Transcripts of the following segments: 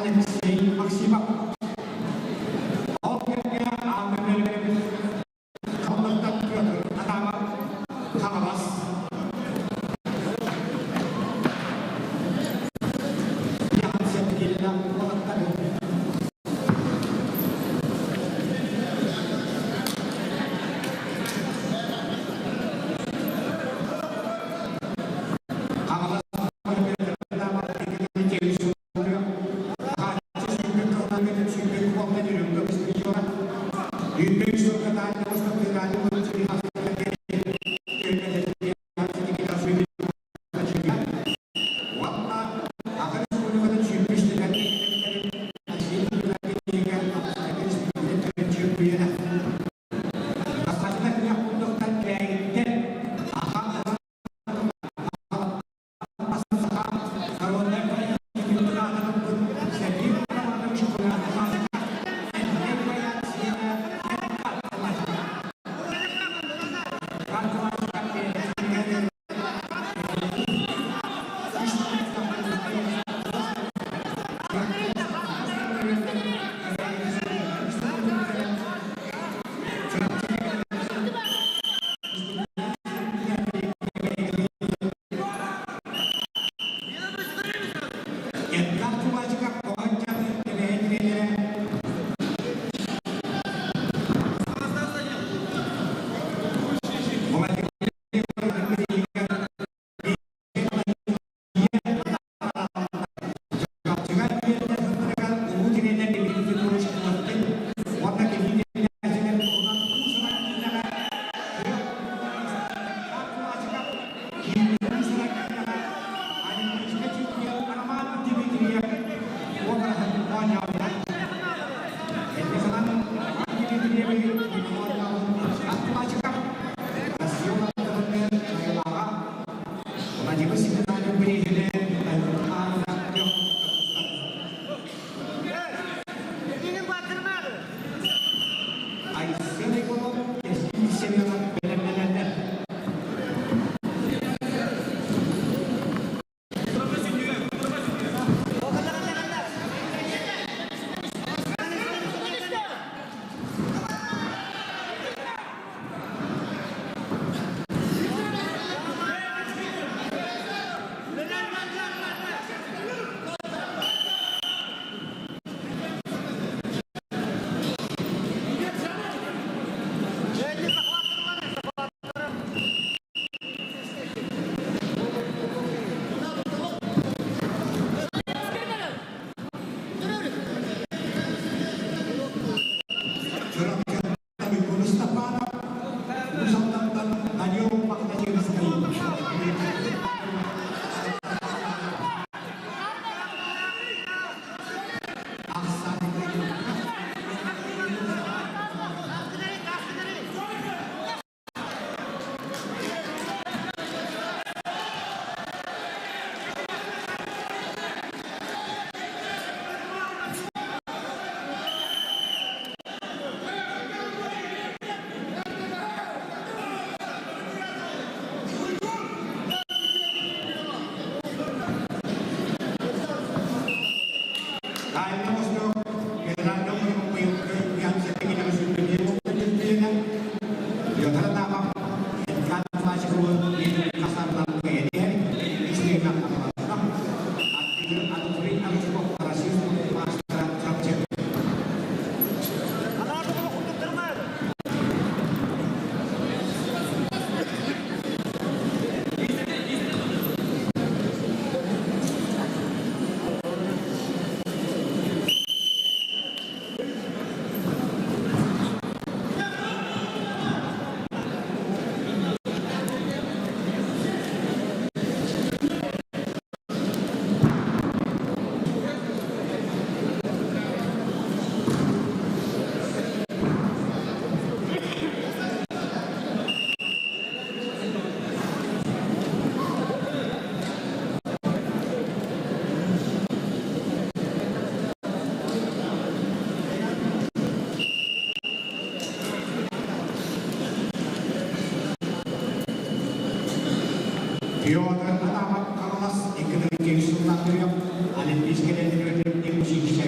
Алексей Максимов. Ол кэмҥэ аан Хамнастан Петр Адамов, Хаҥалас. Ян уолаттары. Хаҥалас Петр Адамов Петр Адамов Хаҥалас 2002 сыллаах төрүөх Олимпийскай эрэллэригэр училище.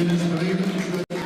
Через троих еще один.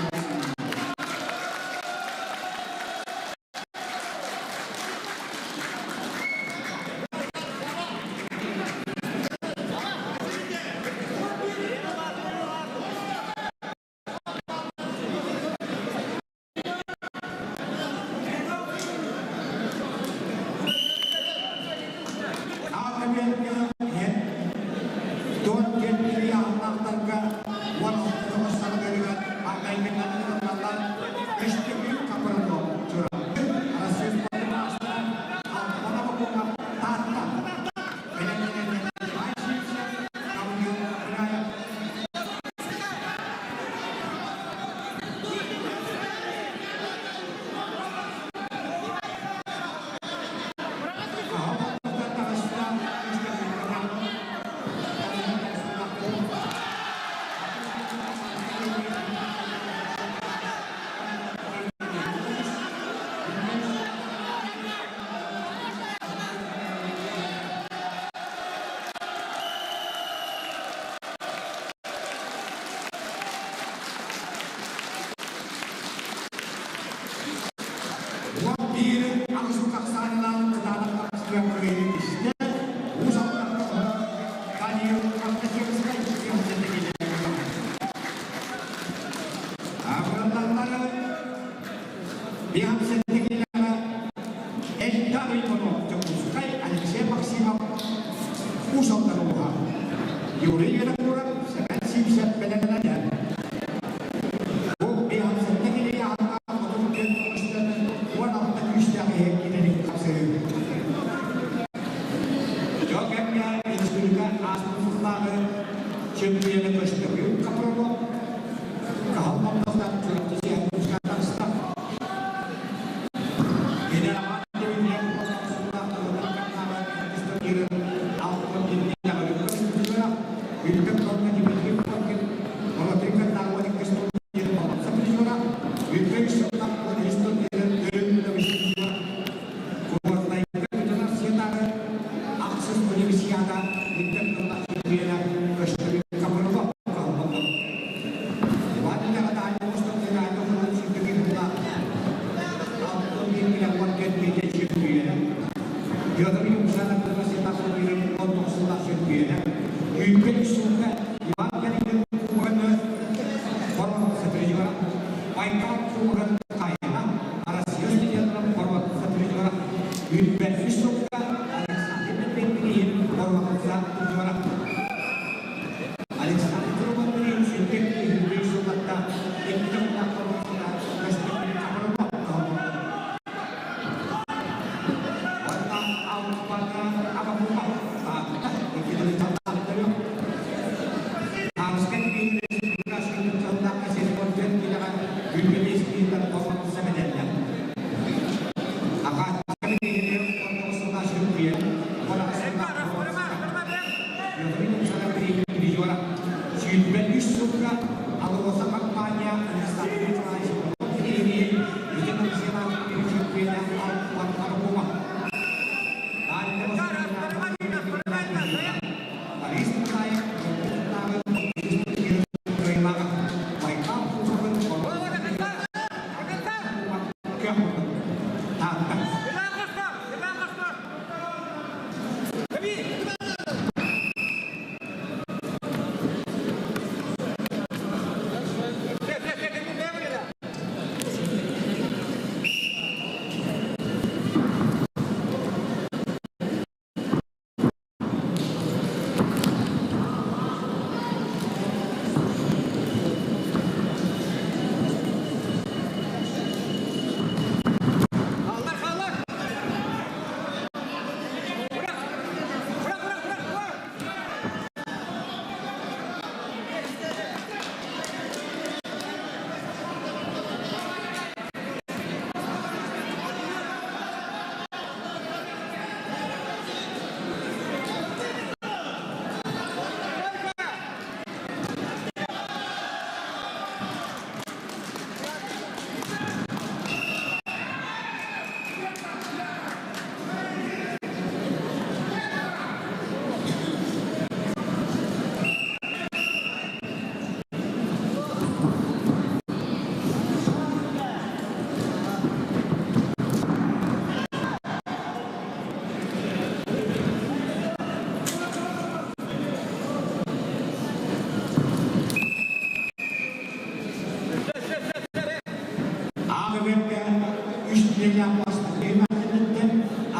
киилэлээх бастакы түһүмэхтэринэн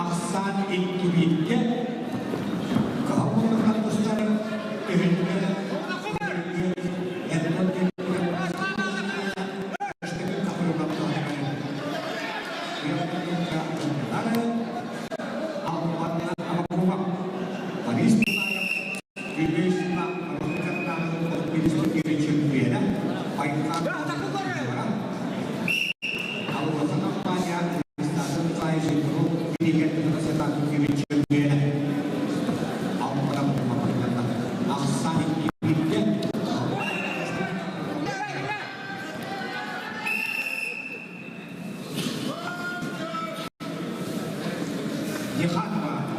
ахсаан 2-1-гэ кыһыл муннуктан тустар түһүлгэ Еханова.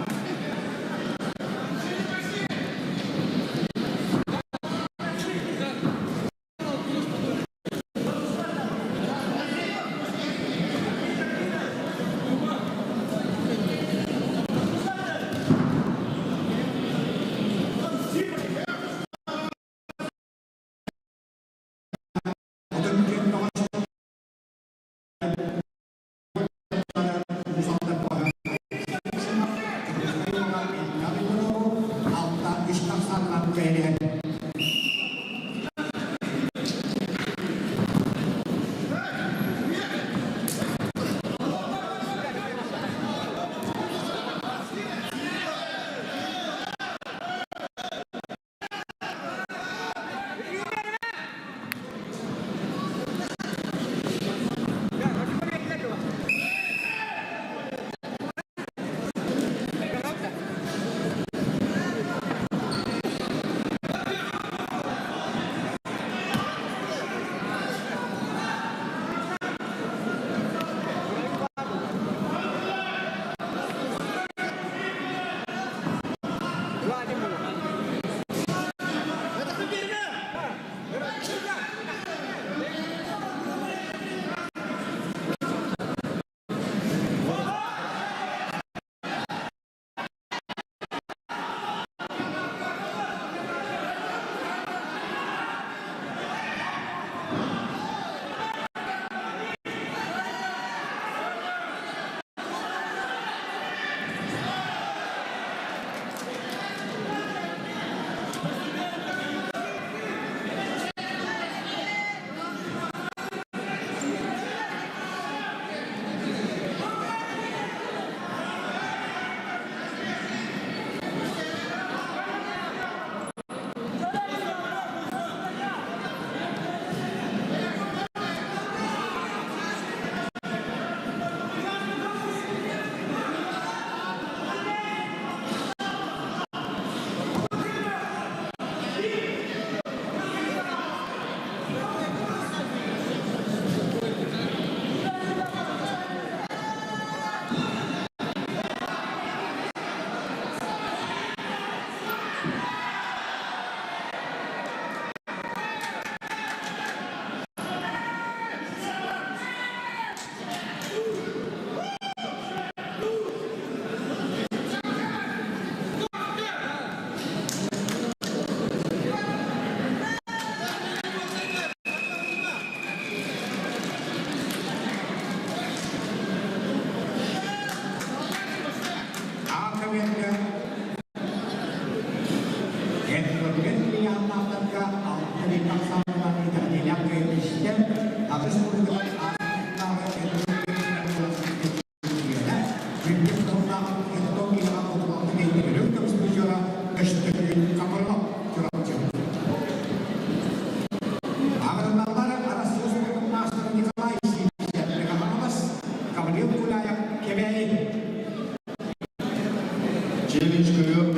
Челлендж ковер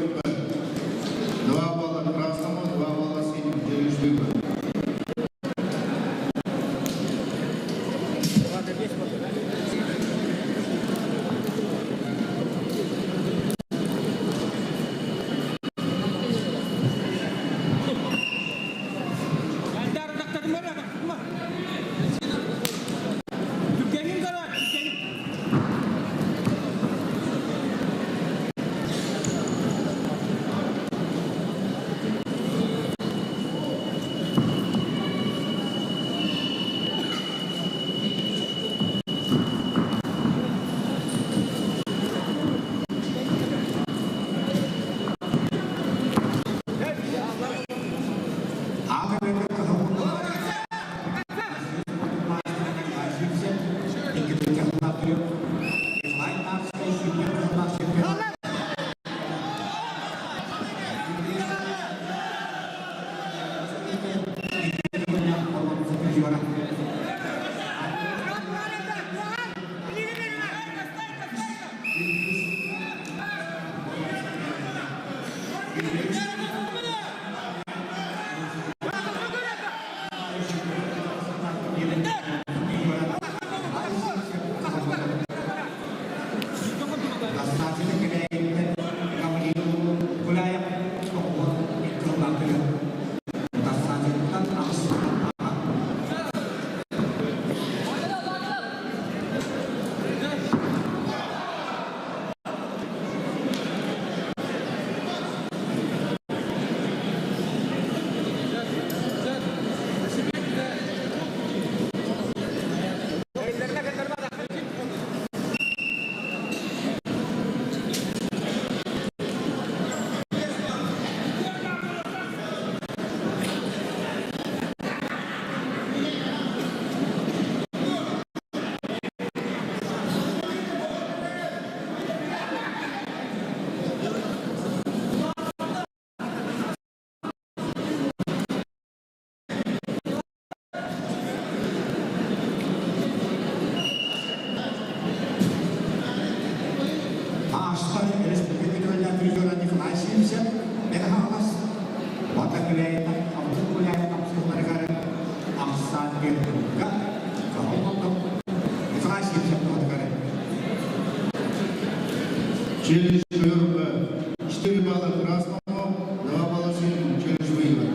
2 балла красному, 2 балла синему. Челлендж выбран. Маастар республика көтөллөөх призера Николай Сивцев Мэҥэ Хаҥалас уонна Күлээйиттэн Хамсык Гуляев хапсыһыыларыгар ахсаан биэрдэ Кыһыл Боллох Николай Сивцев туһатыгар. Челлендж РБ. 4 балла красному, 2 балла синему. Челлендж выигран.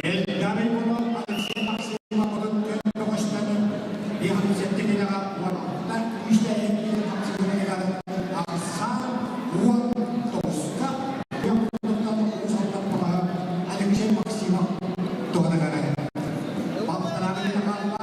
Эльдар Иванов Алексей Максимов көмөҕөстөнөн биһан килэҕэ уонтан күүстээх хапсыһыгар ахсаан 19-ка Алексей Максимов туһанагара. Балтарааны хаалла.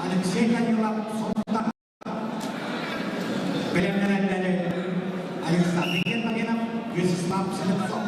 Алексей Данилов Сунтар бэлэмнэнэллэри Александр Гермогенов, Вячеслав Слепцов.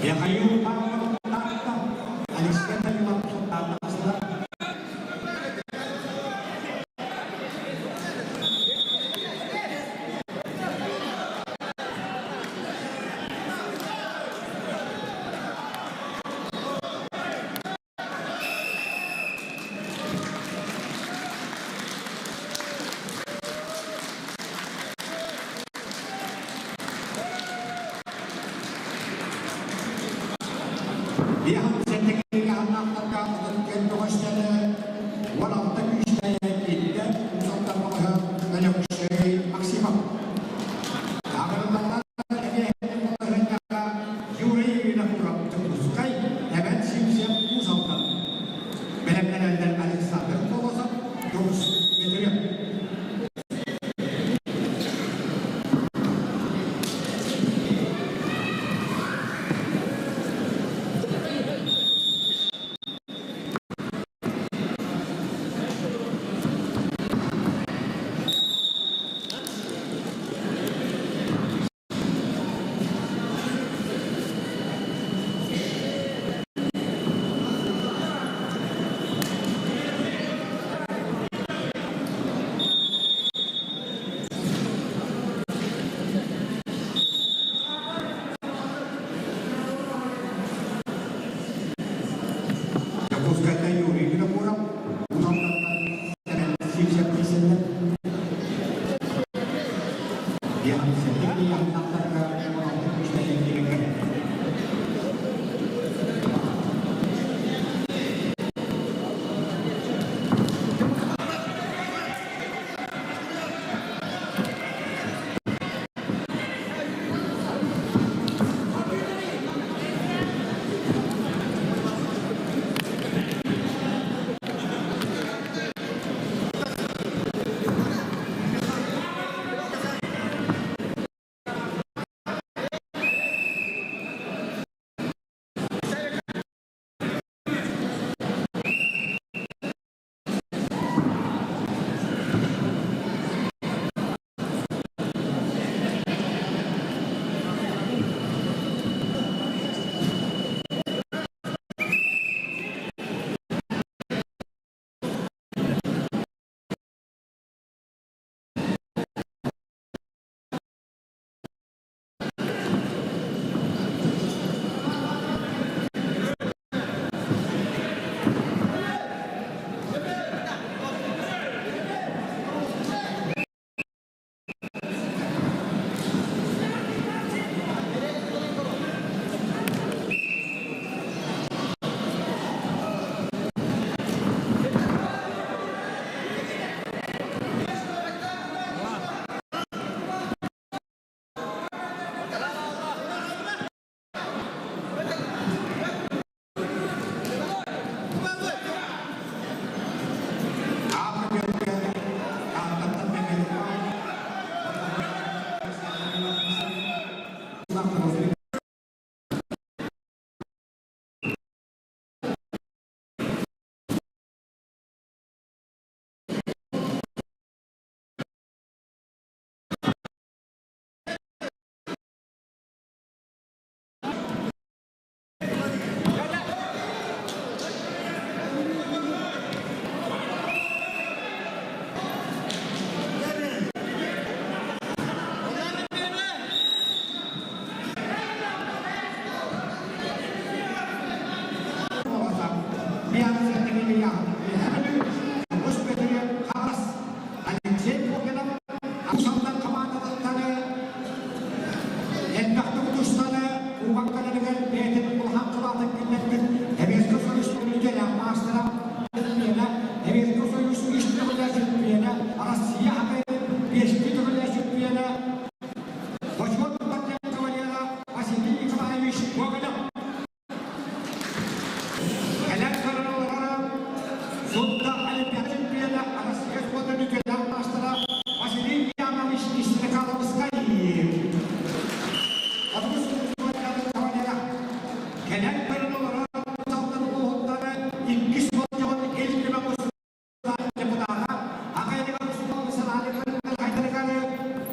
Михаил Павлов Таатта, Алексей Данилов Сунтаар. 16 күүстээх иттэн Уус Алексей Максимов. Юрий Винокуров Дьокуускай, Эван Симсев Уус Алдан. Бэлэмнэнэллэр Александр Колосов, Дьулус Дмитриев. Дьокуускайтан Юрий Винокуров, Уус Алдантан Сэмэн Сивцев киирсэллэр. Биэс 16 күүстээх киирэргэ.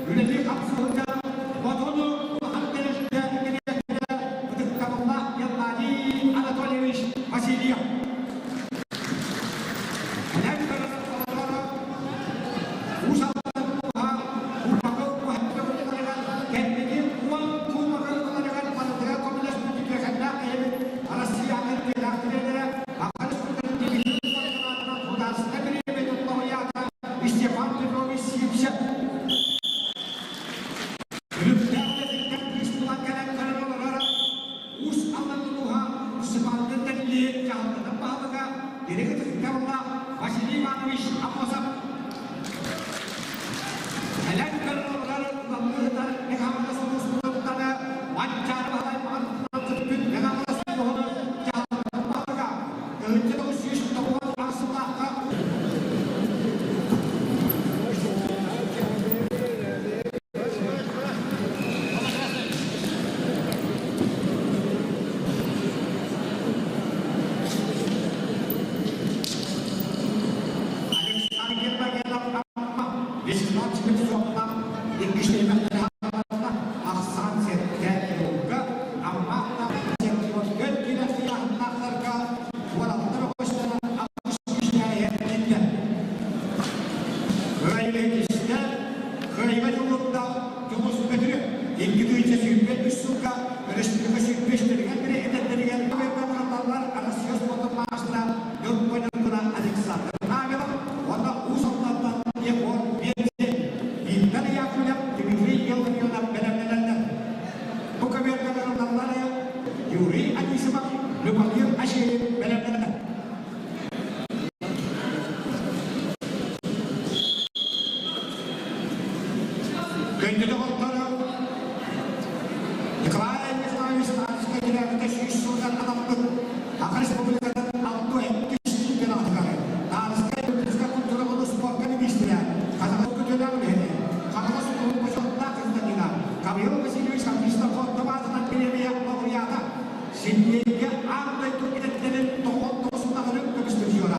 Үлэлии-хамсыы сылдьар Хотуну улахан тэрилтэ дириэктэрэ ытыктабыллаах Геннадий Анатольевич Васильев. Кэлэн көрөр олоҕо Уус Алдан улууһа Кубогы уһаттыбыттарыгар кэнники уон кубогы ыларыгар барытыгар көмөлөспүт үтүөкэннээх киһибит Россияны үтүөлээх тренерэ Саха Республикатын телевизионнай салайааччытынан Судаарыстыба бириэмийэтин лауреата Степан Петрович Сивцев. Күлүктээх үлэтиттэн кыыс булан кэлэн көрөн олорор Уус Алдан улууһа муниципальнай тэриллии дьаһалтатын баһылыга Дириҥ ытыктабыллаах Василий Иванович Аммосов. Кэлэн көрөн олорор улахан ыытар Мэҥэ сулууспутуттан Манчаары Баһылай маҕан түппүт Мэҥэ улууһун дьаһалтатын баһылыга 1998 сыллаахха Александр Гермогенов Амма Вячеслав Смирцовна иккис түһүмэхтэрэ ахсаан сэттэ килога Амма көл киирэр ыйааһыннаахтарга уолаттар оҕустаран аҕыс күүстээх иһэрдиллэр. Кыайыгы Кыайыга дьулурда Дьулус Бөтүрү 2023 сылга өрөспүүбүлүкэ 105 бири этэрдэригэр Аллар Россия спортун маастара Ньурба Александр Павелов уонна Уус Алдантан Егор Вензель, Виктор Яковлев, Дмитрий Илларионов бэлэмнэнэллэр. Бу көбүөргэ ылаллар Юрий Анисимов, Любомир Ашеев бэлэмнэнэллэр. Күндү доҕоттору, Николай Николаевич Тарскай төрөөбүтэ сүүс сылынан анаммыт Саха Республикатын алта иккис чемпионатыгар Тарскай физика культура уонна спорка миниистирэ, Казахстан күтүөлээх үлэһитэ, Хаҥалас улууһун бочуоттаах гражданина Гаврил Васильевич Христофоров аатынан бириэмийэ лауреата, Сибииргэ аан дойду идэтинэн тоҕус сыллаҕарын көмүс призера.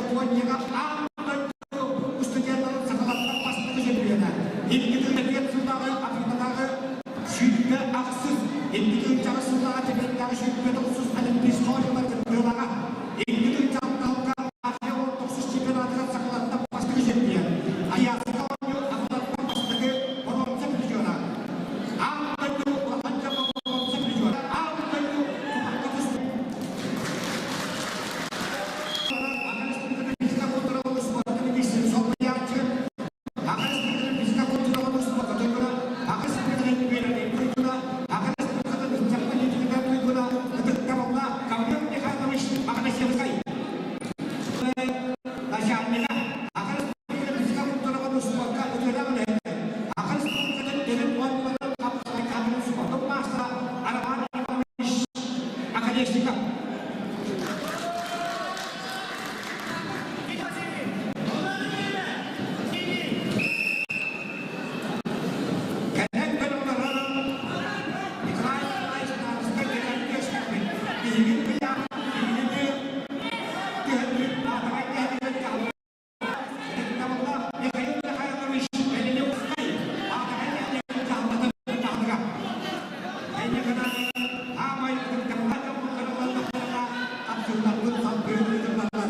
Японияҕа аан дойду студеннарын сахалартан бастакы чемпиона. Икки тыһыынча сыллааҕы Африкатааҕы сүүрбэ ахсыс, икки тыһыынча аҕыс сыллааҕы Тибеттээҕи сүүрбэ тоҕусус Олимпийскай оонньуулар кыттыылааҕа. Икки тыһыынча алталга Азия он тохсус чемпионатыгар сахалартан бастакы чемпион. Азиатскай оонньуу сахалартан бастакы боруонса призера. Аан дойду улахан дьоҥҥо боруонса призера. Аан дойду Академика. Кэлэн көрөн Николай Николаевич Тарскай кэлэн үөскэппит. Биһигин ыйаах, биһигини түһэрбит, аатаҕай кэһэтигэр Ытыктабыллаах Михаил Михайлович Беленевскай аатаҕай нэһилиэгин дьаһалтатын баһылыга. Эйиэхэ аамай ытыктабыллаах дьоммут көрөллөрүнэ хапсыылларбыт салгыы ыытыллаллар.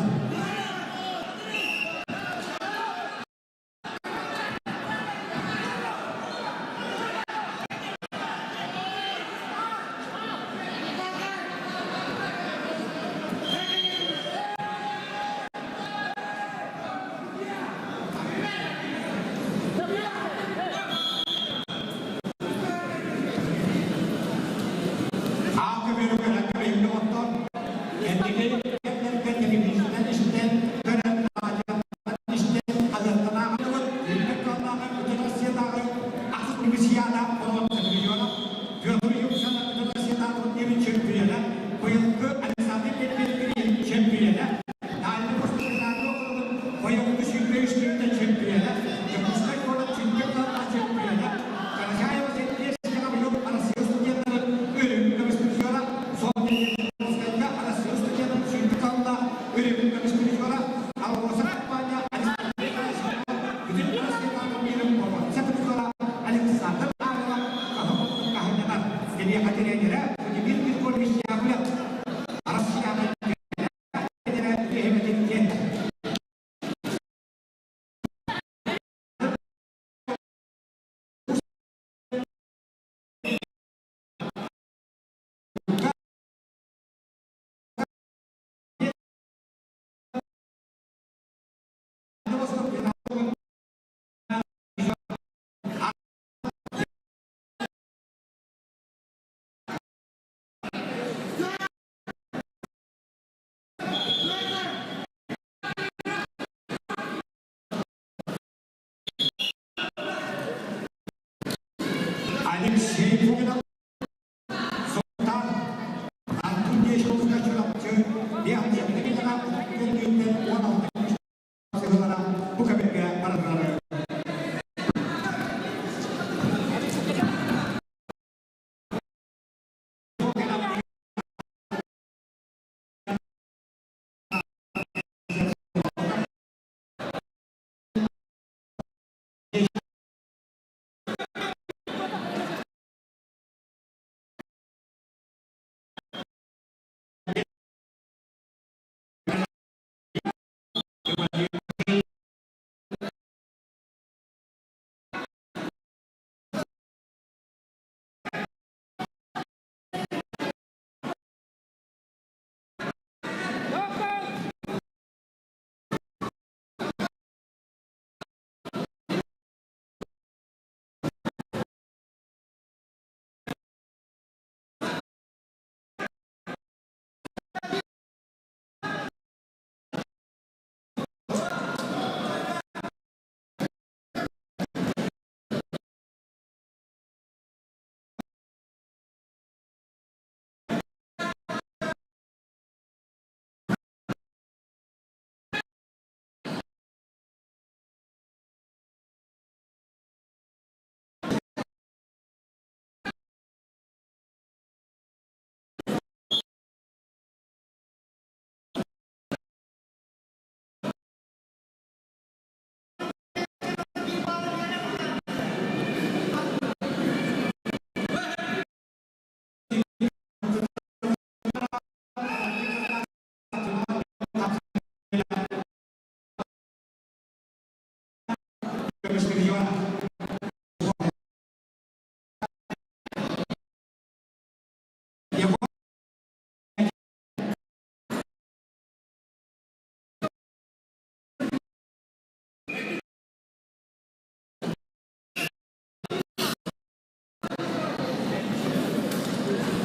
Аалка бөрүкөлөргө иһиллэ оттон кэнники кэмнэргэ телевизорынан истэн көрөн радионан истэн хаһыаттанааҕы үрдүк кыллааҕы Бүтүн Россиятааҕы ахсыс Олимпиада боруонса призера Петр Юксанов Бүтүн Россиятааҕы турнирын чемпиона быйылгы Александр Петрович чемпиона Дальний Восток округун быйылгы сүүрбэ үс мүнүүтэ чемпиона Дьокуускай куорат чемпионата чемпиона Карачаева Сергей быйыл Россия студенттарын өрүһүн көмүс призера Солнечногорскайга Россия студенын сүүрбэ калла өрүһүн көмүс призера Алроса компания Александр Бүтүн Россиятааҕы миэрин боруонса. Киниэхэ тренерэ Владимир Григорьевич Яковлев Арассыыйаҕа тренерэ диэн Алексей Пугинов Сунтаар Антон Чурапчы 16 бу кэмҥэ барылары.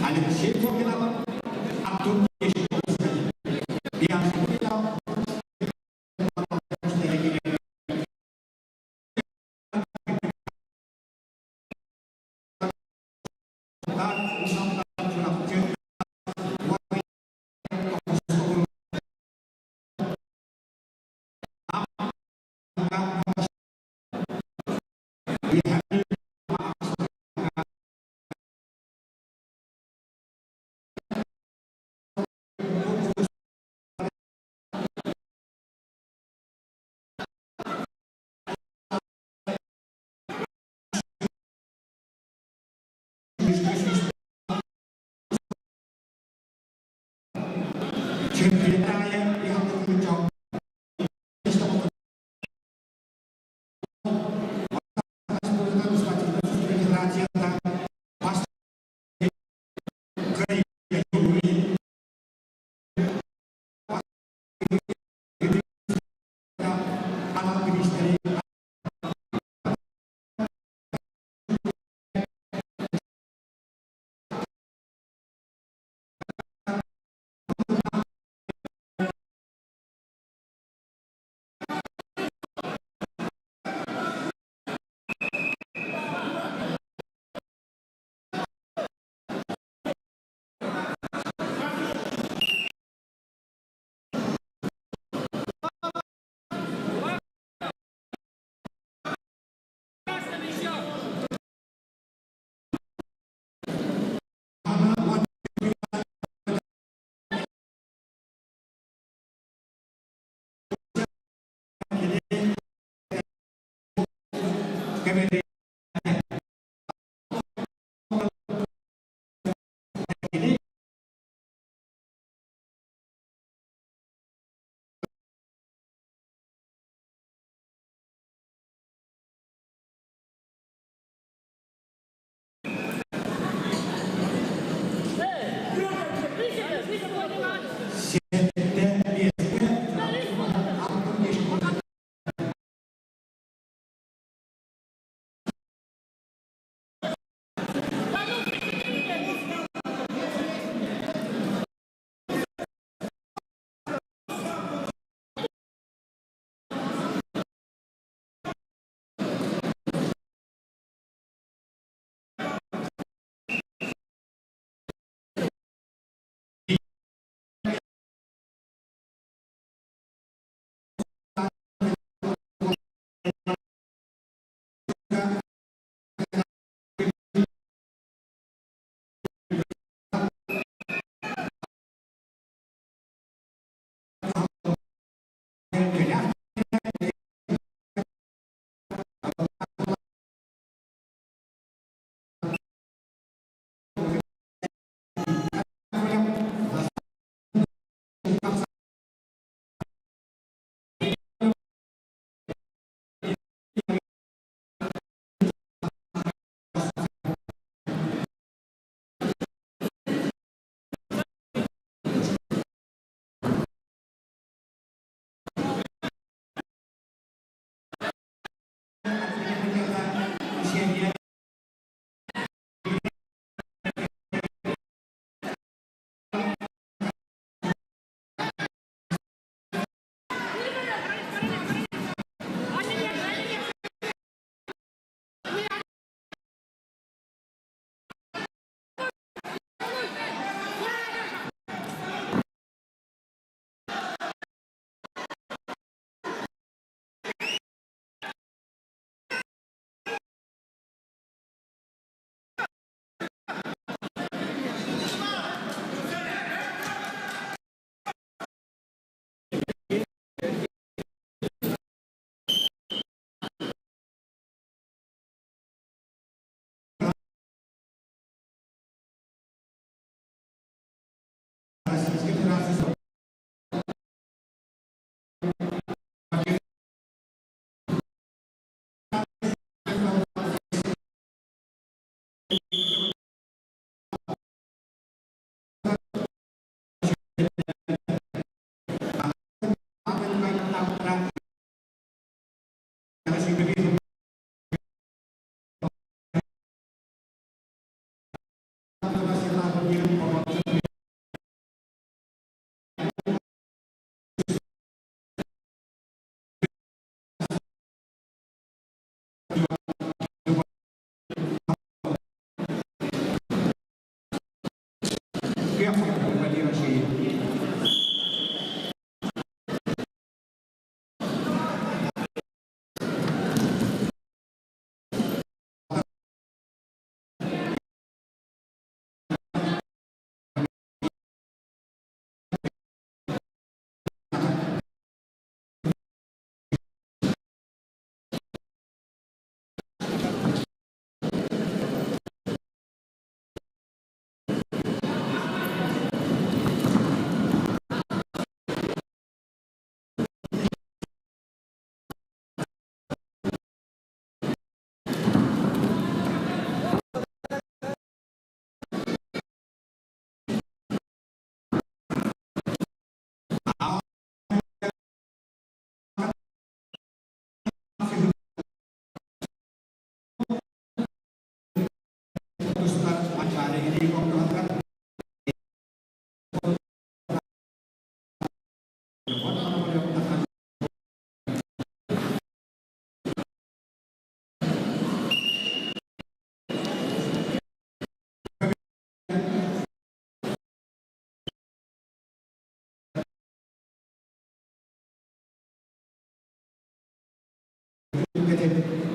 Алексей Фоминов, Антон Российской Федерации Владимир.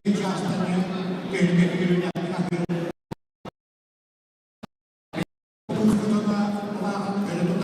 Чаастаны түһүлгэ түһүлүнэхтик аһыыр улаахан өрө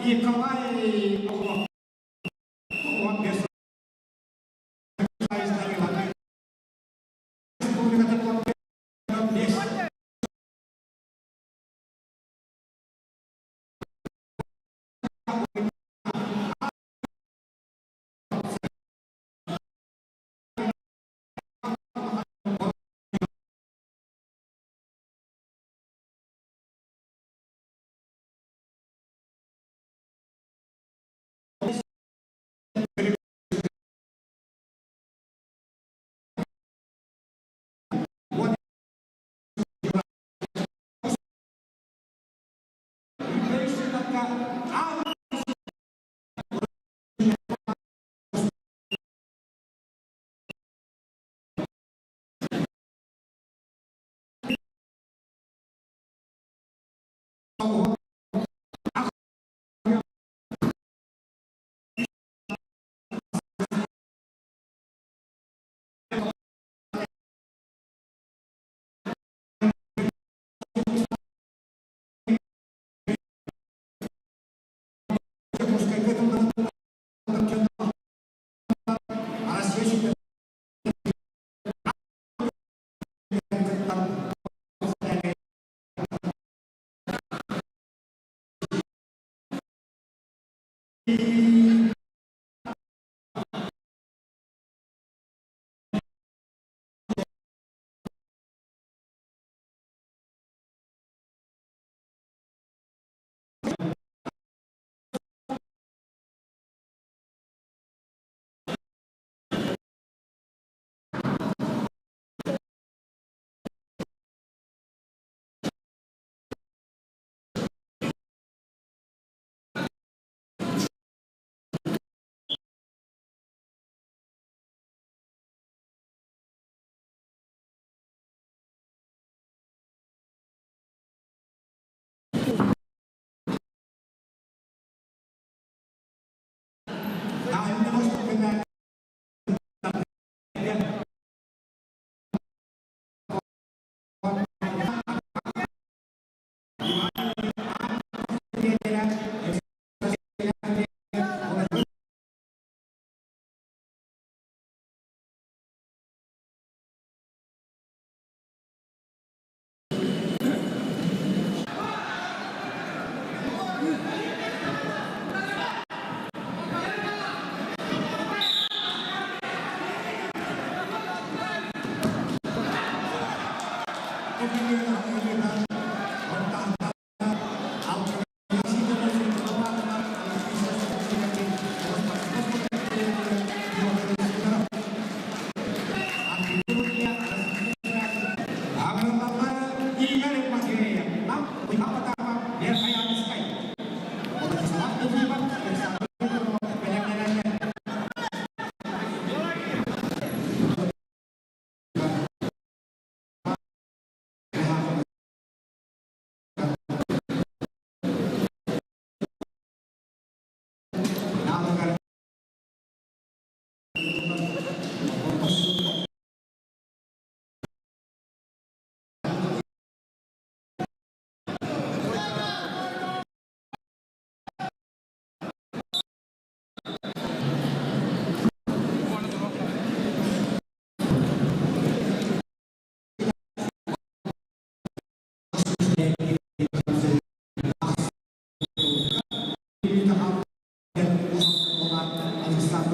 Николай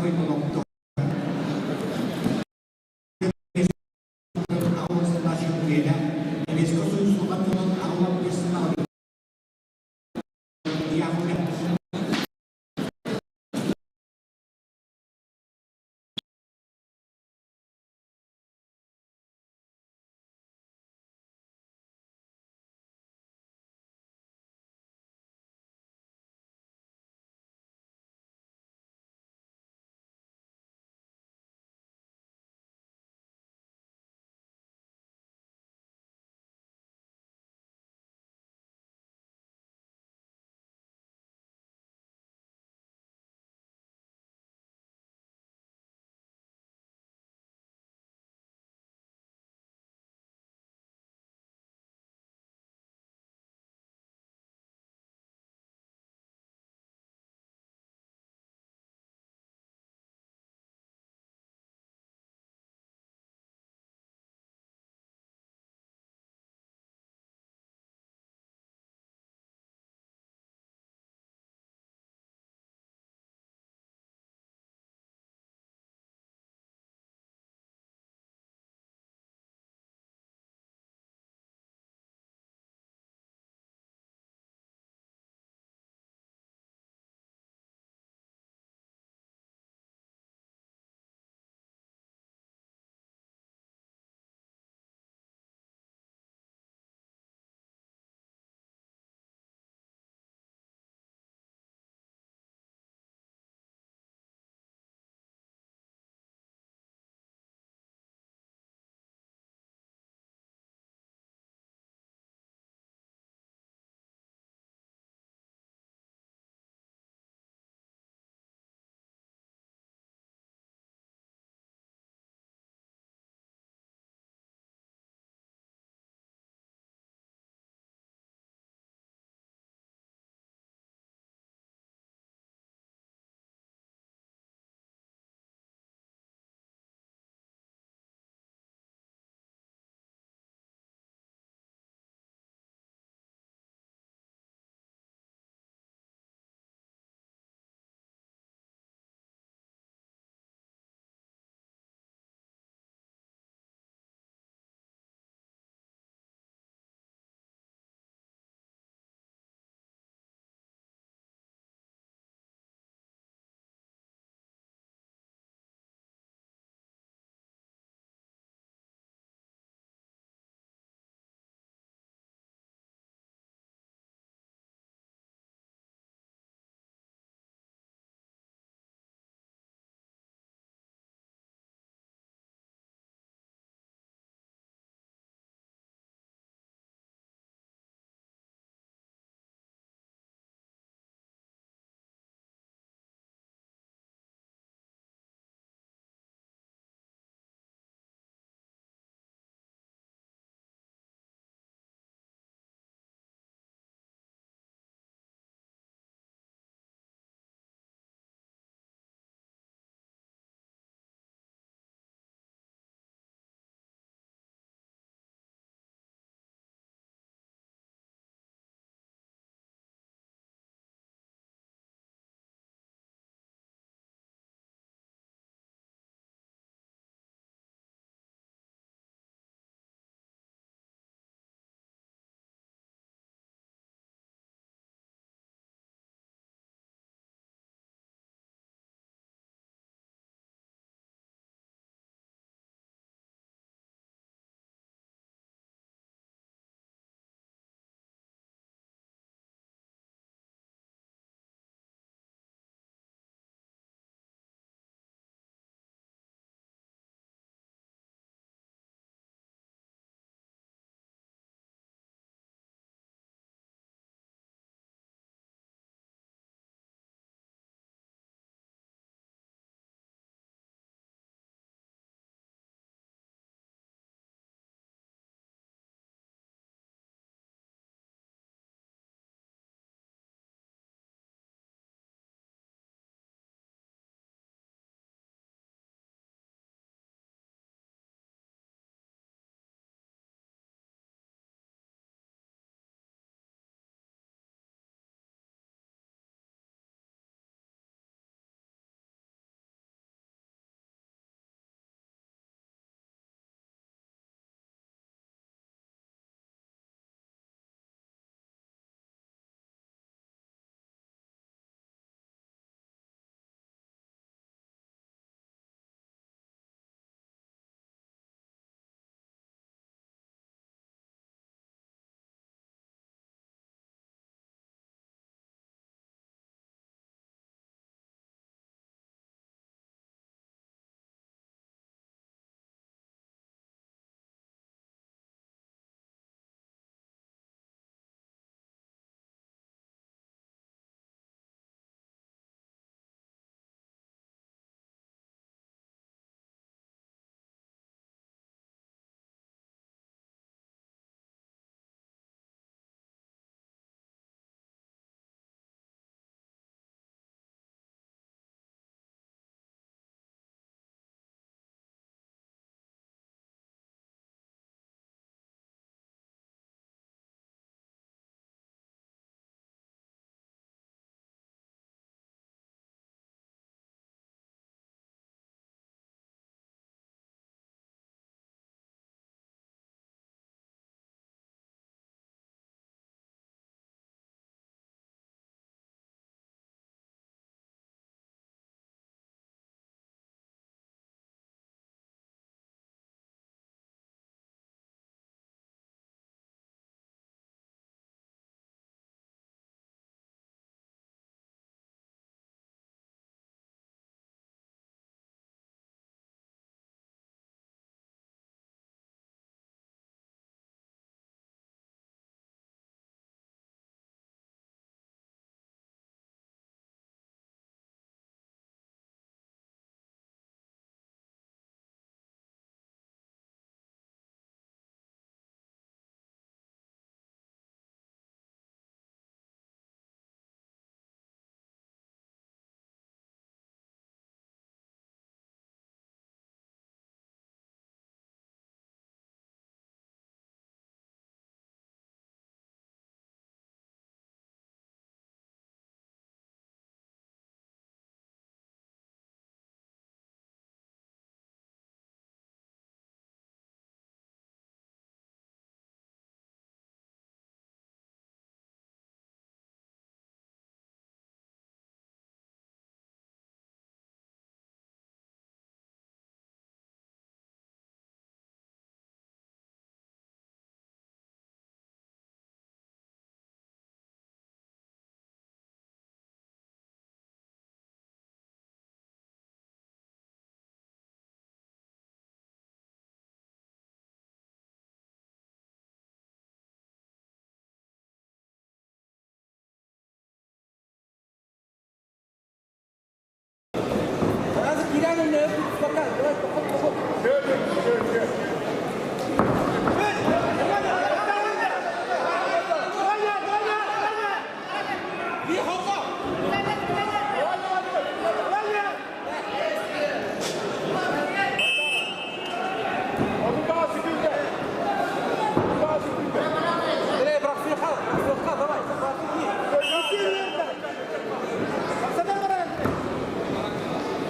Кнопка.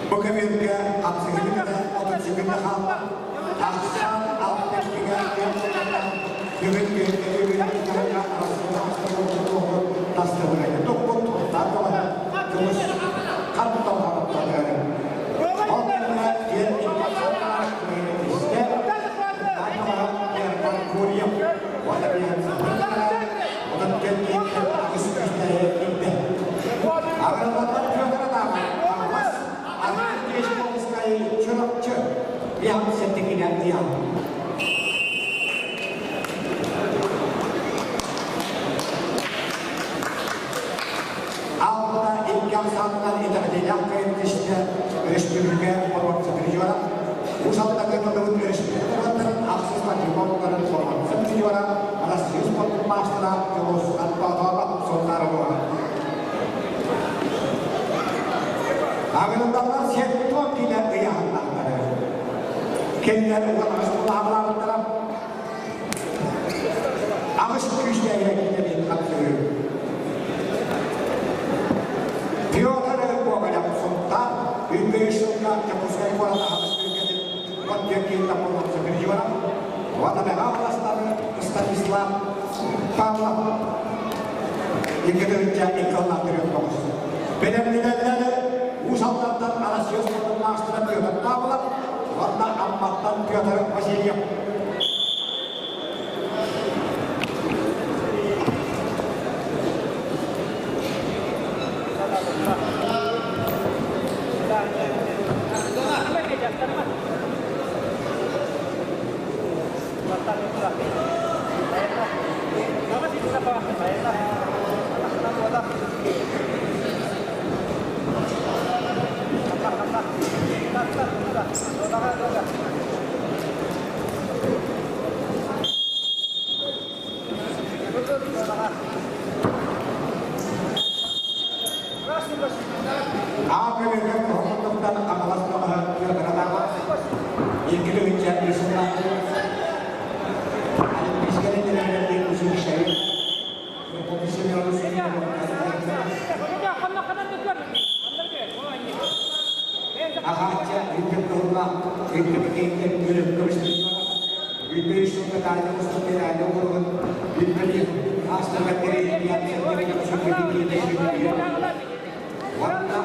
Бу көбүөргэ хапсыһыыны кытта 38 хаалла. Ахсаан алта киһигэ бүгүн күһүҥҥү Арассыыйа тастыбырайы туппут тустаах баҕана көмүс хан тоҥхороттоныары. Ол кэннэ диэн истэ Гурьев уонна Онон кэлгиэттэн аҕыс күүстээх киирдэ. Аҕыраллар Федоровнаҕа Аҕас Архангельскай Чурапчы Биһам сэттикинэн ыйаан. Алта икки ахсаанынан итэҕэтиилээх кыайын өрөспүүбүлүкэ боруонса призера, Уус Алдаҥҥа тыллыбыт өрөспүүбүлүкэ норуоттарын ахсыс патриотларын боруонса призера, Арассыыйа спордун маастара Дьулусхан Боотооров Сунтаарова. Агырыллаллар 70 киилэ ыйааһыннаахтары. Кинилэр уон аҕыс тулаабылаабыттара. Аҕыс күүстээҕэ киинэбин хапсыһыы. Петр Гоголев Сунтаар үс сылга Дьокуускай куорат аһаҕас түһүлгэтин 14 киһи таппыллыбыт призера уонна Мэҥэ Хаҥаластары Станислав Павлов 2 тыһыынча 2 сыллаах төрүөт тоҕус. Бэлэмнэнэллэр Уус Алдантан Арассыыйа спордун маастара Петр Павлов уонна Амматтан Петр Васильев. Аапөлүгэр хоһооннуктан Хаҥалас баҕаһа Петр 2 тыһыынча 5 сыллаахы Олимпийскай эрэллэрин училищеһын Аҕаачча ыйдык тыллаах, ыйдык киһиттэн күлүм көмүскүллэҕэ, Бүлбү сылга таайда устун биэрээли оҕуругун Бүлбүли аастарга Уонна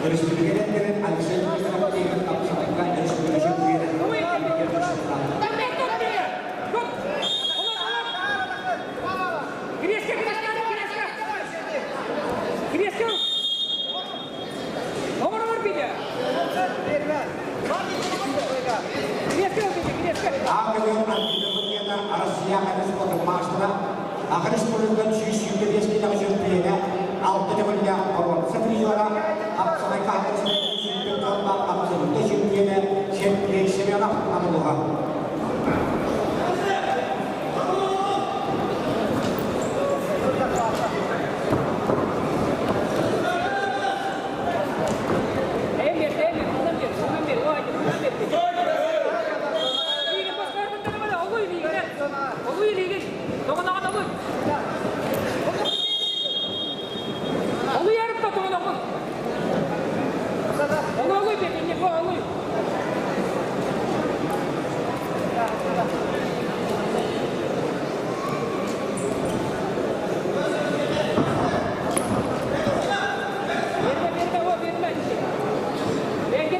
өрөспүүбүлүкэнэн кэлэн Алексей Никифоров тапсаҕайга өрөспүүбүлүкэ Аакыбын антидопингена Россия спортун маастара, Аха Республикатын 125 килэҕэ чөмпүйүөнэ, алта төгүллээх боруонса призера, хапсаҕайга сүүрбэ тыллаах абсолютнай чөмпүйүөнэ Сергей Семенов Амулуха.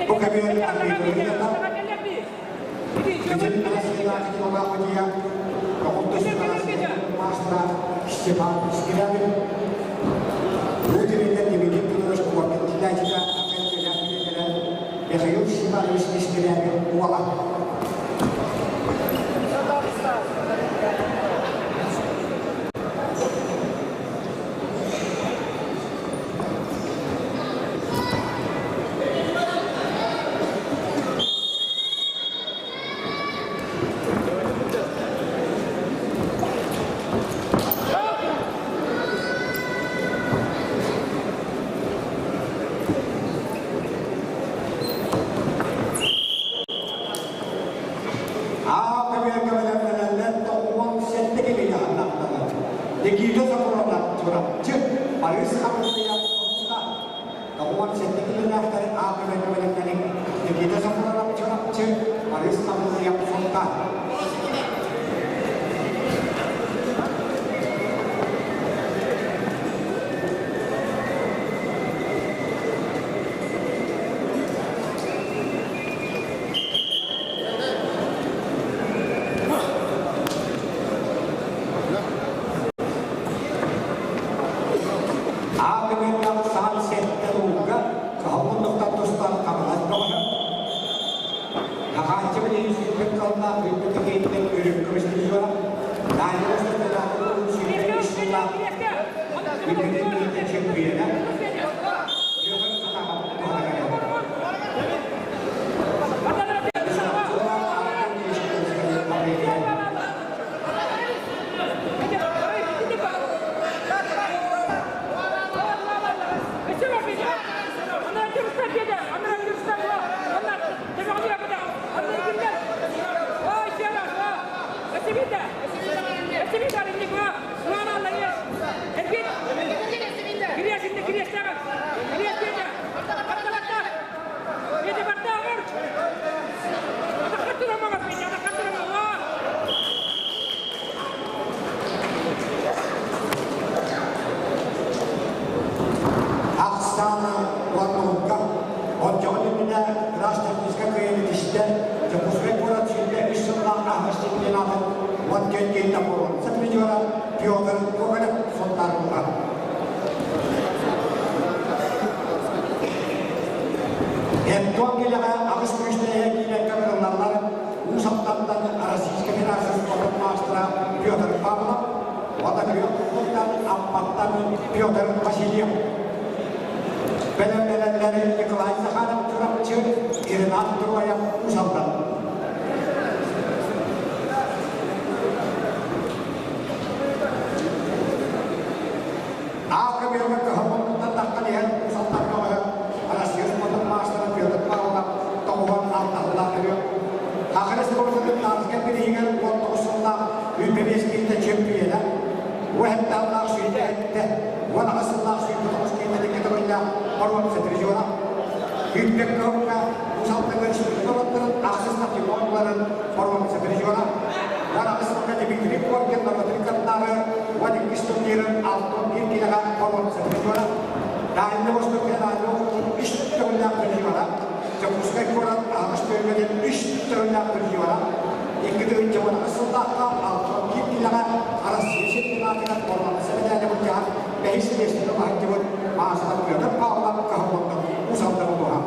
Бу көбүөр арбитражната Бүтүн Россиялаах Дьоллоох маастара Степан Скрябин Бу Дмитрий Петрович Кубакин Михаил Степанович Скрябин уола. Аакыбыакабаларналар 97 килиһаннахтара. Никита Сокурова Чурапчы, Барыс Хамыйа. 97 килэлээхтэр аатыран бэлэмнэниҥ Никита Софронов Чурапчы, Борис Павлович Сунтаар. Аатырыылаах саан сэттэ ууга кыһаллан тустан хаҥалас бөҕөнө Наҕааччы билигин сүүрбэт кыллаах бүппүт киһиттэн үрүҥ көмүс призера Дальний Восток 23 сыллаах Бүппүтүн киһиттэн чемпиона Петр Потапов туһана кэлэр. Ахсаана уонна Оччоҕо иннинэ ыраас техническэй кыайыыны тистэ, Дьокуускай куорат 23 сыллаах аһаҕас чемпионатын 14 киһитэ боруонса призера Петр Гоголев Сунтаарга. Антон Келеҕэ аҕыс күүстээх киилэккэ кырыллаллар Уус Алдантан Российскай Федерация спордун маастара Петр Павлов уонна күөх куттан Амматтан Петр Васильев. Бэлэмнэнэллэр Николай Захаров Чурапчы, Ренат Троев Уус Алдан. Аакы биэрбэт кыһалҕаттан таххан иһэн Уус Алдан бөҕөһө Россия спордун маастара Петр Павлов тоҕуһан алтаһылаах үһү. Саха Республикатын Таарыска бирииһигэр 19 сыллаах 25 киһитэ чемпиона, 17 сыллаах сүүрдэ эттэ, 18 сыллаах 109 киһитэ көтөҕүллээх боруонса призера. Үүппэк кыһыҥҥа Уус Алдан республика норуоттарын ахсыс чемпионнарын боруонса призера. 18 сылга Дмитрий Коркин норуотун кыттааҕы 12 турнирын 61 киилэҕэ боруонса призера. Дальний Восток федеральный округун үс төгүллээх призера. Дьокуускай куорат аһаҕас түһүлгэтин үс төгүллээх призера. 2018 сыллаахха 61 киилэҕэ Арассыыйа чемпионатыгар боруонса мэдээли былдьаһан бэһис миэстэни баһыйдыбыт маастар Петр Павлов Каһыллаттан Уус Алдан улууһа.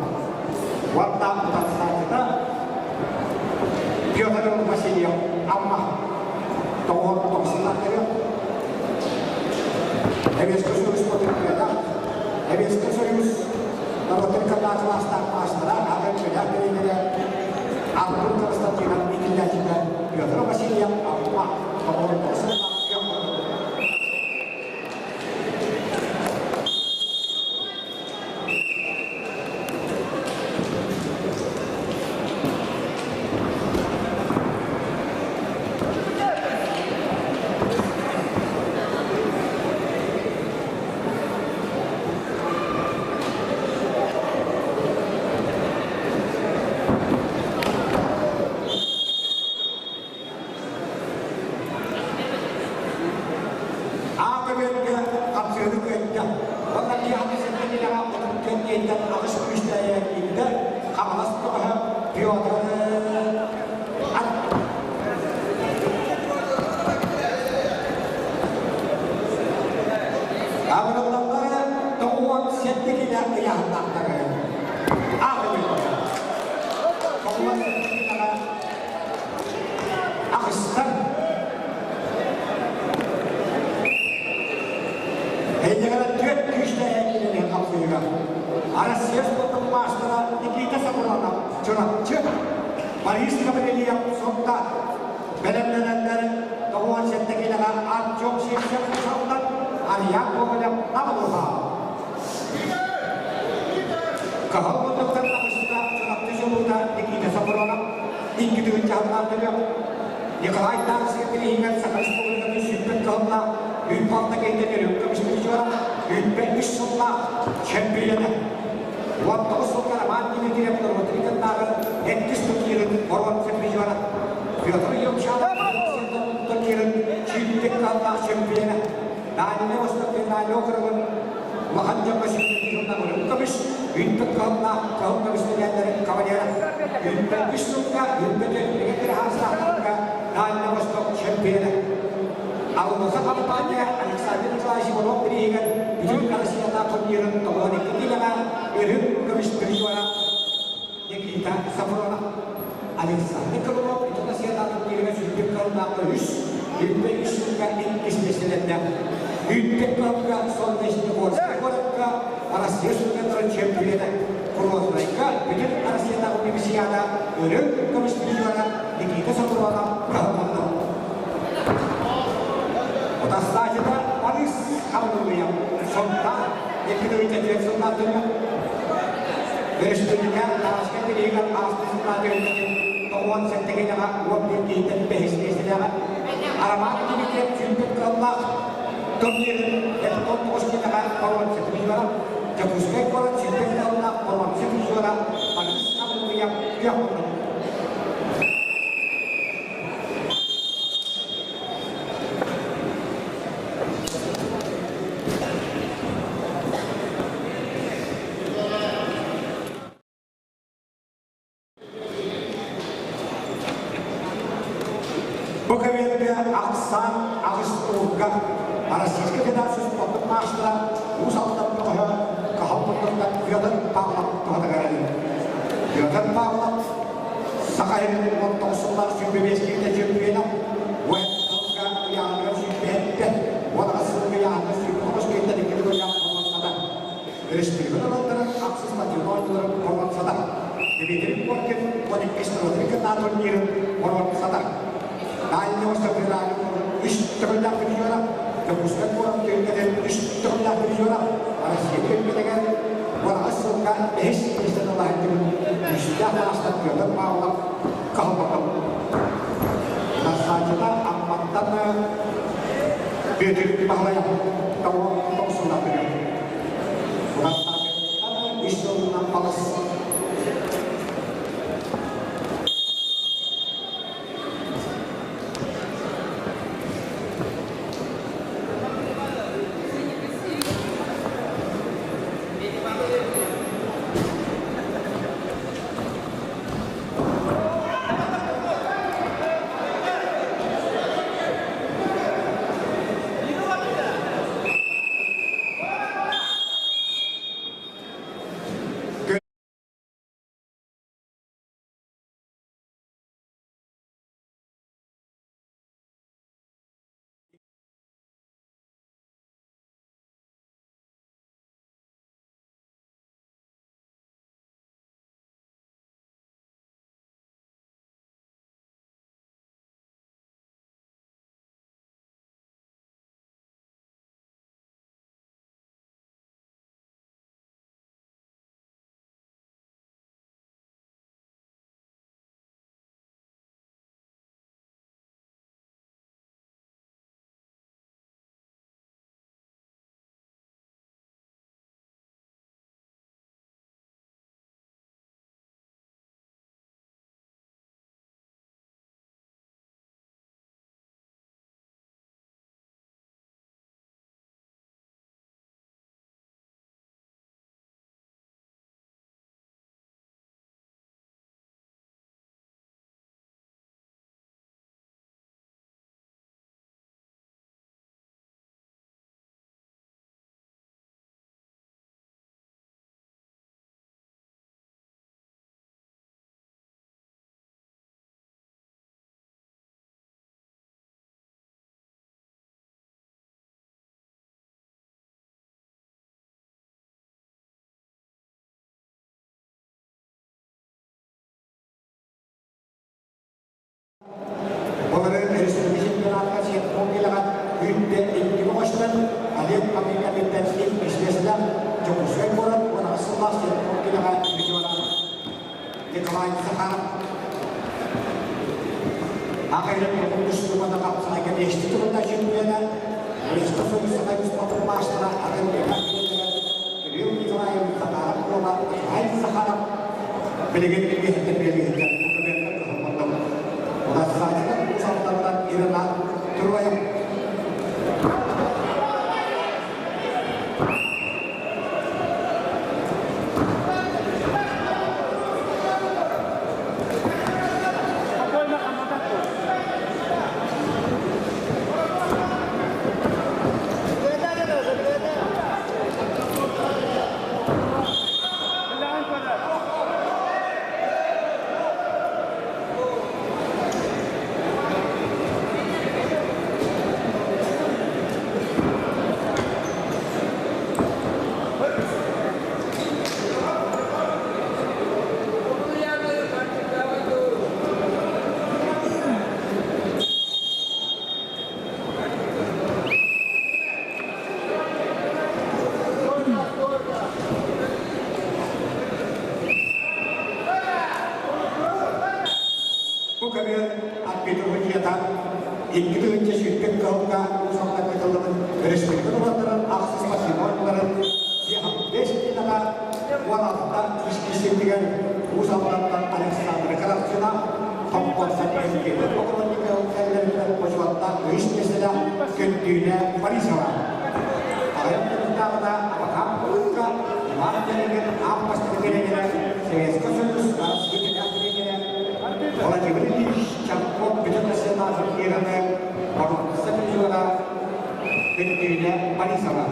Уонна утарсааччыта Петр Васильев Амма 990 Советский Союз спортивный Советский Союз норуотун кылаастаах маастара, атын күрэх тренерэ Артур Константинов итиллээччитэ Петр Васильев Амма 990 Аакы-бөргө хапсыыны кыайда. Уонна киһи сэтинньилэҕэ 34 диэнтэн аҕыс күүстээх киирдэ. Хаҥалас бөҕөһө Петр Абыраллаллара 97 килэ ыйааһыннаахтары. Аакы-бөргө. 97 килэҕэ аҕыстар. Эйиэхэ түөрт күүстээх киһини хапсыыга. Россия спортун маастара Никита Соколов Чурапчы, Борис Гаврильев Сунтаар бэлэмнэнэллэр 97 килэҕэ Артем Сивцев Усалтан, Арьян Гоголев Намылыха. Кыһыл муннуктан таҕыста Чурапчы чулуута Никита Соколов икки тыһыынча төрүөх Николай Тарскай бирииһигэр Саха Республикатын сүүрбэт кыһыллаах үүт балта киһитэ Нөрүҥкө Мишкичева 23 сыллаах чемпиона. 19 сылга Роман Дмитриев Нурматовикаттааҕы иккис турнирын боруонса призера, Петр Елчанов турнирын сүүрдүк кыаллаах чемпиона, Дальнай Восток федеральнай округун улахан дьоҥҥо сүүрдүк үрүҥ көмүс, үүнпүт кыһыллаах кыһыл көмүс медалларын кавалера, 23 сылга үүнпүт өрүттүгэ хаастаахтарга Дальнай Восток чемпиона. АЛРОСА хампаанньа Александр Николаевич Иванов бирииһигэр Бүтүн Россиятааҕы турнирын 92 киилэҕэ үрүҥ көмүс призера Никита Сафронов. Александр Крылов Бүтүн Россиятааҕы турнирыгар сүүрдүк кыһыллаах үс, Үрдэ үс сылга иккис миэстэлэннэ. Үүттэн кыһылга Солнечногорскай куоракка Россия судьяларын чемпиона Грознайга Бүтүн Россиятааҕы универсиада үрүҥ көмүс призера Никита Сафронов кыһылланна. Утастаачыта Борис Хамнылыйа Сунтаар 2004 сыллаах дьоно Өрөспүүбүлүкэ Тараска тириигэр ааспыт сыллаах түһүлгэтин 97 киилэҕэ 11 киһиттэн бэһис миэстэлээҕэ Арамаан Дмитриев сүүрбүт кыаллаах турнирын 19 киилэҕэ боруонса призера Дьокуускай куорат сүүрбүт кыаллаах боруонса призера Борис Хамнылыйа күөх Бу кэмҥэ ахсаан аҕыс уурга Российскай Федерация спордун маастара Уус Алдан бөҕөһө Каһыл Муннуктан Петр Павлов туһатыгар эрэлин. Петр Павлов Саха сирин 19 сыллаах 25 киһитэ чөмпүйүөнэ, УФ-га ыйааһыныгар 27, 18 сылга ыйааһыныгар 29 киһиттэн икки төгүллээх боруонсата. Өрөспүүбүлүкэ норуоттарын ахсыс спортивнай оонньууларын боруонсата. Дмитрий Коркин 12 спортивнай турнирын боруонсата. Дальний Восток федеральный үс төгүллээх призера, Дьокуускай куорат түһүлгэтин үс төгүллээх призера, Россия түһүлгэтигэр ураҕас сылга бэһис миэстэни ылаһыттыбыт күүстээх маастар Петр Павлов кыһалҕатын Нассааччыта Амматтан Бүөтүр Баһылайап тоҕусуллатыгар. Нассааччыттан үс сылынан балыс. Олары республика чемпионатыгар сиэттэн үүттэ икки бөҕөстөн Олег Павликатыттан иккис Дьокуускай куорат уон сыллаах сиэттэн региона Николай Захаров Ағайын тустубана қапсайга бешти турында чемпиона Республика Союз спорт маастара Ағайын Кирилл Николаевич Захаров буола Николай. Билигин үөһэттэн биэрбиһиттэн бу көбүөргэ кыһаллардым. Улассааччылар Уус Алдантан Ирина Троев. Бу көбүөр арбитр 2 140 кыһылга Уус Алдаҥҥа тыллыбыт республика норуоттарын ахсыс спортивнай 5 киилэҕэ 16 ис Уус Алдантан Александра Каравчина, Томпоттон Евгений Поклонников кэллэриттэн бочуоттаах үһүс миэстэлээх Күндүүнэ Борисова. Аҕыйах минуттааҕыта Абакан кулуупка Иван Телегин аан бастакы тренерэ, Советскай Союз Россия кэтэх тренерэ Владимир Ильич Чанков бүтүн Россиятааҕы турнираны боруонса призера Күндүүнэ Борисова.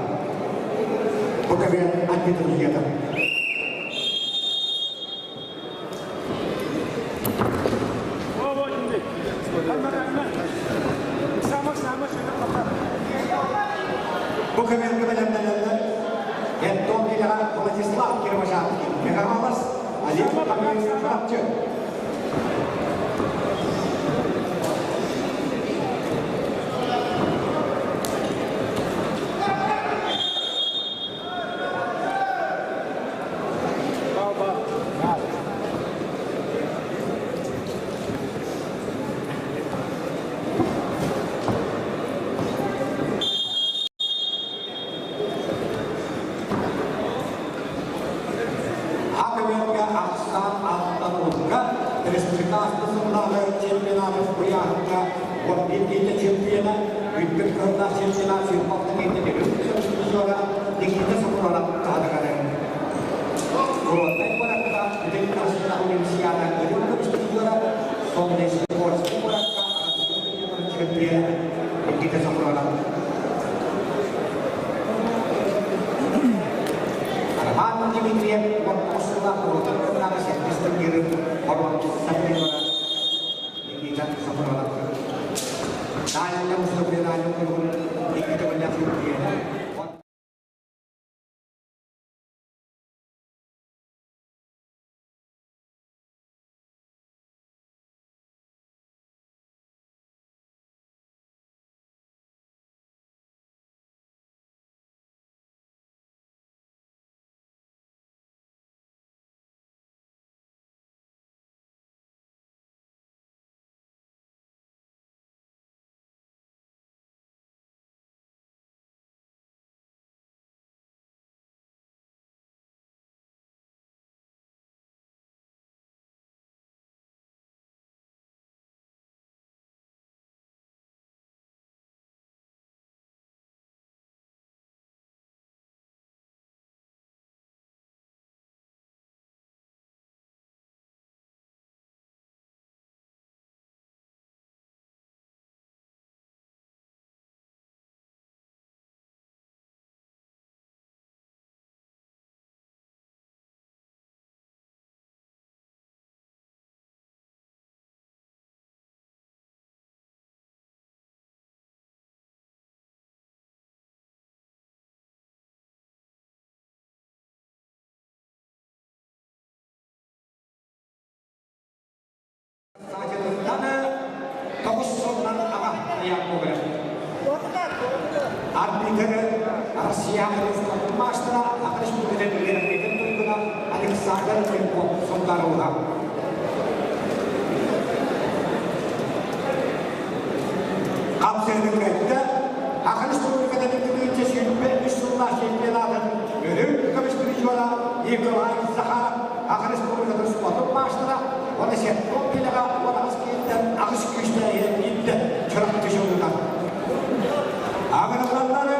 Бу көбүөн антитурнирата. Бу көбүөргэ бэлэмнэнэллэр Антон Килэҕэ Владислав Кировожанский, Мегаполос, Олег Михайлович Чурапчы. Академия ахсаан аттанууга республиканскай сыллааҕы чемпионатын ыйааһыҥҥа 11 чемпиона, үрдүк кыһыллаах чемпионат сүүрбэ призера Никита Сокуров таһаарар. Гроднай куоракка Бүтүн Россиятааҕы Универсиада үрүҥ көмүс призера, Солнечногорскай куоракка Арассыыйа чемпиона Никита Сокуров. Роман Дмитриев 19 сыллаах урутун кытаанах сэттис турнирын боруонса призера Никита Сокуров. Дальня выступление Никита Валерьевич. Тоҕус сылынан аҕа буолар. Арбитры Россия маастара Саха Республикатын үөрэхтиитин туйгуна Александр Климов Сунтаруга. Хапсыһыгы Саха Республикатын 2023 сыллаах чемпионатын үрүҥ көмүс призера Николай Захаров Саха Республикатын спортун. Уонна сетон киилэҕэ 18 киилэттэн аҕыс күүстээх иһэн ииттэ Чурапчы дьонугар. Аҕырылланнары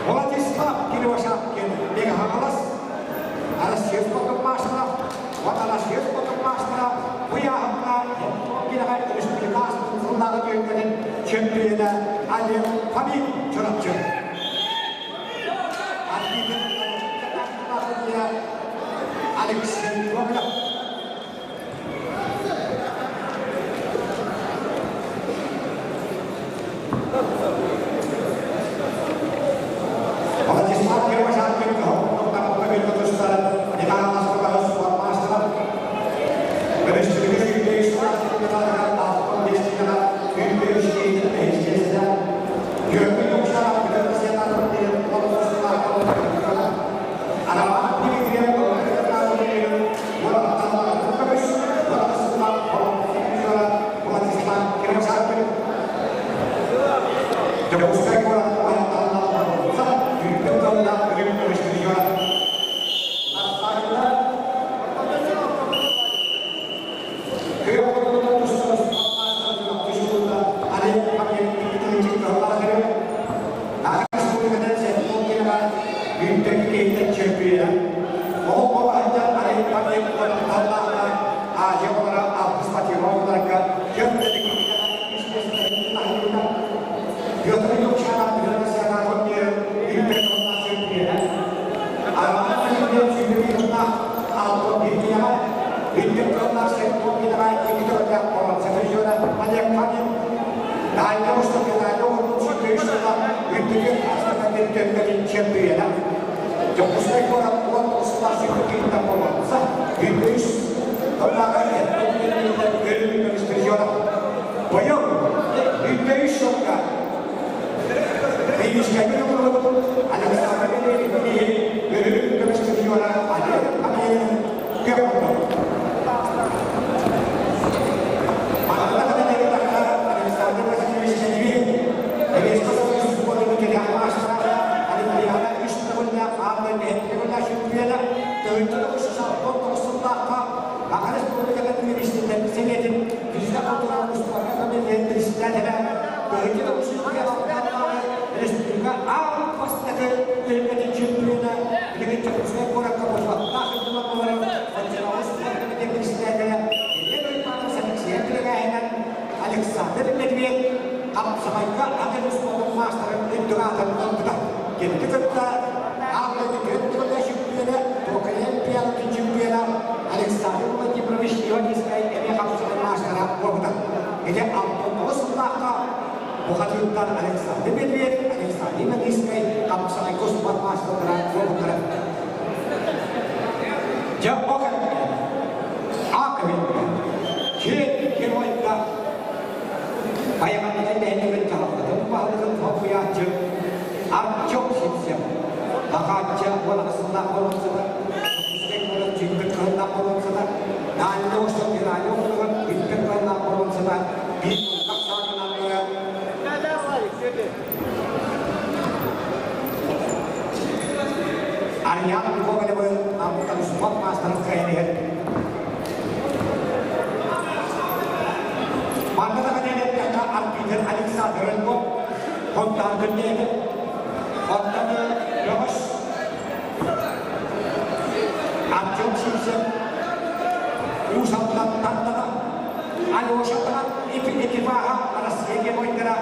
Владислав Кривошапкин Мэҥэ Хаҥалас Россия спортун маастара уонна Россия спортун маастара бу ыйааһыҥҥа киилэҕэ республика сыллааҕы түһүлгэтин чөмпүйүөнэ Олег Фомин Чурапчы. Алексей Гоголев. Владислав Кривошапкин Дьокуускай куорат Петр Дьокуускай куорат Быйыл 103 сылга Биирискэбит уруулун Александр Ильич Өрүһүн көмүс чемпиона Олег Андреев күөх муннук. Манна даҕаны Александр Васильевич Сергеев Советскай Союз спордун кэлэх маастара Олимпиада үс төгүллээх аан дойду төгүллээх чемпиона 1969 сыллаахха Саха Республикатын Министрдэрин Сэбиэтин физика-культура успуорка комитетын председателэ Республика аан бастакы түһүлгэтин чемпиона билигин Дьокуускай куоракка бочуоттаах сылдьыбат буоларын Оччотооҕу спорт комитет председателэ Елена Ивановна Алексеев күрэҥээһинэн Александр Медведь хапсаҕайга атын успуордун маастарын үрдүк аатын ылбыта. Кинини кытта аан дойду түөрт төгүллээх чемпиона, Токио Олимпиадатын чемпиона Александр Владимирович Иванинскай эмиэ хапсаҕай маастара буолбута. Ити 69 сыллаахха бухатыыртан Александр Медведев, Александр Иванинскай хапсаҕайга успуорт маастардара буолбуттара. Дьэ, о кэлбитэ, а кэлбитэ, киэн геройга Байаҕанньыта нэһилиэгин дьаһалтатын баһылыгын солбуйааччы Артем Сивцев, Баҕааччы уон сыллаах боруонсата, Дьокуускай куорат сүүрбэт кыһыллаах боруонсата, Дальнай Восток федеральнай округун бүппэт кыһыллаах боруонсата биир муҥхах саатынан Арыйаан Гоголевы Намтан спорт маастарын кыайан иһэр. Манна даҕаны эттэххэ арбитр Александр Львов Хонтаан диэки Оттон Бөҕөс Артем Сивцев Уус Алдан Тантана Алеша Таран экипаһа Россия геройдара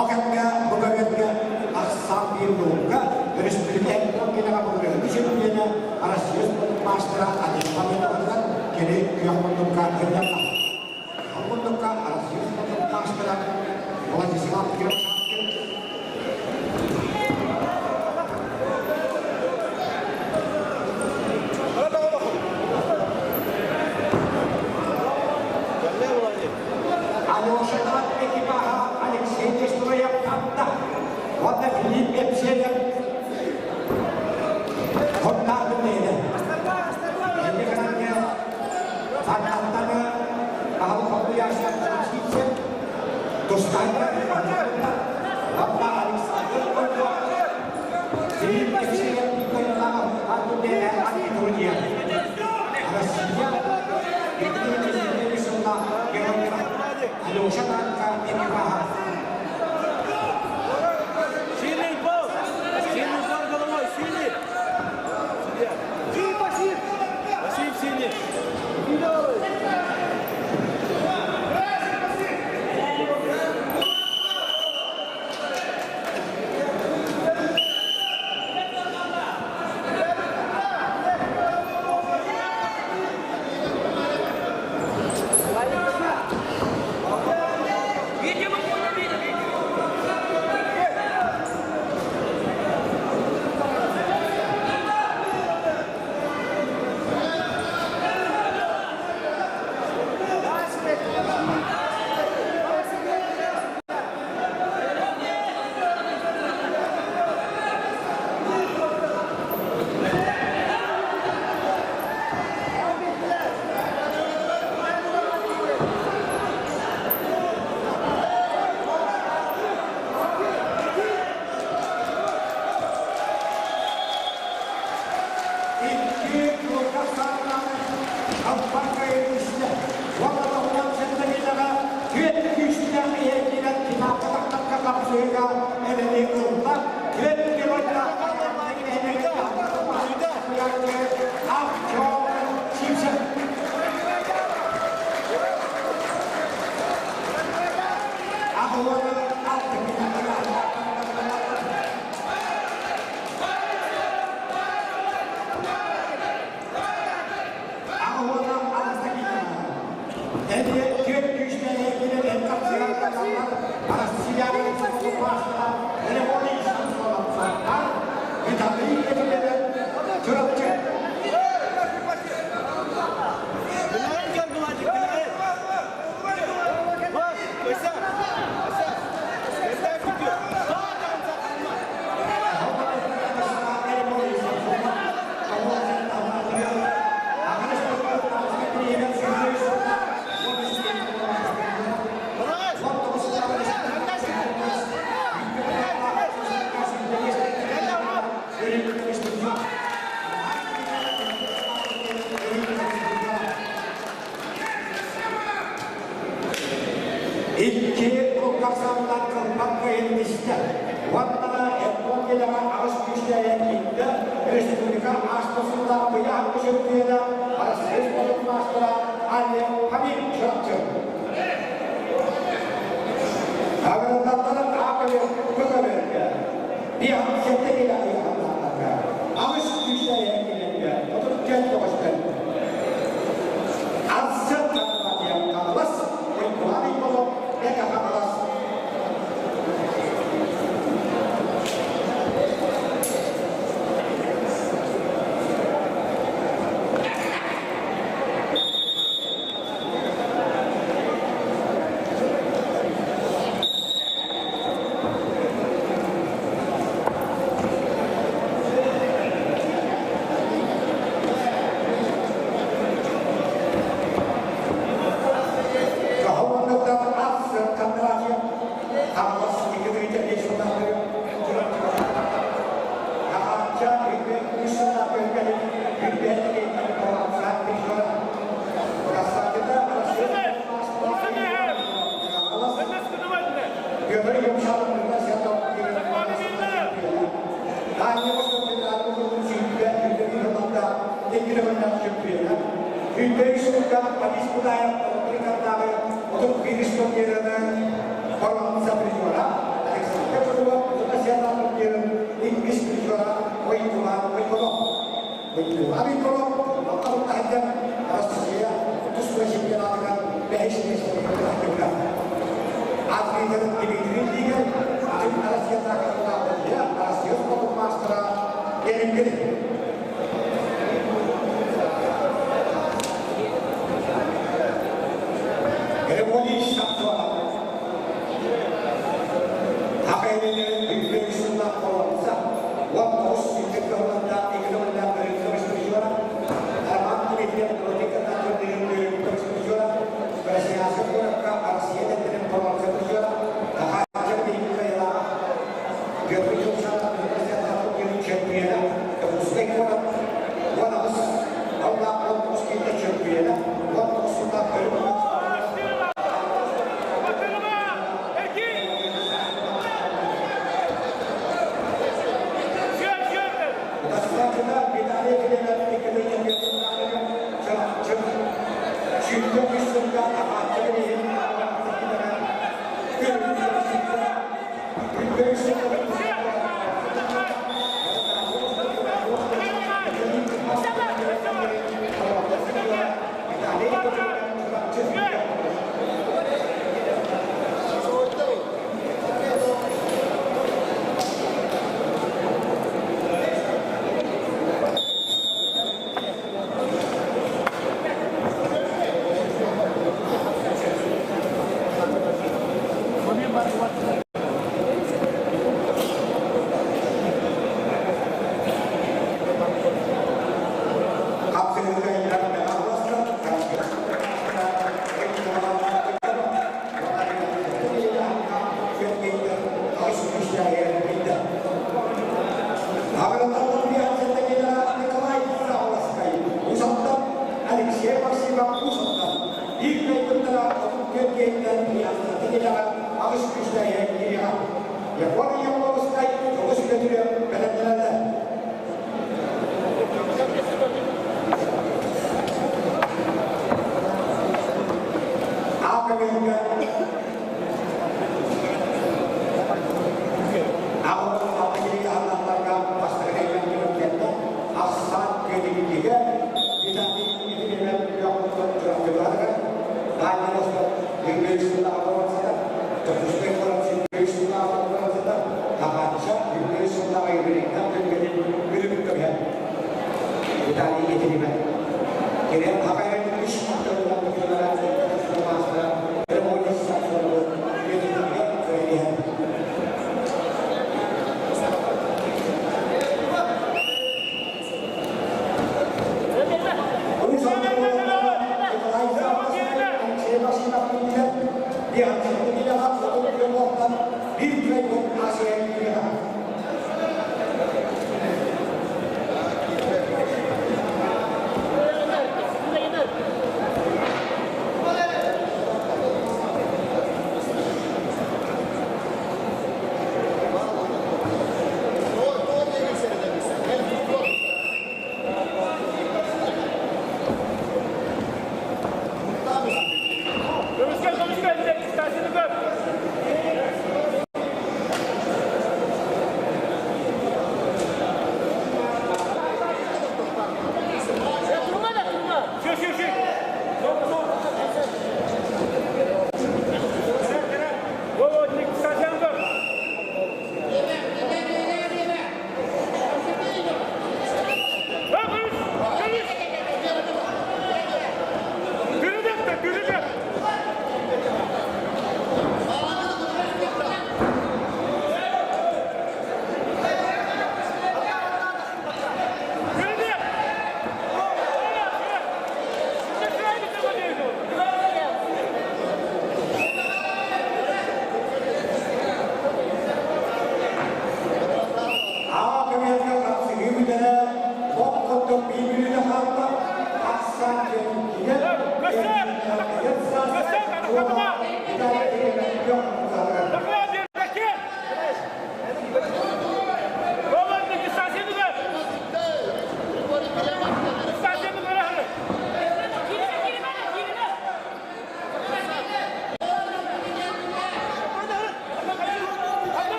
Ол кэмҥэ бу көрүҥҥэ ахсаан биир наука өрөспүүбүлүкэ киинэҕэ былырыыҥҥы чөмпүйүөнэ Россия спордун маастара Олег Павловтан кини күөх муннукка ынньанна. Ол муннукка Россия спордун маастара Владислав Кривошапкин Александр Сильный пол! Сильный удар головой, сильный! Судья. Василий сильный! Видимо, не видно, видимо.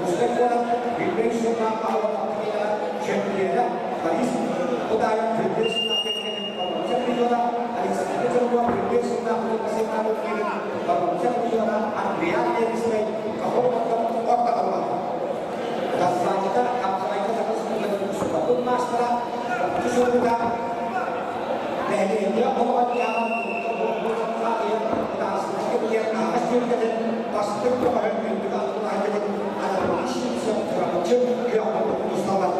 Дьокуускай куорат Билбэй суоллаах аҕалбатах киинэҕэ чөмпүйүөнэ Борис Будаев Билбэй суоллаах кэргэнин боруонса призера Александр Чернов Билбэй суоллаах Уопсайдаабыт киинин боруонса призера Андриан Ленскэй Каховаттан орто халлаата. Дастааччыта Хапсаҕайга Саха Республикатын субатын маастара Чусурбута нэһилиэнньэ олоҕо-дьаһаҕын аһаҕас түөлбэтин бастыҥ көҕөһүн үрдүк ааттаах Анатолий Сивцев Чурапчы күөх тусталлар.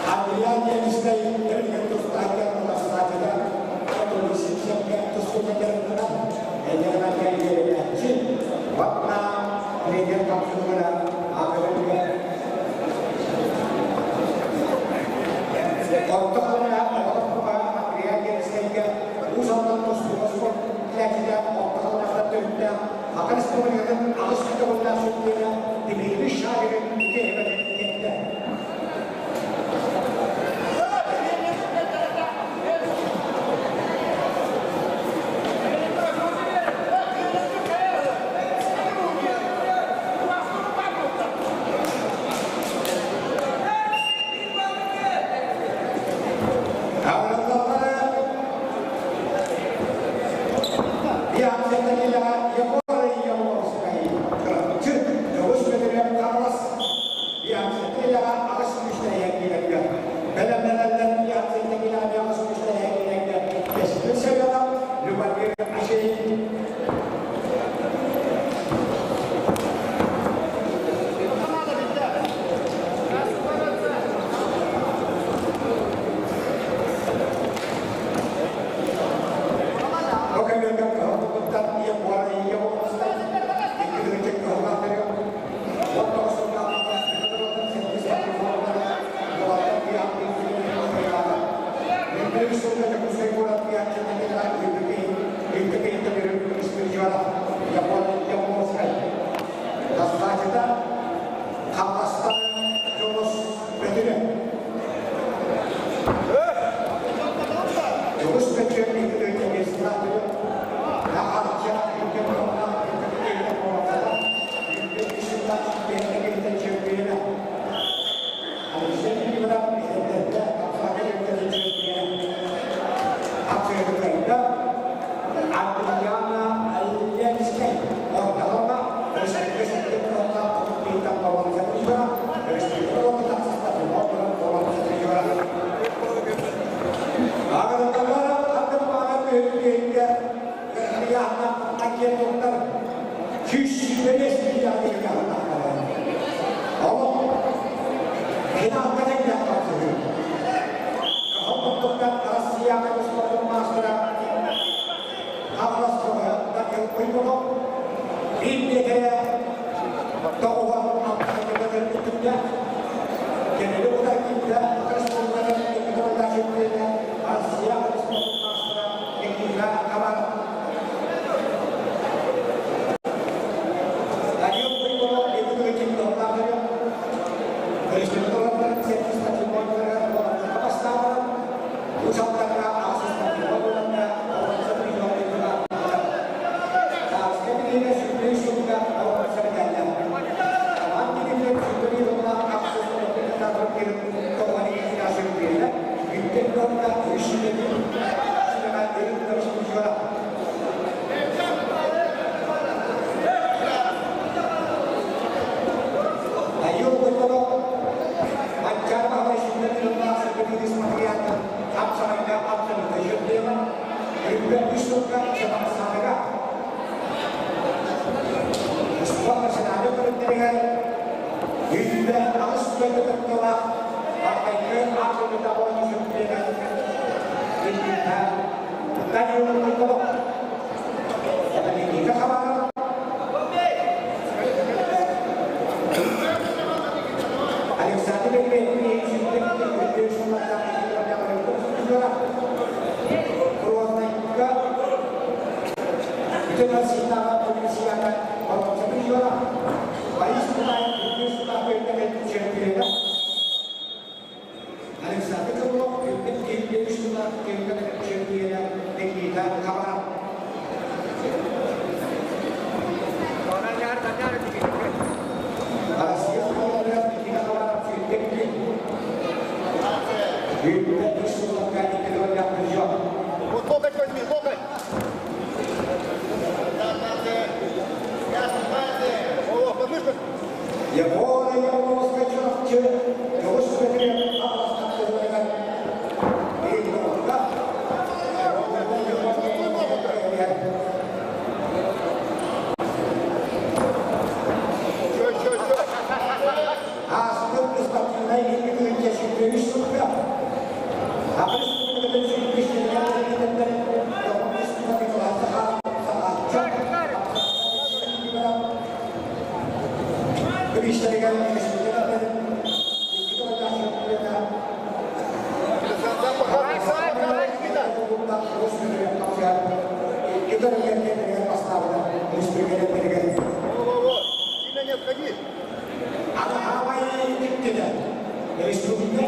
Адриан Ленскэй өрүһүн тустаахтар тастаачыта Анатолий Сивцевкэ тустууга дьарыктанар эйгэнэн кэлгиэрээччи уонна тренер хамсыгына аҕыйах Орто Халыма оҕолорго Адриан Ленскэйгэ Уус Алдан тустууга спорт кэлээччитэ Орто Халыматтан төрүттээх Саха Республикатын аҕыс көтөҕүллээх чөмпүйүөнэ Дмитрий Шаригин үтүө эттэ. Республикаларынан сэттис патримонияларыгар уолаттарга бастаабыта, Уус Алдаҥҥа ахсыс патриот уонна боруонса призердарга ааттаммыта. Сааскы бириэмэ 103 сылга боруонса мэтээллээх. Талаан кинигэлэр 101 уонна ахсыс олохтоохтор тоҕо чемпиона, бүттэн уонна үс сүбэтин сүбэҕэ өрүттэр судьуйа. Айыл Бойбодо Манчаары Баһылай сүнньүнэн сырдатыы матырыйааллар хапсаҕайга абсолютно чемпиона, үрдүк үс сылга Сабахсааныга Спорт национальнай көрүҥнэригэр 108 күөлгэ кыттыылаах Бастакы Африка оонньуу чемпиона Данил Бойбодо. Никита Хабаров Александр Петрович Грознайга Бүтүн Россиятааҕы университета боруонса Борис Кутаев үрдүк сыллаах чемпиона Александр Крылов үрдүк киһи сыллаах чемпиона Никита Хабаров. Россия спортугар Никита Хабаров сүүрдэ Үрдүк сылларга икки призер. Вот локоть возьми, локоть! О, подмышку. Япония Японская Чурапчы, Тоҕус Петрев Аҕыстан биир. Еще, еще, еще. Ааспыт спортивнай икки 23 сылга Аҕыс Сам показывай, сам показывай, Никита. Во-во-во. Сильно не отходи. Республика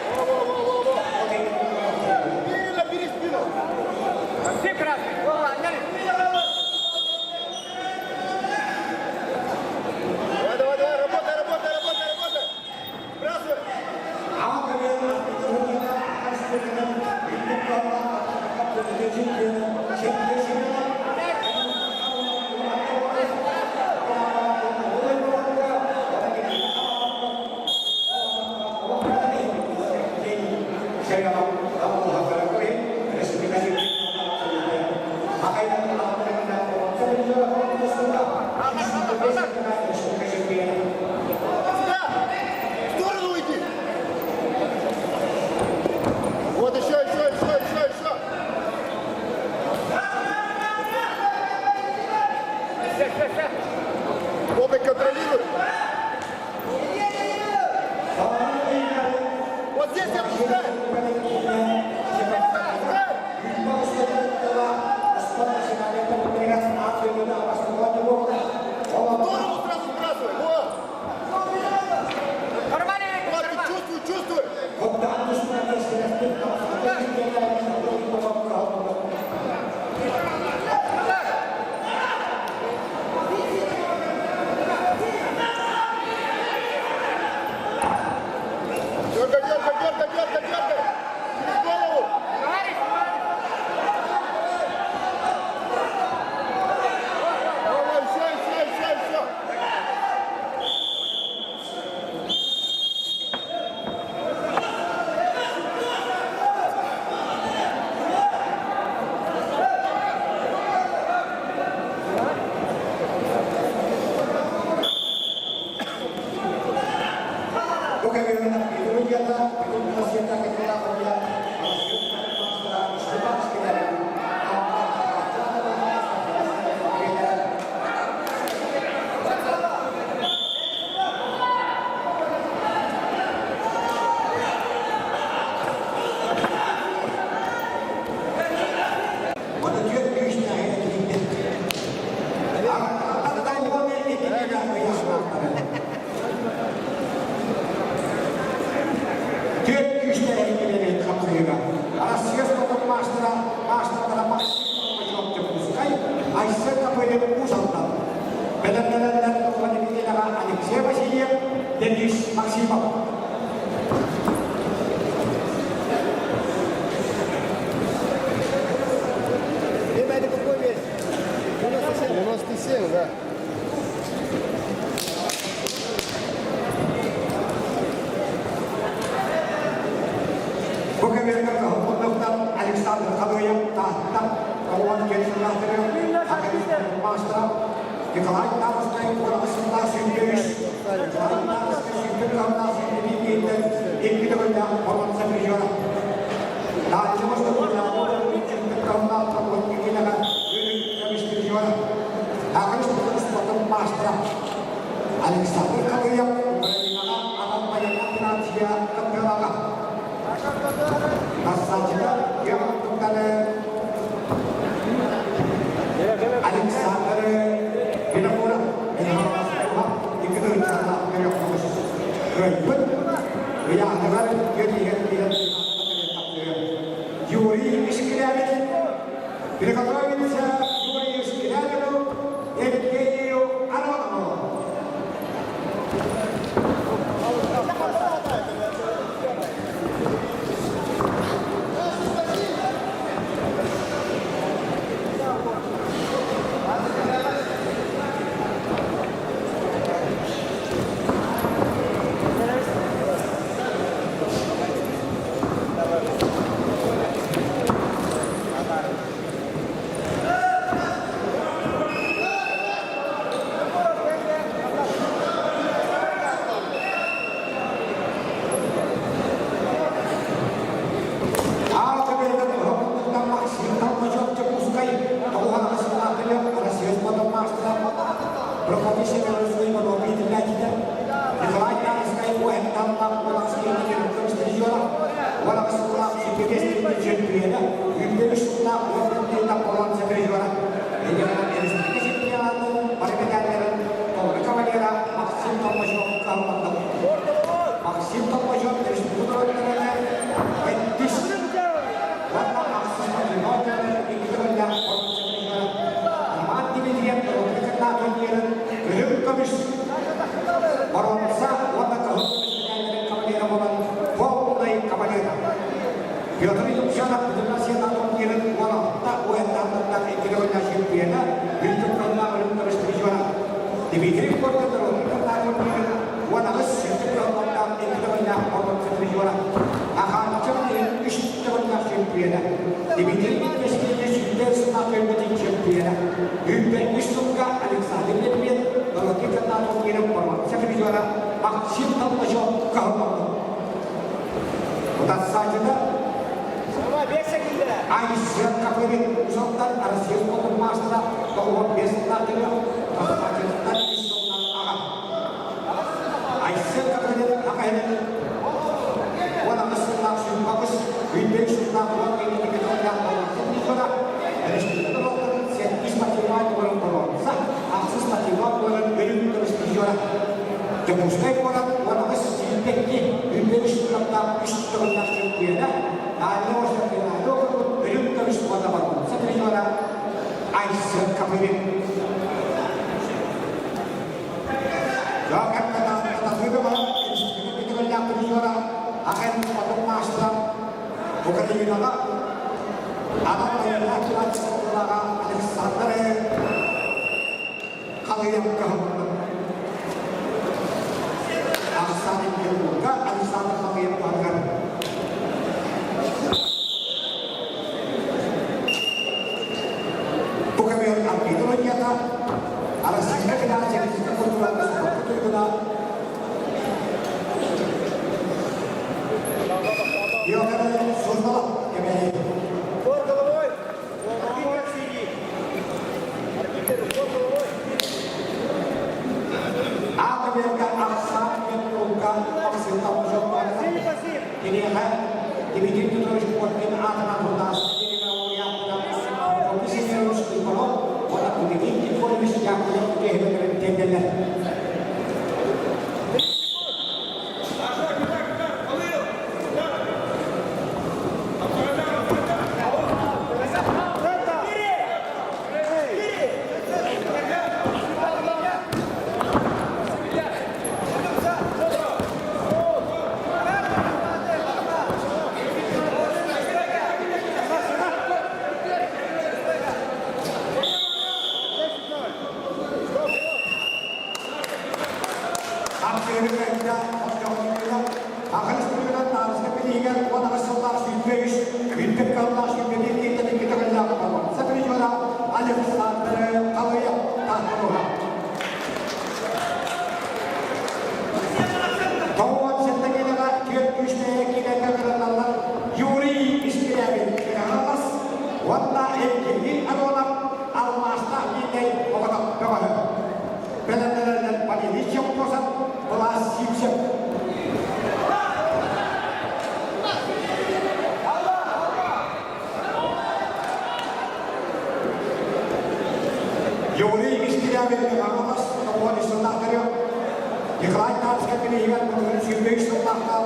Во-во-во-во. Сильно бери спину. Давай, давай, давай, работай, работай, работай, работай. Сбрасывай. Сюда! В сторону уйди! Вот еще, еще, еще, еще, еще! Васильев, Денис Максимов. Дима, это какой вес? 97. 97, да. Бу кэмҥэ Кыһыл Александр Халыев Таатта оҕуон кэлсилаахтары маастара Николай Тарскай ураҕасыллаах 103, Николай Тарскай сүүрбэ кыһаллаах 21 киһиттэн икки төгүллээх боруонса призера. Дальше кыһаллаах киһилэҕэ үрүҥ көмүс призера. Акырыс спортун маастара Александр Халыев Украинаҕа анал байыаннай финансия кыттыылааҕа. Массажыга киэҥ Александр Винокуров икки тыһыынчалаах көрүөхпүт кыайбыт ыйааһыныгар киэр иһэр Юрий Искрявин приготовиться Юрию Искрявину Евгению Аронову. Аата бэйэтэ туһаммыттан Максим Толмачев Дьокуускай тоҕуһаҕасылаахтыгар Россия спортун маастара Прокопий Семеновскай Иванов иитиллээччитэ Николай Тарскай Уэһэтталлаах Уолаҕас призера Уолаҕас сыллаах Сибиэс чөмпүйүөнэ 103 сыллаах уон боруонса призера Республика чемпионатын бары медалларын толору кавалера Максим Толмачев кыһалланна. Максим Толмачев республика норуоттарыгар сэттис уонна ахсыс патриоттары икки төгүллээх Роман Дмитриев норуотун турнирын үрүҥ көмүс боруонса уонна кыһыл көмүс медалларын кавалера буолан полный кавалера. Петр Юмшанов Бүтүн Россията турнирын 16 уһэттаахтардаах икки төгүллээх чемпиона, үрдүк кыллаах үрүҥ көмүс призера. Дмитрий Коркин норуотун турнирын 18 сүүрдүк кыһыллардаах икки төгүллээх боруонса призера. Ахаанча үс төгүллээх чемпиона. Дмитрий Медведев сүүрдэр сыллаах көрбүтүн чемпиона. Үүрбэ үс сылга Александр Медведев норуотун турнирын боруонса призера Максим Толмачев кыһылланна. Утарсааччыта Айсен Капырин Усалтан Россия спортун маастара 95 сыллаах кэлиэх, Утарсааччытыттан үс сылынан аҕа. Айсен Капырин аҕа иһинэн 18 сыллаах сүүрбэҕис, 105 сыллаах уон киһи тыллаах боруонса призера, республика норуоттарын сэттис спортивнай туорун боруонса, ахсыс спортивнай туорун үрүҥ көмүс призера. Дьокуускай куорат 18 сүүрбэкки үрдүк сыллардаах үс төгүллээх чөмпүйүөнэ Дальнего Федерального округун үрүҥ көмүс уонна боруонса призера Айсен Капырин. Төгүллээх призера Ахан Хотун маастара Украинаҕа анал байыаннай Александр Халыйан кыһаллар. Александр Петербурга Александр Халыйан туһатыгар Бу көмөр арбитр ойята Российская Федерация физической культуратын спорка туйгуна Петр Суздалов кэбэһи. Упор головой! Арбитр синий! Арбитр, упор головой! Аата берге Ахсан Петрулка Максим Толмачев Синий пассив! Юрий Искирявин Хаҥалас тоҕуон сыллаахтары Николай Тарскай бирииһигэр былырыын 23 сыллаахха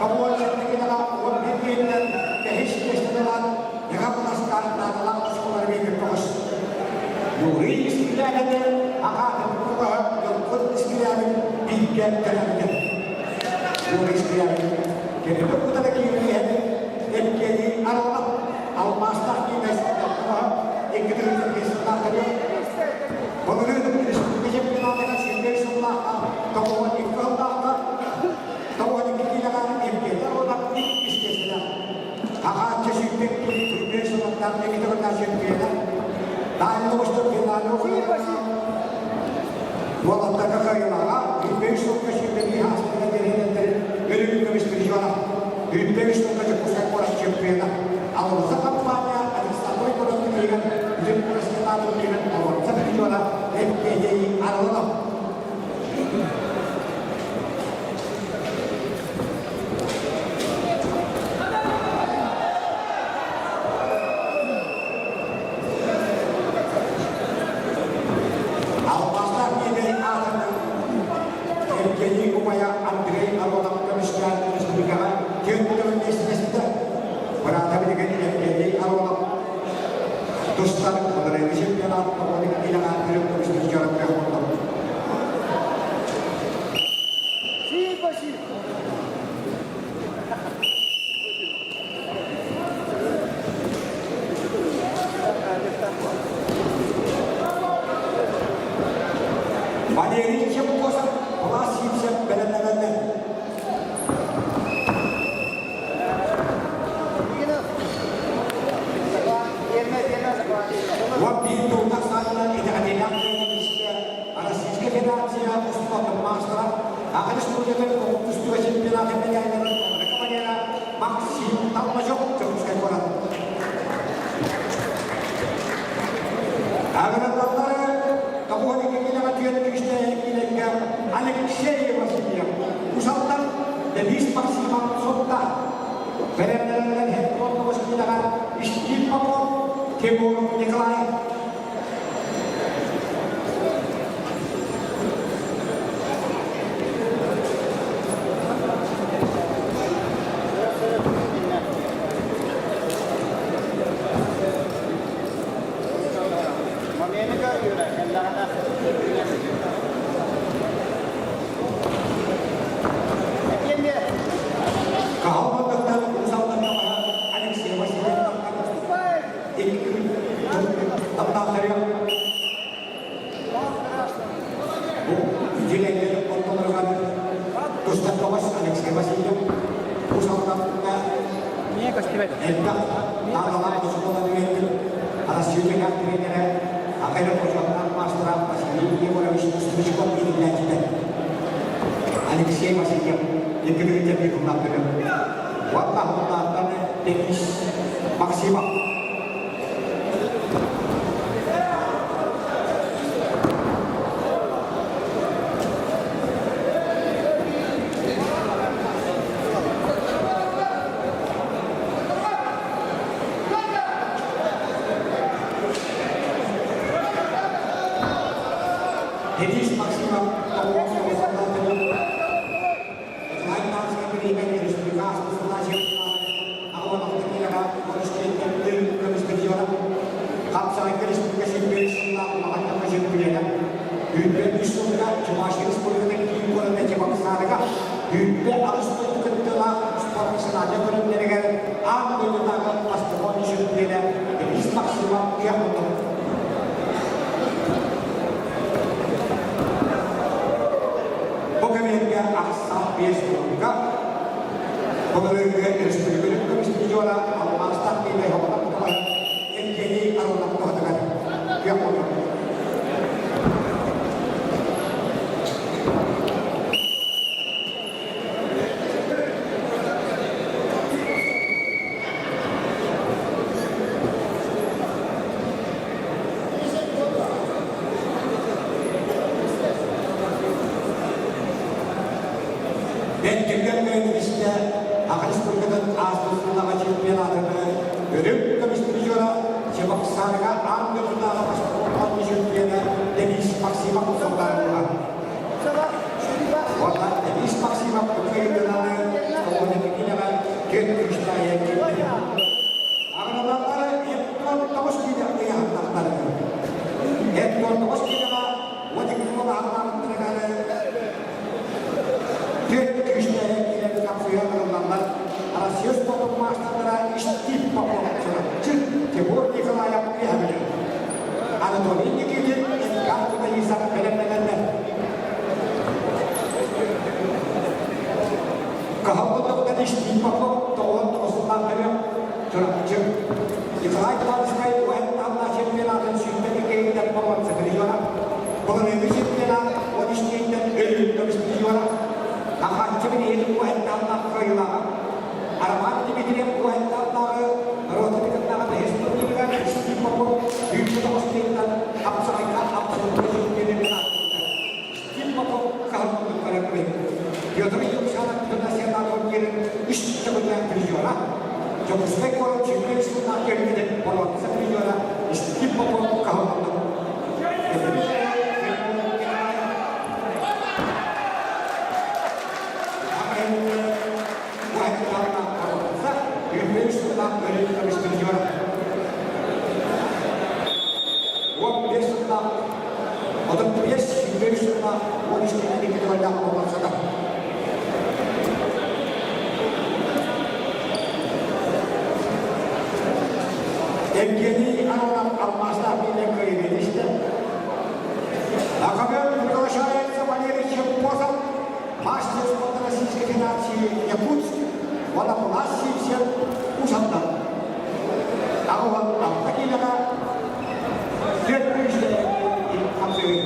тоҕуон сэттэ 11 киһиттэн бэһис миэстэни ылан Хаҥаластар наадалаах оскуолалары биэрбит көҕүс. Юрий Искирявины аҕаатын көҕөһө Ньургун Искирявин бииргэ төрөөбүтэ. Юрий Искирявин кэлбит кутара киирэн иһэн Евгений Аронов алмаастаах киинэс тохтоһо 2 сыллаахтары Былырыын республика чемпионатыгар 23 сыллаахха 92 сыллаахха 92 киилэҕэ Евгений Аронов иккис миэстэлээх. Аҕааччы сүүрбэт киһи сылаттан икки чемпиона. Дальнобосток финалга Уолаттарга кыайыылааҕа 23 сылга сүүрбэлии ааспыта дириҥэтэр өрүү көмүс призера. 23 сылга Дьокуускай куорат чемпиона. Алроса компания Александр Егорович иһигэр бүтүн Россиятааҕы үрдүнэн Алроса призера Евгений Аронов. Алмаастаах Миэбэй аатынан Евгений убайа Андрей Аронов көмүскээн республикаҕа түөрт төгүл миэстэлэспитэ. Быраата билигин Евгений Аронов тустар Былырыыҥҥы чемпионат оҕолорун илэҕэ үрүҥ көмүс призера буолла. Спасибо. Валерий Чепкосов Влас Сивцев бэлэмнэнэллэр. Уон биир тыллах саатынан итэҕэтиилээх истэ Российскай Федерация устуотун маастара Аҕа Республикатын омук тустууга чемпионатын медалларын кавалера Максим Толмачев Дьокуускай куорат. Аграрлары тоҕуһун киилэҕэ түөрт күүстээх киилэргэ Алексей Васильев, Усалтан Денис Максимов Сунта, бэлэмнэринэн хет киилэҕэ Истиин Попов, Тимур Николаев. Каһалмандаттан Усалтан Алексей Васильев Бу дьиҥэр ортолоругар тустар тоҕус Алексей Васильев Уус Алдаҥҥа элбэх наадалаах оскуоланы үөрэппит Арассыыйа тренерэ Акайра бочуоттаах маастара Василий Егорович Стручков иитиллээччитэ Алексей Васильев Екатерина Петровна Уонна Улааттан Денис Максимов. Денис Максимов Хапсаҕайга республика сирбири сыллаах улахан чемпионата Үүппэ үс сылга Чувашия Республикатын киин куората Чебоксарыга үүппэ аҕыс дойду кыттыылаах спорт сынаадьа көрүҥнэригэр аан дойдутааҕы бастакы чемпиона Денис Максимов кыах Бу кэмиэргэ ахсаан биэс уонга былырыыҥҥы өрөспүүбүлүкэ көмүс призера алмаастаах киинэ хоҕотох Евгений Аронов туһатыгар күөх буолла. Бэркиргэн Мөөнүбүстэ Аҕа Республикатын ааспыт сыллааҕы чемпионатыгар үрүҥ көмүс призера Чебоксарга аан дойдутааҕы бастакы чемпиона. Максимов Сардарова. Уонна Денис Максимов кыайыылааҕы Соломоникинаҕа түөрт күүстээх киирдэ. Аҕыналаллары 79 киилэ ыйаһыннахтарыгар. 79 киилэҕэ 12 куолаһалаахтарыгар түөрт күүстээх киилэни хапсыйа ылыллаллар. Россия спордун маастардара Стив Попов, Чурапчы, Тимур Николаев Иһабилин. Анатолий Никитин, Эдгар Кутаисов бэлэмнэнэллэр. Кыһалҕытыттан Стив Попов тоҕуһун тоҕусуннаах төрүөх Чурапчы. Николай Томскай уһаттааннаах чемпионатын сүүрбэ иккиһиттэн боруонса призера, былырыыҥҥы чемпионат 13-тэн өлүүн көмүс призера, Ахааччы билиһин уһаттааннаах кыайыылааҕа. Роман Дмитриев уһаттааннааҕы рота бэһис турнирыгар Стив Попов сүүрбэ тоҕус тыһыттан хапсаҕайга абсолютнай чемпионунан ааттаммыта. Стив Попов кыһалҕатын көрөн Петр Юмшанов Федосьевна турнирын үс төгүллээх призера, Дьокуускай куорат сүүрбэ үс сыллаах кэлбитин боруонса призера Стив Попов кыһалҕатын 15 сыллаах, 35, 23 сыллаах, 13 киһини кытылайдаах буолбатсата. Евгений Аронов алмаастаах биирдэн кыайыыны истэ. Академ приглашается Валерий Чемпосов, мастер спорта Российской Федерации Якутск, уонна Симсен Усандан. Аҕалан алта киилэҕэ түөрт күүстээх хамсыгын.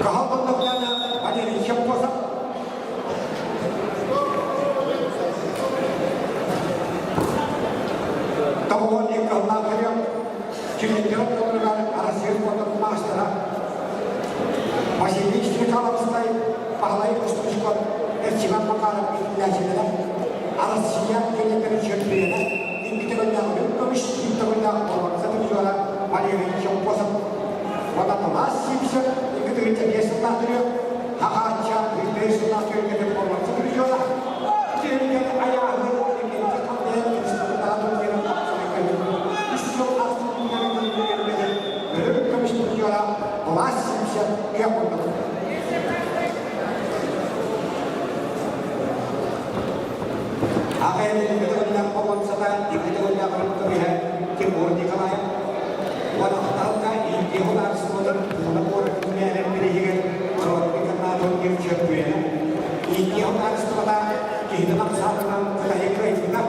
Каһал Бандахтана Валерий Чемпосов Тоҕуон иккаллаах кэлиэм Чемпион тылыгар Россия спортун маастара Василий Стрекаловскай, Баһылай Кустучков, Эрчимэн Макаров иитиллээччилэрэ, Россия кэлиэккэрин чөмпүйүөнэ, икки төгүллээх үрүҥ көмүс, биир төгүллээх боруонса призера Валерий Чемпосов уонна Томас Симпсон 2005 сыллаах төрүөх, Хахаачча 105 сыллаах төрүккэтин боруонса призера, Түһүлгэни айааһы Үс сыл Өрүк көмүс призера Томас Симпсон кыах курдук. Аҕайын икки холонсата икки төгүллээх көмүһэ Тимур Николаев уонахталга Индия судаарыстыбатын Тула куоратын мээрин бирииһигэр норуот интернатын чөмпүйүөнэ. Индия судаарыстыбата киһини хамсаатынан Кытайы кыайбыта.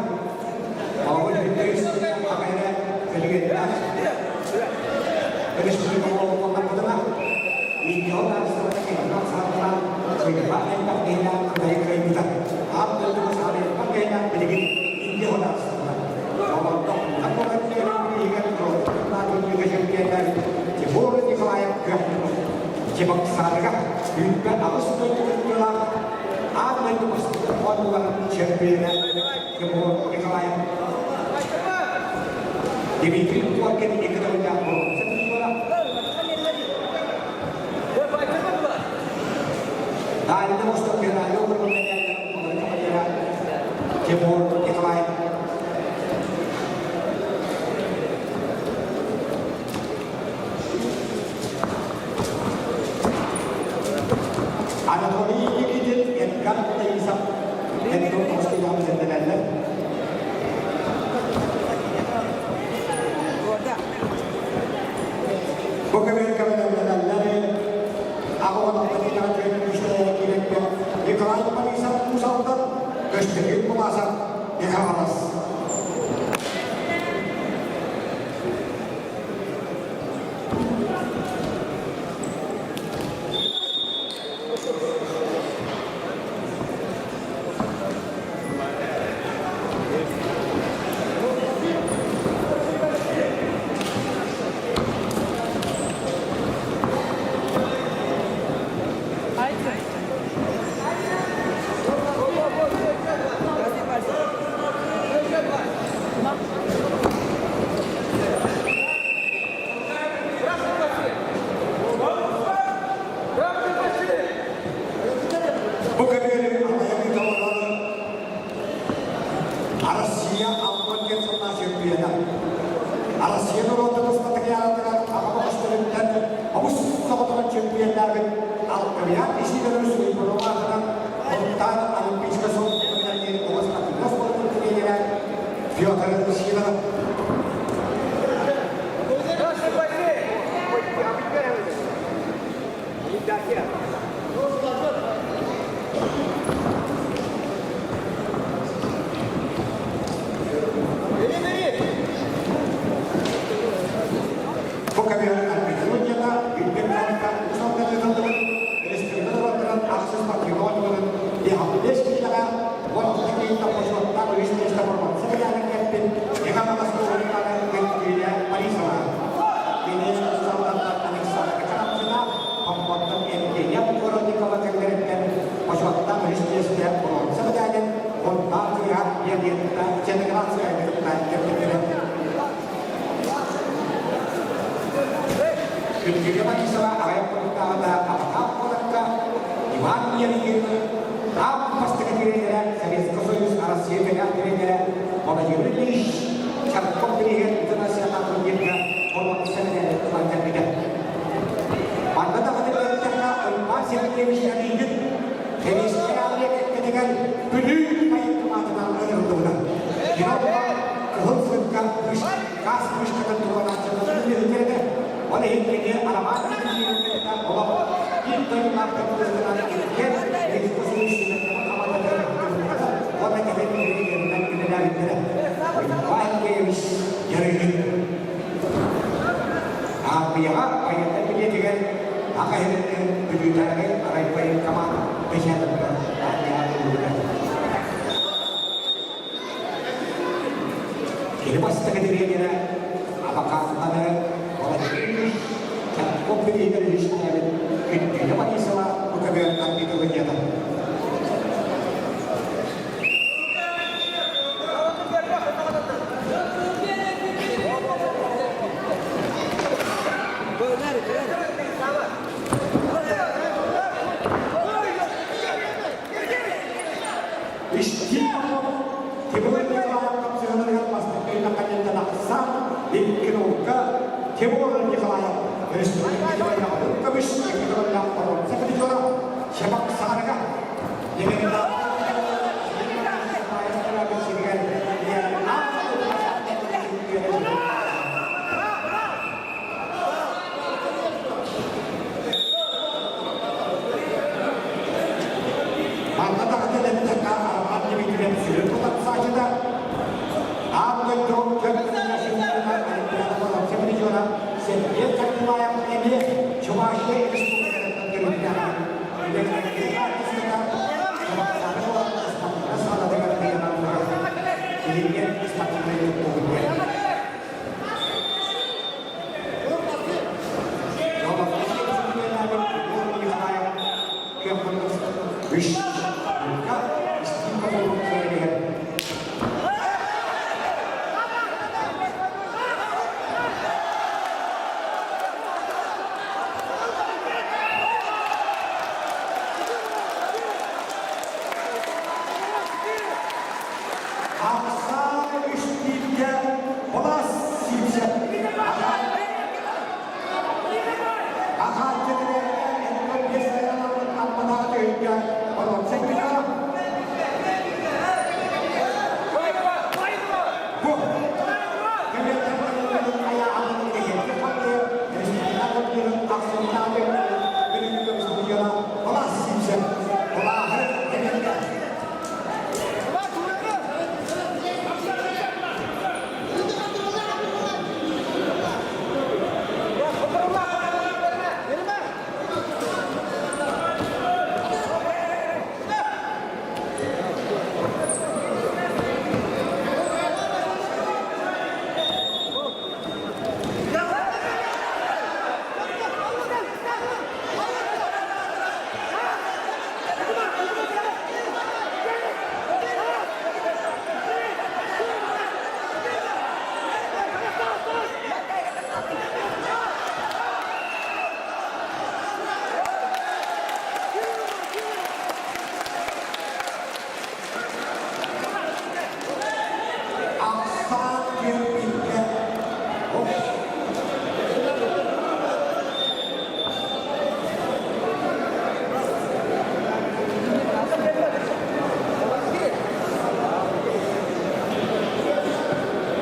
Оҕо үс аҕайра өлүгэннээх Республика олохтоннорбутуна Индия судаарыстыбата киһини хамсаатынан кыайбат элбэх киһилээх Кытайы кыайбыта. Аан дойдуга саамай элбэх киһилээх билигин Индия судаарыстыбата. Олордох Тимур Николаев Чебоксарга 28 дойду кыттыылаах аан дойду бастакы оонньууларын чемпиона Тимур Николаев Дмитрий Коркин икки төгүллээх боруонса призера Дальний Восток федеральный округун командира Тимур Николаев. Анатолий Никитин, Эдгар Таисов, Эдгар Тоскилям сэрдэнэллэр. Бу көмөр көмөлөрүнэллэр аҕа Николай Борисов Уус-Алдан, Көстөкүүн Куласов, Михайлов. Петр Сидоров. Бу кэмигэр арбитражта билбэт куоракка үс алта ыытыллыбыт республика норуоттарын ахсыс патриотун 55 киилэҕэ 16 киһиттэн бочуоттаах үһүс миэстэ боруонса бэлэҕин кэппит Мэҥэ Хаҥалас улууһунааҕы Екатерина Борисова. Кини Уус-Алдантан Александра Чарапчына, Хомпоттон Евгения Дворникова кэллэриттэн бочуоттаах үһүс миэстэ боруонса бэлэҕин Кунтаах кыыһа Виолетта Ченеградская кытта кэлбиттэрэ. Күндүгэ Борисова аҕыйах хонуктааҕыта Абакаап куоракка Иван Ярыгин аан бастакы тириэньэрэ Советский Союз Арассыыйа бэлэх тириэньэрэ Владимир Ильич Чартков бирииһигэр интернационал турнирга хоруотуса мэтээли ылан кэлбитэ. Манна даҕаны эттэххэ, Иван Сергеевич Ярыгин Сэбиэскэй Армия кэккэтигэр Бүлүү военкоматынан ыҥырыллыбыта. Кини Кыһыл сырка газ вышкатын туруорааччыларын үлэһиттэрэ этэ. Ол иһин кини Арамаан Дмитриевичтэ олох биир дойдулаах кыргызтарынан иккиэн Союз хамандатыгар кыттыбыттара уонна кэлин үлэлэринэн үлэлээбиттэрэ. Иван Андреевич Ярыгин Аармыйаҕа байыаннай билиэтигэр Аҕа иһиттэн Бүлүүтээҕи райвоенкомат бэчээтэтигэр аармыйаҕа ылбыта. Кини бастакы тириэньэрэ Абакааттаны Владимир Чатков бирииһигэр үһүстээбит Күндүнэ Борисова бу көбүөр арбитроведиятын. Истиҥ Тимур Николаев хапсыһыыларыгар бастакы ыйдахха тахсан, икки нолга Тимур Николаев республика көмүс икки боруонса призера Чебоксарга Ленинградка сиригэр Манна даҕаны эттэххэ, Арман Дмитриев сүрүн утарсааччыта, аан дойду көрдөрүүнэ Олимпиада боруонса призера Сергей Карнилаев эмиэ Чувашия Республикатыттан төрүттээх үлэлэргэ хаартыската Чебоксары буолан спортивнай саалатыгар ыйанан турар билиҥҥи спортивнай тутуугун Ахсаан үс бииргэ Былас Сиипсэп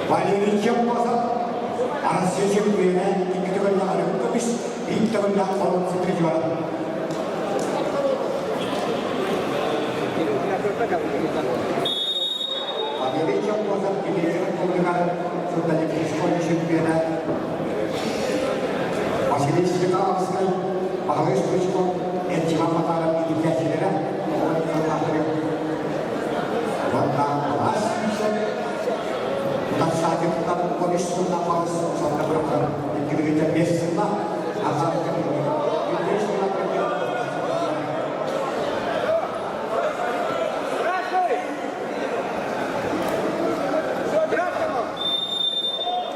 Валерий Чемпосов Арассыыйа чөмпүйүөнэ икки төгүллээх үрүҥ көмүс, биир төгүллээх боруонса призера. Валерий Чемпосов Кириэһин кулугар Сурдолимпийскай чөмпүйүөнэ Василий Светлановскай, Баһылай Стручков, Эрчиман Макаров иитиллээччилэрэ Уонна Алаас сүүсэ Тахсаатыттан 13 сыллаах балыс салта бырахтар 205 сыллаах Азаатка 105 сыллаах.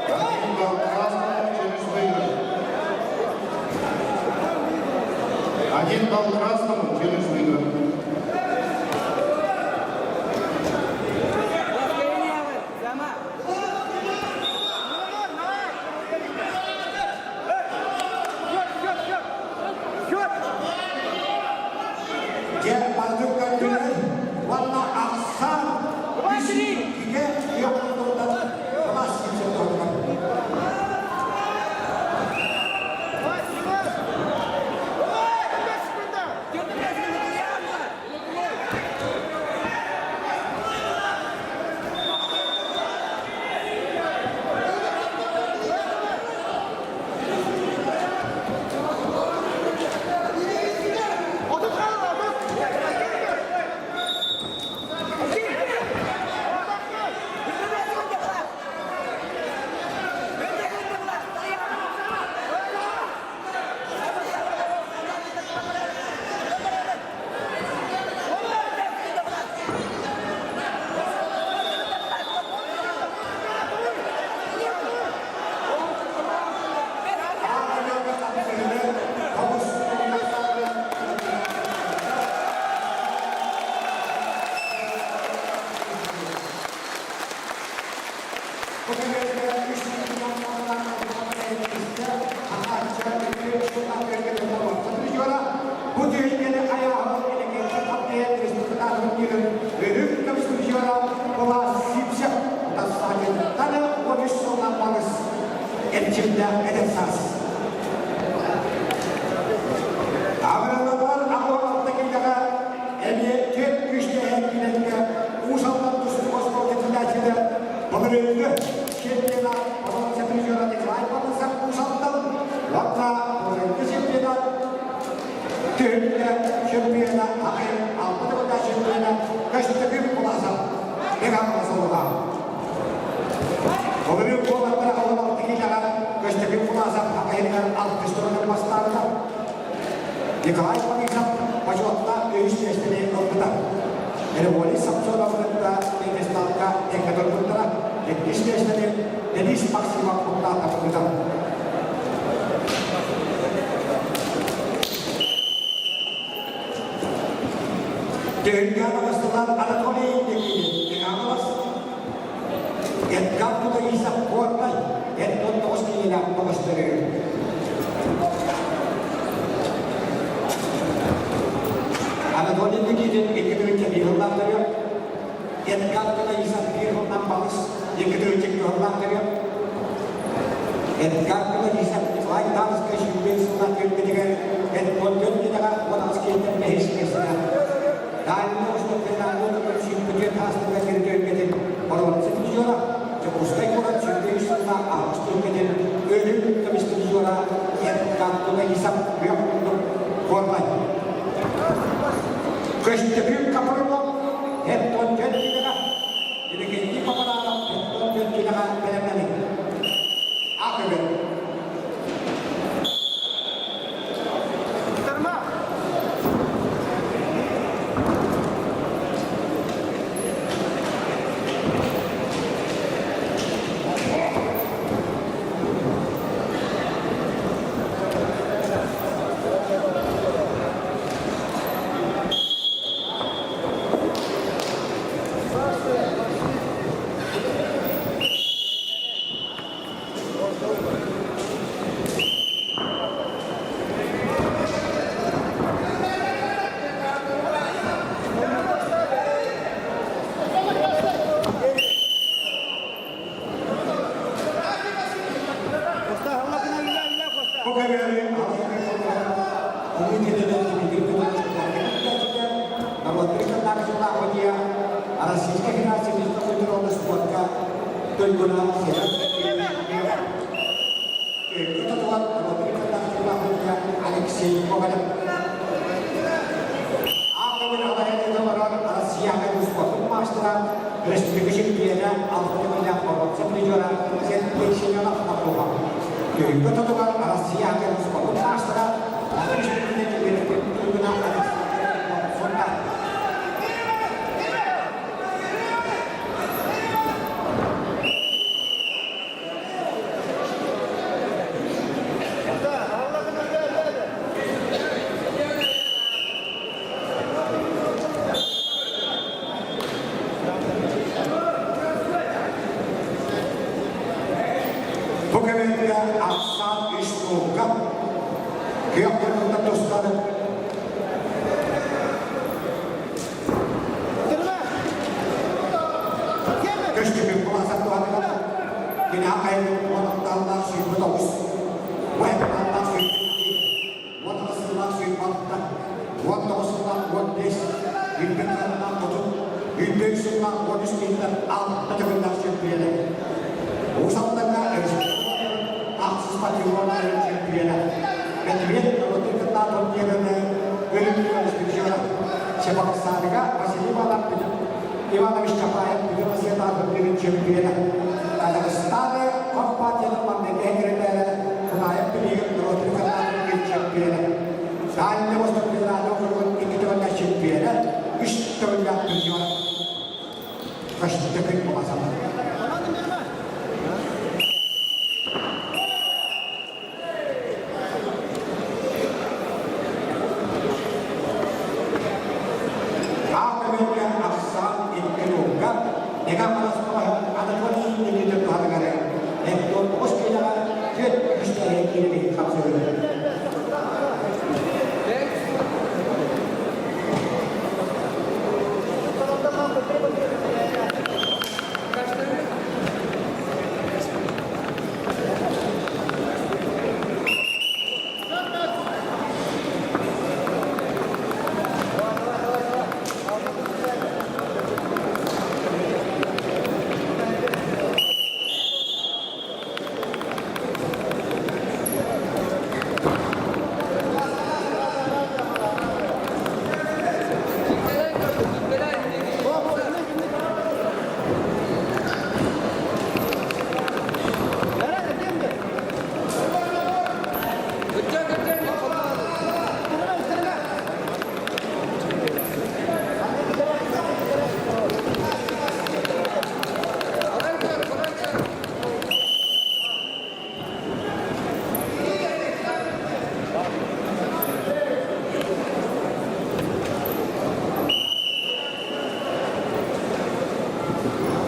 Один балл красному, челлендж выигран. Один балл красному, челлендж выигран. Дьэ, маннык көрдүлэр уонна ахсаан үс иккигэ күөх туттан кылаас кимсэ туһунан. Бу түһүлгэни хайааһын электрика хаппыйа республикатын өрүк көмүскүчүлара Кылаас Сипсев тастаатыттан 13 сылынан балыс эрчимнээх эдэр саас. Абыраллар Амур киилэҕэ эмиэ түөрт күүстээх киилэргэ Уус Алдан тустуук оскуола председателэ былырыыҥҥы чемпионат боруонса призера Николай Павлович Уус Алдан уонна былырыыҥҥы чемпионат түһүлгэ чемпиона аҕай алта төгүллээх чемпиона Көстөкүүн Куласов Михаил Солуга. Былырыын куолаттара 16 киилэҕэ Көстөкүүн Куласов аҕайыгар алтыс турунан бастаабыта. Николай Борисов бочуоттаах үһүс миэстэни ылбыта. Револий Самсонов кытта пьедесталга тэҥҥэ турбуттара. Иккис миэстэни Денис Максимов куттаатаппыта. Түһүлгэ бастылар Анатолий Никитин Михайлов, Эдгар Кутаисов Горнай, Эдгон тоҕус киилэлээх тоҕустары. Анатолий Никитин икки тыһыынча биир сыллаахтарыгар, Эдгар Кутаисов биир сылынан балыс 2 тыһыынча сыллаахтарыгар, Эдгар Кутаисов Николай Тарскай сүүрбэ сыллаах кэлбитигэр Эдгон кэлбитэҕэ 18 киһиттэн бэһис миэстэлээх. Дальний Восток сүүрбүтүөн таастыга сирдэрбитин боруонса призера, Дьокуускай куорат 23 сыллаах аҕыс түһүлгэтин өлүү көмүс призера Эдгар Кутаисов күөх курдук куорбай. Көстөкүүн Капрынов Эдгон кэлбитэҕэ Иннокентий Папаранов Эдгон кэлбитэҕэ бэлэмнэнин. Акыбын. Российскай Федерация физическэй культура уонна спортка туйгуна Семен Ефимов. Күҥҥэ тутулар Алексей Ковалев. Россияҕа спортун маастара, республика чемпиона, алта төгүллээх боруонса призера Сергей Семенов Напуха. Күһүҥҥү тутугар Россияҕа спортун маастара, республика чемпиона Александр Фонда. Бу кэмҥэ ахсаан үс суолга күөх кытылда тустар Көстүбүт кулаасат туһатыгар кини айыл уонаттааллаах сүүрбэ тоҕус, уһэттааллаах 22, 18 сыллаах 26, 19 сыллаах 15, 21 сыллаах 30, 23 сыллаах 13 киһиттэн алта төгүллээх чөмпүйэнэ. Уус Алдаҥҥа республика ахсыс патриота чөмпүйэнэ. Бэтибиэт норуотун кытта турнирын өлүмпүк республика Чебоксарыга Василий Иванович Чапаев Бүтүн Россиятааҕы турнирын чөмпүйэнэ. Казахстаны Компартиятын маҥнайгы секретарэ Кунаев Билигин норуотун кытта турнир чөмпүйэнэ. Дальний Восток федеральный округун икки төгүллээх чөмпүйэнэ, үс төгүллээх призера. Көстөкүн Мамасалар. Аах көмөккө ахсаан икки нуукка Нега Манаскова Анатолий Никитин туһатыгар 49 киилэҕэ түөрт үстэһи киирбит хапсыһыы.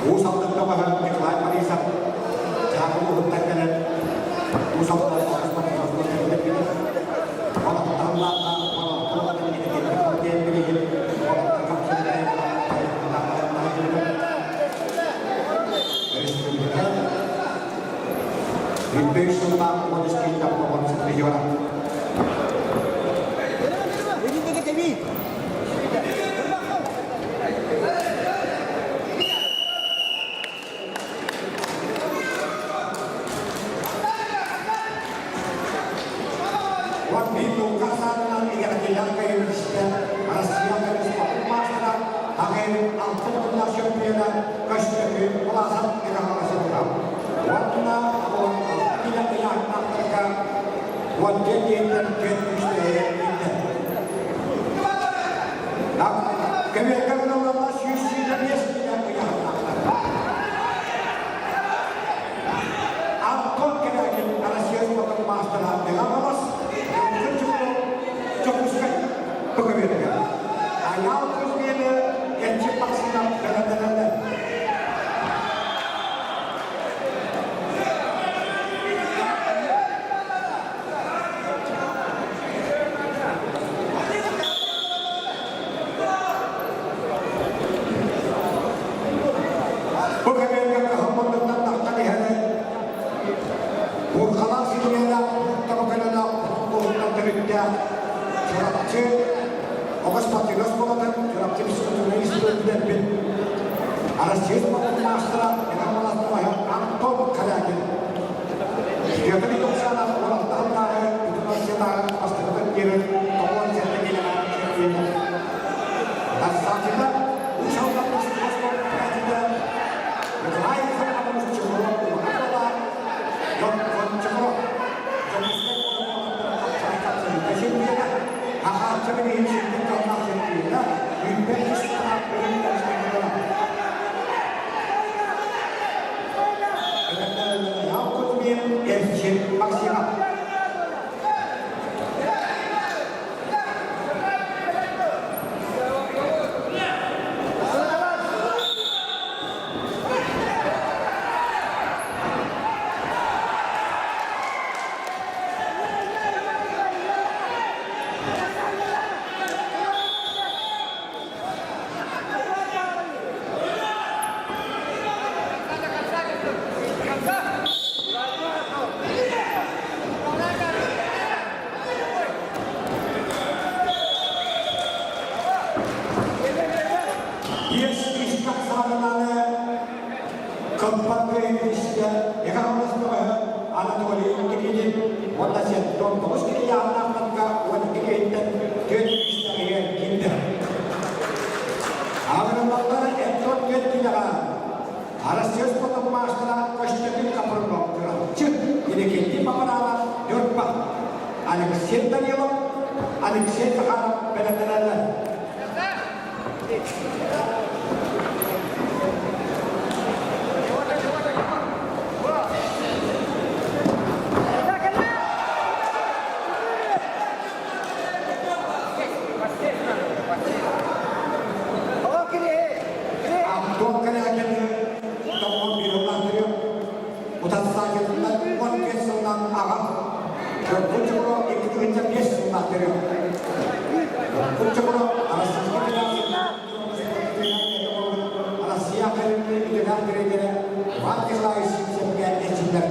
Уус Алдан баһа Николай Борисов Дьааҥы улууһуттан кэлэн Уус Алдан Бүппүт сыллаах уон үс киһиттэн призера. Уон биир тылга саатынан Екатерина Юристе Россия спорт маастара Аҕай алта төгүллээх чемпиона Көстөкүүн Власов Михайлович уонна 16 килэ ыйааһыннаахтарга 14 диэннэр түөрт. Россия спортун маастара Иван Антон Корякин. Петр Ютуксанов уолаттаһыннааҕы Бүтүн Россиятааҕы бастакытын диэри 97 киилэҕэ чемпиона. Дастааччыта Уус Алдан спорт Николай Михайлович Чехоров улахан уола Дьон Чехоров Дьокуускай куорат чемпиона, Ахаачча билигин сирдик каллаах чемпиона, Үүппэ ис Эрчим Максимов. Биэс киһи саҕаланаары Кылбан Кыайыытыскэ Егорович бөҕөһө Анатолий Никитин уонна 79 килийааннаахтарга 12 киһиттэн түөрт күүстээҕигэр киирдэ. Аҕырымаллар Эдтон түөрт киилэҕэ Арассыыйа спортун маастара Костянтин Капрынов Чурапчы Иннокентий Мамаранов Ньурба Алексей Данилов Алексей Захаров бэлэмнэнэллэр. Антон Корякины тоҕо биир Утарсааччытынан 15 сылынан аҕам Кыргыччукуро 2005 сылынан төрүөх. Кыргыччукуро Российскай Федерация Россия Академия үтүөлээх тренерэ Иван Николаевич Симцевгэ эрчиллэр.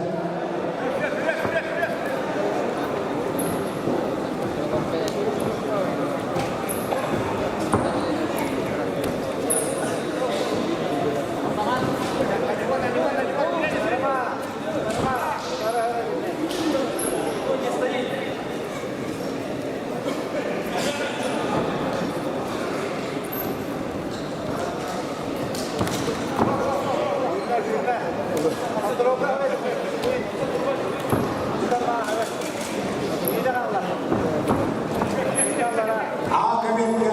А көмөлгө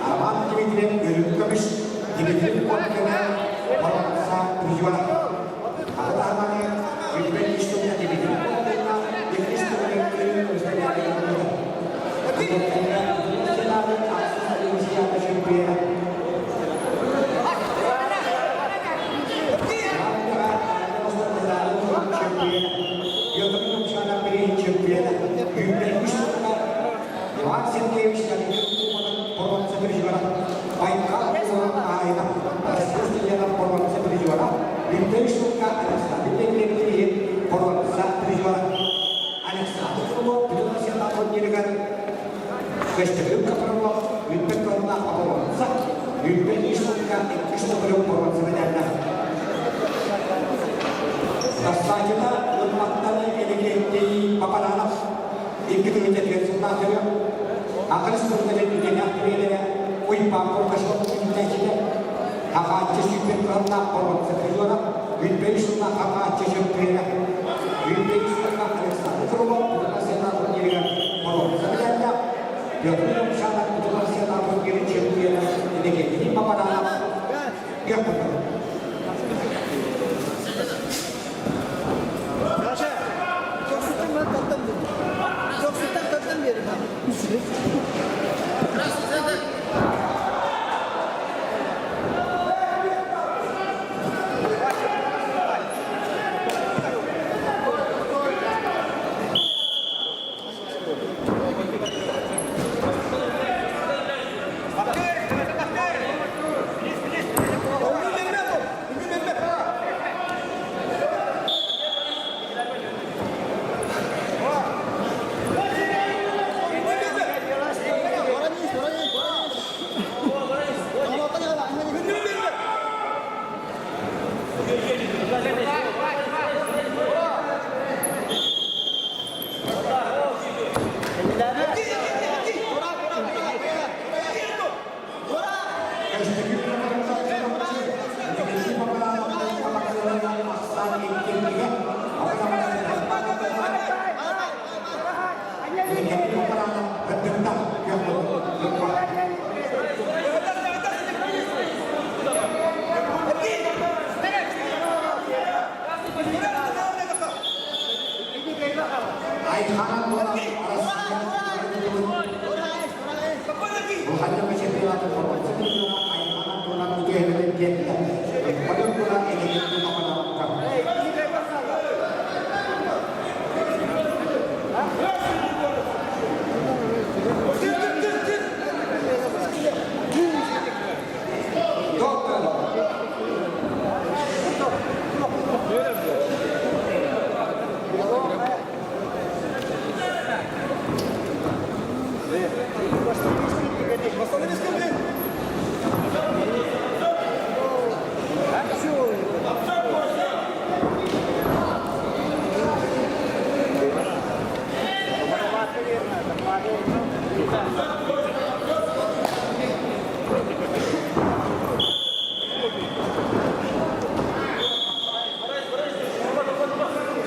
Роман Дмитриев үрүҥ көмүс Дмитрий Коркина боруонса призера. Иван Сергеевич боруонса призера Байкал аайына Россия боруонса призера Виктор Александр Дмитриевич боруонса призера Александр Фролов Бүтүн Россиятааҕы турнирыгар Көстөкүүн Капралов Бүппэт кылыннаах боруонса Бүппэт Ишутка иккис төгүрүк боруонса медаллаах. Бастаачыта Лымматтан Эликентий Папаранов икки тыһыынча сыллаах төрүөх Акырыс тылларын үтэнэх тренерэ Уйбаан Курташов иитээччитэ Хаҕааччы сүүрбэт кыһаллаах боруонса призера Бүлбэй сыллаах хаҕааччы чөмпүйүөнэ Бүлбэй сыллаах Александр Фролов Бүтүн Россиятааҕы турнирыгар боруонса медаллаах Петр Юмшанов Бүтүн Россиятааҕы турнирын чөмпүйүөнэ Иннокентий Папаранов Герман. Çok sütten ben tattan veririm. Çok sütten tattan veririm ben. Айханан буолан Арассыыйа Улаханнык чемпионатын хомойсу Айханан буолан үтүөһүнэн тиэрдэ. Хотун буолан эһигин тутаханакка. Доктор!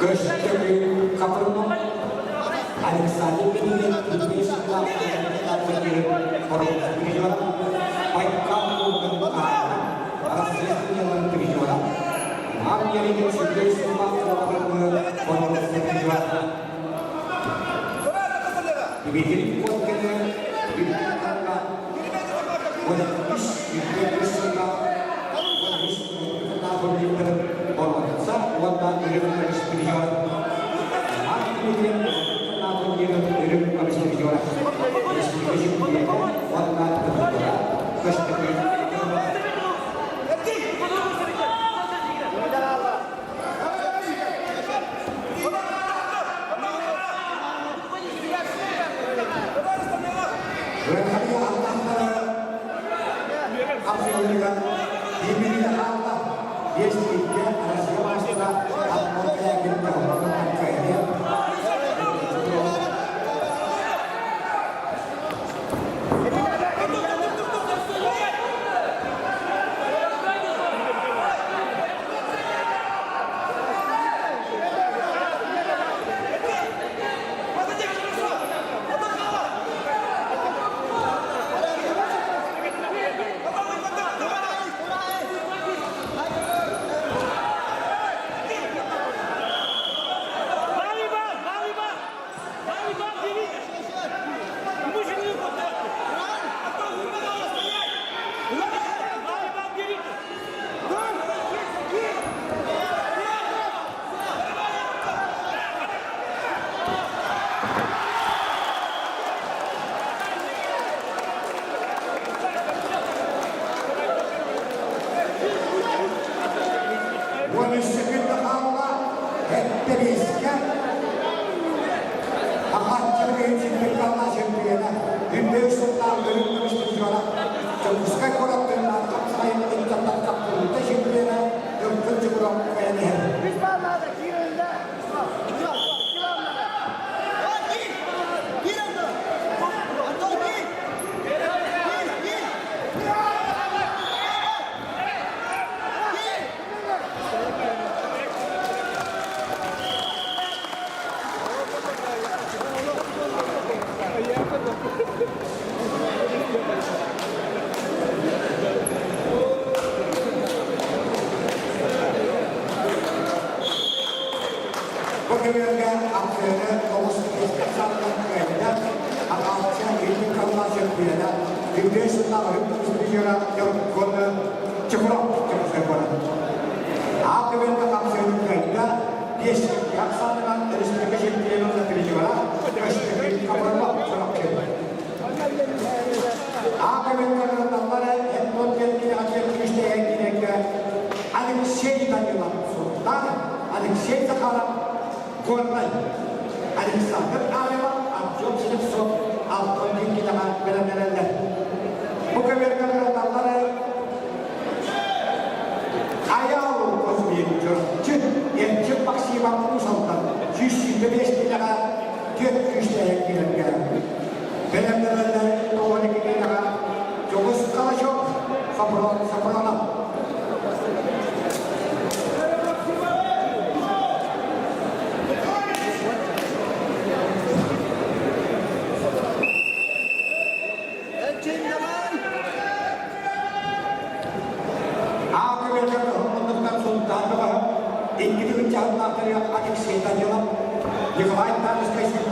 Көстөкүүн Хапырымов Александр Пинигин Дмитрий призера, Байкал кубогын хаһаайына, Арассыыйа судьуйаларын призера, Нам Ярыгин Сергей Суллаах боруобуста призера, Дмитрий Коткины Викторга 13 Евгений сылга боруобуста уонна үрүҥ көмүс призер, Марк Дмитриев үрүҥ көмүс призера, Республика чемпиона уонна кыттыылара Көстөкүүн Ыараханы алтахтара Абсолютно Дмитрий хаалла. Биэс икки Россия маастара Антон Корякин кыайда. 13 секунда хаалла. Эттэбиискэ Ахатчы чемпионата чемпиона, Үрдүк сыллаах үрүҥ көмүс призера, Дьокуускай куораттан хапсаҕайын ыччаттар хаппыыта чемпиона Дьоҥкун Чукуров кыайан иһэр. Үс балл надо, киир önde. Үс балл, iki балл надо. Gir! Gir önde! Anton gir! Gir, gir! Gir! Бу көбүөргэ Аппыаны 9 саатынан кыайда, Аҕааччы Илин Калла чемпиона, Үрдүк сыллаах үрүҥ көмүс призера Дьоҥкун Чукуров Дьокуускай куорат. Аа көбүөргэ хапсыһыы кыайда, 5 саатынан республика чемпионун призера Көстөкүүн Хабырова Чурапчы. Аа көбүөргэ кытталлара Эдмон Кэлкиэҕэ күүстээх киирэргэ Алексей Данилов Султан, Алексей Захаров Горнай, Александр Аревов, Артем Слепцов Алтан Киҥкитэҕэ бэлэмнэнэллэр. Бу көбүөргэ кытталлары Айаал Кузьмин Чурапчы, Эрчим Максимов Уус-Алдан 125 киилэҕэ түөрт күүстээх киирэргэ бэлэмнэнэллэр 92 киилэҕэ Дьоҕус Калачев Сопронов. Эрчим давай! Аакыбыта муннуктан султаан бөҕөһө, икки тыһыынча сыллаахтарыгар Алексей Данилов, Николай Тарскай.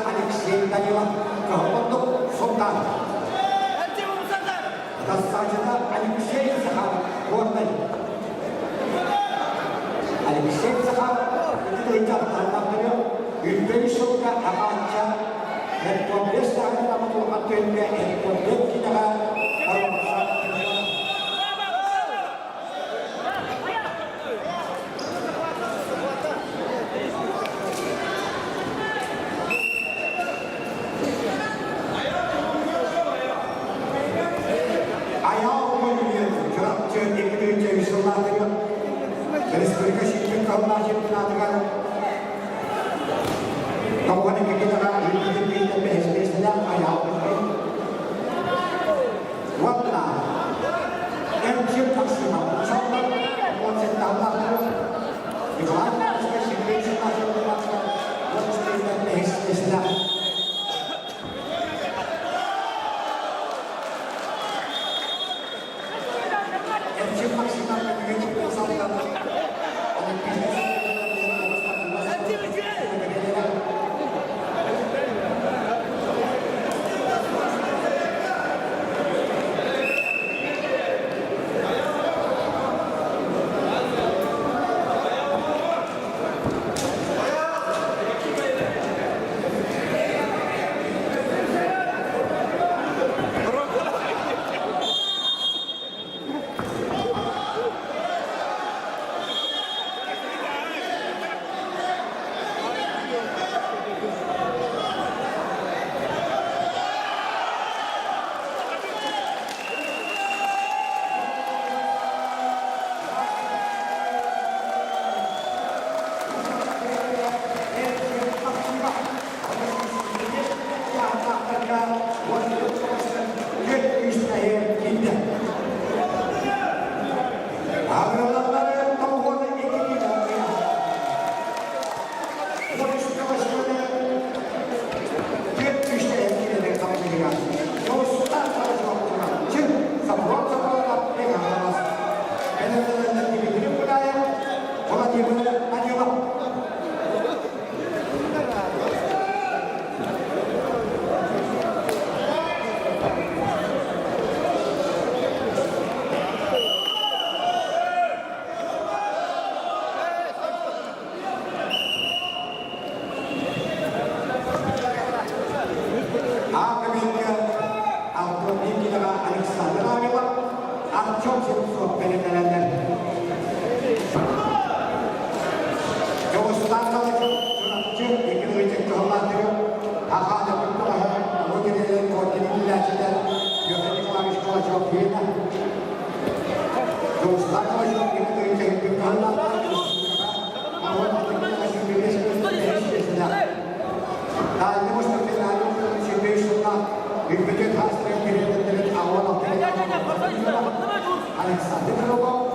Алексей Данилов, Каһылландык Сунтаар. Тассаачыта Алексей Захаров, Горнай. Алексей Захаров ытык Үрбэни сылга аҕаачча Эркомбес сааһын улахан түөлбэ Эркомбет кинэҕэ Айаал Мөлүйүөн Чурапчы 2003 сыллаатыгар республика сүүрбүт кыһыллаах чемпионатыгар 92 килоҕа үрдүк бэһис миэстэлээх Айаал Мөлүйүөн уонна Эрчим Максимов Чолбон 17 Николай Николаевич Сергей Сергеевич бэһис миэстэлээх. Эрчим Максимов Владимир Данилов. Аакабилга Алтуникинаҕа Александр Авелов, Артем Слепцов бэлэмнэнэллэр. Дьоҕустаах Калачев Чурапчы 2003 кыһыллаатыгар Ахаада Куттаҕаһа Родинелен Коркин иллээччитэ Петр Николаевич Калачев Вена. Дьоҕустаах Калачев 2003 кыһыллаатыгар Александр Крылов,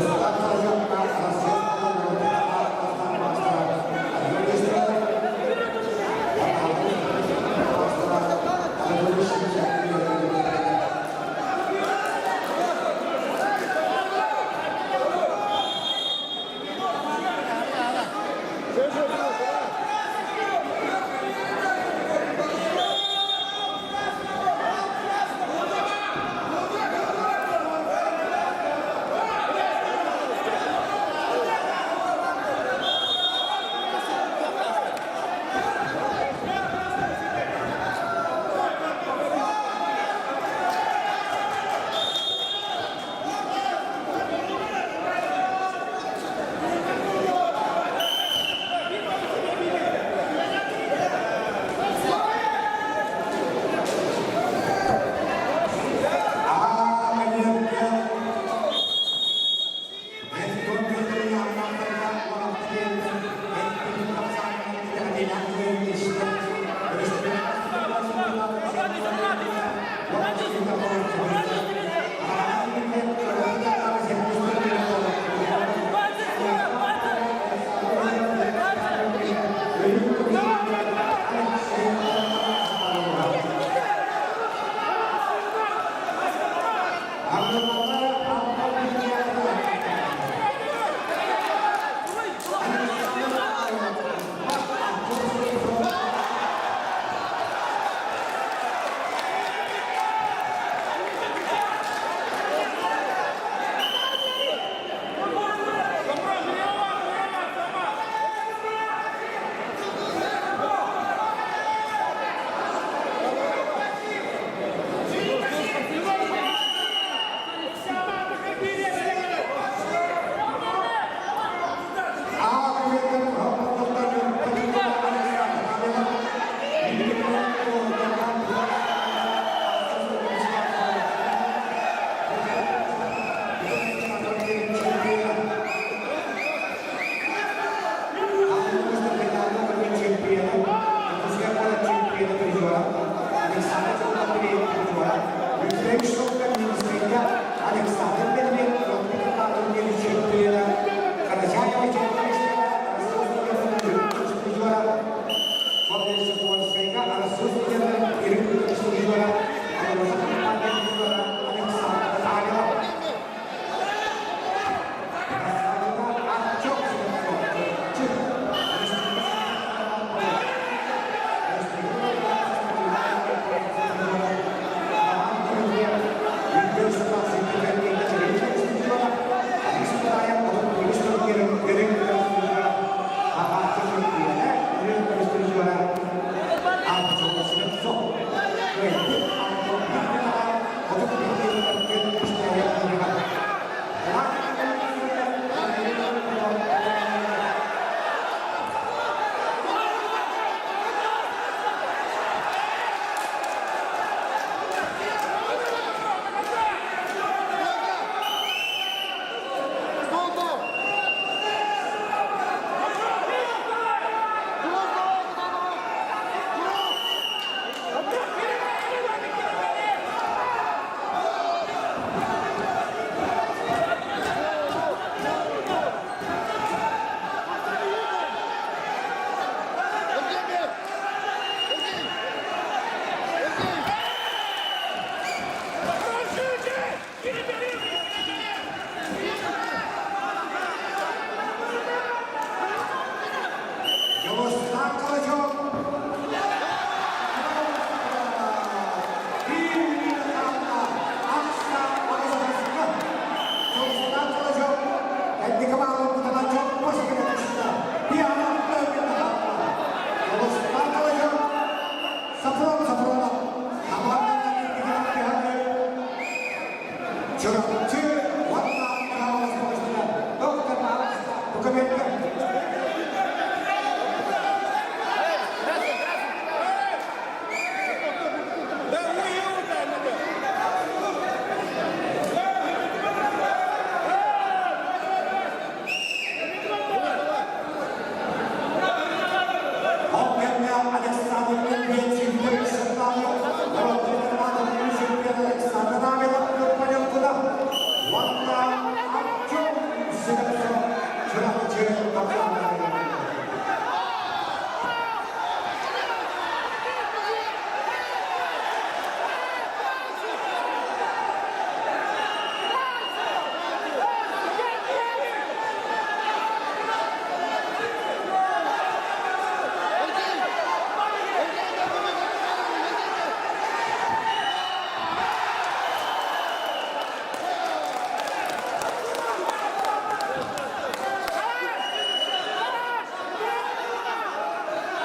Тустаах Россия норуотун маастара Анатолий Строев, маастара Анатолий Шевченко. Чурапчы хамсааһыннарыгар.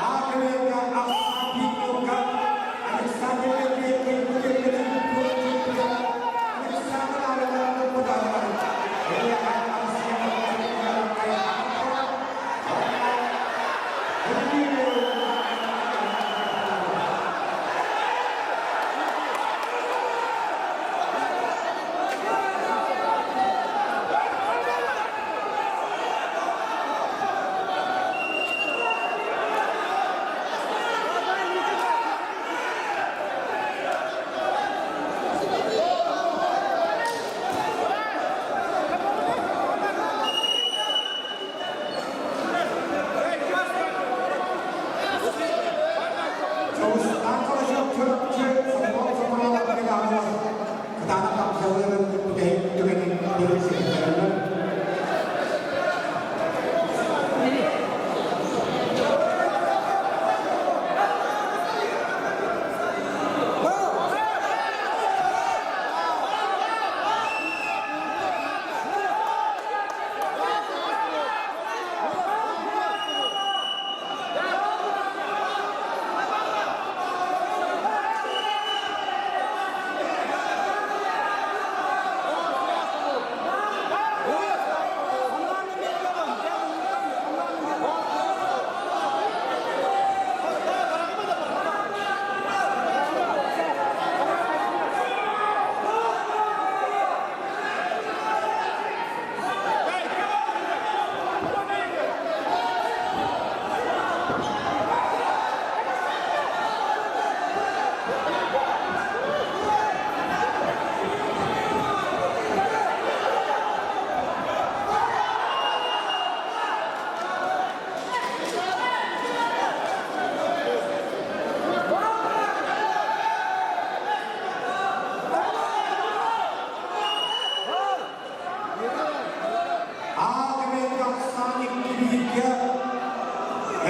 Аакырыйга Ахсаапиновка Александр Александр Кытаанах хамсалыырын бүтэһик түгэнин көрүсүһүннэрэллэр.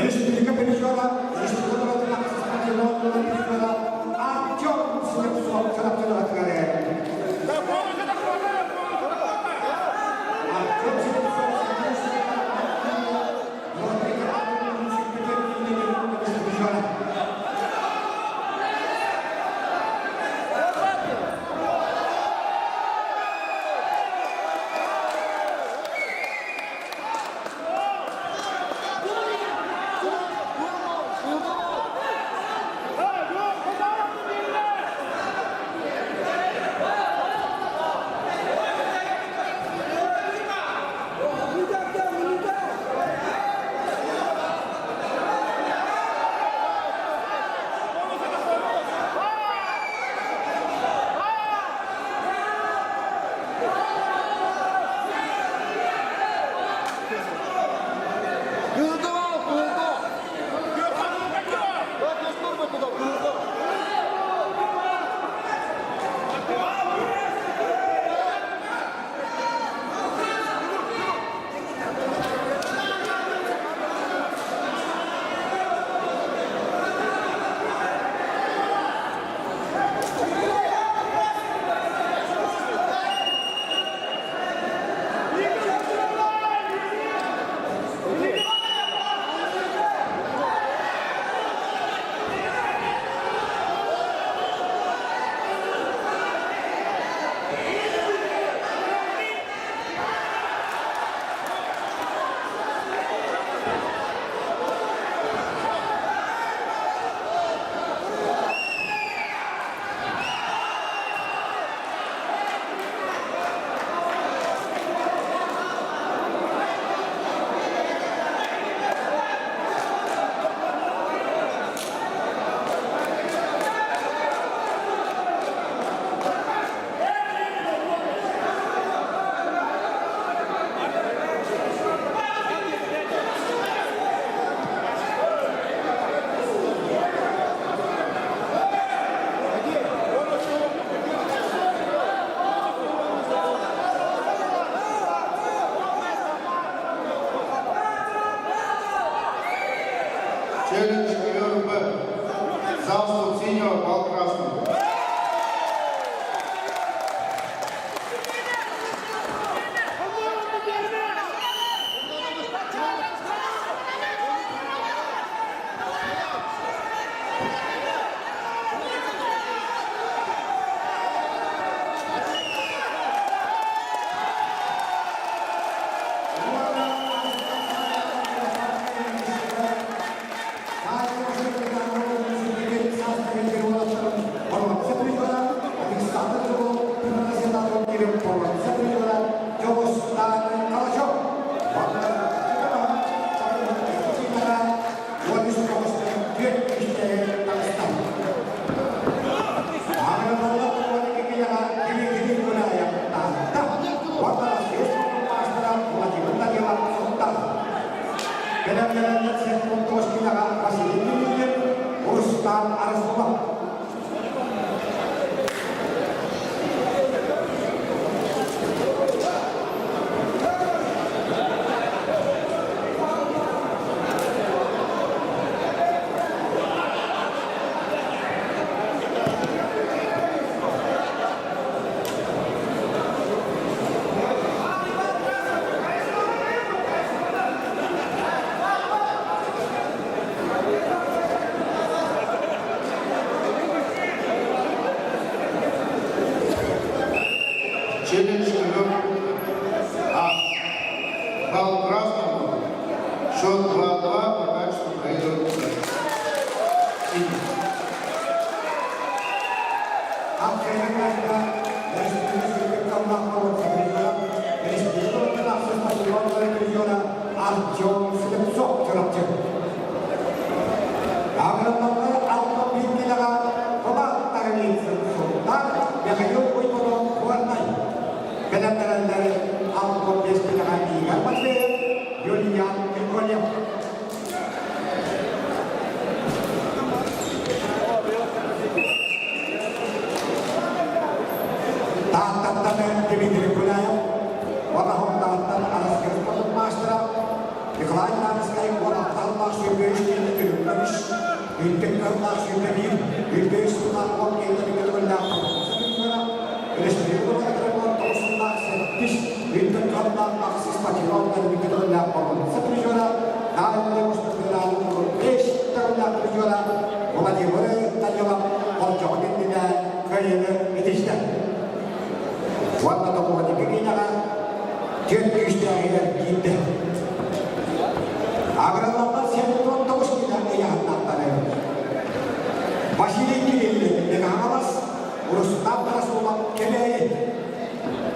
Республика призера, Республика призера Артем Слепцов Артем Слепцов Бэлэмнэнэллэр 79 киилэҕэ Василий Кириллин, Рустам Арсулов. Челлендж ковер А. Балл красному. Счет 2-2 по качеству проигрывает синий. Артем Слепцов Чурапчы. Агрономнар алта бииргилэҕэ Роман Тагалицын Сунтаар, Михаил Уйгунов Горнай. Бэлэмнэнэллэр алта биэскилэҕэ Игорь Матвеев, Юлиан Николаев. Тааттаттан Дмитрий Гуляев, Ватахонтааттан Араскырыспатык маастара Николай Тарскай уонатталлаах сүүрбэ үс киһини үрүҥ үрдүк кыһыллаах 21, 105 сыллаах уон киһини көтөҕүллээх Өрөспүүбүлүкэ тоҕус сыллаах сэттис үрдүк кыһыллаах ахсыс патриоттар көтөҕүллээх боруонса призера Дальний Восток федеральный бес төгүллээх призера Владимир Данилов болдьоҕун иннинэ кыайыыны итистэ. Уонна тоҕуһунньука киинэҕэ түөрт күүстээҕигэр киирдэ. Агрономнар 79 киинэ ыйаһыннахтары. Василий Кириллин Мегаҕалас, Рустам Тарасулов Кэбээйи.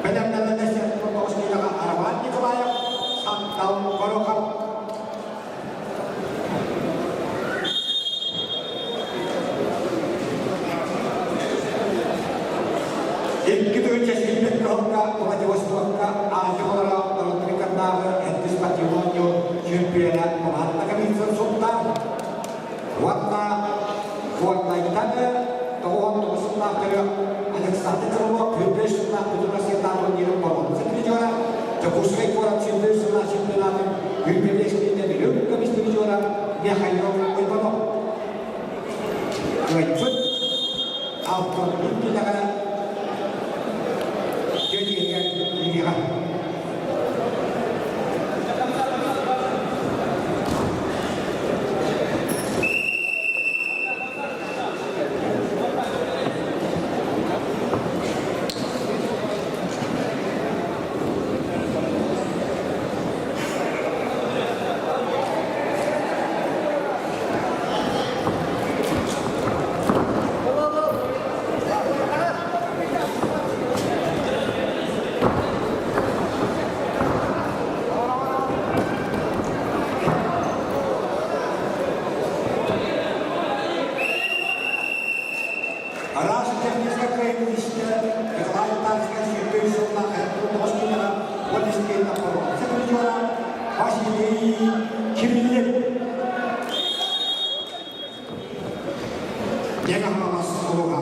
Бэлэмнэнэллэр 79 киинэҕэ Роман Николаев, Сантал Горохов. Икки тыһыынча сүүрбэт кыһылга Владивостокка Азия олоро норуоттарыгардааҕы Эрдис патримонио чөмпүйэнэ Роман Наговицын Сунтаар уонна Горнайтан 99 сыллаах төрүөх Александр Крылов 45 сыллаах Бүтүн Россиятааҕы турнирын боруонса призера, Дьокуускай куорат 105 сыллаах чемпионатын 105 киһитэ Бүлүү көмүс призера Михаил Уйбанов. Кыайбыт Алтан килэҕэ дьиэтигэр киириэҕэ. Араас техническэй кыайыытыттан Николай Тарскай 23 сыллаах 49 киинэҕэ 12 топпоруонса призера Василий Кириллин. Диэн аһаҕас улуга.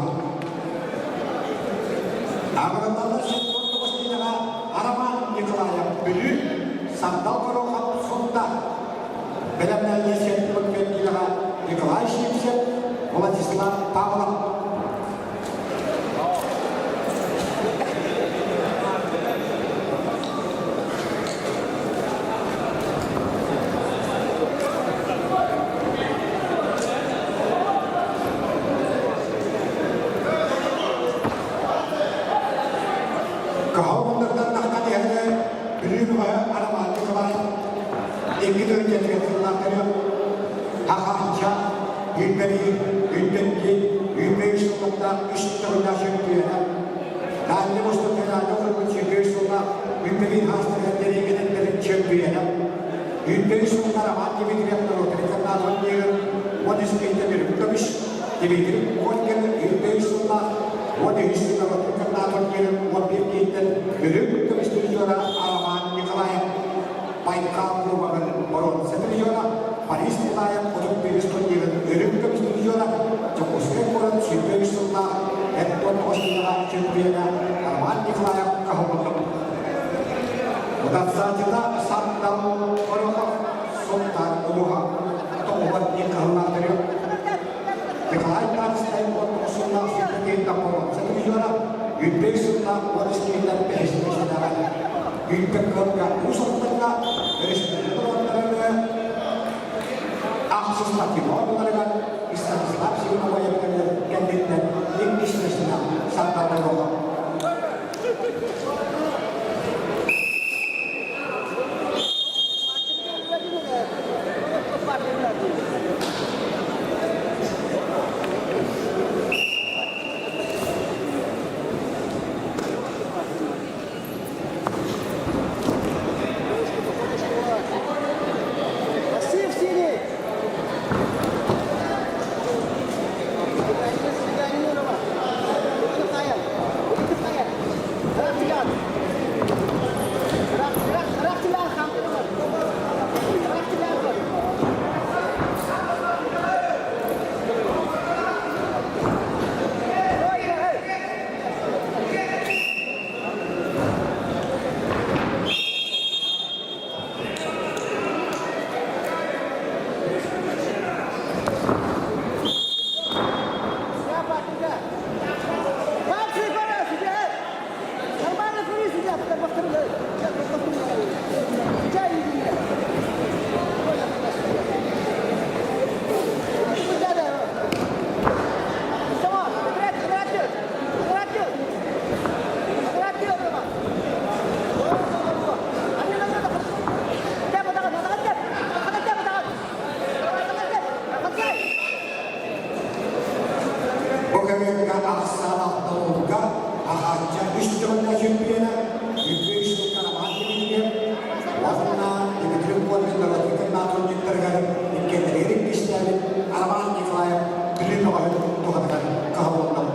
Абыраллалар 79 киинэҕэ Роман Николаев Бүлүү, Сандал Горохов Сунта. Бэлэмнэнии 75 киилэҕэ Николай Сивцев, Владислав Павлов. Каһаҕыннартан таххан иһэрэ Бүлүү бөҕөһө Арамаан Николаев икки тыһыынча сыллаахтары Хахаачча, Үүннэрии, Үүннэрии, Үүннэрии сыллардаах үс төгүллээх чөмпүйүөнэ, Дальний Восток федеральнай округун 103 сыллаах Үүннэрии хаастарыгар дэриэбинэлэрин чөмпүйүөнэ, 103 сылга Роман Дмитриев норуотун интернат-турнирын 13 киһитэ Бүрүк көмүс, Дмитрий Ольгин 103 сыллаах 13 норуотун интернат-турнирын 11 киһиттэн Бүрүк көмүс призера Роман Николаев Байкал кубогын боруонса призера. Утарсааччыта Сардал Горохов Сунтаар улууһа тоҕуһугар диэн кыһаллаахтары Николай Тарскай уонна сыллаах боруонса призера, Юрий сыллаах Борис Киһилэр бэһис миэстэлээҕэ. Үүппэ кыалга уус аттарга өрөспүүбүлүкэ норуоттарыгар ахсыс патриоттарыгар Станислав Семеноваевтарыгар кэнниттэн иккис миэстэлээх Сардал Горохов. Василий Синий! Бу кэмҥэ ахсаан алталыырга Аҕаачча үс төгүллээх чемпиона, Үтүө үс Роман Дмитриев уонна Дмитрий Коркин норуотун турнирдарыгар иккиэннэригэр иккистээбит Роман Николаев Бүлүү бөҕөһүн туһатыгар кыһаллынным.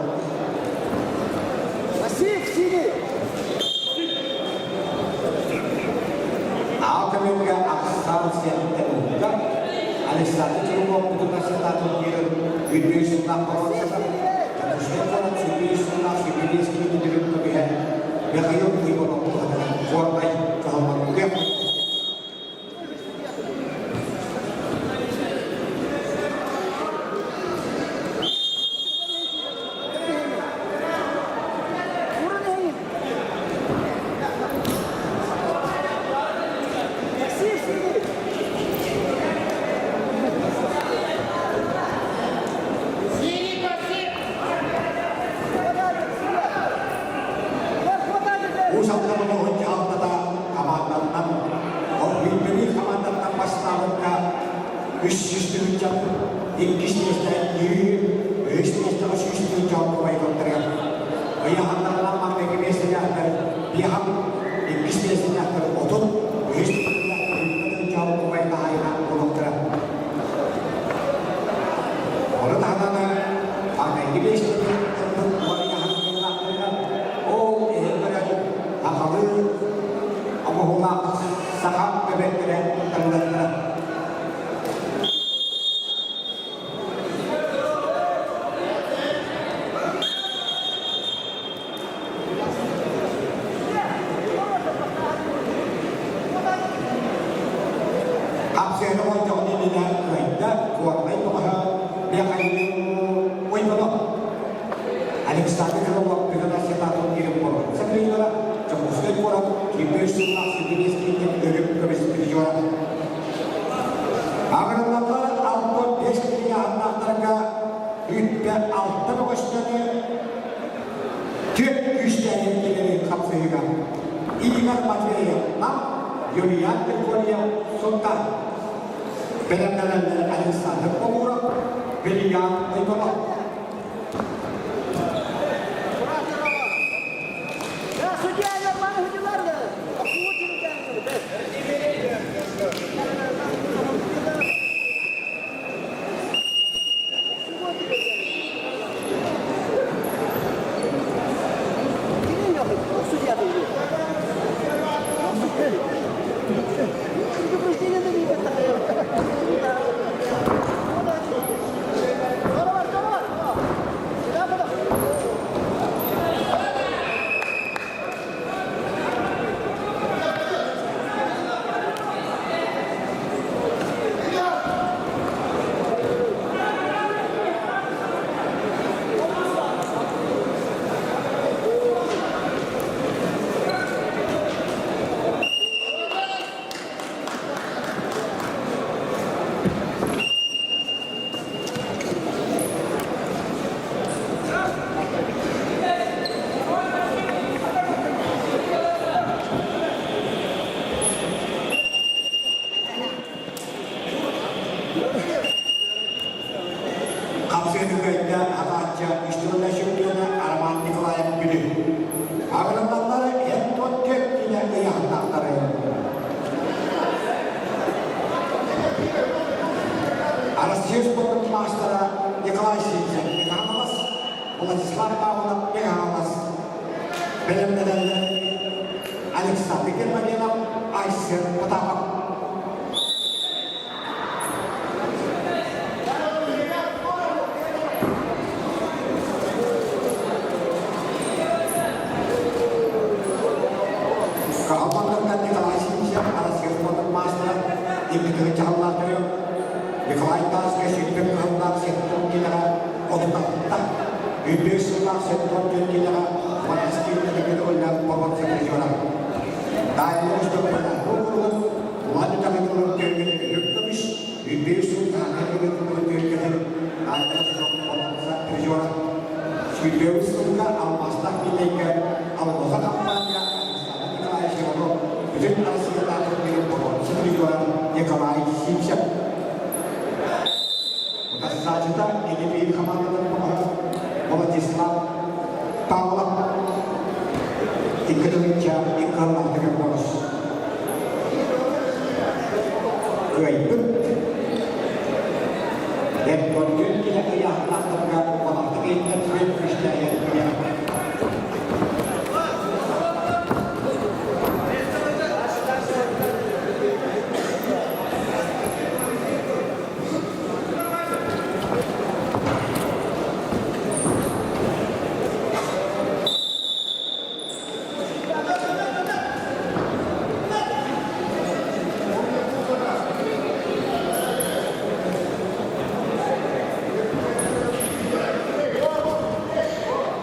Василий Синий! Аал көмөлгө ахсаан сиэттэн уһуга Александр Чуруков Путуна турнирын Үтүө сыллаах боруонсата Дьокуускай куорат Сүбү сыллаах Сүбүлиэс киинин көмүһэ Михаил Иванов туһатыгар Горнай кыһаллан Василий Синий! Уус Алдан улууһун дьаһалтата хамаандаттан, ол билбэбил хамаандаттан бастаабыкка 300 тыһыынча, иккис миэстэҕэ Ньүү, үһүс миэстэҕэ 100 тыһыынча оҥкубайдыктарыгар. Ыйаһаннарынан маҥнайгы миэстэлээхтэр Биэхам, иккис миэстэлээхтэр 30, үһүс миэстэлээхтэр тыһыынча оҥкубай хаһаайына буолуохтара. Ону таһынан маҥнайгы миэстэни ылбыт уон ол иһин көрөн сахалыы оҥоһуулаах саха бэбэттэрэ тыллаттара. Хапсыаны болдьоҕун иннинэ кыайда, Куорнай тоҕоһо Михаил Уйбанов. Александр Крылов Федосия турнирын боруонса призера, Дьокуускай куорат Кимбер сыллаах Сибирскийден өрүм көмүс призера. Аҕырыллаллар 65 киһи үппэ алта бөҕөстөнү түөрт күүстээһин кинини хапсыһыыга Игорь Матвеев Нам, Юлиан Григорьев Сунтар бэлэмнэнэллэр Александр Помуров, Вильям Иванов. Я судья, нормально судьялар да. Хапсыһыны кыайда Аҕаачча үстүгүнэ чемпиона Роман Николаев Бүлүү. Аҕырыллаллары эн 14 киилэ ыйаһыннахтары. Россия спордун маастара Николай Сидзев Михайловас, Владислав Павлов Михайловас бэлэмнэнэллэр Александр Гермогенов, Айсен Потапов. Каһаллартан Николай Сидзев Россия спордун маастара Дмитрий Чаһаллаатыры Николай Тарскай сүүрбэ кыһыллаах сеттон киилэҕэ 36, 105 сыллаах 74 киилэҕэ Монастырь көтөҕүллээх боруонса призера. Дальний Востокка округун Улан Үтэҕин түөргэтин үрүҥ көмүс, 105 сыл таһынан ыытыллыбыт түөргэтин Дальний Восток боруонса призера. 105 сылга алмаастаах киилэйгэ Алмаза компания Александр Николаевич Иванов бүтүн Россиятааҕы турнирын боруонса призера Николай Сивцев. Утарсааччыта Эдипиин хамаандатын көмөһө Владислав Павлов 2 тыһыынча икки бонус. Кыайбыт. Эргөргүн килэ ыйаахтаахтарга балахтык иһиннэр сүрүн күүстээҕэр киирэр.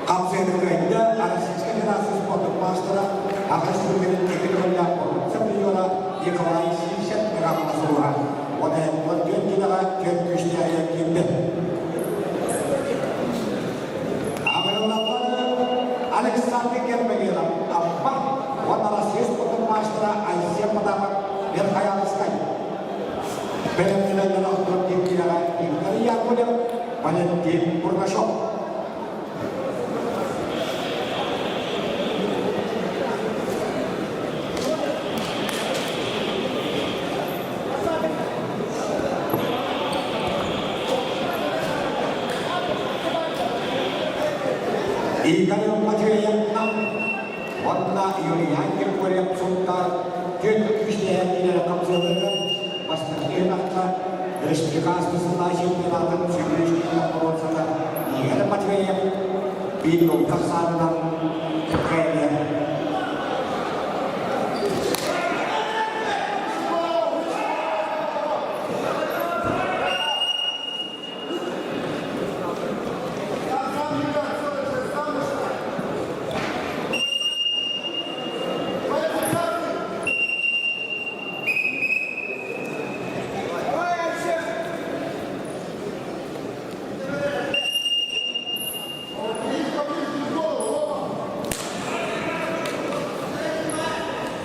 Хапсыһыгайда Российскай Федерация спордун маастара, Аҕа сүрүнүн икки төгүллээх боруонса призера Николай Сивцев ыраахха суруһар. Уонна 14 киилэҕэ түөрт күүстээҕэ киирдэ. Абыраллаллары Александр Гермогенов Амма уонна Россия спордун маастара Айсен Потапов Верхоянскай. Бэлэмнэнэллэр 14 киилэҕэ Игорь Яковлев, Валентин Бурнашов. Игорь Матвеевна уонна Юлиан Григорьев Сунтаар түөрт күүстээх хапсыһыыларыгар бастакы түһүмэххэ республиканский сыллаах чемпионатын сүүрүүчүлэр боруонсата Игорь Матвеев биир нолга саанынан кыайар.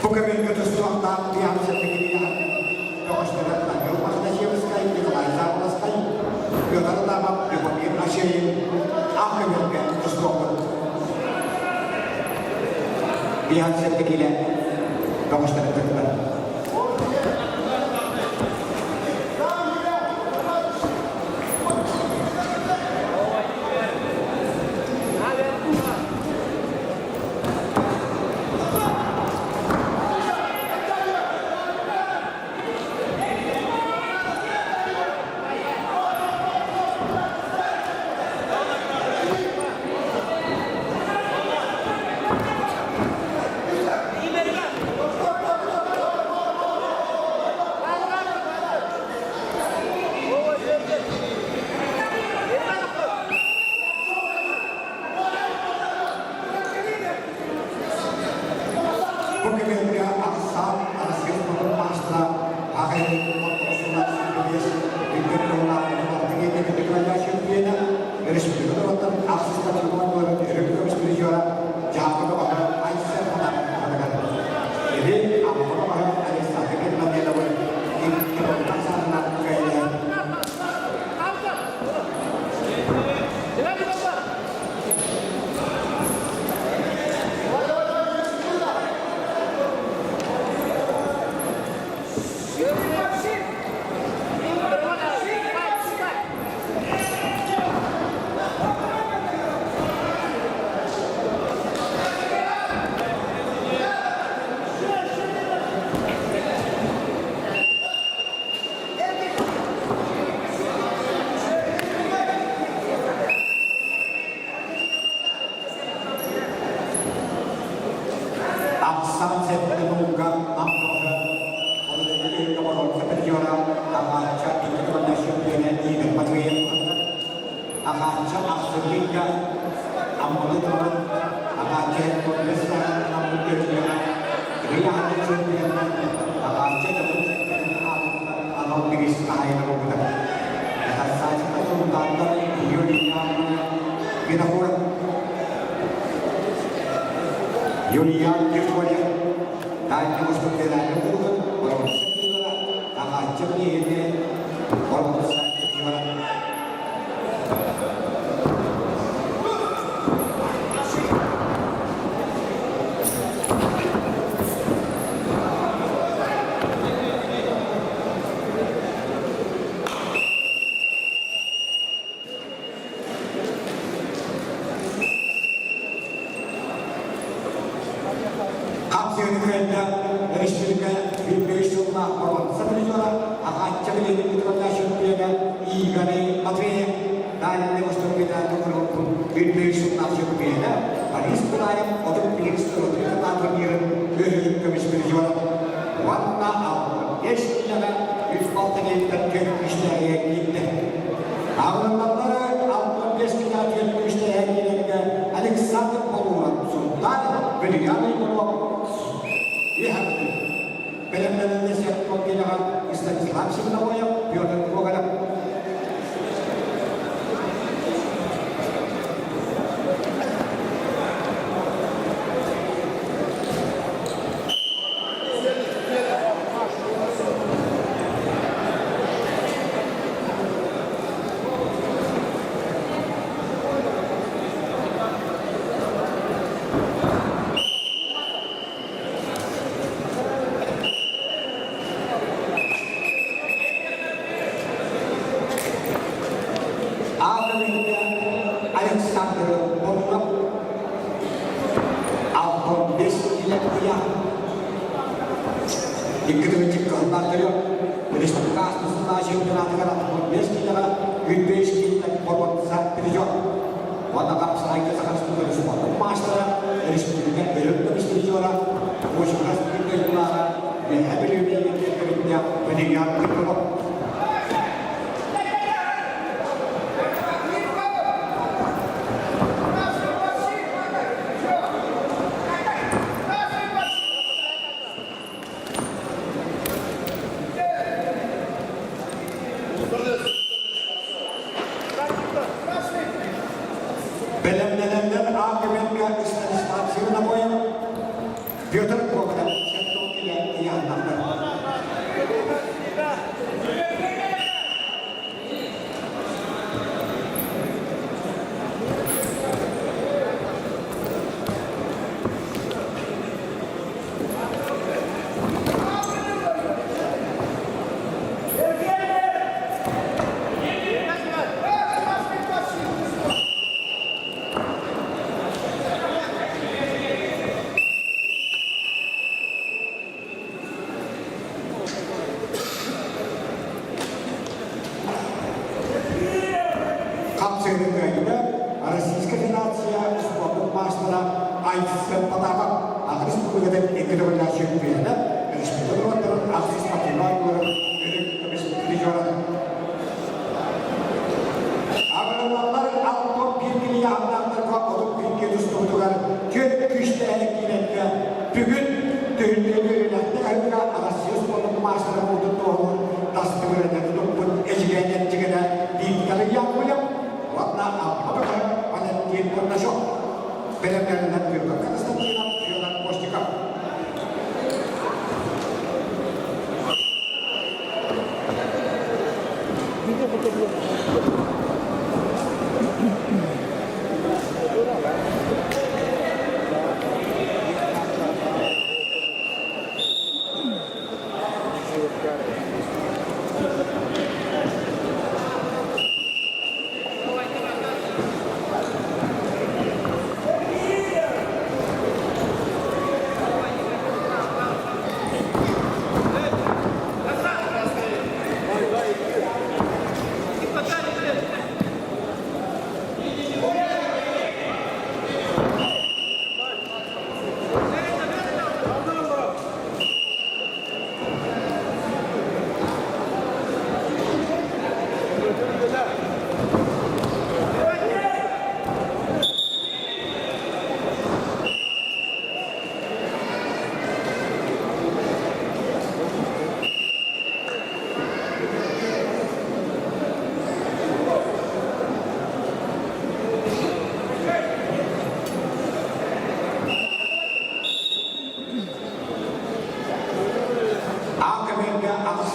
Бу кэмҥэ тустуохтаах Пьянцев көҕүстэрэ Данил Мохначевскай, Николай Заблоскай, Петр Адамов, Любомир Ачеев аах көмөлгө тустуохпут. Пьянцев килэ көҕүстэрэ кыттар. Ахсан сэттэ нууга Аммаҕа Аҕаачча икки тылынан чөмпүйүөнэ Игорь Матвеев Аҕаачча ахсынньыга Амманы туран Аҕаачча Аммы Көтүөҕэ Ырыаһаны чөмпүйүөннэн Аҕаачча дьонун анал бириис хаһаайына буолбута. Саачыта Султаантан Юлиана Винокуров Юлиан Григорьев Дальний Восток федеральный округун боруонса Аҕаачча киһини боруонса Хапсыгын кыайда республика 105 сыллаах боруонса призера, Аҕаачча билиэни Петровна чемпиона Игорь Матвеев, Дальний Восток федеральный округун 105 сыллаах чемпиона Борис Кунаев 31 сыл турнирын үһүн көмүс призера уонна 65 киилэҕэ 306 киилэттэн күүстээҕэ киирдэ. Аҕыллаллары 65 километр күүстээх киилэргэ Александр Полуоров Сунтаар Вильям Егоров Иһэрди. Бэлэмнэнэллэр Сергей киилэҕэ Станислав Сигновоев, Петр Гоголев. Александр Бобров Алтон бес килэ Икки тыһыынча кыһыллаахтарыгар республика ааспыт чемпионатыгар 65 киилэҕэ 105 киилэттэн боруонса призер. Уонна хапсаҕайга Саха Республикатын спордун маастара, республика өрүт көмүс призера, Кочкурас биир дойдулааҕа Үөһээ Бүлүү нэһилиэгин Валериан Киркоров. Бэлэмнэнэллэр А-Көмөлгө Станислав Зерновоев, Петр Кокотов Сертокиля ыйааннахтар. Хапсыһыы кыайда Российскай Федерация спордун маастара Айсен Потапов Аҕа Республикатын икки төгүллээх чемпиона, республика норуоттарын ахсыс спортивнай оонньууларын үрүҥ көмүс призера. Агрономнар Антон Пиргильяхнаахтарга 31 тустубутугар түөрт күүстээх киирэргэ бүгүн түһүлгэни үөрүүлээхтик аһыыга Арассыыйа спордун маастара буолбут туоһулуур тастыгыраны туппут Эдьигээн эрчигэнэ Виктор Яковлев уонна Амма бөҕө Валентин Бурнашов бэлэмнэринэн Петр Константинов, Федор Костиков.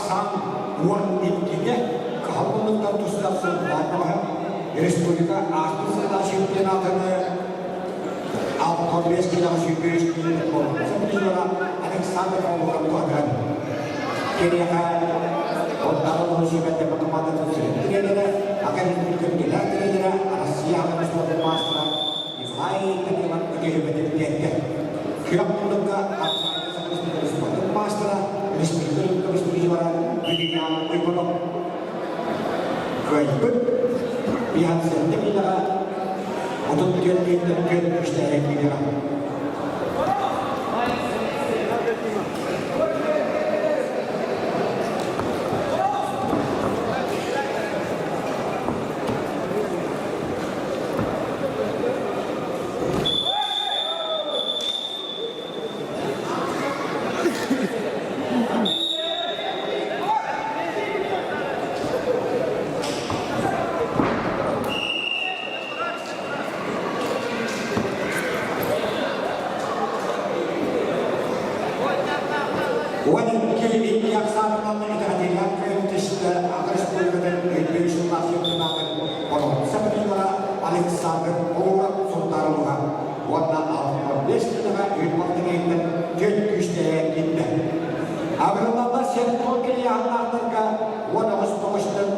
Ахсаан 12-гэ Кыһыл муннуктан тустар сыллаах республика ааспыт сыллаах чемпионатын 65 килоҕа 105 киилэ призера Александр Павлов туһанар. Киниэхэ оннааҕы Новосибирскай командатын сүрүн тренерэ, Ака Республика билэр тренерэ, Россия аҕа спордун маастара Николай Данилов үтүөһүбэтин тиэртэ. Күөх муннукка Республика спордун маастара, республика призера Вильям Уйгунов кыайбыт. Пьянцевна киилэҕэ 34 киилэ күүстээх киилэҕэ. Уон икки икки ахсаанынан итэҕэтиилээх күөн түстэ Аҕа республикатын өйдүүр сыллаах чемпионатын боруонса призера Александр Поваров Сунтаарылыга уонна 65 киилэҕэ үүт түөрт күүстээх киирдэ. Абыраллаллар сиэн-туон кэлиэхтаахтарга 19 тоҕустан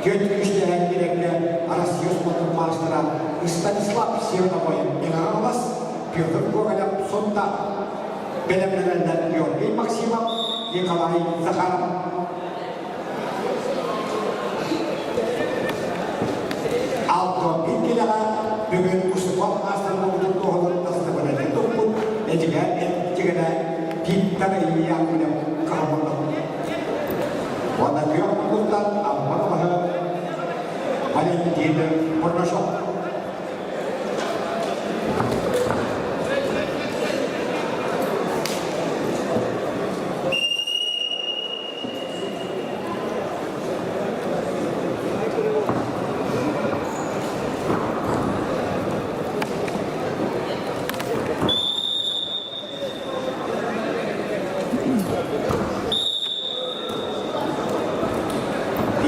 түөрт күүстээх киирэргэ Россия спордун маастара Станислав Северновой Мигаровас, Петр Гоголев Сунта бэлэмнэнэллэр Георгий Максимов, Николай Захаров. Алтон килэҕэ бүгүн успуорт маастарбытын туһунан тастыбынаны туппут эдьигээн эдьигэнэ Виктор Илья күнэ каһаммыта. Уонна күөх муннуктан Амма баһы Валентина Бурнашов.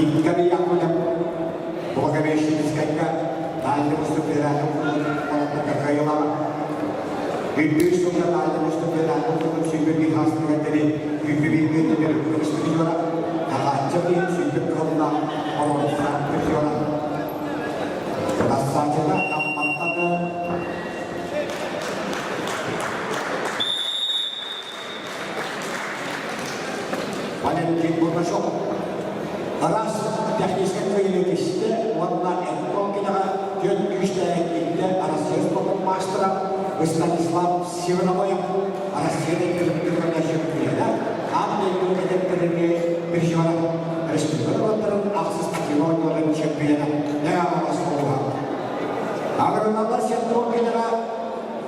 Виктор Яковлев Благовещенскайга Дальний Восток федеральный кыайыылаах. Үндүү сылга Дальний Восток федеральный сүүрбэ хаастыгар Үбүбүнү көмүскүллара таһааччы киһи сүүрбүт кыһыллаах олорсар призера. Бассаачыта Амматтаны Валентин Бурнашов араас техническэй кыайыыны кистэ уонна Эркон кинэҕэ түөрт күүстээх киирдэ Россия спордун маастара Станислав Северновой Россия кыргыттарга чемпиона, аан дойду эдэрдэрини призера, республика норуоттарын ахсыс категорияларын чемпиона Неамова Солуха. Агроналлар сентро кинэҕэ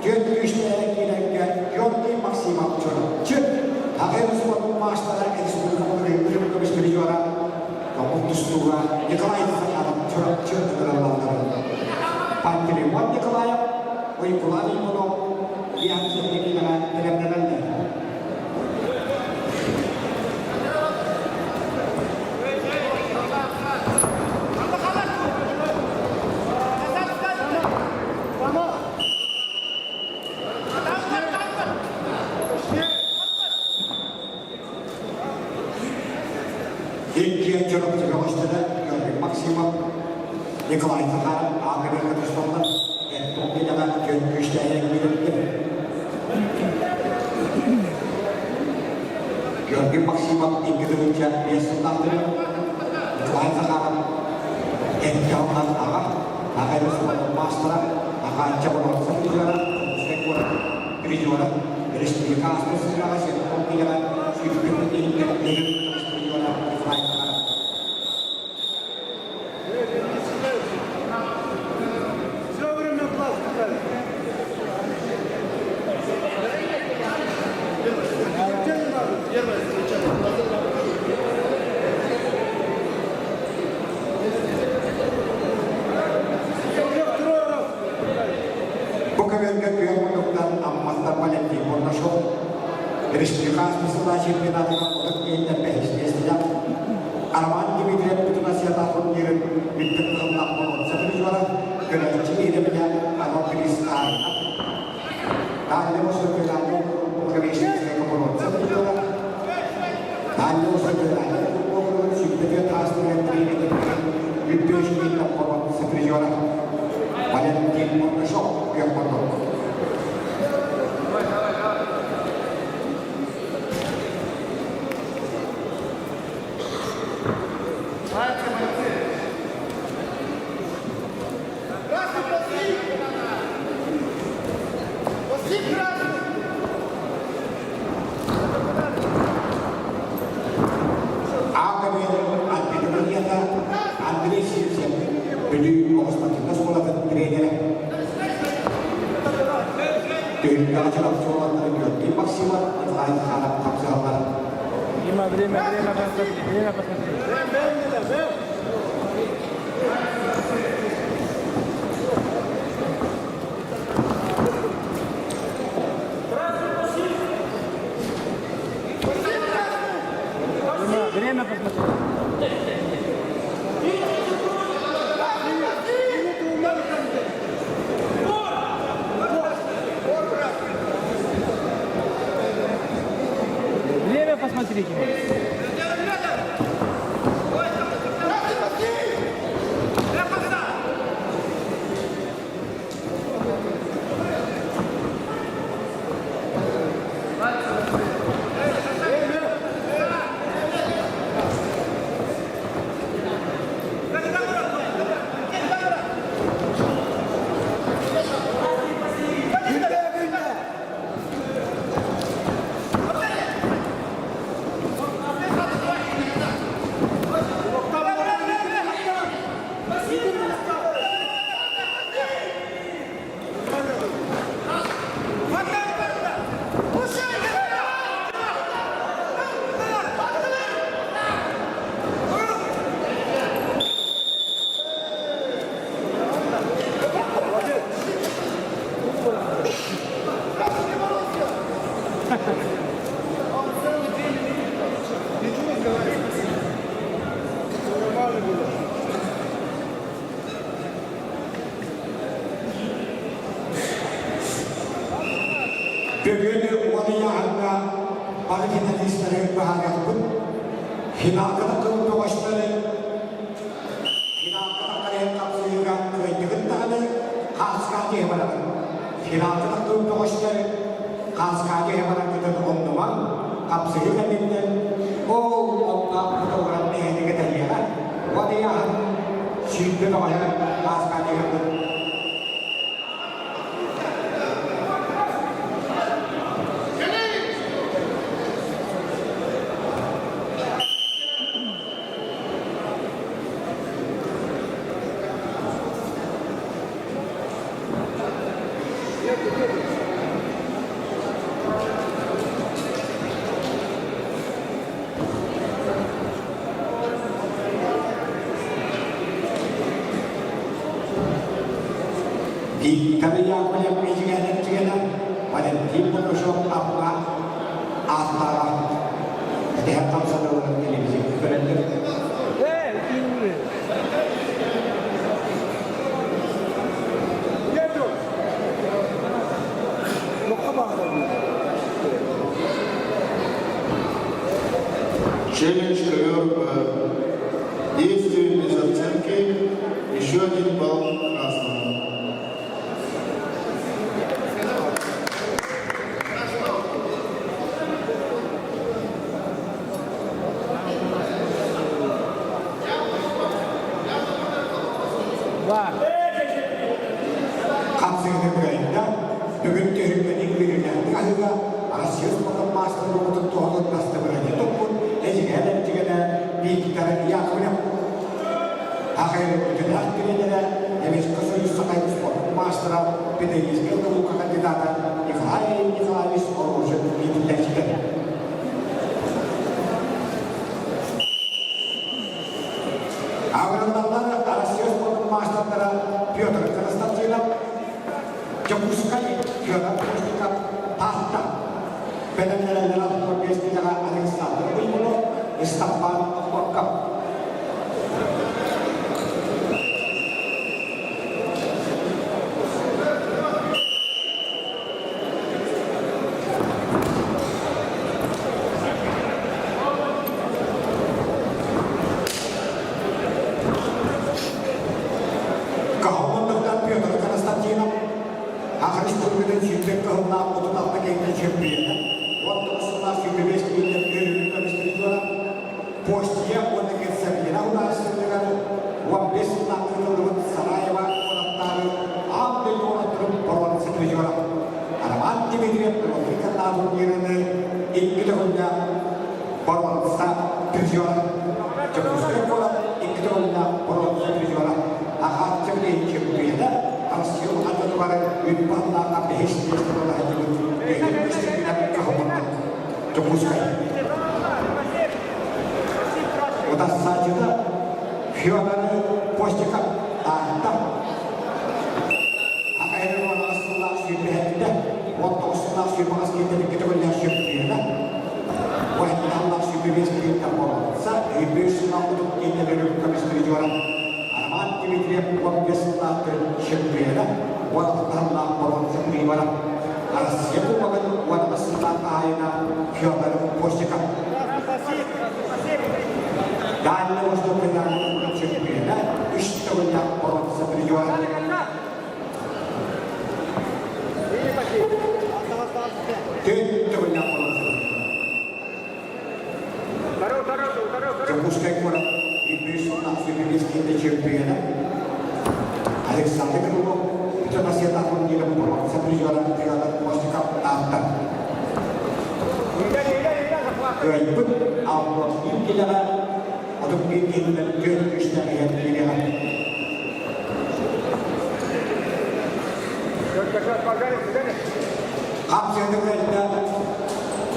түөрт күүстээх киирэргэ Георгий Максимов Чурапчы, Аҕай спордун маастара республика көмүс призера Тобул тустууга Николай Захаров Чурапчы ыҥырыллаллар. Пантелеймон Николаев, Уйгулан Иванов, Диан Сергеевна бэлэмнэнэллэр. Иккиэн Чурапчы бөҕөстөрө Георгий Максимов, Николай Захаров аатыгар тусталлар, Эртон Кидэҕэ түөрт күүстээһин киирбиттэр. Георгий Максимов 2 тыһыынча 5 сыллаахтары, Николай Захаров Эртоннан аҕа, аҕа маастара, аҕаачча болоруса призера, Омскай куорат призера, республика ааспыт сыллааҕы Сентон Кидэҕэ сүүрбүт иһиттэн Все время глаз Первое Бу көмөлгө күөх муннуктан Амматтан Валентин Бурнашов республика ааспыт сыллаах чемпионатыгар 30 киһиттэн бэһис миэстэҕэ. Бүттүк кыһыллаах боруонса призера, көрөөччү биһирэбилэ анал приз хаһаайына. Дальнего Востока Благовещенская боруонса призера, Дальнего Востока округун сүүрбэ ааспыт тренерин Бүттүөшкин боруонса призера Валентин Мургашов күөх мордук. Аҕа Андрей Сивцев Бүлүү оҕус спортивнай оскуолатын тренерэ. Түһүлгэҕэ Чурапчы уолаттара Георгий Максимов, Николай Захаров хапсыһаллар. Дима, время, время посмотри, время посмотри. Дима, время посмотри. Время посмотри, Дима. Бүгүн уонуйаһыҥҥа бары финалистары быһаарыахпыт. Финалга тахсыбыт бөҕөстөрү финалга тахсар иһин хапсыһыыга кыайдыгыт даҕаны хааскаҕа киһи бараҕын. Финалга тахсыбыт бөҕөстөр хааскаҕа киһи бараргытын умнумаҥ. Хапсыһыы кэнниттэн ол онно кутулларан эһэни кэтэһиэҕэ. Уонуйаһын 20 бөҕөһө хааскаҕа киһи Виктор Яковлев эдьигээнэ Валентин Бурнашов Амма ааттааҕа этэһэн хамсаныыларын телевизорга көрөллөр. Челлендж ковер Действие без оценки. Еще один балл красному. Два. Хапсыгыны кыайда, бүгүн түһүлгэни үөрүүлээхтик аһыыга Россия спортун маастарын уопутун туһалыыр дастабырыанньа туппут эдьигээн эдьигэнэ Виктор Яковлев. Ахайы үтүлээх тренерэ, Немецкий союз сахай спортун маастара, педагогическай наука кандидата Николай Николаевич Рожин иитиллээччитэ. Агрономнар Россия спордун маастардара Петр Константинов, Дьокуускай, Федор Постников, Таатта, бэлэмнэнэллэрэ Миэстэлэҕэ Александр Буймунов, Степан Охлопков. сүүрбэ кыһыллаах 36 киһитэ чөмпүйүөнэ, 19 сыллаах 25 киһитэ өрүһү көмүс призера, Постия уонна Герцогина ударыстыгар 15 сыллаах ыытыллыбыт Сараево куораттааҕы аан дойду уолаттарын боруонса призера Роман Дмитриев Ротиканнаа турнирыны икки төгүллээх боруонса призера, Дьокуускай куорат икки төгүллээх боруонса призера, Ахааччы билиһин чөмпүйүөнэ, Россия улахан дьонугар үп-баһыллаахха бэһис миэстэни ыла сылдьыбыт Бүөтүр Көстөкүүнэп кыһыллыбыт. Дьокуускай. Утарсааччыта Федор Постиков Таатта. Акайрын уон сыллаах сүүрбэһэттэ, 19 сыллаах сүүрбэҕэс киһиттэн икки төгүллээх чөмпүйүөнэ, Уһатталлаах 25 киһиттэн боруонса, 23 сыллаах кутук киһиттэн өрүк көмүс призера, Роман Дмитриев 15 сыллаах чөмпүйүөнэ, 16 сыллаах боруонса призера, Россия Кубогын 10 сыллаах хаһаайына Федор Постиков. Дальний Восток федеральный чөмпүйүөнэ, үс төгүллээх боруонса призера. Түөрт төгүллээх боруонса призера. Дьокуускай куорат 100 киһи чөмпүйүөнэ Александр Крылов Бүтүн Россиятааҕы турнирын боруонса призера Федор Постников Таатта. Кыайбыт 61 киилэҕэ 31 киһиттэн түөрт күүстээх иһэн киириэҕэ. Хапсыһыты кыайда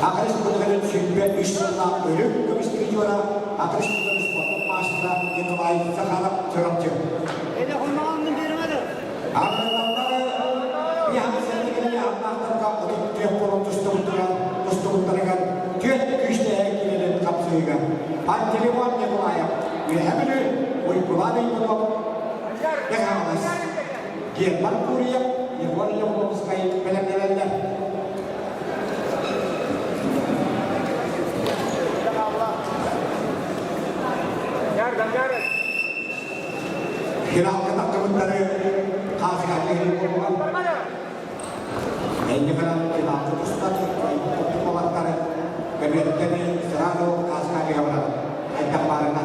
Акрыс Кутугарын 23 сыллаах өрүк көмүс призера, Акрыс Кутугарын спортун маастара Николай Захаров Чурапчы. Арыыланнары биһаҕы ааттаахтарга 34 буолан тустубуттарыгар түөрт күүстээх киирэлин хапсыыга Пантелеймон Николаев Үөһэ Бүлүү, Уйгулаан Уйгунов, Бэхаҕалас, Герман Гурьев, Егор Явловскай бэлэмнэнэллэр. Финалга тахсыбыттары хаасыһааччы буолугар Энни гынан финалга тустар уолаттары көбүөттэни сразу хаасыһааччыга барар. Хайдах баарына.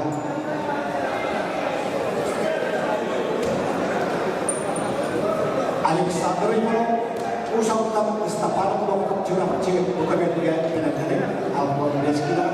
Александр Иванов Уус Алдан Ыстапаан Кулоков Чурапчы бу көбүөтүгэр бэлэмнэнин Албон Лескина.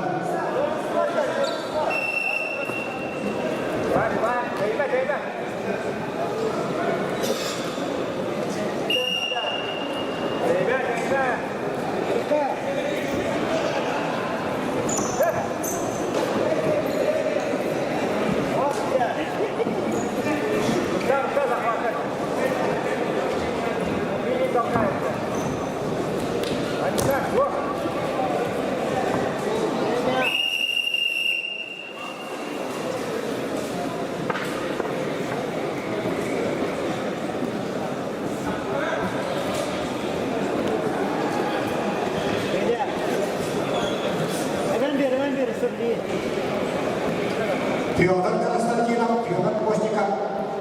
Петр Константинов, Петр Постников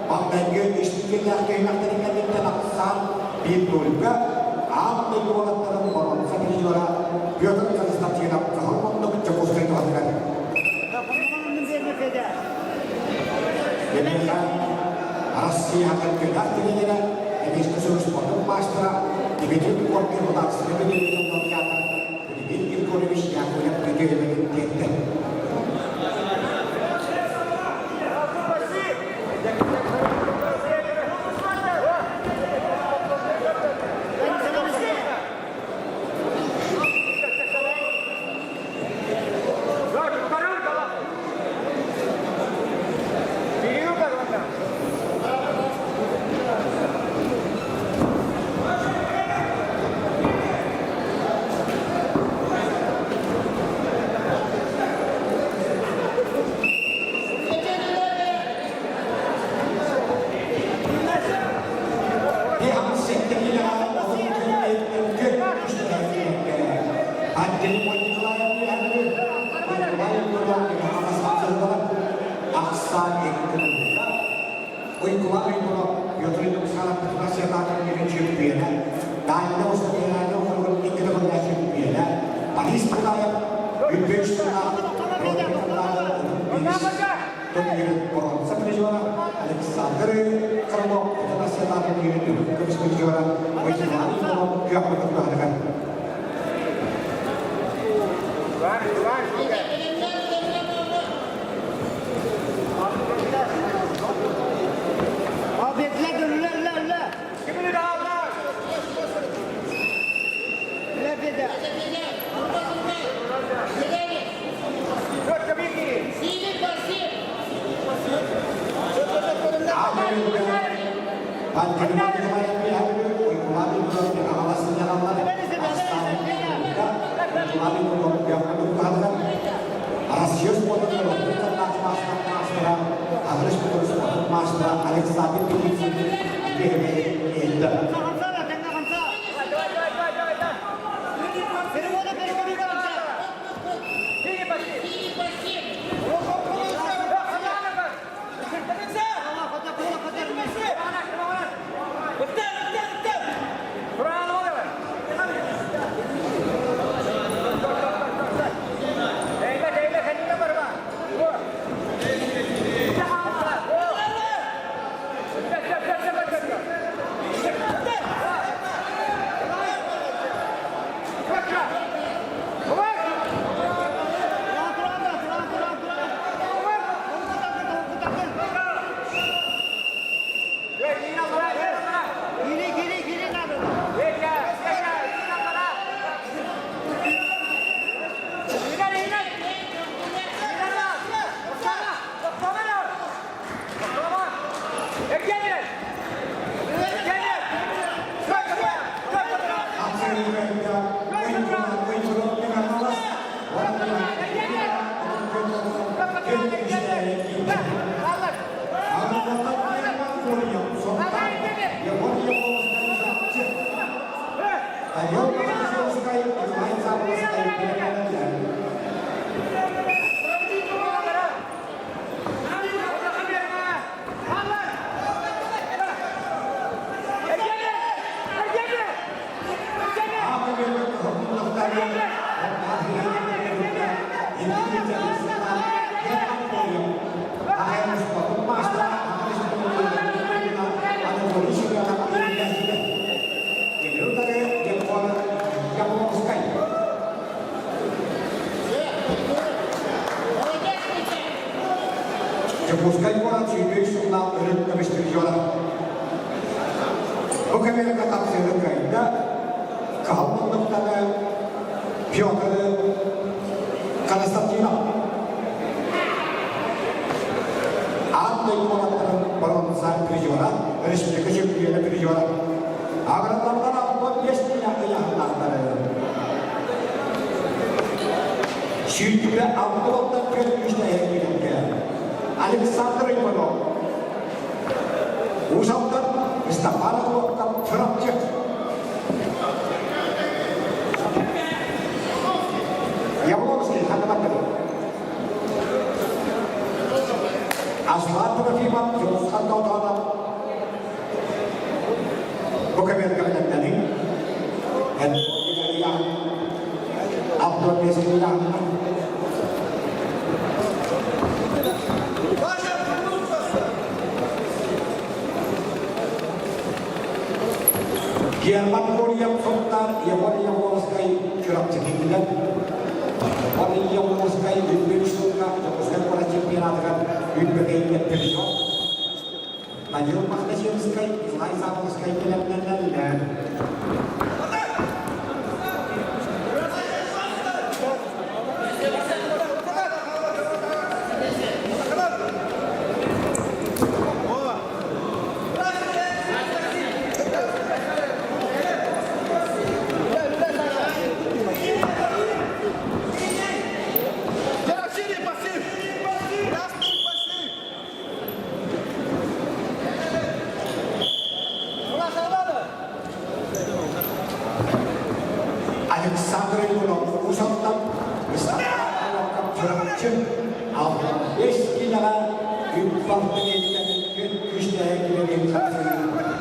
маҥнайгы үстүкүннээх түһүмэхтэрин кэнниттэн ахсаан биир нульга аан дойду уолаттарын боруонса призера Петр Константинов кыһыл муннук Дьокуускай туһатыгар. Киниэхэ Россияҕа күнэх тренерэ, эмискэ спортун маастара Дмитрий Коркин Мутанскай билиҥҥи театр Дмитрий Григорьевич Яковлев үтүө тиэртэ. Уйгулаан Уйгулап, Петр Александрович Петр чөмпүйүөнэ. Дальнай Востокинааҕы округун икки төгүллээх чөмпүйүөнэ Борис Будаев 103 сыллаах турнирын боруонса призера Александр Крылов Россиятааҕы турнирын үрдүк көмүс призера Вячеслав Иванов күөх мөккүһүгэр. Abi dur la la la. La beda. Россия спортын маастара Александр Петрицын Дьокуускай куорат сүүрбэ сыллаах өрүт көмүстүрдьуора. Бу кэмэргэ тапсыыны кыайда, кыһыл муннуктаны Петр Константинов. Аан дойду уолаттарын боруонса призера, республика чемпиона призера. Аграрлардан 65 миллиард ыйааһыннаахтары. Сүүрдүбэ алта уолтан түөрт күүстээх киирэргэ Александр Иванов, Уус Алдан, Степанов уоттан Чурапчы. Явлонский ханаматтыр. Аслан Трофимов Дьулусхан Даутанов бу кэмэргэ бэлэмнэниҥ. Антон Герман Гурьев Сунтаар Егор Егоровскай Чурапчы киирдилэр. Егор Егоровскай Үрдүк сылга Дьокуускай куорат чемпионатыгар Үрбэкэйгэ призер. Данил Махначевскай, Николай Саповскай бэлэмнэнэллэр. Александр Иванов Уус Алдан Чурапчы 65 киилэҕэ үп-балты күн күүстээх киирэн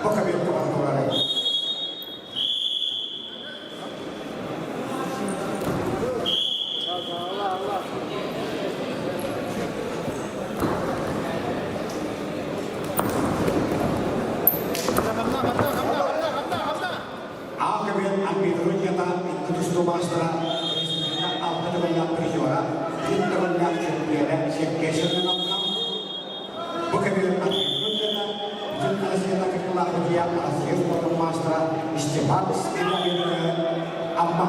бу кабинетка турар. Степан Скрябин, Амма.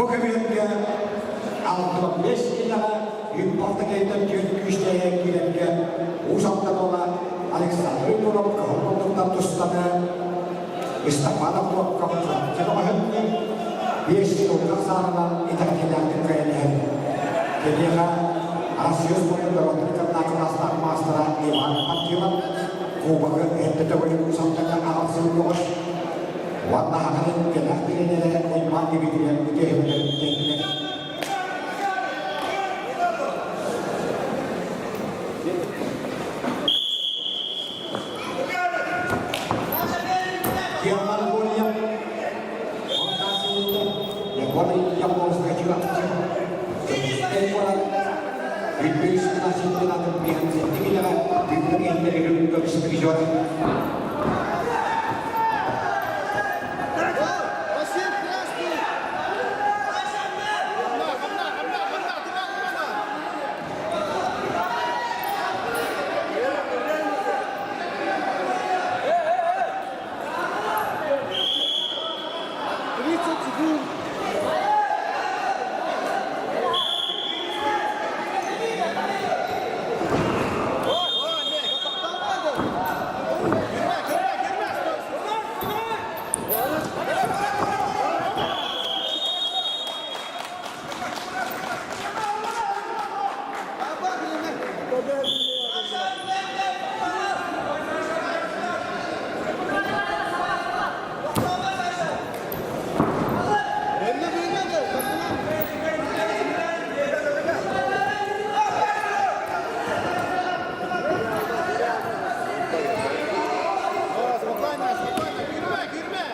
Бу көбүөргэ 65 киилэҕэ Юнпалта кэйтэн түөрт күүстээх киирэргэ Уус Алдан уола Александр Егоров кыһыл муннуктан тустаны Степанов Лобков Чурапчы бөҕөһүннэ биэс сылга сааһынан итэҕэтиилээхтик кыайан Киниэхэ Арассыыйа спордун норуоттарын кытта кылаастаах маастара Иван Пантилов Кубогы эрдэ төгүрүк Уус Алдаҥҥа аҕалсыы бөҕөс уонна Хахалин кэлэх тренерэ Уйбаан Дмитриев үтүөһүмүтэрин тиэрдилэр. Герман Гурьев, Монтасинита, Егор Яблонскай Чурапчы, Дьокуускай куорат, Бүлүү чемпионатын биһиги Бүлүү иһиннэригэр көмүс призер. Василий Красный! 30 секунд. Спокойно, спокойно. Girme, girme.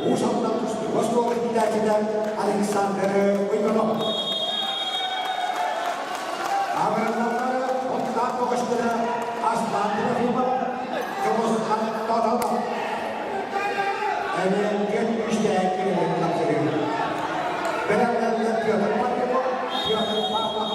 Уус Алдан тустууга оскуола иитээччитэ Александр Уйгунов. Абыраллаллар Оттаах көҕөстөрө Аслан Трофимов, Дьулусхан Тотонов. Эмиэ күүстээх киирэн тапсырыы. Бэлэмнэллэр Петр Павлов, Петр Павлов.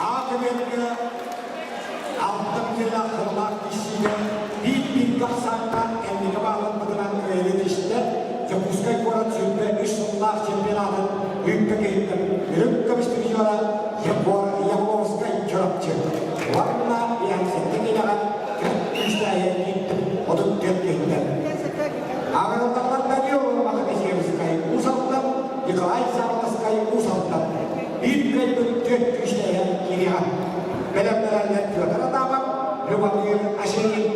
Аатыгырга алтан кыла хыллаах киссигэ биир-бииргэ ахсааннаах кэнники баалламмытынан кыайыы түстэ Дьокуускай куорат 23 сыллаах чемпионатын үрдүк киһиттэн үрүҥ көмүс призера Егор Явловскай Чурапчы уонна Янсетти киинэҕэ күүстээһи 34 киһиттэн. Аҕырыллаллар Данил Махатысевскай Уус Алдан, Николай Саввовскай Уус Алдан. Биир кыайбыт түөрт күүстээһи киириэҕэ. Бэлэмнэрэллэр Петр Адамов, Любомир Аширин.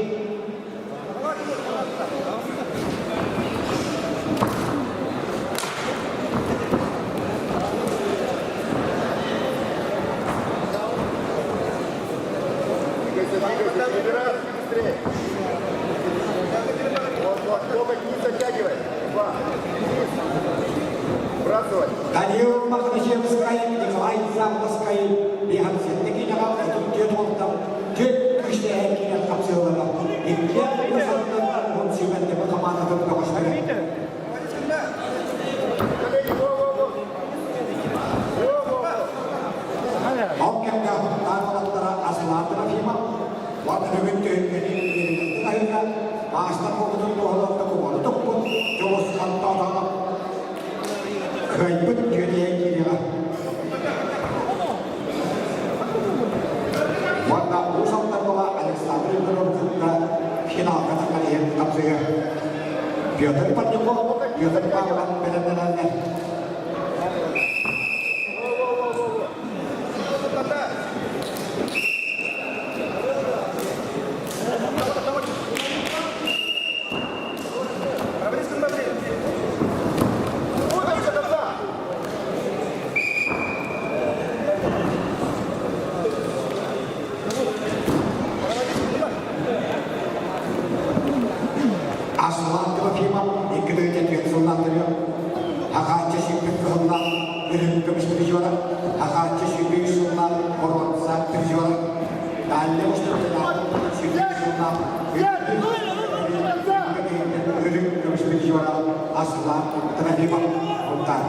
Двигайся, двигайся, выбирай быстрее. Вот, вот, локоть не затягивай. Два. Вниз. Сбрасывай. Данил Махначевскай, Николай Заблоскай, Биһансетти киинэҕэ 34 уолтан түөрт күүстээх киинэ хапсыалара. Иккиэн Уус Алдан уон сүүмэрдэмэ хамаандатын бөҕөстөрө. Коллеги, во, во, во. Во, во, во. Ол кэмҥэ Һунтаар уолаттара Аслан Трофимов уонна бүгүн түһүлгэни аһыыга маастар буолбутун туоһулар докумуону туппут Дьулусхан Тоотоонов кыайбыт түөтэйэ киириэҕэ. Уонна Уус Алдан уола Александр Егоров кытта финалга тахсан иһэн хапсыһыа. Петр Парников, Петр Павлов бэлэмнэнэллэр. Во, во, во, во, во. Хватай. Провали смотри. Вот до конца. Аслан Трофимов икки тыһыынча сыллаахтарыгар Хахааччы сүүрбүт кыһыллаах үрүҥ көмүс призера, Хахааччы 103 сыллаах боруонса призера, Далее уступталаах 103 сыллаах үрүҥ көмүс призера Аслан Трофимов Кунтар.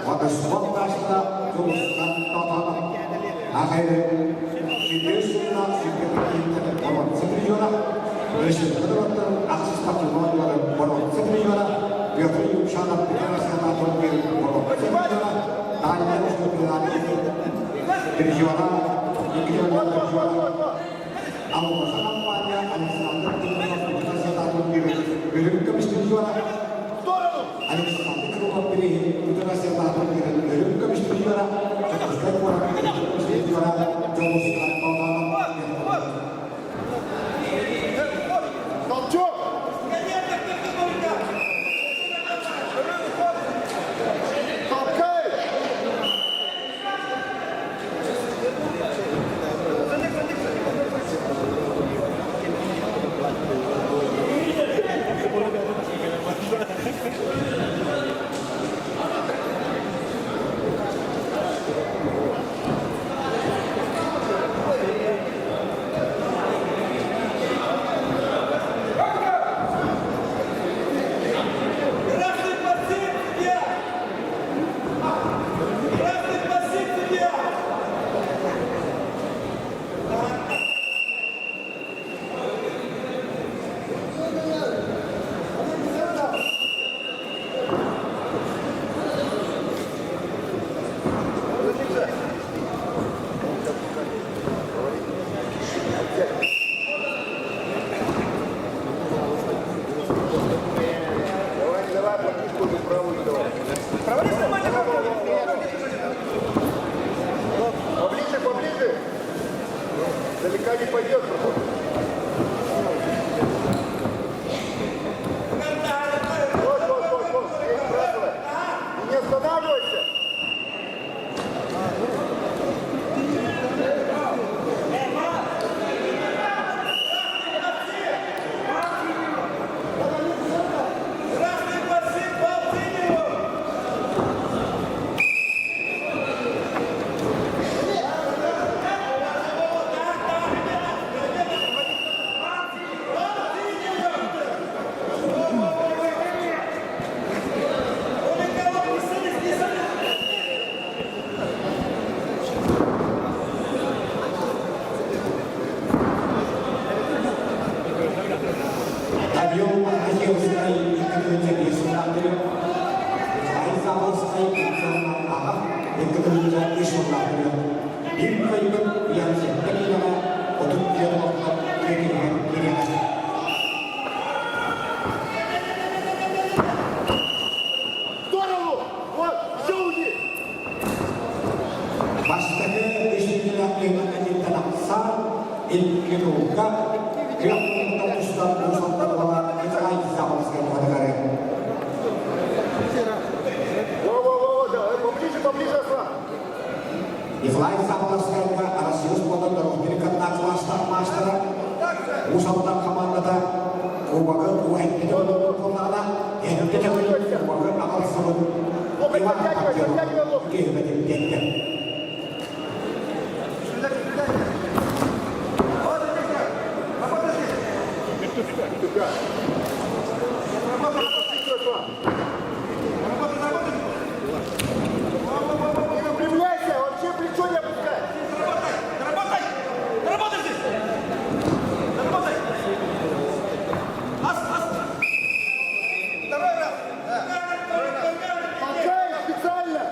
Уонна спорт маастара Дьулустан Тотонов Ахайры 103 сыллаах сүүрбэ киһиттэн боруонса призера, Өрөспүүбүлүкэ ахсыс патриотларын боруонса призера, Петр Юмшанов Петр турнир боруонса призера, Дальняя призера, Екатерина призера, Алмаза компания Александр Тихонов Петр турнир үрүҥ көмүс призера, Александр Крылов бирииһин Петр турнирын үрүҥ көмүс призера, Дьокуускай куорат үрүҥ көмүс призера Дьулустан Тотонов. Толчок! Толкай! пойдет проход. Вот, вот, вот, вот. Эй, сбрасывай. И не останавливайся. Объем Ахиллскай 2 5 уоннаах Николай Заболоцкай 2 аҕа 2 3 уоннаах Биир кыайбыт Ян сэттэ киилэҕэ 34 олохтоох тиэргэнигэр киириэҕэ. В сторону! Вот, еще уйди! Бастакы үс миҥэлээх этиттэн ахсаан, икки нуука, күөх муҥтан тустан уус буола Николай Заболоцкай туһатыгар. Во-во-во, да, поближе, поближе, Аслан. Николай Заболоцкайга Россия спордун дорожник кылаастаах маастара Уус Алдан хамаандата Кубогы уһэппитэ буоллаҕына, эрдэ төгүл Кубогы аҕалсыбыт Иван Артемов киһибэтин диэттэ. Не выпрямляйся, вообще плечо не опускай. Работай! Работай здесь! Работай! Ас, ас! Второй раз! Толкай специально.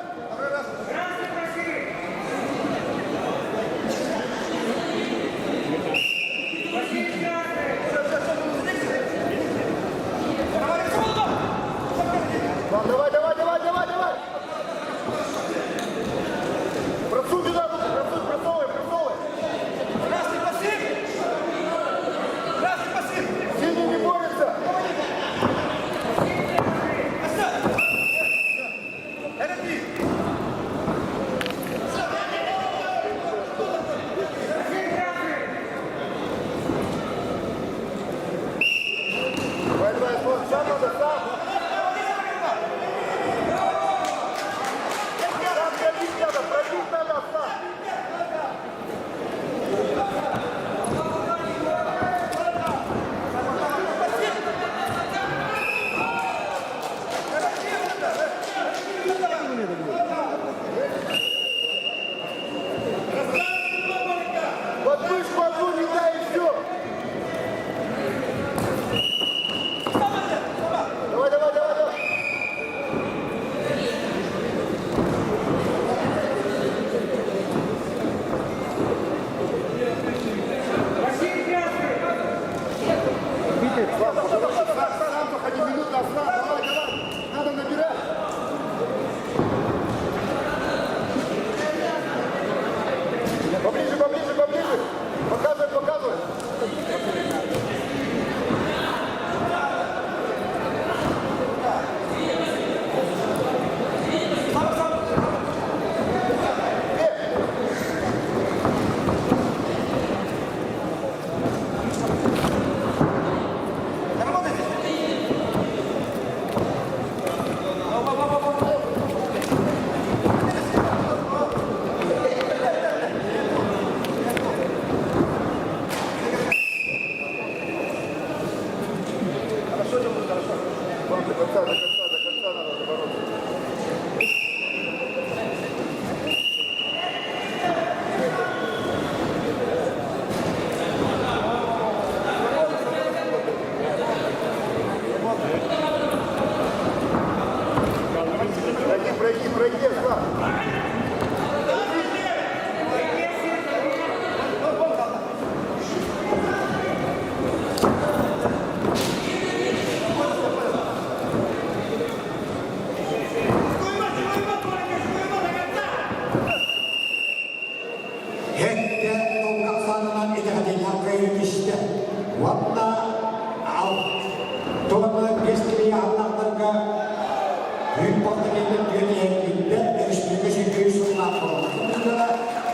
киһитэ түөрт иһэн киирдэ, республика сүүрбэ сыллаах буолла.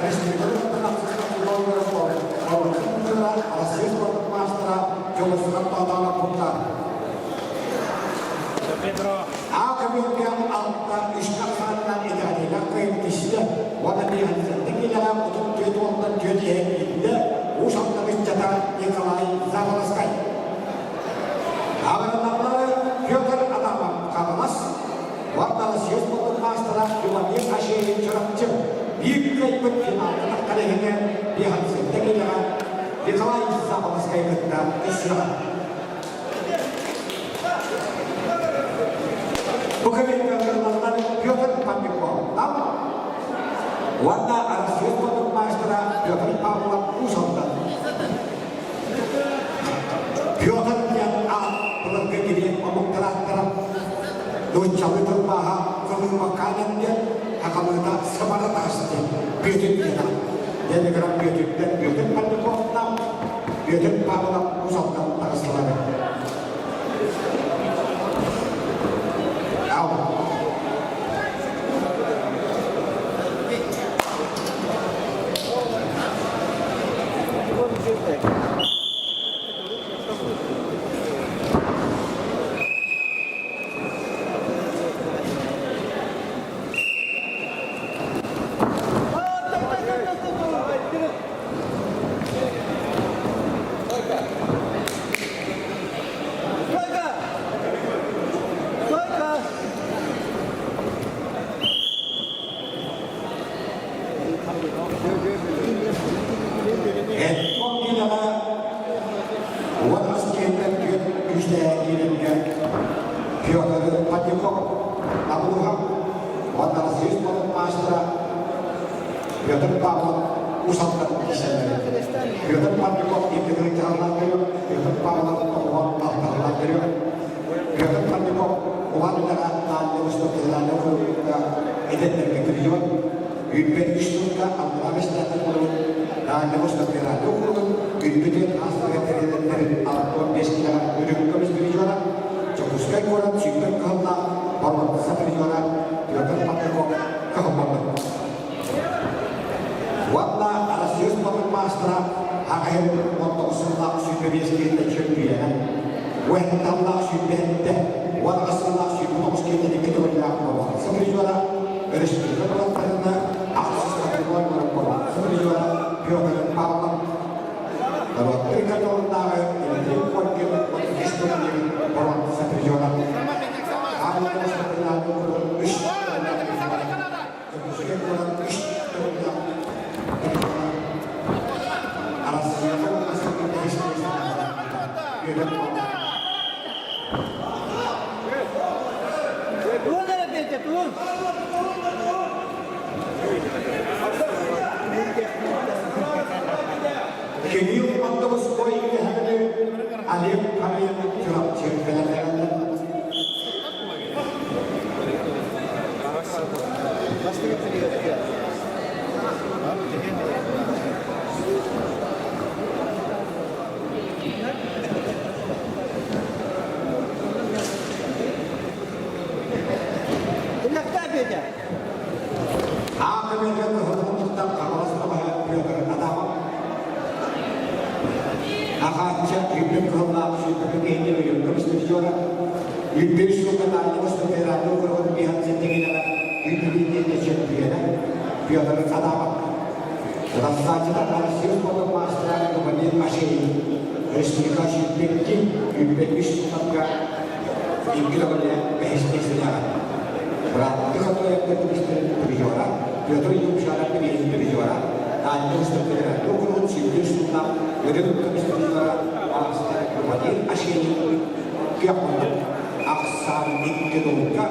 Республика Россия спортун маастара Дьулусхан Тоотоонов куттар. Аакабыыкка алта үс ахсаанынан итэҕэтиилээх кыайын түстэ уонна биэһэнсэттэ киилэҕэ 34 уонтан түөрт иһэн киирдэ Уус Алдан ыччата Николай Заболоцкай. Аҕырыналлары Петр Адамов Хаҥалас уонна Россия спордун маастара Любомир Ашеев Чурапчы биир кыайбыт финалга таххар иһинэ биэһэнсэттэ киилэҕэ Николай Заболоцкай кытта көрсүөҕэ. Бу кэмҥэ ыҥырыллаллар Петр Павликов уонна Россия спордун маастара Петр Павлов Уус Алдан. Петр диэн аат былыргы гириэк омуктар ааттара нууччалыы тылбааһа Кылыымакаанан диэн сахалыыта Сымара таас диэн Бүөтүр диэн аат. Диэн ыҥыран Бүөтүртэн Петр Павликовтан Петр Павлов Уус Алдан таҕыстылар. Стойка! Стойка! Эттон киинэҕэ уон аскиэнтэн түөрт күүстээх киирэргэ Петр Патюков Абылыхов уонна Россия спордун маастара Петр Павлов Уус Алдан киирсэллэр. Петр Павликов икки дьаһаллаах көрүө, Петр Павлов тоҕуһан алтаһаллаах көрүө. Петр Павликов улаан үлэҕэ Дальний Восток федеральнай округка эдэрдэргэ призер, Үүппэ үс сылга аллараа бэстээхтэр буолбут Дальний Восток федеральнай округун үүппүтүн ааспыт тэрилтэлэрин 65 килэҕэ үрүҥ көмүс призера, Дьокуускай куорат сүүрбэ кыһыллаах боруонса призера Петр Павликов кыһыл Уонна Арассыыйа спордун маастара аҕыйах 19 сыллаах 25 киһитэ чөмпүйүөнэ, уһатталлаах 27, 18 сыллаах 29 киһитэ икки төгүллээх боруонса призера, өрөспүүбүлүкэ кылаттарына ахсыс категория боруонса призера Петр Павлов, норуоттар иккардыларынааҕы Дмитрий Коркин үс төгүллүүр боруонса призера, Павел үс Дьокуускай куорат үс төгүллээх Арассыыйаҕа уонна Саха үөрэх Тугун эрэ Петя, тугун? Кирилл Мандовской үөһэҕи Олег Харыйын Чурапчы бэлэмнэнэллэр. Легка, Петя. Аакамерга кыһыллыбыттан Хаҥалас баҕаһа Петр Адамов Ахаачча Күүппүт кыһыллаах сүүрбэкэ киһини өлүмҥэ быстыгдьуора Үппүт суукка Дальнего федеральный округун биһан сэттэҥинэҕэ үппүт чөмпүйүөнэ Петр Адамов Рассадчыта Россия спордун маастара Владимир Машеев Республика сүүрбэкки үппэт үс сылларга икки төгүллээн бэһис миэстэлээҕэ. Бырааттыы Хотуоевтар көмүстэрин призера, Петр Юмшанов билиһин призера, Дальний Восток федеральный округун сүүрдүү сыллаах өрүн көмүс призера маастар Владимир Ашенин күөх муннук ахсаан икки нолга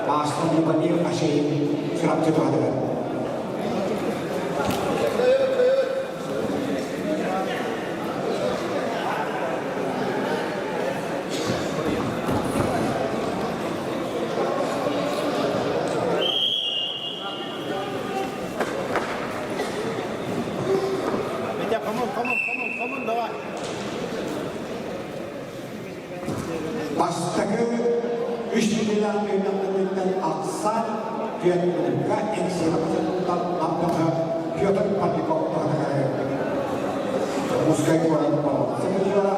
маастар Любомир Ашенин Чурапчы туһатыгар. Витя, come on, come on, come on, come on, давай. Бастакы үс нэдиэлээх ыйдахтарыттан төгүлтэн ахсаан түөрт Эҥсиэли хотонуттан Намтаха Петр Парников туһатыгар Дьокуускай куорат боруонса призера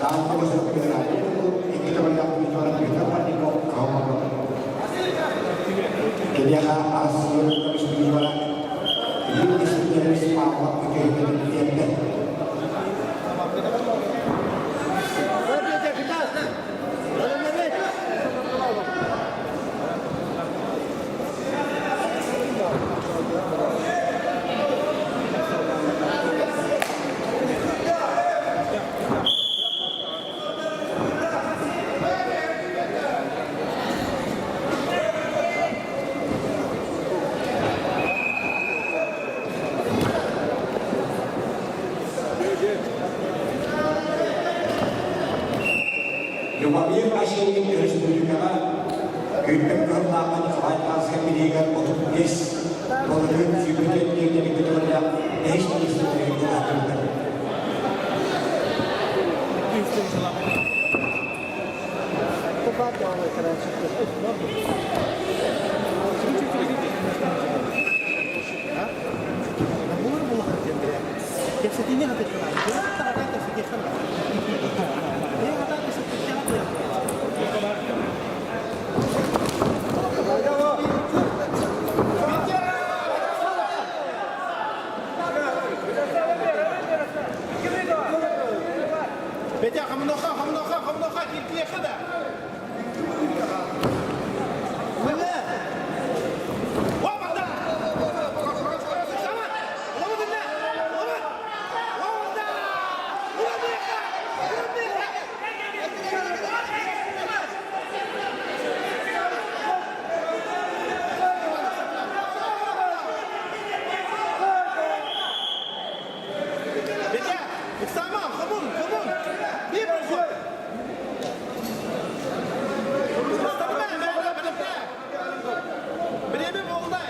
Таатта федеральнай икки төгүллээх призера Петр Парников кыһыл Киниэхэ Арассыыйа көмүс призера Юрий Сергеевич Павлов үтүөтүн тиэрдэр. Любомир Васильев өрөспүүбүлүкэҕэ күүппэт кыһыллаахха Николай Павлович билиигэр 35 былырыын сүүрбэ диэн көтөҕүллээх бэһис миэстэтигэр улаатырдар. Петя, хамноха, хамноха, хамноха, кирпиэхэ да. Время волнай!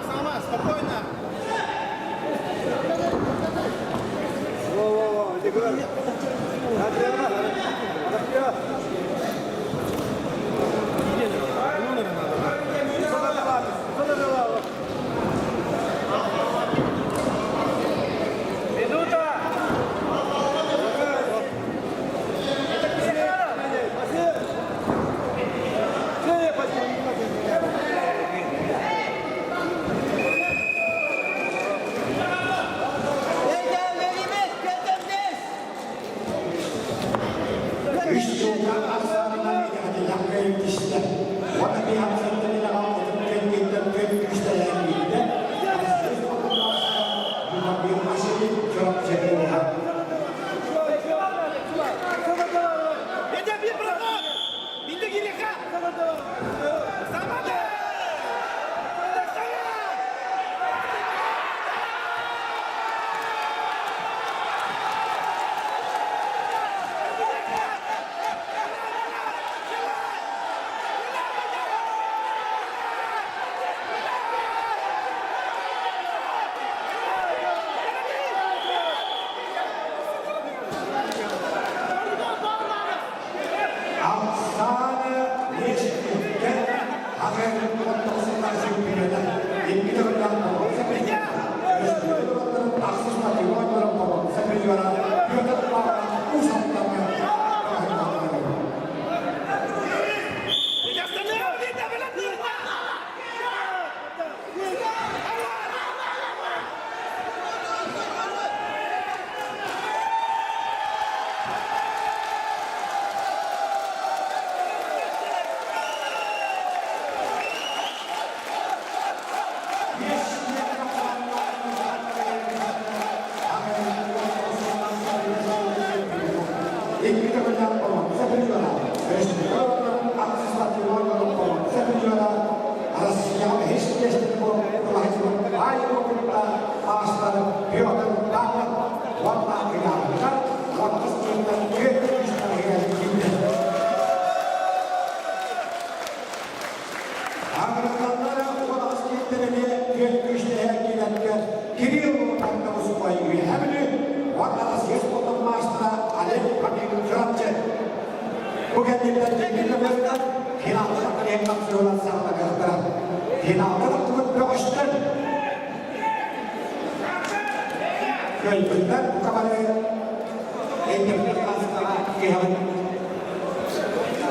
Сама, спокойно. Во-во-во, иди куда? Үс сылга ахсаанынан итэҕэтиллэх кыайыытистэр уонна биһиэхэ кэнниттэн күн күүстэлээн биирдэ Любомир Васильев Чурапчы улууһа. Петя, бей проход! Иди Кириха! Самада! Оксана Лешкинке Ахын чемпионата икки төгүллээх боруонса призера, өрөспүүбүлүкэ ахсыс патриот боруонса призера Петр Павлов Уус Алдаҥҥа Икки төгүллээх боруонса призера, өрөспүүбүлүкэ ахсыс патриот боруонса призера Россияҕа үһүс миэстэни буолбут Аайы маастар Петр Павлов уонна ыйааһыныгар 19 күнтэн Агроханнара уолаҕас киһиттэн эмиэ күөн күүстэһэ киирэргэ Кирилл Антоновскай Үөһээ Бүлүү уонна Россия спордун маастара Олег Фомин Чурапчы. Бу кэнниттэн Дмитрий Лебедев финалга тахсар тахсыылар саҕаланыахтара. Финалга тахсыбыт бөҕөстөр кыайбыттар бука бары Эйгэбит хаастаҕа киһэҕин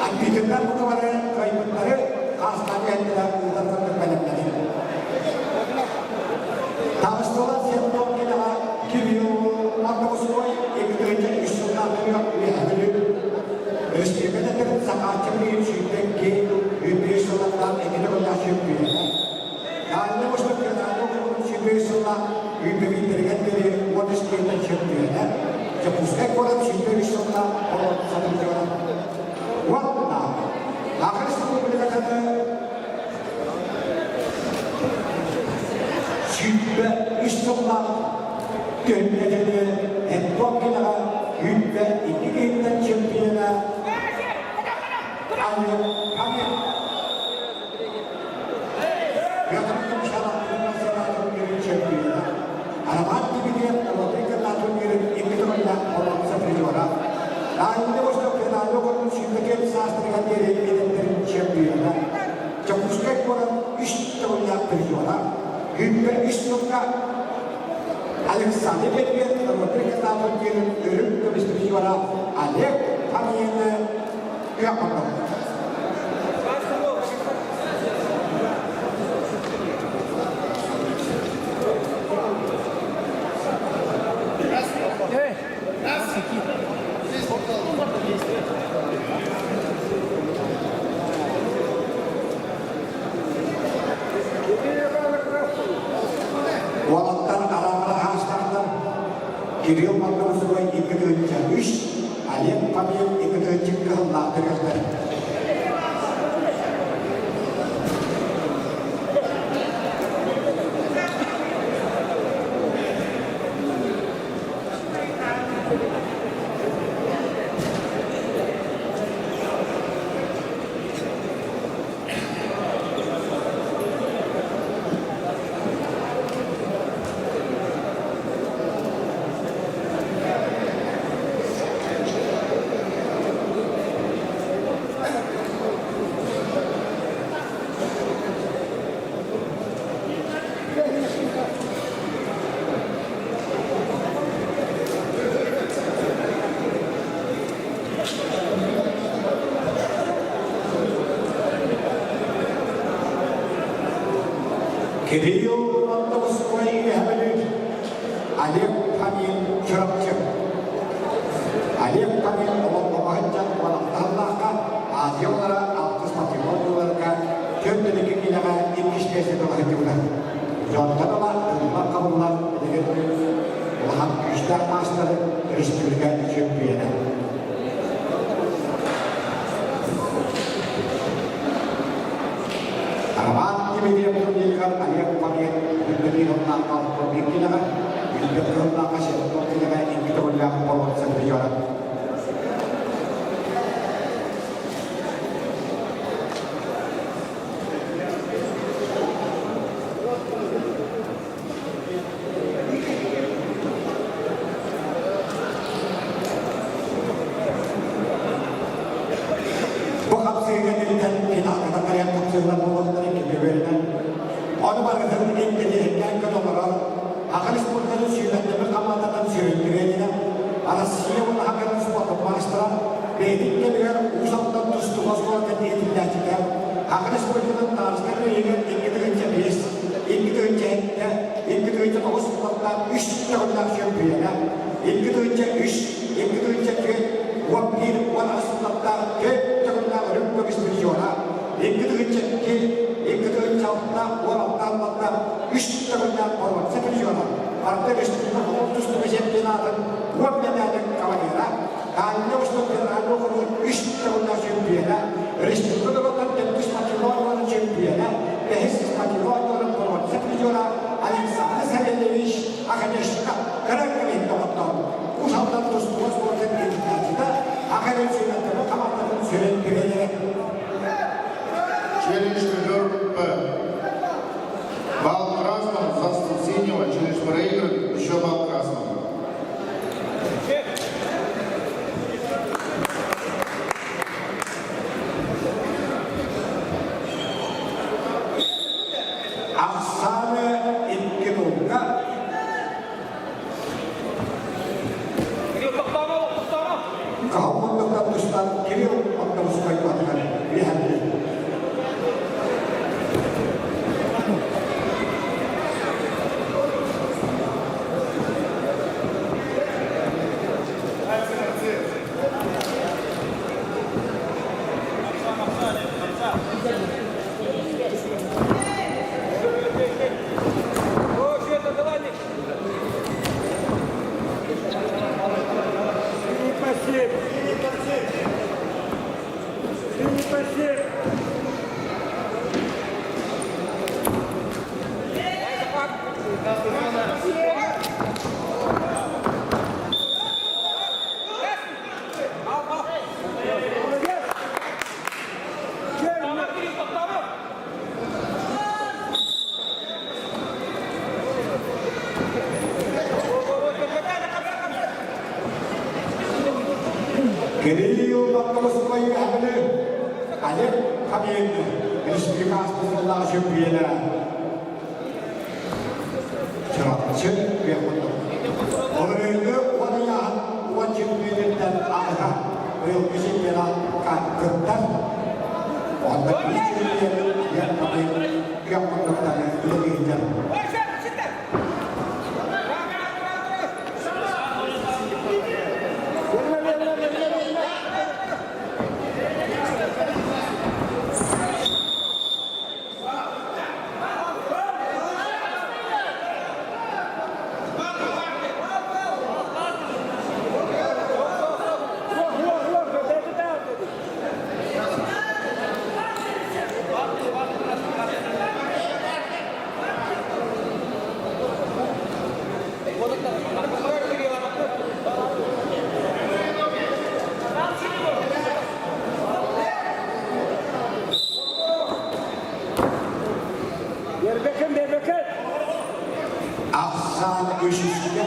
Арбитрдар бука бары кыайбыттары хаастаан иһэллэрэ ыытар курдук бэлэмнэнин. Таҕыстылар сиэн-туом кэлэҕэ Кирилл Мордовской 2003 сыллаах Үөһээ Бүлүү Өрөспүүбүлүкэтин Сахааччы билигин 22 105 сыллардаах икки төгүллээх чөмпүйүөнэ. Дальнай Восток федеральнай округун 23 сыллаах үүннэриилэригэр диэри 13 киһиттэн чөмпүйүөнэ. Дьокуускай куорат 23 сыллаах олорон сатыылдьыбыта. Уонна Саха Республикатын 23 сыллаах төннөтүнү Антон Килэҕэ 22 киһиттэн чемпиона Олег Панин. Петр Кумшанов турнирын чемпиона, Роман Дмитриев Народный турнирын икки төгүллээх олоҥхо призера, Дальний Восток федеральный округун сүүрбэкиэн саастарыгар диэри эдэрдэрин чемпиона, Дьокуускай куорат үс төгүллээх призера, 23 сылга Александр Медведев Народный турнирын үрүҥ көмүс призера Олег Фомины кыахпатылар. Уолаттар араара хаастаахтар Кирилл Мордовской 2 3, Олег Фомин 2 кыһыллаах төрүөхтэр. Кирилл Мордовской Үөһээ Олег Фомин Чурапчы. Олег Фомин олоҥхоҕо сылдьан уолаттаһаллаахха Азия оҕолоро алтыс патриот түөрт киилэҕэ иккис миэстэни ыла сылдьыбыта. Дьонтон ыла тыллар хабыллар билигин улахан күүстээх маастары республика чөмпүйүөнэ. Роман Дмитриев турнирыгар Олег Фомин Дмитрий Кыллаахха 61 килэҕэ, Юлия Кыллаахха 74 килэҕэ икки төгүллээх боруонса призера. Бу хапсыыга кэлитэн финалга кэлэн хапсыылар буолуохтарын кими үөрэнэн, ону барытын интэриэһиргээн көтөҕөрөр, Аха Республикатын сүүмэрдэммит хамаандатын сүрүн тренерэ, Россия уонна Аха спордун маастара, бэйэтин кэмигэр Уус Алдан тустууга оскуолатын иитиллээччитэ, Аха Республикатын Тарскай районугар 2 5, 2 7, 2 9 сыллардаах үс төгүллээх чөмпүйүөнэ, 2 3, 2 4, 11, 18 сыллардаах төрт төгүллээх үрүҥ көмүс призера, 2 2, 2 6, 16 сыллардаах үс төгүллээх боруонса призера, Арда Республика хотун тустууга чемпионатын уон мэтээлин кавалера, Дальнай Восток федеральный округун үс төгүллээх чемпиона, республика норуоттарын төрдүс патриот чемпиона, бэһис патриот боруонса призера Александр Савельевич Оконешников кыра кэлин доҕоттоор, Уус Алдан тустууга спордун иитээччитэ, Аха Сүүмэрдэммит хамаандатын сүрүн тренерэ. Челлендж ковер П. Балл красному за синего, челлендж проигран, еще балл красному. Ахсааны икки тылга Кыһыл муннуктан тустан Кирилл Оттомускай атыгар үөһэллэр. Кирилл Батталасыкай үөһэбили Олег Хамин республика астысыллаах чөмпүйэнэ Чурапчы кыахпыттар. Оройуҥҥа уон ыйааһын уон чөмпүйэнэттэн аҕыһа быйылгы чемпионатка кыттар. Онно биир чөмпүйэн Олег Хамин кыахпыттары үлэлииллэр. Ахсаан үсүскэ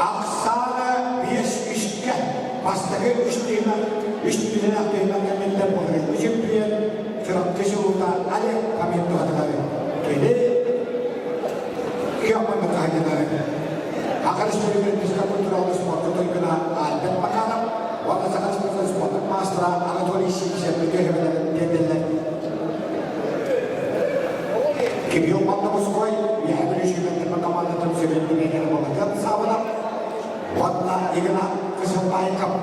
Ахсаана биэс үскэ бастакы үс тыына үс тыынах тыына кэнниттэн былырыыҥҥы чөмпүйүөн Чурапчы сулуута Олег Фомин туһатылары кини күөх муннук хаһыйдылары Саха Республикатын физкультуралык спорка туйгуна Альберт Макаров уонна Саха Республикатын спордун маастара Анатолий Сивцев үтүө сүбэлэрин тиэрдэллэр. Кирилл Мандамуской Үөһээ Бүлүү сүүмэрдэммит командатын сүрүн тренерэ Балакан Саввинов уонна Игнат Кысылбаиков.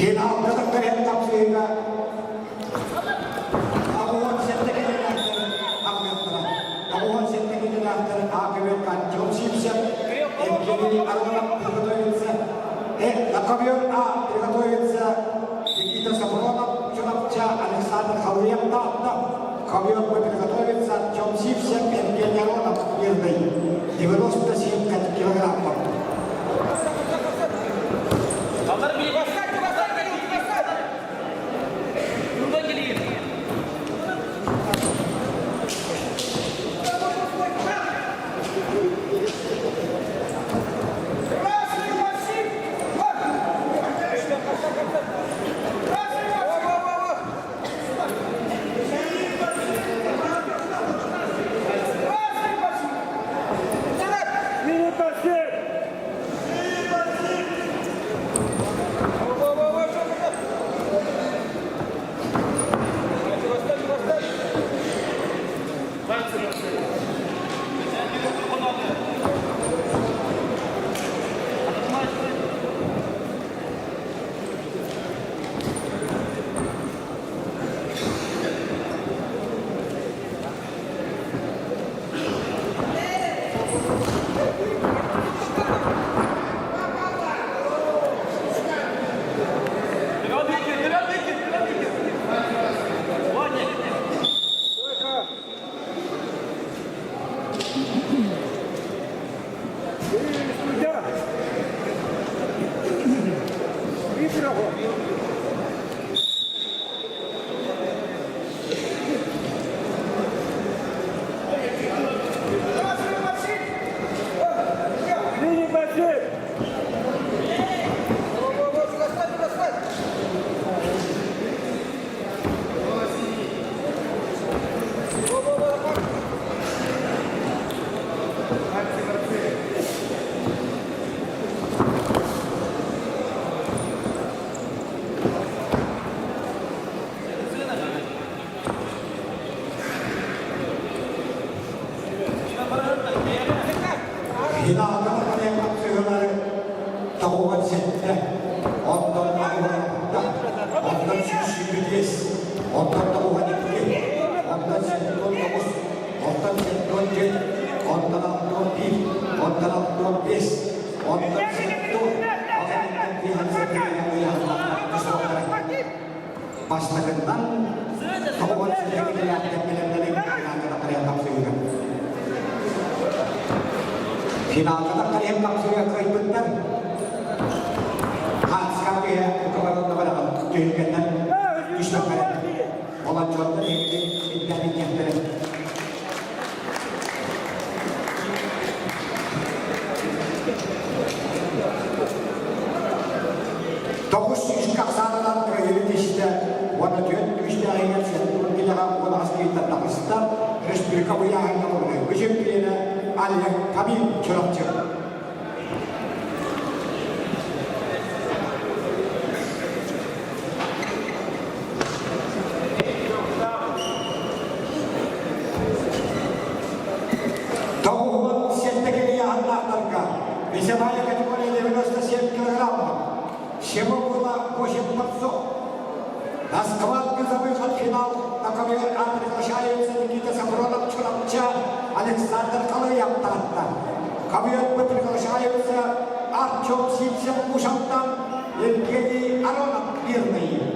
Финалга тахсар тапсыыга 97 килэлээхтэр аҕыйахтара. 97 килэлээхтэр А көбүл Артем Сивцев, Евгений Аргунов подготовится. На ковер А приготовится Никита Сафронов, Чурапча, Александр Халуев, Таатта. Ковер Б приготовится Артем Сивцев, Евгений Аронов, Мирный, 97 килограммов. Финалга тахсыылары 97, онтон 86, онтон 125, онтон 92, онтон 79, онтон 74, онтон 61, онтон 65, онтон Бастакыннан 97 Финалга таххар тахсыга кыайбыттар. Хаатыска түһэ кыбарылла түһүлгэннэн түспэххэ волонтердар эһиги интэриниэхтэрин. 900 ахсаанынан кыайыы тистэ уонна түөрт күүстээҕигэр сетпун килэҕэ уон киһиттэн таҕыста республика ыйааһыҥҥа мурунайбы чемпионэ Олег Камин Чурапчы. 97 килийааһыннаахтарга весовая категория 97 килограммов. Всего было 8 борцов. На схватку за выход в финал на ковер А приглашаются Никита Сафронов, Чурапча, Александр Халыев, Таатта. Ковер Б приглашаются Артем Сивцев, Уус Алдан, Евгений Аронов, Мирный.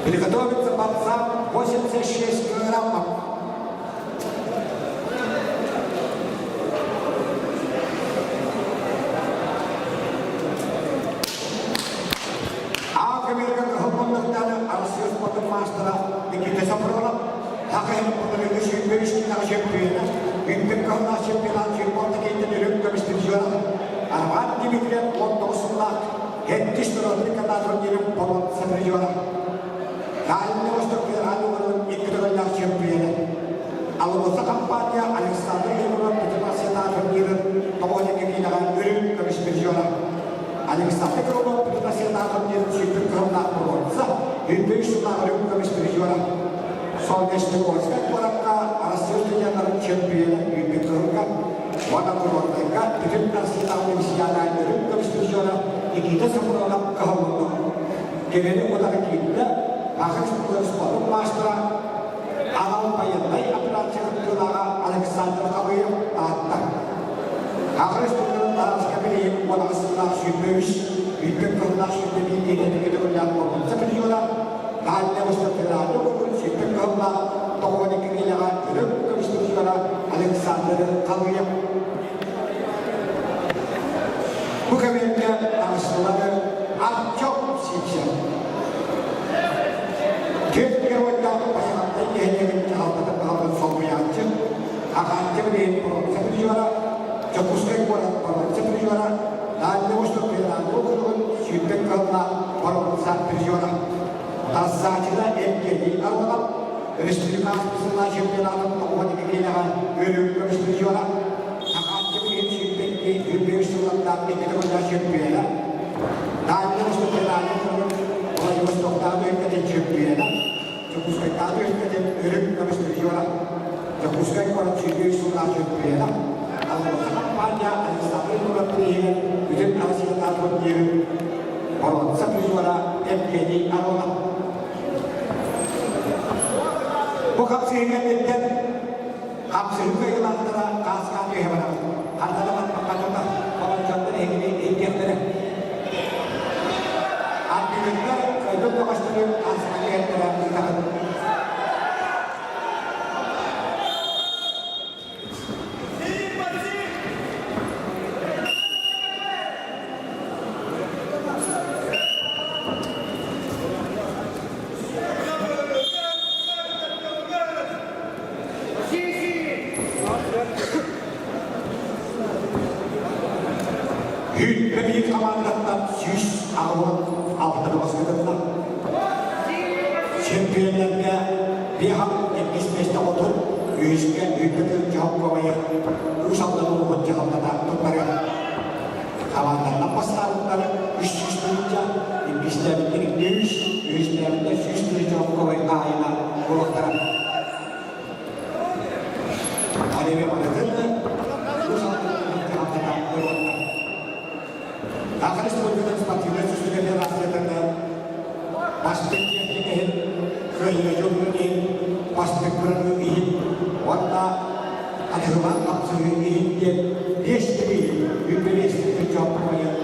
Приготовиться борцам 86 килограммов. А көмөргө кыһыл Арассыыйа спордун маастара Никита Сафронов Хакайын путарыгы сүүрбэ үс киилэҕэ чөмпүйүөнэ, үрдүк кыһыллаах чемпионат сүүрбэ киинтэн үрүҥ көмүс призера Арбат Дмитриев 19 сыллаах Хеттис норуотун кататрон диэн боруонса призера Дальний Восток федеральный уровень икки төгүллээх чөмпүйүөнэ Алроса компания Александр Егоров Петросяна турнирын 92 киилэҕэ үрүҥ көмүс призера Александр Крылов Петросяна турнирын сүүрбүт кыһыллаах боруонса үрдүк сыллаах үрүҥ көмүс призера Солнечногорскай куоракка Арассыыйа студеннарын чөмпүйүөнэ үүммүт кыһылга уонна курортарга бүтүн Арассыыйатааҕы универсиада үрүҥ көмүс призера Никита Сафронов кыһаллыбыт. Кинини утары киирдэ Саха спордун маастара анал байыаннай операция кыттыылааҕа Александр Халыев Таатта. Саха Республикатын Тараска билигин 18 сыллаах 23, бүппэт кыһыллаах 21 диэн көтөҕүллээх боруонса призера, Дальняя Восток федеральный округун сүүрбэт кыһыллаах 92 киилэҕэ үрүҥ көмүс призера Александр Халыев. Бу кэмҥэ таҥастылары Артем Сивцев. Түөрт геройдаах Байаҕантай нэһилиэгин дьаһалтатын баһылыгын солбуйааччы, Аҕааччы билигин боруонса призера, Дьокуускай куорат боруонса призера, Дальний Восток федеральный округун 20 кыһыллаах боруонса призера. Тассаачыта Евгений Аронов, республиканский сыллаах чемпионатын 92 киилэҕэ үрүҥ көмүс призера, Аҕааччы билигин 22 23 сыллардаах икки төгүллээх чемпиона, Дальний Восток федеральный округун Владивостоктааҕы өлкэтин чемпиона, Дьокуускайдааҕы өлкэтин үрүҥ көмүс призера, Дьокуускай куорат сүүрбэ сыллаах чемпиона, Аллараа хампаанньа Александр Егоров бирииһигэр бүтүн Россиятааҕы турнирын боруонса призера Евгений Аронов. Бу хапсыһыы кэнниттэн хапсыһыы кыайыылаахтара хааскаан түһэ барар. Хардаламан баккатата волонтердар эһигини иһиттиэхтэрэ. Арбитрдар кыайбыт бөҕөстөрү хааскаан түһэртэрэ ыытаҕын. 101 хамаандаттан 186 бөҕөс кытынна. Чемпионнарга Беха иккис миэстэ хотун, үһүскэ Үүппүтүн Дьоһоккобайы Уус Алдан улууһун дьаһалтата туттарыа. Хамаанданнан бастаабыттар 300 тыһыынча, иккистээбиттэр 200, үһүстээбиттэр 100 тыһыынча Дьоһоккобай хаһаайына буолуохтара. Алеме барытын Уус Алдан улууһун дьаһалтата туруорда. Саха Республикатын спортивнай сүүрүүгэ федерациятыгар бастыҥ техника иһин, кыайыыга дьулуһуу иһин, бастыҥ бырайыак иһин уонна атыылаах хапсыһыы иһин диэн биэс бирииһи 25 тыһыынча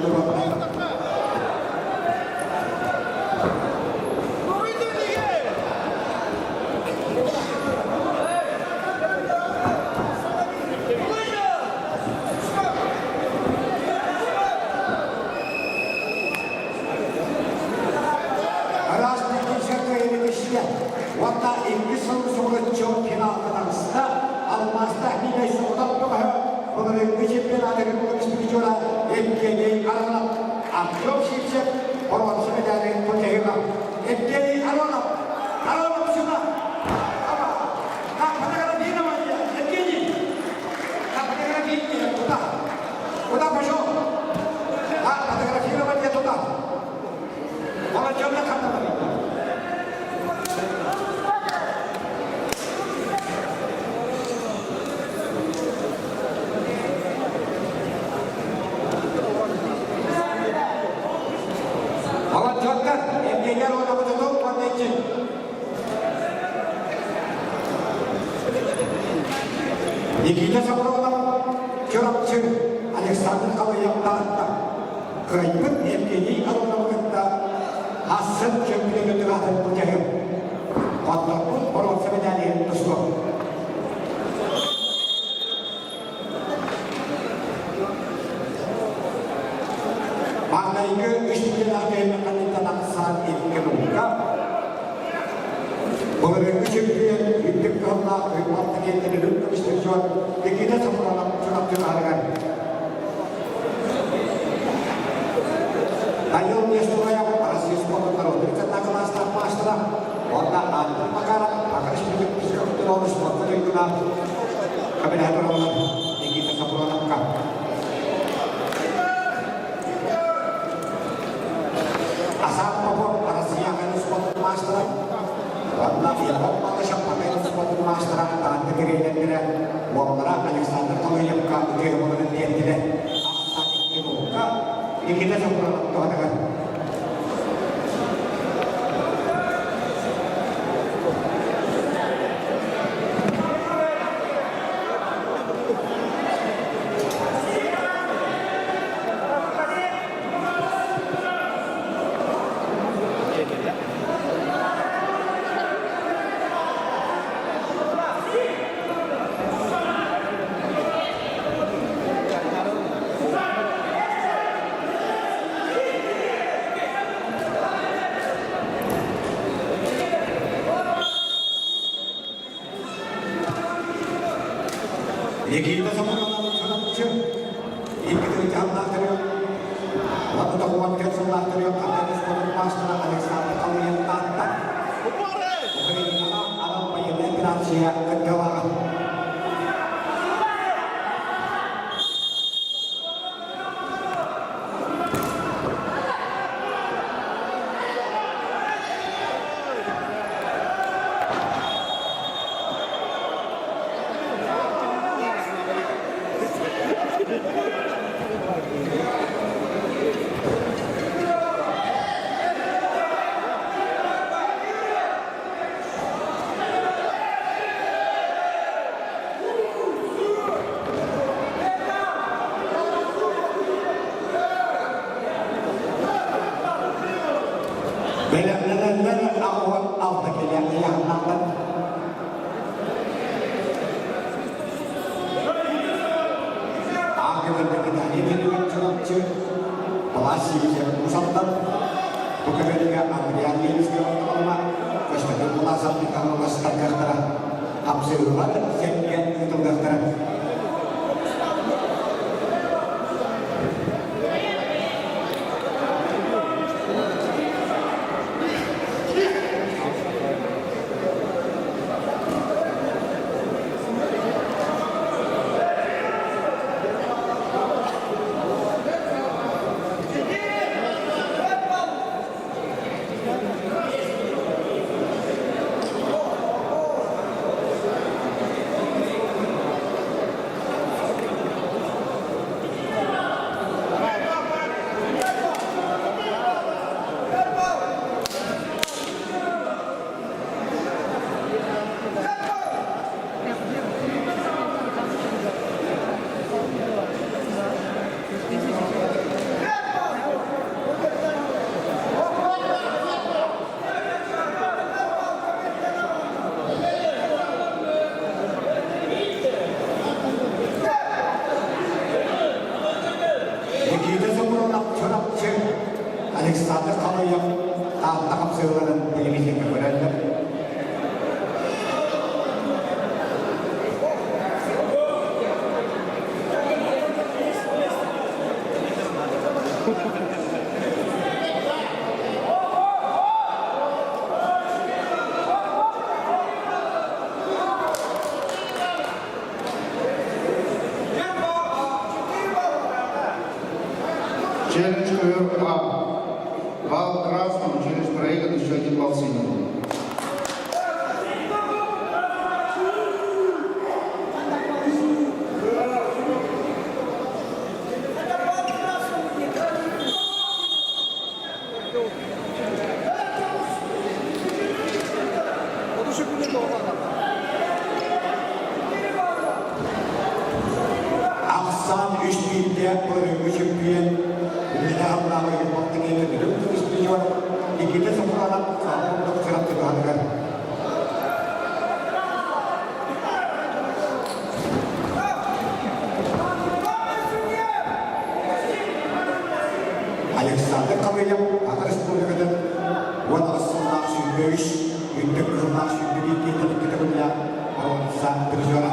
туруорда. Араас техническэй кыайыыны уонна икки сыл сугулуччу финалга таҕыста. Алмаастаах Миилэй соҕотох бөҕөһө былырыыҥҥы чемпионаты республика Евгений Аронов, Артем Сивцев боруонса медалин тутуһуга. Евгений Аронов, Аронов сюда! Фотографирование! Евгений! Фотографирование туда! Куда пошел? А, фотографирование туда! Волонтерна хатамали. Волонтердар, Евгений Аронов тутул, Никита Сапронов, Чурапчы, Александр Халыев Таатта, кыайбыт Евгений Ароновы кытта Ассын чөмпүйүөнүн аатын былдьаһыам. Хотторбут боруонса медалиһын тустуом. Маҥнайгы үс түгэнэх түһүмэххиттэн ахсаан икки нуука. Былырыыҥҥы чөмпүйүөн үрдүк кыһыллаах Уйбаан Такентин үрүҥ көмүс дьон Никита Сапронов Чурапчы таһыгар. Данил Нестороев Россия спордун народный кылаастаах маастара уонна Антон Макаров Саха Республикатын физкультураны спорка туйгуна кабинет Никита Сапроновка. Асаат Попов Россияҕа спорт маастара уонна Егор Малышев спорт маастара Таатта тириэньэрдэрэ уоллара Александр Толоевка үтүө өҥөлөрүн биэрдилэр. Никита Сапронов туһатыгар. Никита Сокуров Чурапчы икки тыһыынчалаахтарыгар уонна 94 сыллаахтарыгар Хантан спорт маастара Александр Халыев Таатта Украинаҕа анал байыаннай операция кыттыылааҕа. Бэлэмнэнэллэр 86 килэ ыйааһыннаахтар. Аагыбарда Чурапчы, Баласиевич Мусаттан, бу көмөлүгэ Андриан Ленскэй ортолоруна Көстөкүүн Баласов Михайловастаргахтара хапсыһыылар сэргэ ыытыллыахтара. Никита Сокуров Чурапчы, Александр Халыев Таатта хапсыһыыларын телевизорга көрөллөр. Челлендж ковер А. Балл красному, челлендж проигран, еще один балл синему. Ахсаан үс биирдээх былырыыҥҥы чөмпүйүөн Үлэлэ Аллааҕы Балтыҥыйа Бүлүү устудьуон Никита Сокуров саҥа курдук Чурапчы туһатыгар. Александр Халыев Саха Республикатын 18 сыллаах 23, үрдүк кыһыллаах 21 киһитин көтөҕүллээх боруонса призера.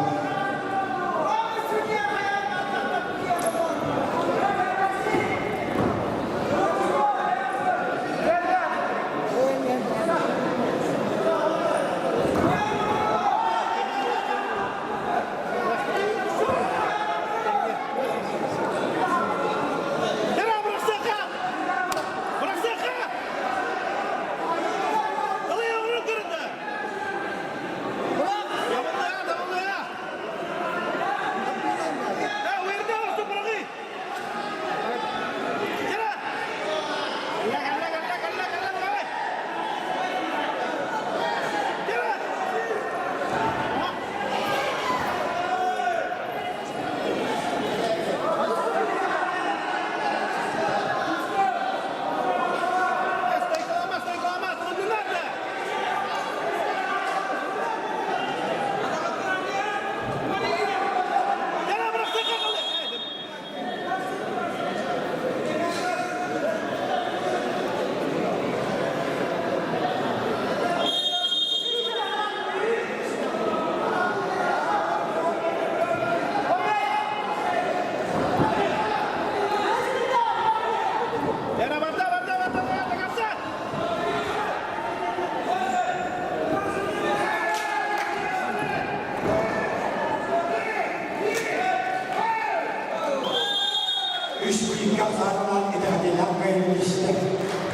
Үс бииргэ ахсаанынан итэҕэтиилээх кыайыыны истэ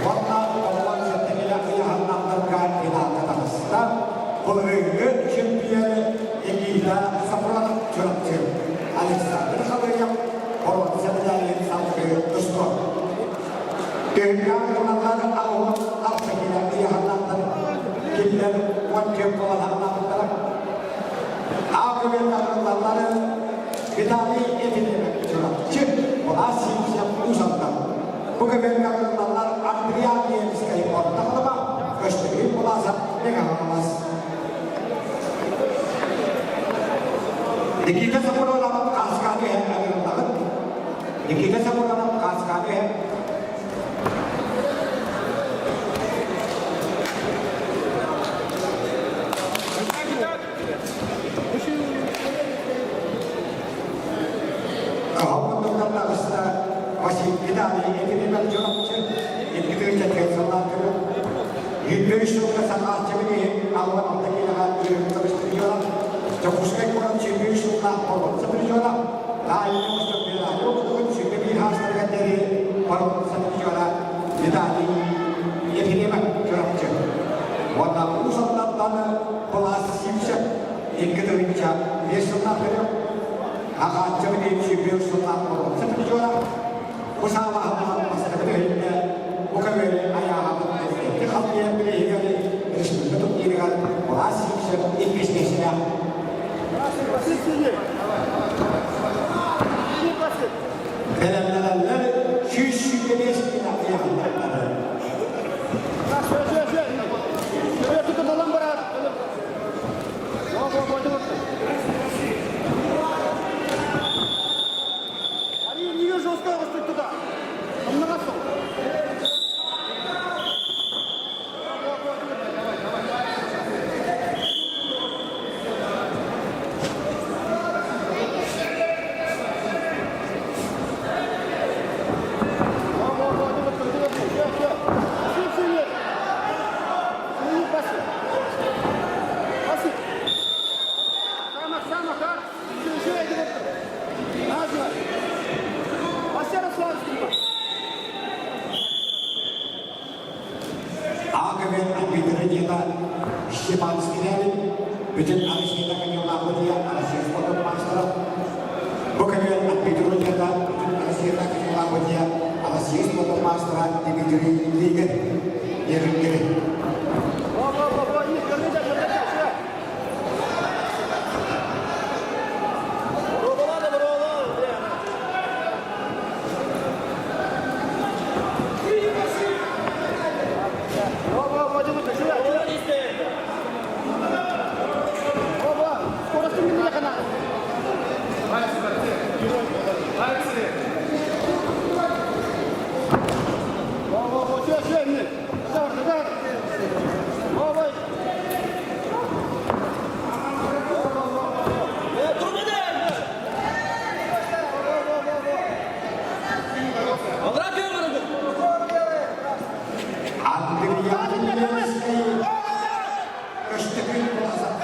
уонна 97 килэ ыйааһыннаахтарга финалга таҕыста. Былырыыҥҥы чемпионы Никита Сафронов Чурапчы, Александр Халыев боруонса медалин салгыы тустуо. Түһүлгэҕэ ылаллар 86 килэ ыйааһыннаахтар кинилэр 14 балаһаннаахтара. Аакыбыттан ылаллар Виталий Ефимович Чурапчы, Влас Сивцев Уус-Алдан. Бу кэмҥэ ылаллар Андриан Ленскэй Орто Халыма, Көстөкүүн Власов Мэҥэ Хаҥалас. Никита Сапронов Хааскааны иһэн ыҥырыллаҕыт. Никита Сапронов Хааскааны иһэн Каһаммыттан таҕыста Василий Виталий Ефимович Чурапчы икки тыһыынча сыллаах көрөн 103 сылга саҥааччыбын иһин 66 киилэҕэ үөрэммит призера, Дьокуускай куорат 103 сыллаах боруонса призера, Таайыны Владимир округун 21 хаастарыгар диэри боруонса призера Виталий Ефимов Чурапчы. Уонна Уус Алдантан Былаас Сивцев 2 тыһыынча 5 сыллаах көрүҥ, Аҕааччы билиим 105 сыллаах боруонса призера, бу саалаһынан бастакы түһүннэ бу көмөлү айааһабыт эти халыйан билиһигэр республика турнирыгар Былаас Сивцев иккис миэстэлээх. Бэлэмнэнэллэр 125 килэ ыйааһыннардары. Ааҕымен арбитры диэта Степан Скрябин бүтүн Россия Канеллаахудия Россия спортун маастара. Бу кэмигэр арбитры диэта бүтүн Россия Канеллаахудия Россия спортун маастара Дмитрий Лигин Ерүнгери. Андриан Ленскэй Көстөкүүн Власов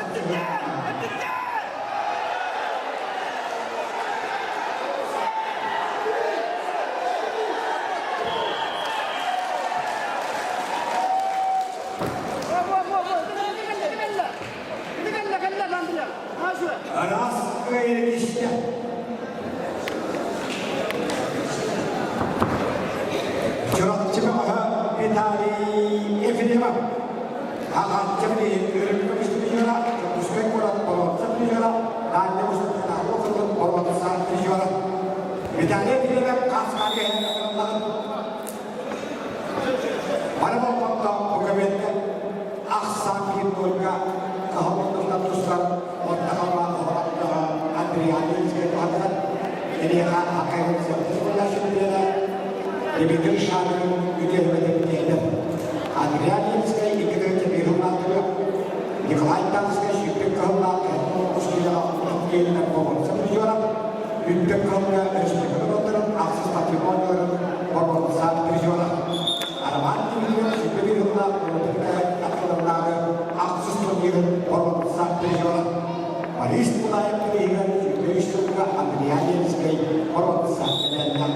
Ыраас кыайыы истэ. Чурапчы бөҕөһө Виталий Ефремов Аҕааччы билигин үрүҥ көмүс призера, Дьокуускай куорат боруонса призера, Дальний Восток округун боруонса призера. Виталий Ефремов хас хаһан ыҥырыллаҕын Бары болҕомто бу көбүөттэ ахсаан биир нольга кыһаллыбытынан тустар уонна халлаан оһоҕоттоҕо Андриан Ильинскэй туһатыгар киниэхэ Акаев Сергей чемпиона Дмитрий Шадрин үтүө диэтэ. Андриан Ильинскэй 2 тыһыынча сыллаахтыгар Николай Танскай сүүрбүт кыһыллаах киилэҕэ диэнинэн боруонса призера, үрдүк кыһылга республика норуоттарын ахсыс патримонияларын боруонса призера. Роман Дмитриев сүүрбэ сыллаах аттыларынааҕы ахсыс турнирын боруонса призера. Борис Николаев бирииһигэр 23 сылга Андриан Ельскэй боруонса медаллаах.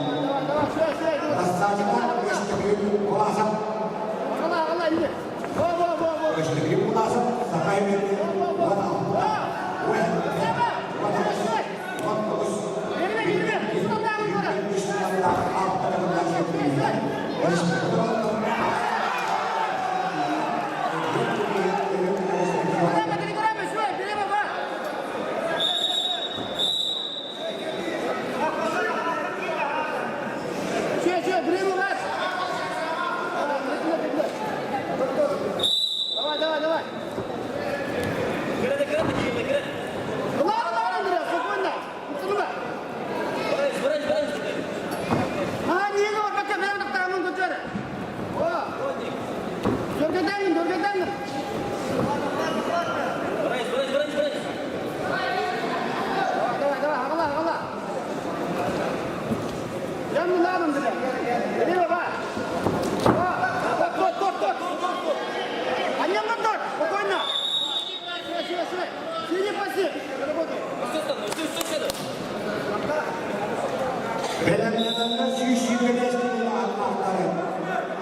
Бэлэмнэнэннэр 125 киилэ ааттаахтары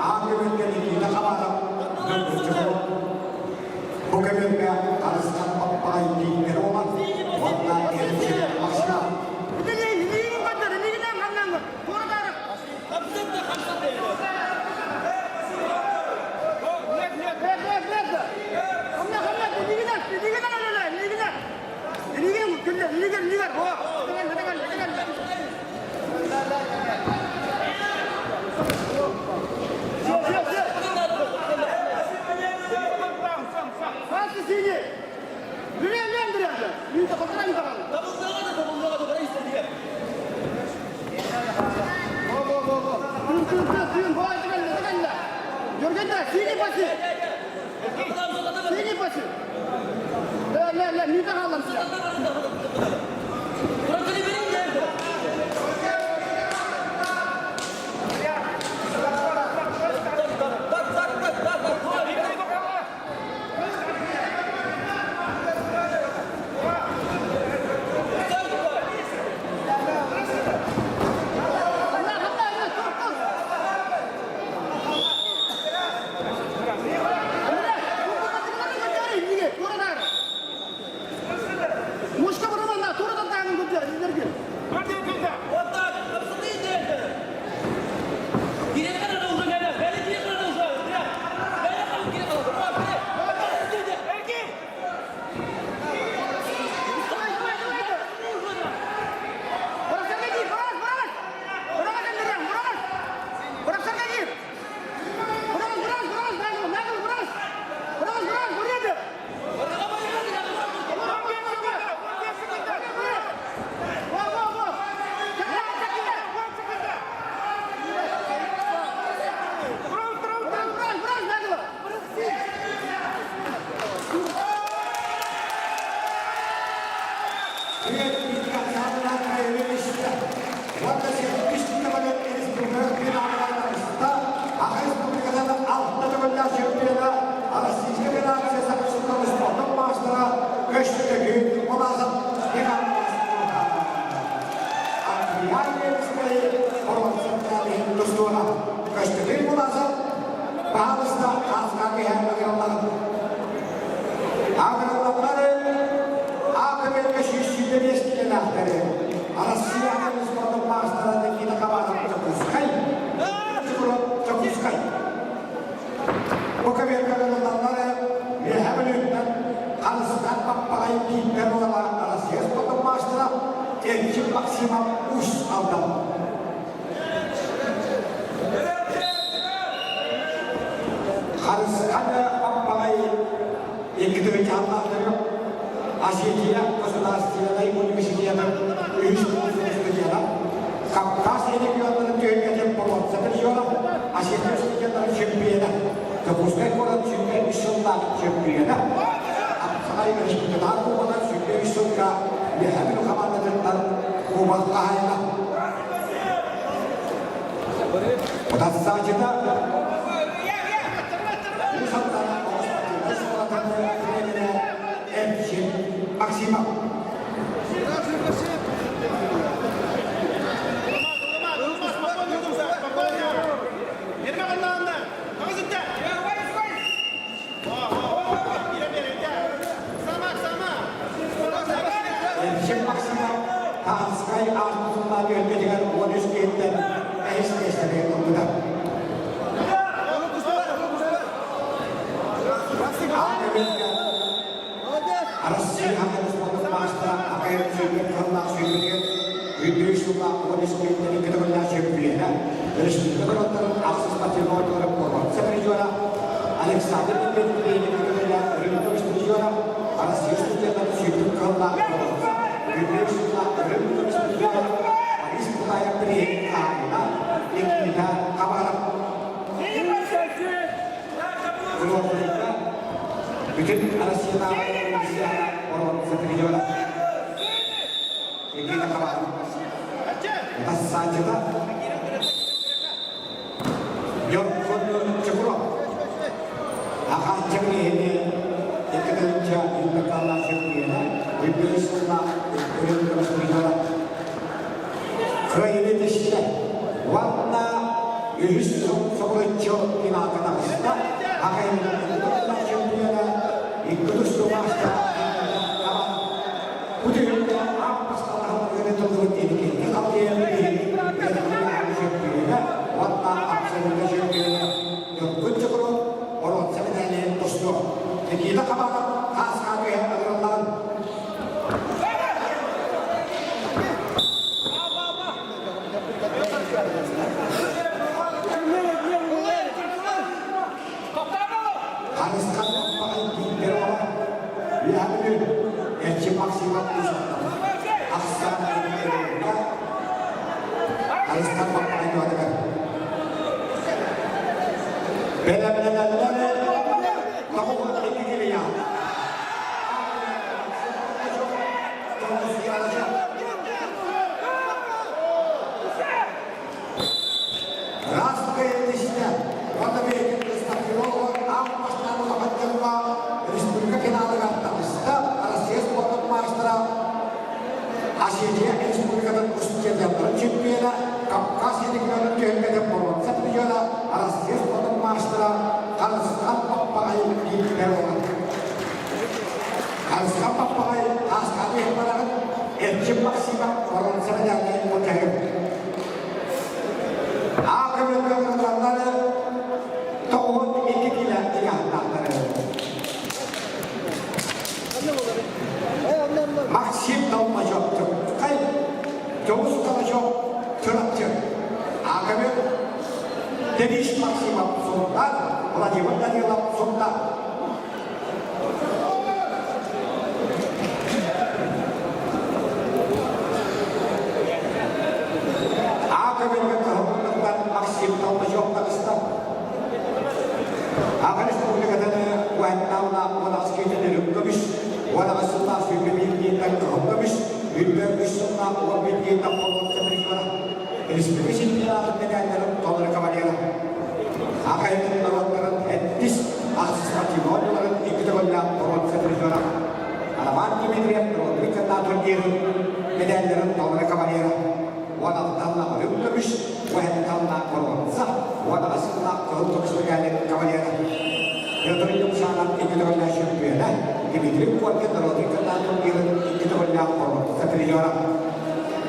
аан көмөлгө Никита Хабаров дьокуускай Бу көмөлгө Харысхан Баппаҕай дииллэр уола уонна Эрчим Максимов. Дьон Чукуров. Ахааччак иһини икки юнакалла чемпиона, үбүс сылла үрүн Кыайыны түстэ. Уонна үһүс соҕуруччу финалга таҕыста. Ахайын чемпиона икки тустуу маастара Бу түһүлгэ аан басталаһан ыытыллыбыт диэбиккэ халтыйан чемпиона уонна абсолютно чемпиона Ньургун Чокуров боруонса мэтээлин тустуо. Никита Хабанов хаас хаатыйа ыҥырыллан Харысхан баҕай биирдэр оҕо үөһэ Эрчим Максимов Ахсаан Харысхан Баппаҕай туһатыгар Бэлэмнэнэллэр тоҕу килийа Раз кыайытыста уонна бэйэтин Константинова аан бастаан улахан дьоҥҥо республика финалыгар таҕыста. Россия спордун маастара, Осетия Республикатын устудьуоннарын чемпиона, Кавказ регионун түһүлгэтин боруонса призера, Россия спордун маастара Харысхан Паппаҕай биирдэр олорор. Харысхан Паппаҕай ааскааны иһин Эрчим Максимов боруонса медалын мутаһыр. Аакыбытталлары 92 килэ ыйаахтаахтар. Максим Толмачев Кай Дьоҕус Толмачев Чурапчы. Аакыбыт Денис Максимов Сунтаар, Владимир Данилов Сунтаар. Аакыбыт кыһыллыттан Максим Толмачев таҕыста. Аҕа республикатын уһаттааллаах уон киитин үрүҥ көмүс, 18 сыллаах 21 диэнтэн кыһыл көмүс, 23 сыллаах 11 диэнтэн холбоһук призера, республика чемпионатын медалларын толору кавалера. Аҕа норуоттарын эттис ахсыс спортивнай икки төгүллээх боруонса призера. Роман Дмитриев Родрик турнирын медалларын толору кавалера. 16 үрүҥ көмүс, 17 боруонса, 18 сыллаах кыһыл көмүс медалин кавалера. Петр Юмшанов икки төгүллээх чемпиона, Дмитрий Коркин Родрик турнирын икки төгүллээх боруонса призера.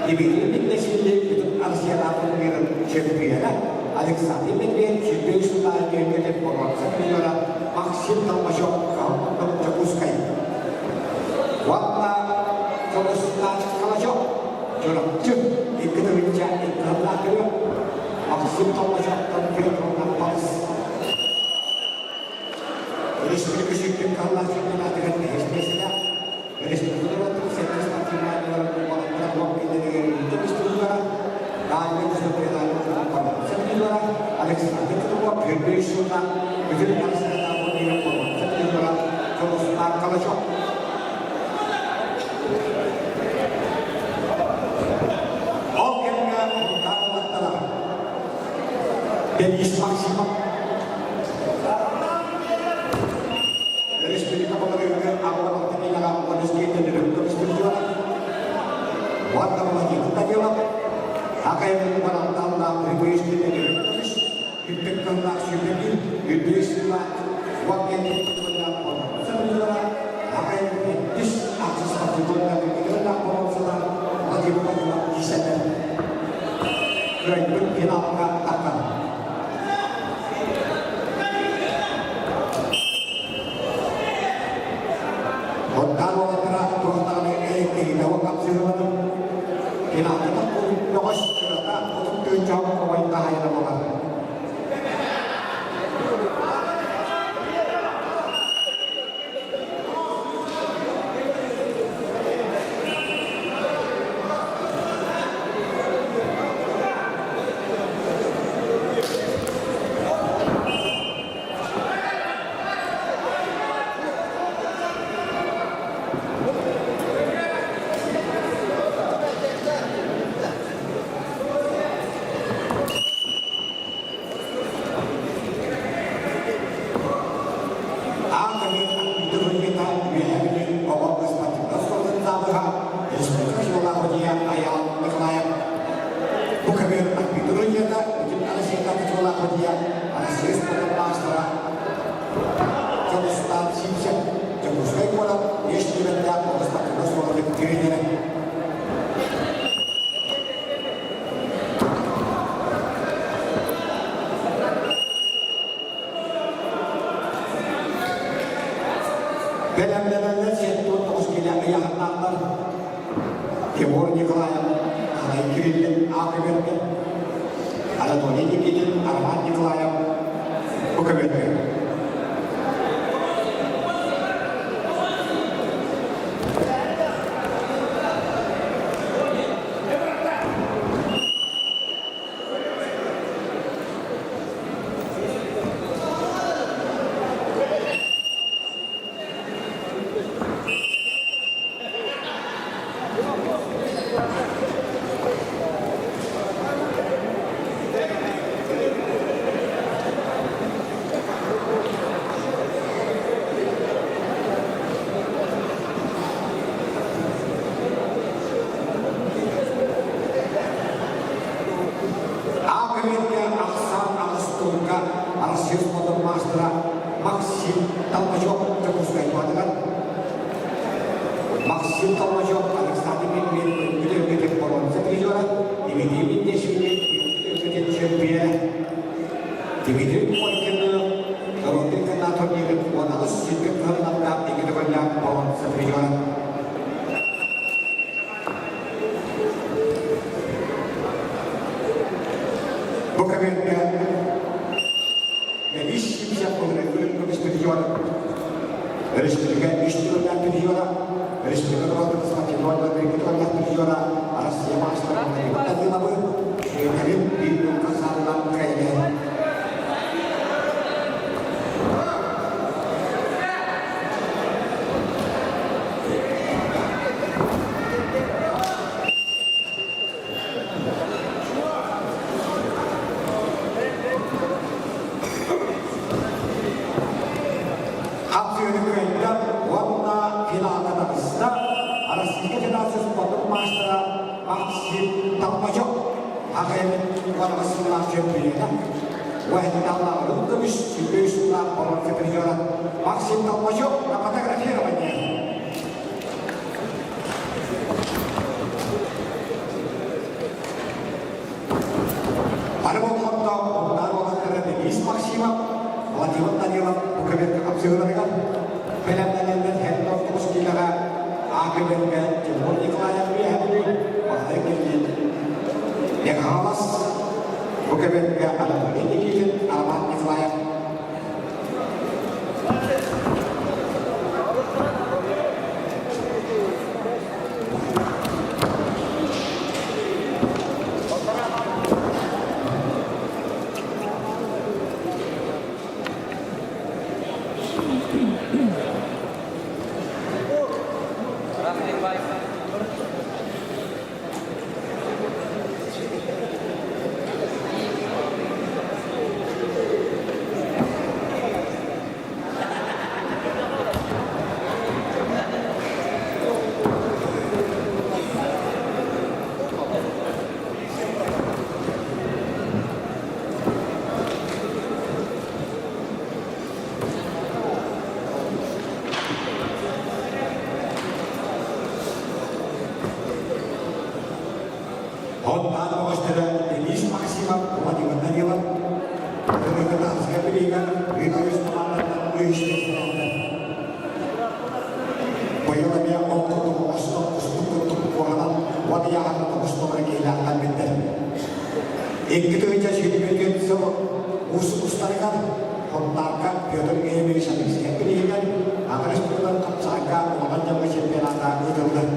Дмитрий Миттесилли бүтүн Россиялаах турнирын чемпиона, Александр Медведь сүүрбэ үс сыллаах түһүлгэтин боруонса призера Максим Толмачев Дьокуускай. Уонна Дьокуускай Калачев Чурапчы икки тыһыынча икки сыллаах көрүө Максим Толмачевтан Петровна Балыс. Республика сүүрдүк кыһаллаах чемпионатыгар бэһис миэстэлээх Республика норуоттарын сэттэ спортивнай уолаттара уон киллэригэр үрдүк устудьуора, Дальнай Восток Александр Титуков, Григорий Шурна, Бүтүн Александр Призора, Дьулустаан Калачев. Ол кэмҥэ Муртан уолаттара Денис Максимов Республика баларыгар аҕалар киинэҕэ уонус киинтэн көмүскүлдьүөх уонна Владимир Данилов Акайын баранталлаах Рыбыйскин көмүс үрдүк кыллаах сүүрбэбир үрдүк сыллаах уон Акайын үс ахсыс спортивной боруонсалар Владимир Данилов киисэтэ кыайбыт финалга таххан. Оттон уолаттара туох даҕаны эйэктэһиитэ хапсыһыллыбатым. Финалга бөҕөс кырата 30 тыһыынча оҕой хаһаайына буолар. тренерэ. Бэлэмнэнэллэр 79 киилэ ыйааһыннаахтар Тимур Николаев, Алай Кириллин ааты бердэ. Анатолий Никитин, Роман Николаев бу көмөтө. Аакырыйга ахсаан аҕыс турга Арассыыйа спордун маастара Максим Толмачев Дьокуускай куоратыгар Максим Толмачев Александр Медведев бүтүн боруонса призера Дмитрий Миттешвили бүтүн чемпиона Дмитрий Коркины норуотун кынна турнирын 18 сүүрбэ кыһыллардаах икки төгүллээх боруонса призера. Бу кэмҥэ Ис симсэх былырыын көмүс призера, өрөспүүбүлүкэ үс төгүллээх призера, өрөспүүбүлүкэ норуотун спортивной төгүллээх призера, Россия маастара Даниловы Сүөкэрин биир нуукка саалынан кэйэлээн. Хапсыыны кыайда уонна финалга таҕыста Российскай Федерация спордун маастара Максим Толмачев АХМ уонна сыллаах чемпиона Уһэнналлаах көмүс 103 сыллаах боруонса призера Максим Толмачев на фотографирование. Бары болҕомто Уһунаан уолаттара Денис Максимов, Владимир Данилов бу көбүөргэ хапсыһыыларыгар бэлэмнэнэллэр Хентон тоҕус киилэҕэ А көбүөргэ Тимур Николаев Үөһээ Бүлүү Баһылай Кириллин Михалас бу көбүөргэ Анатолий Никитин Роман Николаев. Онтон оҕустара Денис Максимов, Владимир Данилов, Кыргызстанскай билиигэ Виталий Степановтан үһүс Быйыл эмиэ ол курдук оҕустан кустук курдук куоһанан уот ыйааһына тоҕус номер киһилээхтэн биллэр. 2021 сыл уус устарыгар Хонтаарга Петр Ильич Алексеев билиһигэр Аҕа республикатын хапсаҕайга улахан дьоҥҥо чемпионата ыытыллар.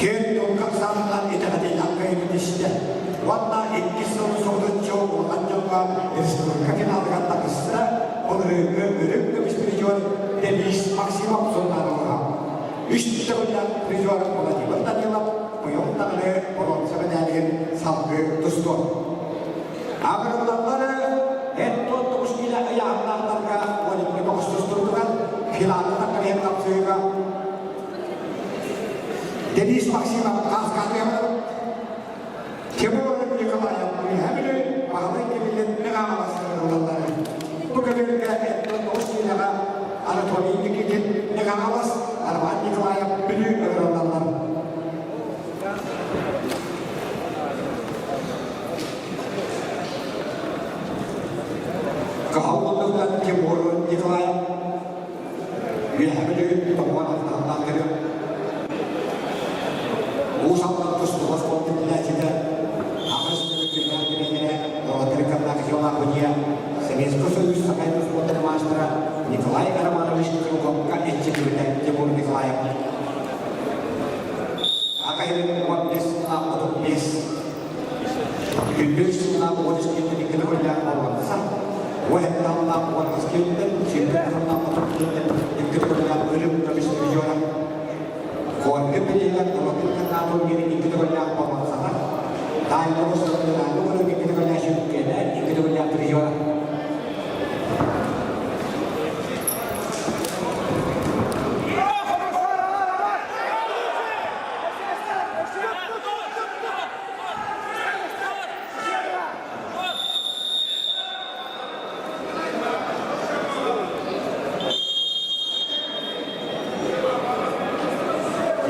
Түөрт тылга ахсаанынан итэҕэтиилээх кыайыыны түстэ уонна иккис сылын соһутуччу улахан дьоҥҥо республика финалыгар таҕыста. Былырыыҥҥы үрүҥ көмүс призер Денис Максимов суннаарыллыга. Үс төгүллээх призер Владимир Данилов быйыл даҕаны боруонса мэдээлигин салгыы тустуо. Агырыллаллары эт 19 киилэ ыйааһыннаахтарга 12 тоҕус тустуутугар финалга тахсан хапсыыга Денис Максимов Хааскаатыйабар Тимур Николаев Үһэбили Баһылай Кириллин Мегаалас ылаллар. Бу көбүөргэ 9 киилэҕэ Анатолий Никитин Мегаалас, Арман Николаев Бүлүү ыҥырыллаллар. Кыһыл муннуктан Тимур Николаев Үөһээ Бүлүү тоҕуон ахтааллаах көрүө. Уус Алдан тустууга спорт үбүлээччитэ, аҕыс күннээх тренерэ Родрик Кондакьева Советский Союз сахай тустууттар маастара Николай Романович Круговка иччитибитэ Тимур Николаев. Акайын 15 35 Үндүс сыллаах уон үскиэттэн икки төгүллээх боруонса, уон аллаах уон үскиэттэн, сүүрбэ сыллаах отут киэттэн икки төгүллээх өлүм көмүс призера. Коркин билиһигэр норуотун кытаатыл диэн икки төгүллээх боруонсата, Таайга Усталынааны көрөн икки төгүллээх чөмпүйүөнэ, икки төгүллээх призера.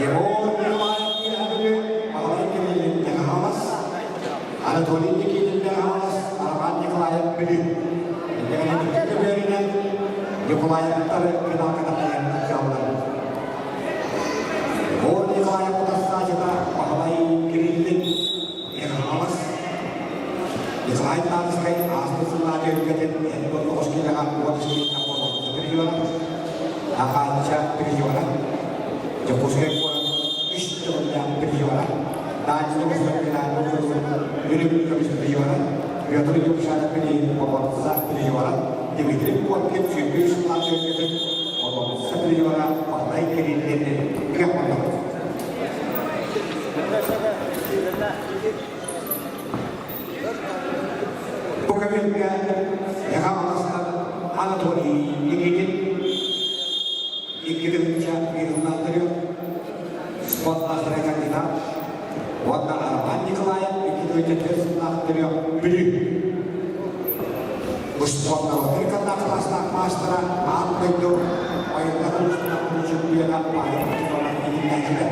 Егор Николаев Бүлүү Баһылай Кириллин Хаҥалас, Анатолий Никитин Хаҥалас, Роман Николаев Бүлүү. Иннигинэн көбүөрүнэн Николаевтар финалга тахсан дьаллар. Егор Николаев утарсаачыта Баһылай Кириллин Хаҥалас, Николай Тарскай ааспыт сыллаах түһүлгэтин 59 киилэҕэ 10 киилэттэн буолбут призера, Ахаачча призера, Дьокуускай куорат үс төгүллээх призера, Дальний Восток Үрүҥ көмүс призера, Петр Юмшанов Боҕордса призера, Дмитрий Коркин сүүрбэ үс сыллаах түһүлгэтин Боҕордса призера Баһылай Кириллин күөх муннук. Бу кэмҥэ Эҕэ аластан Анатолий Никитин икки тыһыынча биир спорт маастара кандидат уонна Роман Николаев икки тыһыынча түөрт сыллаах төрүөх Бүлүү. Спорт народнай кылаастаах маастара аан дойду ойууннар улуустарын чөмпүйүөнэ Павел Петров иитиллээччитэ.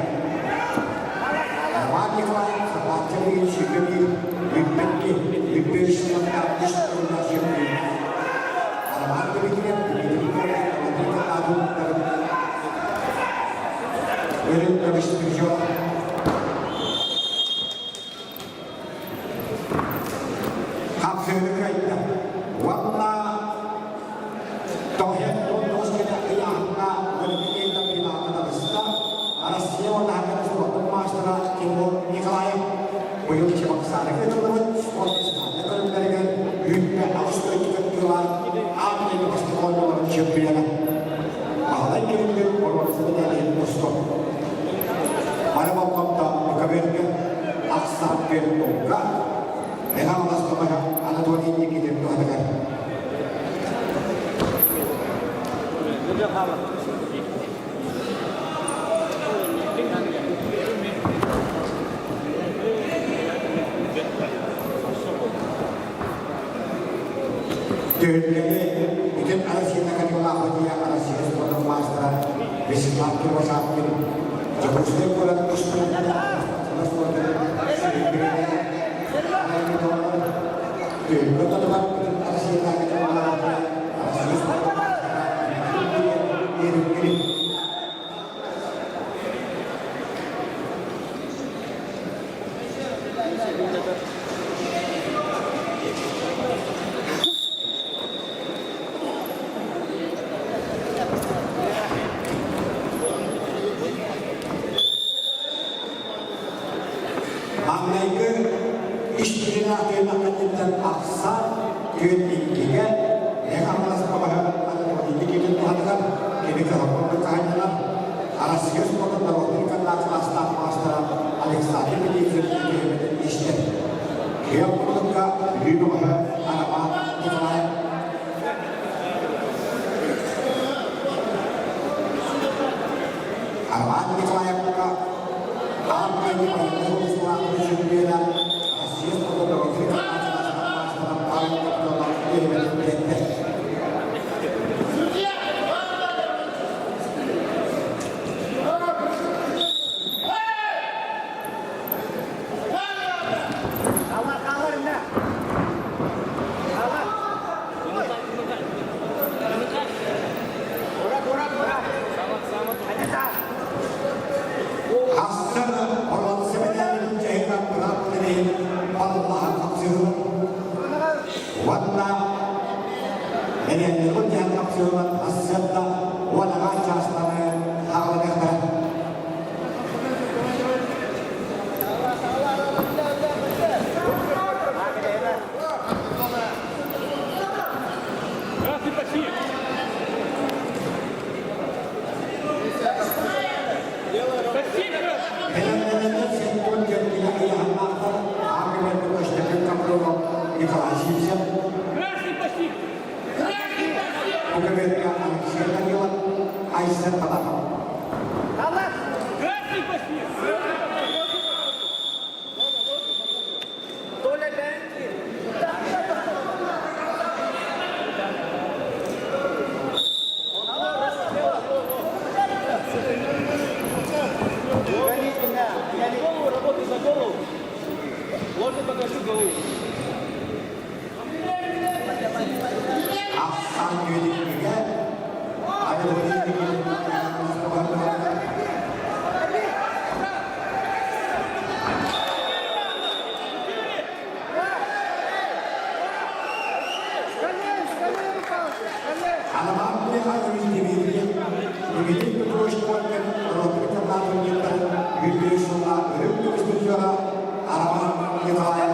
Роман Николаев Сахааччы сүүрбэ биир, бүппэкки, бүппэ үс сыллардаах үс тыллаах чөмпүйүөн. Роман Дмитриев Дмитрий Николаев Андрей Өрүн көмүс призер. Хапсыыны кыайда. Уонна Тоһен тоҕус кэлэ ыйааһыҥҥа Валентин Гавриловна таҕыста. Россия уонна Саха спордун маастара Тимур Николаев быйыл Чебоксарыга ыытыллыбыт спорт фестивалын көрүҥнэригэр үүннэ аҕыс дойду кыттыылаах аан дойду бастакы оонньууларын чемпиона. Баһылай Кириллин боруонса мэтээлин мусту. Бары болҕомто Буковелгэ ахсаан күөл уҥга Мэҥэ Хаҥалас көмөһө Анатолий Никитин туһатыгар. Түһүлгэни бүтүн Россия Кадилаахытыйа Россия спордун маастара Вячеслав Кривошапкин, Дьокуускай куорат устудьуоннара Түһүлгэ ортотугар бүтүн Россия Кадилаахытыйа Россия спордун маастара Дмитрий Маҥнайгы ис дьиҥнээх түһүмэххититтэн ахсаан күөн иккигэ Мэҥэ Хаҥалас баҕаһа Анатолий Никитин туһатыгар кини кыһалҕа хаһаайыннар Арассыыйа спордун норуоттарын кытаанах кылаастаах маастара Александр Петрицын түһүмэтин истэр. Күөх курдукка Бүлүү бөҕөһө Арамаан Николаев Арамаан Николаевка Аан дойду бастакы сулууспалаах чөмпүйүөнэ Россия спордун норуоттарын кытаанах маастара Павел Капитонов түһүмэтин биэрдэ. Ахсар Орлан Семенович дьайынан быраап үлэлэһин баллаһан хапсыһылар уонна Элиэннэрбит дьаһан хапсыһылар ассыатта уон аҕаа чаастары хааланыахтара. Бэлэмнэнэллэр сентон кэмҥэ ыйаһыннаахтар Аагыбайга Көстөкүүн Гаврилов, Николай Сивцев, Пугачевка Алексей Данилов, Айсен Талахов. Работай за голову. Можно покажу голову. Ахсан үөдүккүгэ Анатолий Аламаан Михайлович Дмитриев, Дмитрий Петрович Коркин, Роберт Анатольевтарын үбүлүөй сыллаах үрүҥ көмүс призера Арамаан Николаев.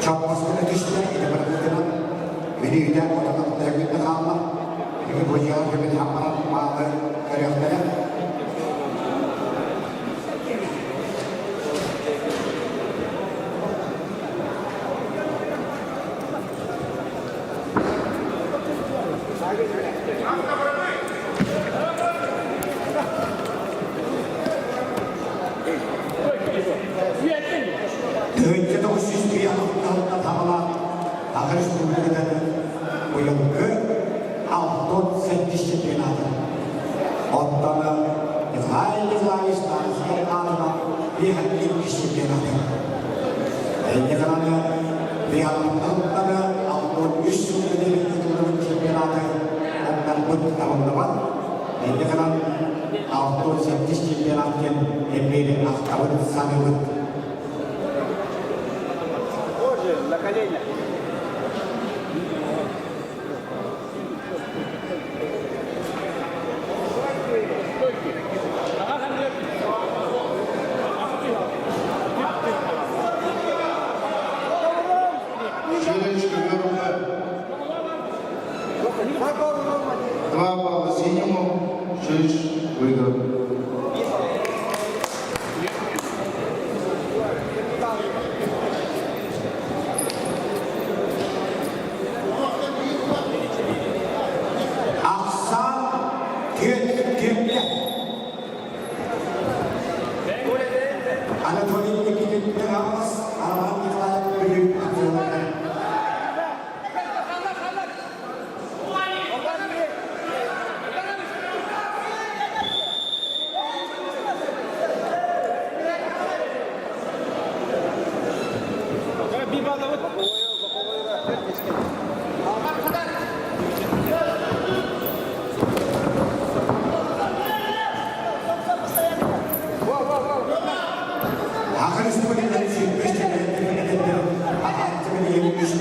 Чоппоскуна түстэ, ити быргытынан мүнүүтэ отутун төһөгүннэ хаалла. Бүгүн бу дьыала көмүн хаммаран маалы көрүөхтэрэ. Тыһыынча 906 саҕалаан Саха Республикатын быйылгы 67 чемпионата. Оттон Николай Николаевич Тарскай аатынан биэһэн чемпионата. Инниканы Биһаллары 63 сыл ыытыллыбыт чемпионаты умнарбыт табыллыбат. Инниканан 68 чемпионат диэн эмиэ ахтабыт саныыбыт. Позже, на коленях. Широчка ВРП. 2 балла синему, Шиш выиграл. Ахсаан түөрт түөртэ. Анатолий Никитин Хаҥалас, Роман Николаев Бүлүү атыыларыгар. Саха Республикатын сүүрбэс чемпионатын аҕааччы билигин үс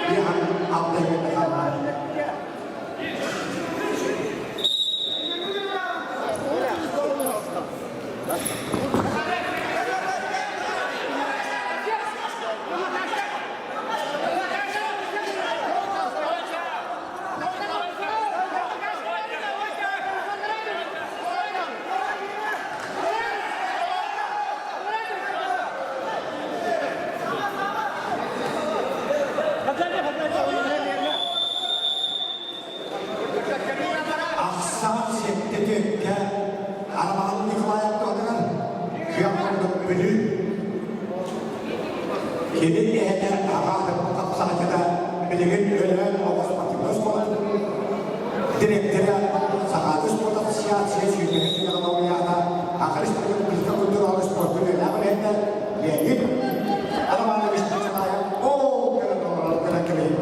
56 киилэ хаалла. Ахсаан сэттэ Арамаан Николаев туһатыгар күөх курдук Бүлүү Кини эһэтэ аҕаатыппыт хапсаҕаччыта билигин Өлөөн оҕо спортивнай оскуолатын дириэктэрэ, Сахаада спорт ассоциация сүүрбэһис сүрэҕин лауреата, Саха Республикатын культураҕа спорка үөрэх үлэһитэ Леонид Романович Николаев ол көрөн олорор гына кэлин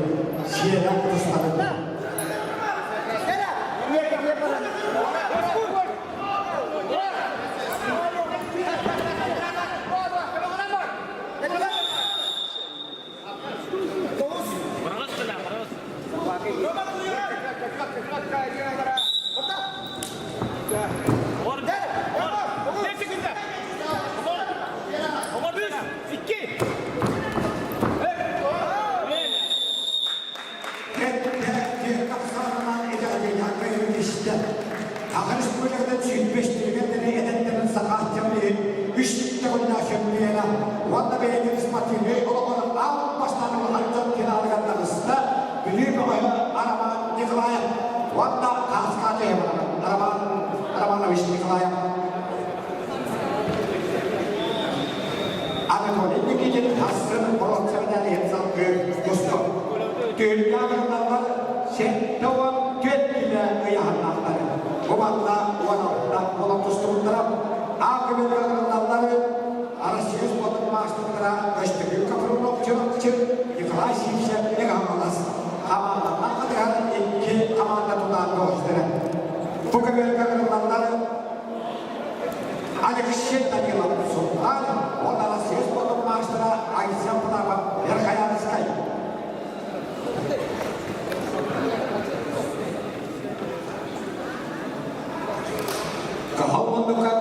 сиэрэ тустарын. Аҕыс республикатын сүүрбэстэригэр эдэрдэрин саха иһин үс төгүллээх чөмпүйүөнэ уонна бэйэтин спортивнай олоҕор аан бастаан улахан дьон финалыгар таҕыста Бүлүү бөҕөһө Роман Николаев уонна Хааскаача Роман Романович Николаев. Анатолий Никитин хассын боруонсаҕа иһин салгыы тусту. Түһүлгэ аҕырналлар 74 киилэ ыйааһыннаахтар. Бу манна 16 буолан тустубуттара. Аан көмөлгө аҕырналлар Россия спордун маастардара Көстөкүүн Капрунов Чурапчы, Николай Сивцев Мегаполос хамаанданан хатыһар икки хамаанда тутаан көҕүстэрэ. Бу көмөлгө аҕырналлар Алексей Данилов Султан уонна Россия спордун маастара Айсен Потапов Верхоянскай. Кыһыл муннукка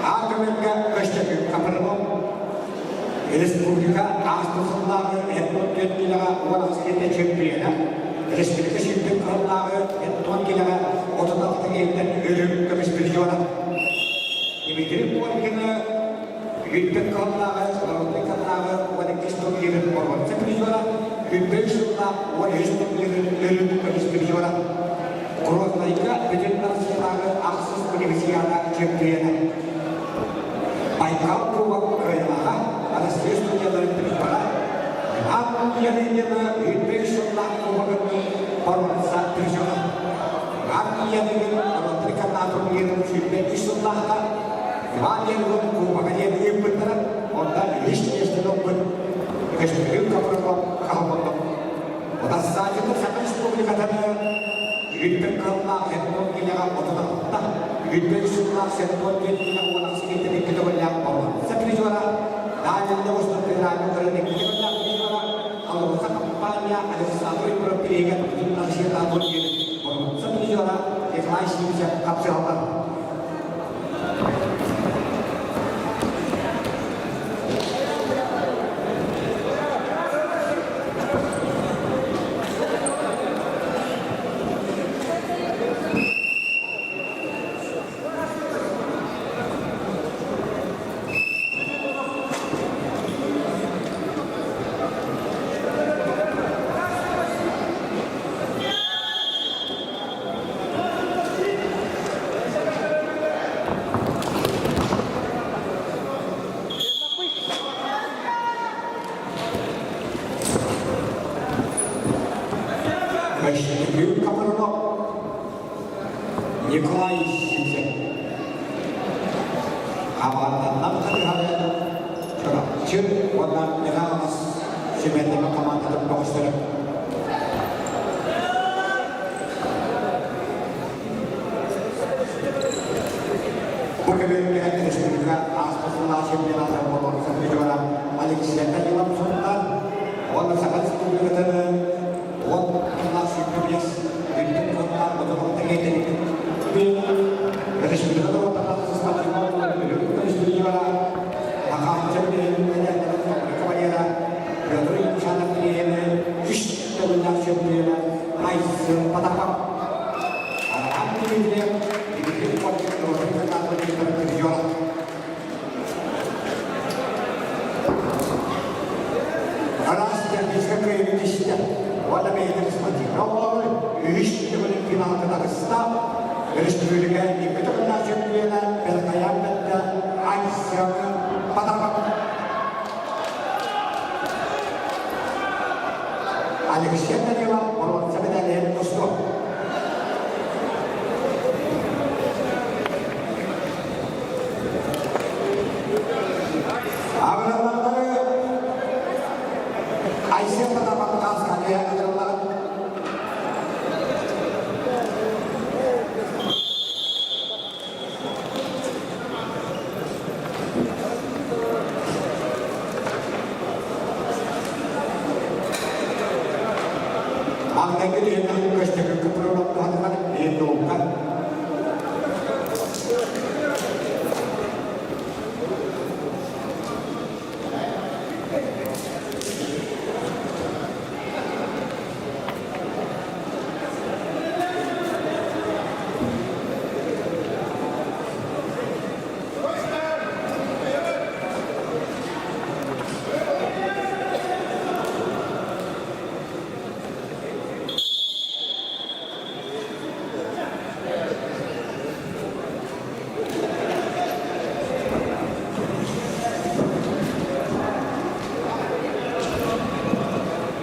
Аакымырга Көстөкүүн Капрынов Республика ааспыт сыллааҕы Эдмон түөрт киилэҕэ 18 киилэ чемпиона, республика сүүрбүт кыһыллааҕы Эдмон киилэҕэ 36 киилэттэн үрүҥ көмүс призера. Дмитрий Коркины Үүппүт кыһыллааҕы Народнай кыһыллааҕы 12 турнирын боруонса призера, Күнбэй сыллаах 13 турнирын үрүҥ көмүс призера. Грознайга бүтүн Россиятааҕы ахсыс универсиада чемпиона. Байкал кубок кыайыылааҕа, Россия студеннарын призера, Иван Янинина Үүппэй сыллаах кубогын боруонса призера. Иван Янинин Народнай кыһыллааҕы турнирын 23 сыллаахха Иван Янинин кубога диэн ыыппыттара, онно үһүс миэстэни ылбыт Көстөкүүн Капрынов хаһыллыбыт. Утарсааччыта Саха Республикатын Үүппүт кыһыллаах Сентон киилэҕэ 36, Үүппүт сыллаах Сентон диэн киилэ 18 киилэтин икки төгүллээх боруонса призера, Дальний Восток федеральный көрөн икки төгүллээх призера, АЛРОСА компания Александр Егоров бирииһигэр бүтүн Россиятааҕы турнирын боруонса призера Николай Сивцев хапсыһаллар. Көстөкүүн Капрынов Николай Сивцев Хамаҕаттаннан хатыһары Чурапчы уонна Михайловс Сүмэллэми хамаандатын бөҕөстөрө. Бу көбүөргэ республика ааспыт сыллаах чемпионата буолуон призера Алексей Данилов Сунтаар уонна Саха Республикатын Республикатын 10 25 үрдүк кыллаах 36 Республика Петр Ильичанов үс төгүллээх чөмпүйүөнэ Айсен Потапов. Арҕаан Дмитриев Дмитрий Коркин Араас техническэй кыайыыны истэ уонна бэйэтин спортивнай оҕолору үһүс төгүлүн финалга таҕыста. Өрөспүүбүлүкэ икки төгүллээх чөмпүйүөнэ Белкаян Бэтте Айсен Потапов. Алексей Данилов боруонса медалиһин тустуо. Абыраллары Айсен Потапов хааскалыа ыҥырыллаҕын. Маҥнайгы түһүмэҕин көстөкүүн Купрунов туһатыгар биир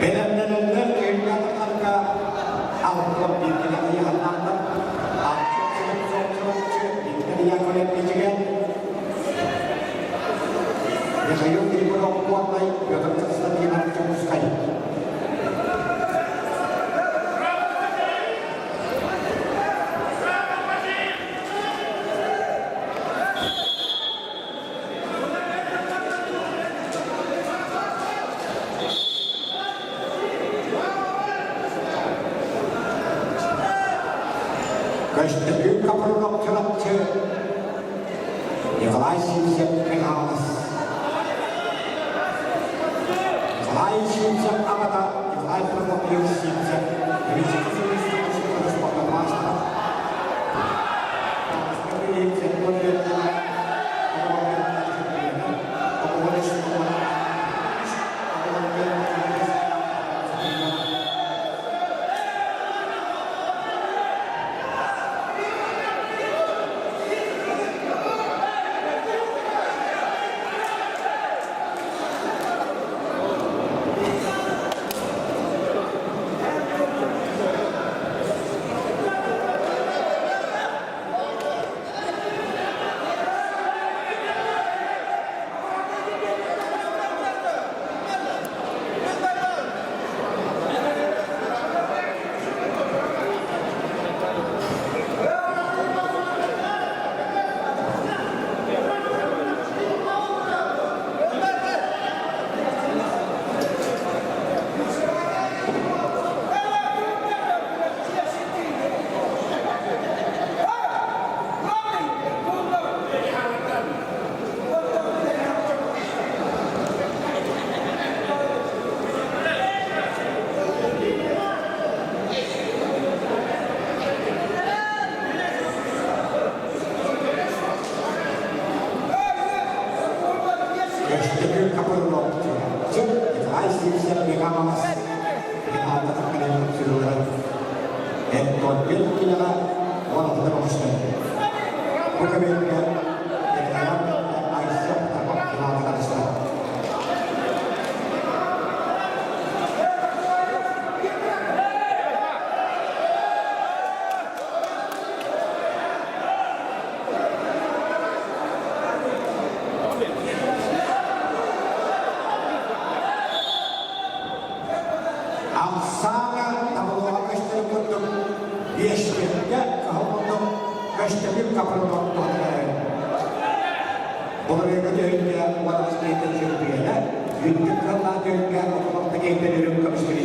Бэлэмнэнэллэр өйдөөх Алтан бииргэ ыйаһыннаахтар. Виктор Яковлев Мичигэн, Михаил Григорьев Куорнай, Петр Константинов Дьокуускай. Көстөкүүн Капрунов Чурапчы, Николай Сивцев Михайлов. Николай Сивцев аҕата Николай Прокопьевич Сивцев спорта маастара. Көстөкүүн Капрынов Чурапчы, Николай Сивцев Михайловас Эттон кинигэ 16 көмүстэр. Бу көмүскэ Николай Айсен финалга таҕыста. Ахсаана табыллаҕа көстөрүн курдук биэстэргэ кыһыл муннук көстөбүл капрынов туһанар. Былырыыҥҥы түһүлгэ уонна кейтэн чөмпүйүөнэ, үрдүк кыһыллаах түһүлгэ 36 кейтэн үрүҥ көмүс.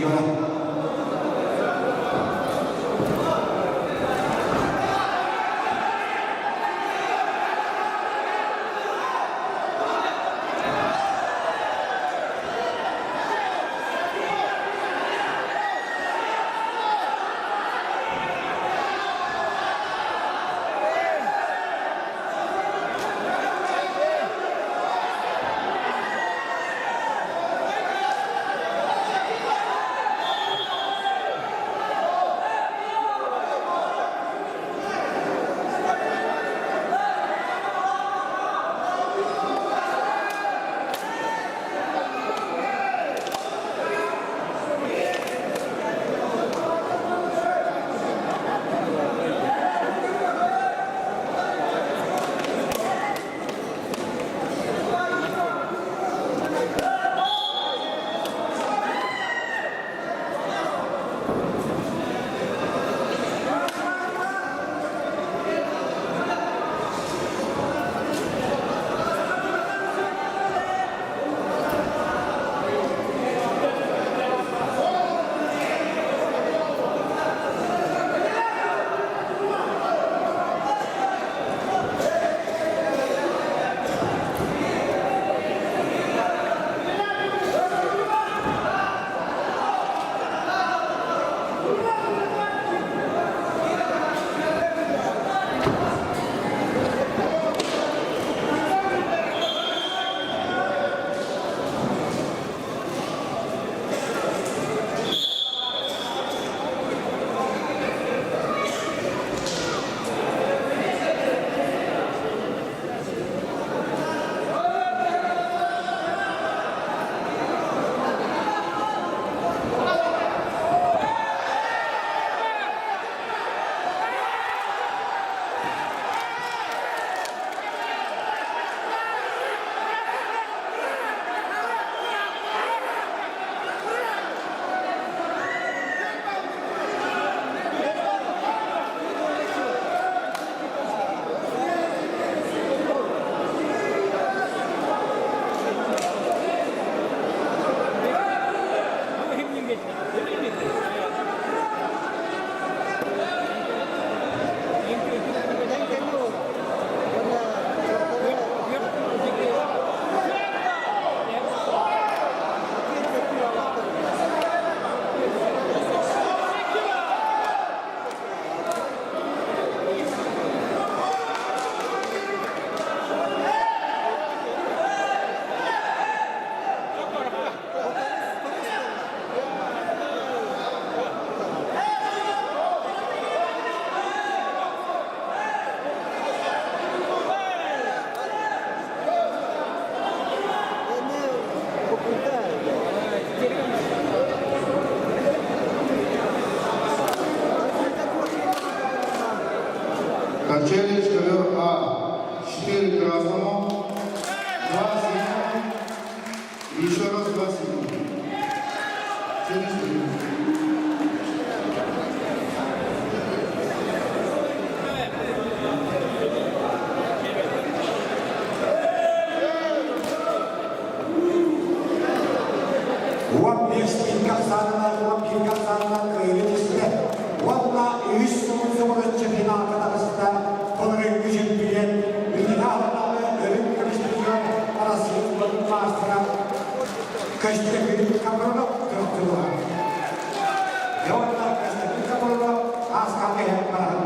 Челлендж ковер А. 4 красному, 2 синему и еще раз 2 синему. Челлендж 3. 15 хахсаанынан, 11 хахсаанынан кыайыы түстэ уонна үһүс сылын субуруччу финалга таҕыста. Былырыыҥҥы чөмпүйүөн Үрдүнэ-Аллааҕы өрүн көмүс Россия маастара Көстөкүүн Капронов туруктулар. Уонна Көстөкүүн Капронов ааскалга иһэн баран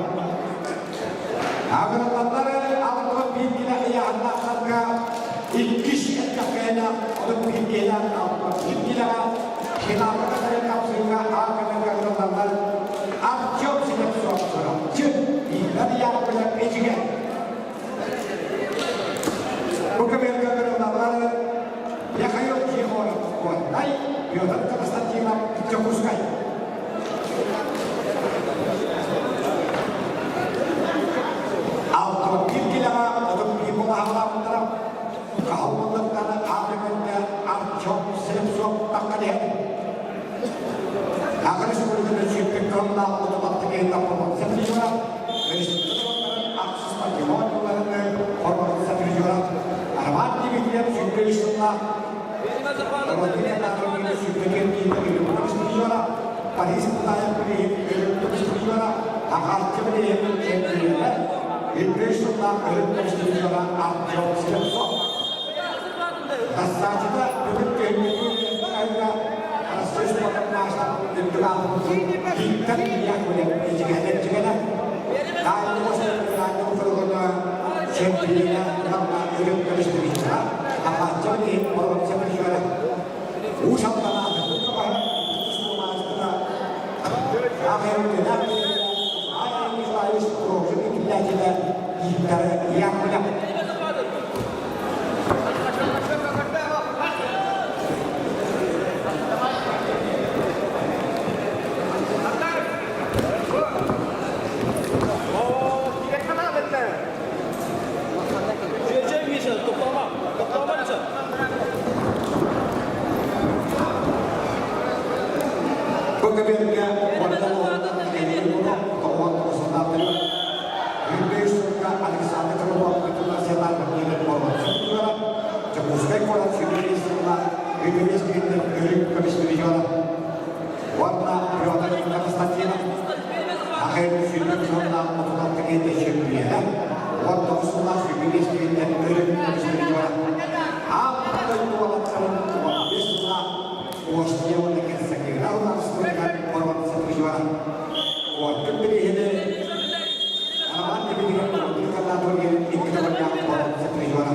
Аграллары 61 килэ ыйааһыннаахтарга иккис эттэххэ 31 килэ 61 килэҕэ финалга кытары хапсыыга аакыныга кыллаллар Артем Слепцов Чурапчы биирдэр ыйаахпыта Эдьигэ. Бу көмөлгө кырыллаллар Михаил Тихонов Горнай, Петр Константинов Дьокуускай. 61 килэҕэ 31 балаһалаабыттара хаһыллыбыттара аатыгында Артем Слепцов тахха диһэн Аҕыс күнүнэн сүүрбүт кыһыллаах оту киһи ахсыс патриот хорватса Роман Дмитриев 103 сыллаах Париж Бастаачыта бүгүн күһүҥҥү Арассыыйа Бу көбүөргэ Александр Крылов Дьокуускай куорат сүүрбэ үбүлүс күннэр өрүк көмүс миллиона уонна Петр Константинов Ахыр сүүрбэ сыллаах 36 киһитэ чөмпүйүөнэ 19 сыллаах 25 күннэр өрүк көмүс миллиона Аан дойду уолаттарын 15 сыллаах Уостуйа уонна Кэнсэкиира улаатыстарыгар боруонса призера Уоттук бирииһини Арамаан Дмитриев икки төгүллээх боруонса призера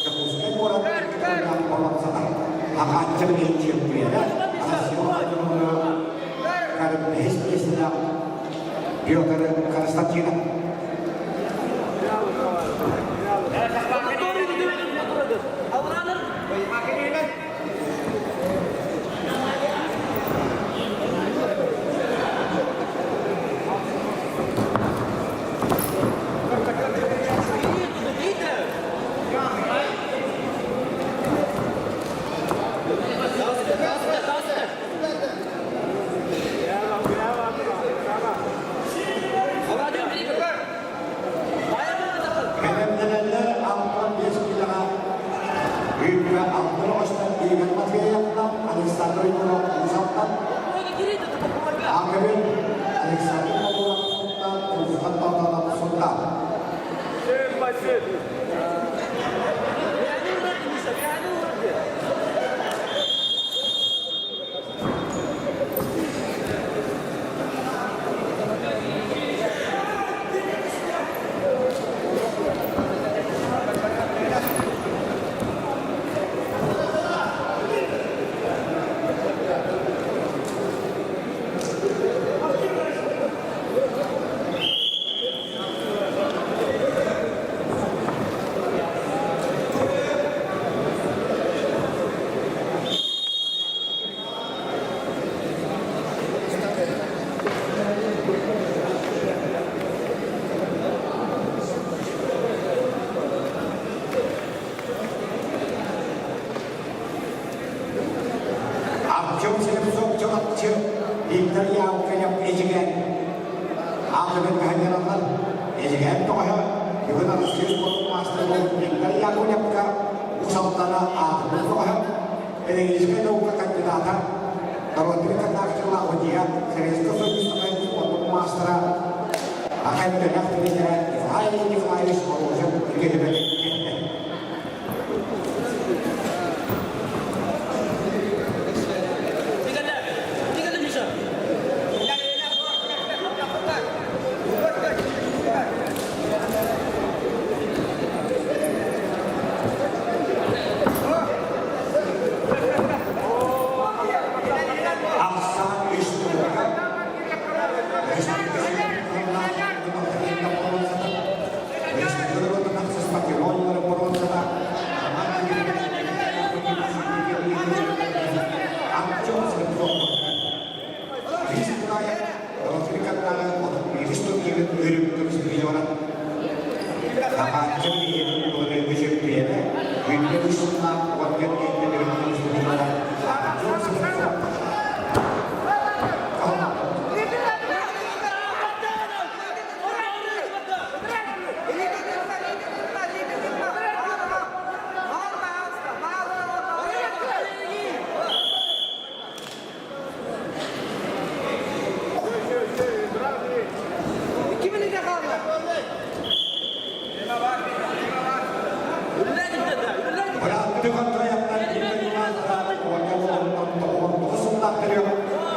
Дьокуускай куорат икки төгүллээх боруонсата Аҕааччы билиһин чөмпүйүөнэ Россия бэһис миэстэлээх Петр Константинов. Бэлэмнэнэллэр 65 киилэҕэ Үүрбүгэ алтын оҕустан Игорь Матвеевтан, Александр Егоров Усовтан, Ангелин Александр Попов Тулухан Балтанов Сунтан. Виктор Яковлев Эдьигээн аатынан кыһанньараллар. Эдьигээн тоҕоһо бүгүн Арассыыйа спорт маастара буолбут Виктор Яковлевка Уус Алдана аатырбыт тоҕоһо, педагогическай наука кандидата, норуотун контактылаах судьуйа, Советскай Союз спорт маастара Ахай Төлөх тренера Николай Николаевич Морозов үтүө эттэ. Ахсаан үс тылга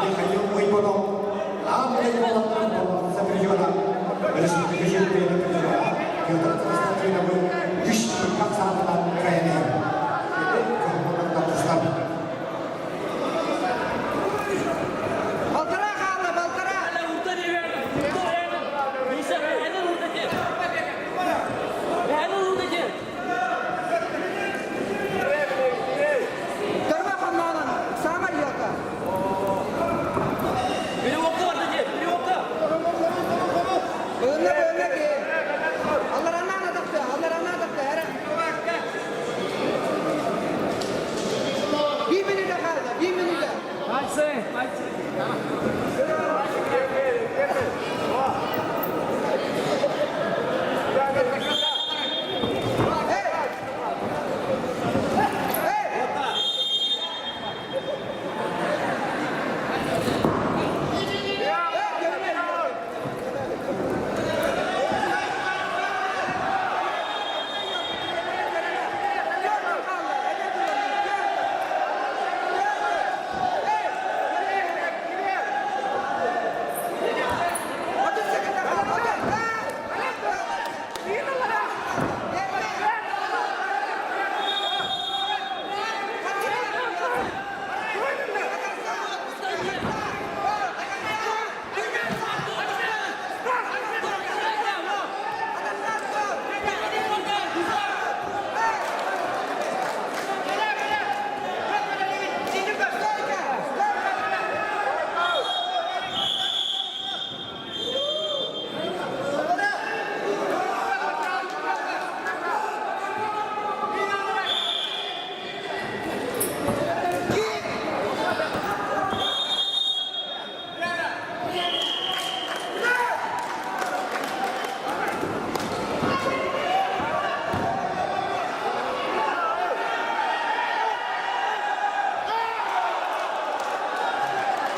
Михаил Уйбанов аан дойду уолаттарын призера, республика чемпиона призера Петр Константиновы үс тыһыынча саатынан кыайан иһэр. Полтора хаалла, полтора! Көрбө хамнаанан, саамай елка. Быһынна быһынна ки. Аллараннан атахты, аллараннан атахты, эрэ. Bir minute kaldı, bir minute. Пальцы, пальцы. Hey! Hey! Hey, görme.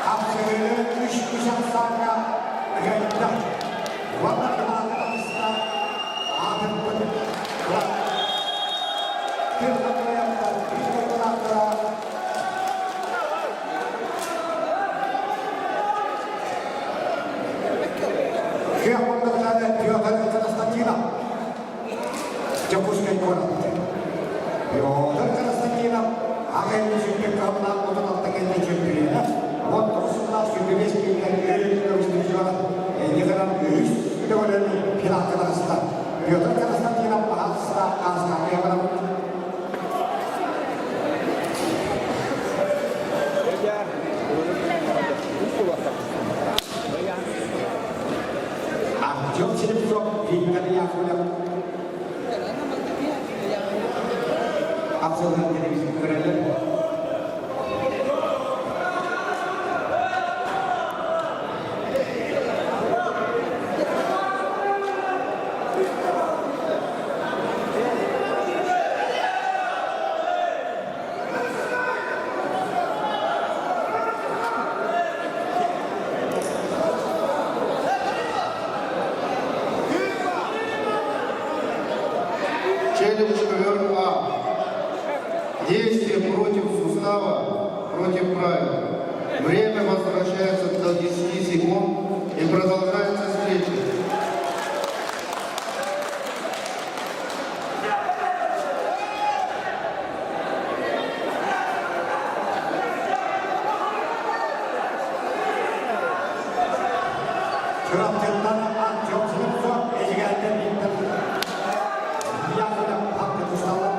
Хапсыһыыны үс үс ахсааҥҥа ыһыйда. Уонна кылаатыста аатырбыт Тыл биир дойдулаахтара Кыах муннуктааны Петр Константинов Дьокуускай куорат. Петр Константинов аҕа сүүрбэ кыһаллаах 36 кэллэ чөмпүйүөнэ, 19 сыллаах 25 кииннэр үөрүүтүн инньэ гынан үһүс көҕүлэн финалга таҕыста. Петр Константинов аһаҕастаах ааскаҕа барабыт. Артем Черепцов, Виктор Яковлев, Абсолютно телевизор көрөлөр. Челлендж ковер А. Действие против сустава, против правил. Время возвращается до 10 секунд и продолжается встреча. Чурапчыттан Артем Слепцов, Эдьигээттэн Виктор Яковлев хапты тусталлар.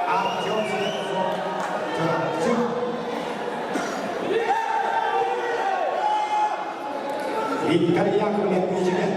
Артем Слепцов, Чурапчы. Виктор Яковлев, Эдьигээн.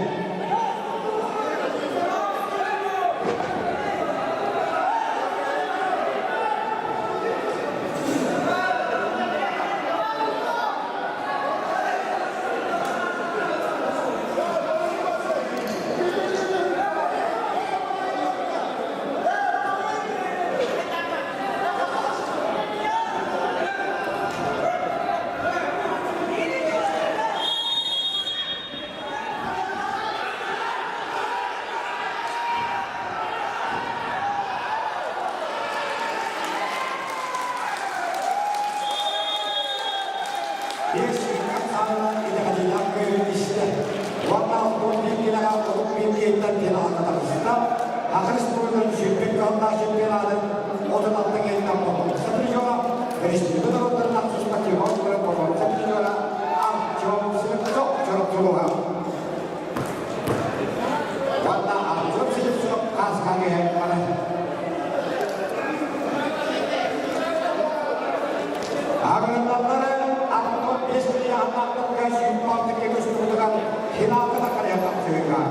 Биэс сүүрбэ хаалла итэҕэтиилээх көрүү истэ уонна 61 киилэҕэ 31 киһиттэн финалга таҕыста. Ахырыс туругун сүүрбүт кыһаллаах чемпионатын 36 киһиттэн боруонса призера, республика норуоттарын ахсыс патриот боруонса призера Артем Слепцов Чурапчылуга. Уонна Артем Слепцов хас хаҥыһа барар. Аграрлары Антон Бестрия аннаттарга сүүрбэ көстүүтүгэр финалга тахсарыгар тахсыыга.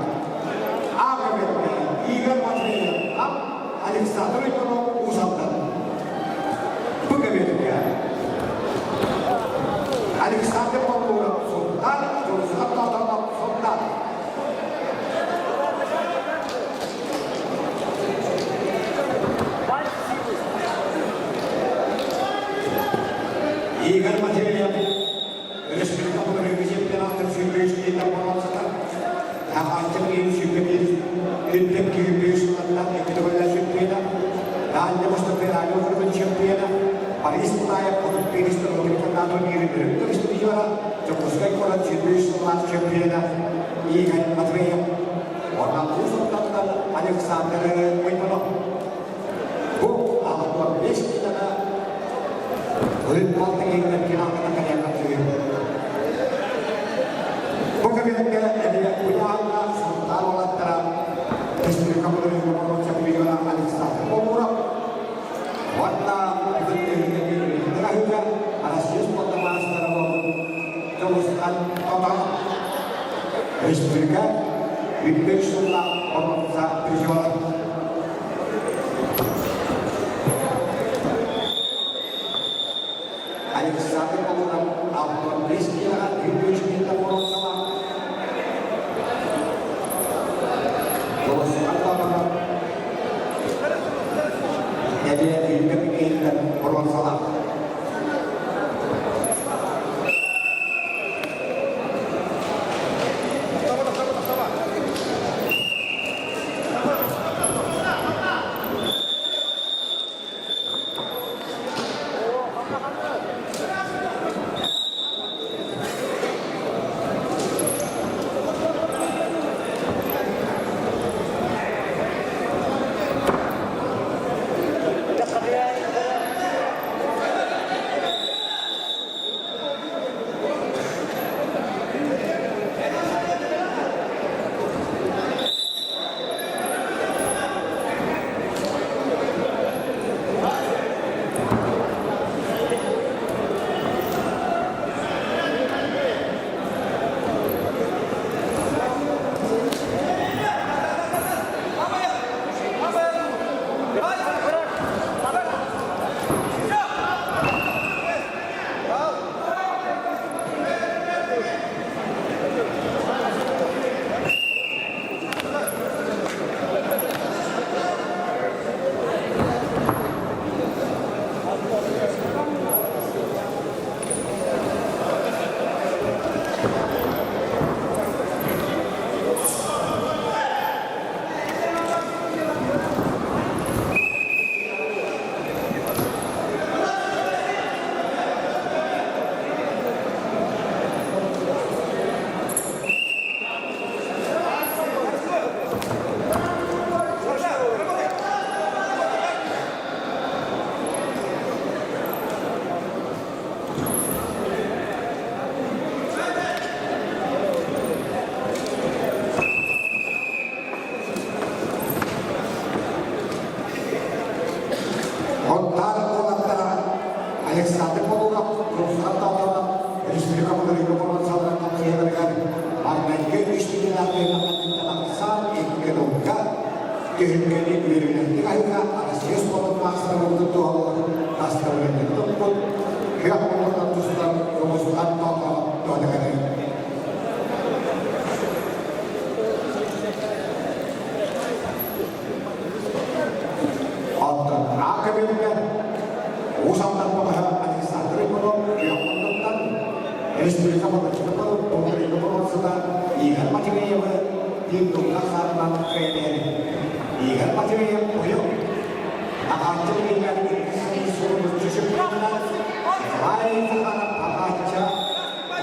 Агробетке Игорь Матвеев Александр Иванов Уус Алдан. Бу Александр Попуров Сунтаар, Дьулусхан Тотонов Сунтаар. Игорь Матвеев Республика Бүгүҥҥү чемпионаттан сүүрбэ үс боруонсата Хаһааччы киһи 21 Үрдүк киһи бүүс сылаттан икки төгүллээх чемпиона, Дальний Восток федеральный округун чемпиона, Борис Мутаев 31 турнирга турнирын үрдүк призера, Дьокуускай куорат 23 сыллаах чемпиона Игорь Матвеев уонна Уус Алдантан Александр Уйманов. Бу 65 киилэҕэ Ырыт-балты киһитин финалга кэлиэххэ Бу кэбиһэргэ эбии Уйаанна Сунтаар уолаттара республика былырыыҥҥы чемпиона Александр Бобуров уонна Үтүрүһүгэ Россия спорта маастара буолбут Дьулусхан Тотонов республика 103 сыллаах боруонса призера. Александр Бобуров 65 киилэҕэ 103 миэтэ боруонсалаах. Дьулусхан Тотонов эбиэ үрдүк иһиттэн боруонсалаах. Александр Полунов, Руслан Талтанов республика былырыыҥҥы боруонсаларын хамсыйаларыгар маҥнайгы үс түгэннээх ахсаан икки тылга түһүлгэни үөрүүлээхтик аһыыга Россия спордун маастара буолбутун туоһулуур дастабырыанньаны туппут күөх муҥурдан тустар Руслан Талтанов туһатыгар. Онтон аак көбүлүгэр Уус Алдан баҕаһа Александр Иванов Күөх Республика Балыкчыта боруонсата Игорь Матвеевы тыын саарынан кыайан Игорь Матвеев ойо Аҕааччы билигэр суругуччу чемпионат Николай Захаров аҕааччы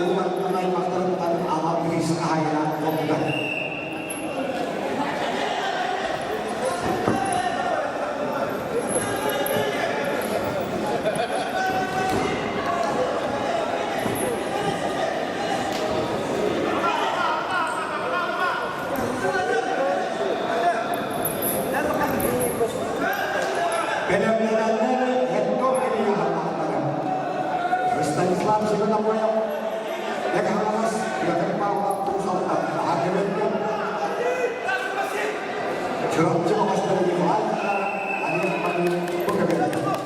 Ууматтан аймахтарыттан анал бириис хаһаайына буолбута. Бэлэмнэнэллэр Хеттор Ильяһалаахтара. Станислав Семенов Мэҥэ-Хаҥалас Петр Павлов Уус-Алдан Аһа Чурапчы оҕостор Николай Захаров, Олег Мамин бу көмөлөһөр.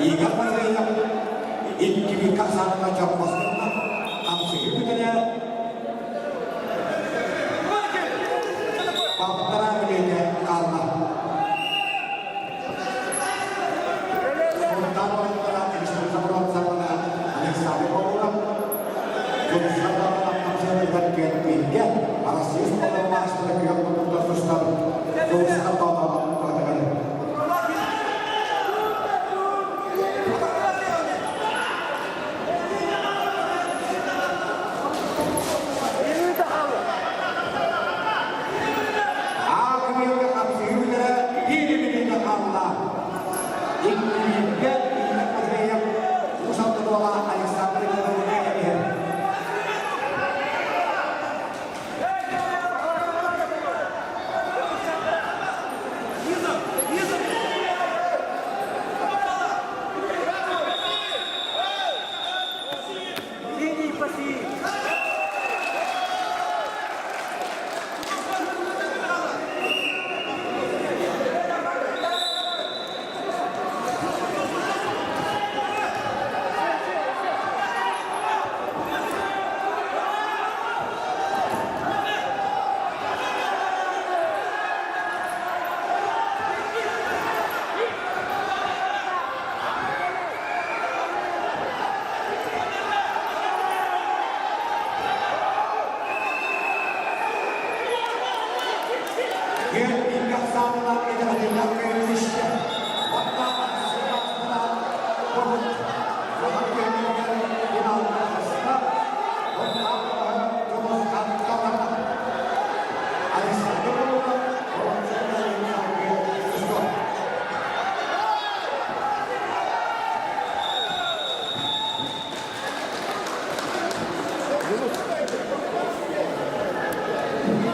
Игорь Матвеев икки саҥа чоппостунна хамсыгы бүтэрэ балтараа мүнүүтэ хаалла. Сунтаар оҕолоро Александр Воронцовна, Александр Бобуров, Дьулусхан Даҕанов күөн Арассыыйа спордун маастара күөх муннуктар тустар Дьулусхан Даҕанов туһатыгар. Аакымыйга хапсыһыы бүтэрэ биир мүнүүтэ хаалла. Иккиһигэр Игорь Матвеев Уус Алдан уола Александр Ивановы иһэр. Линий паси! Күн икки ахсаанынан итэҕэтиллэр көмүскэ уонна Арассыыйа курдук улахан күөннэригэр финалга таҕыста уонна Дьулусхан Таланов Александр Бурунов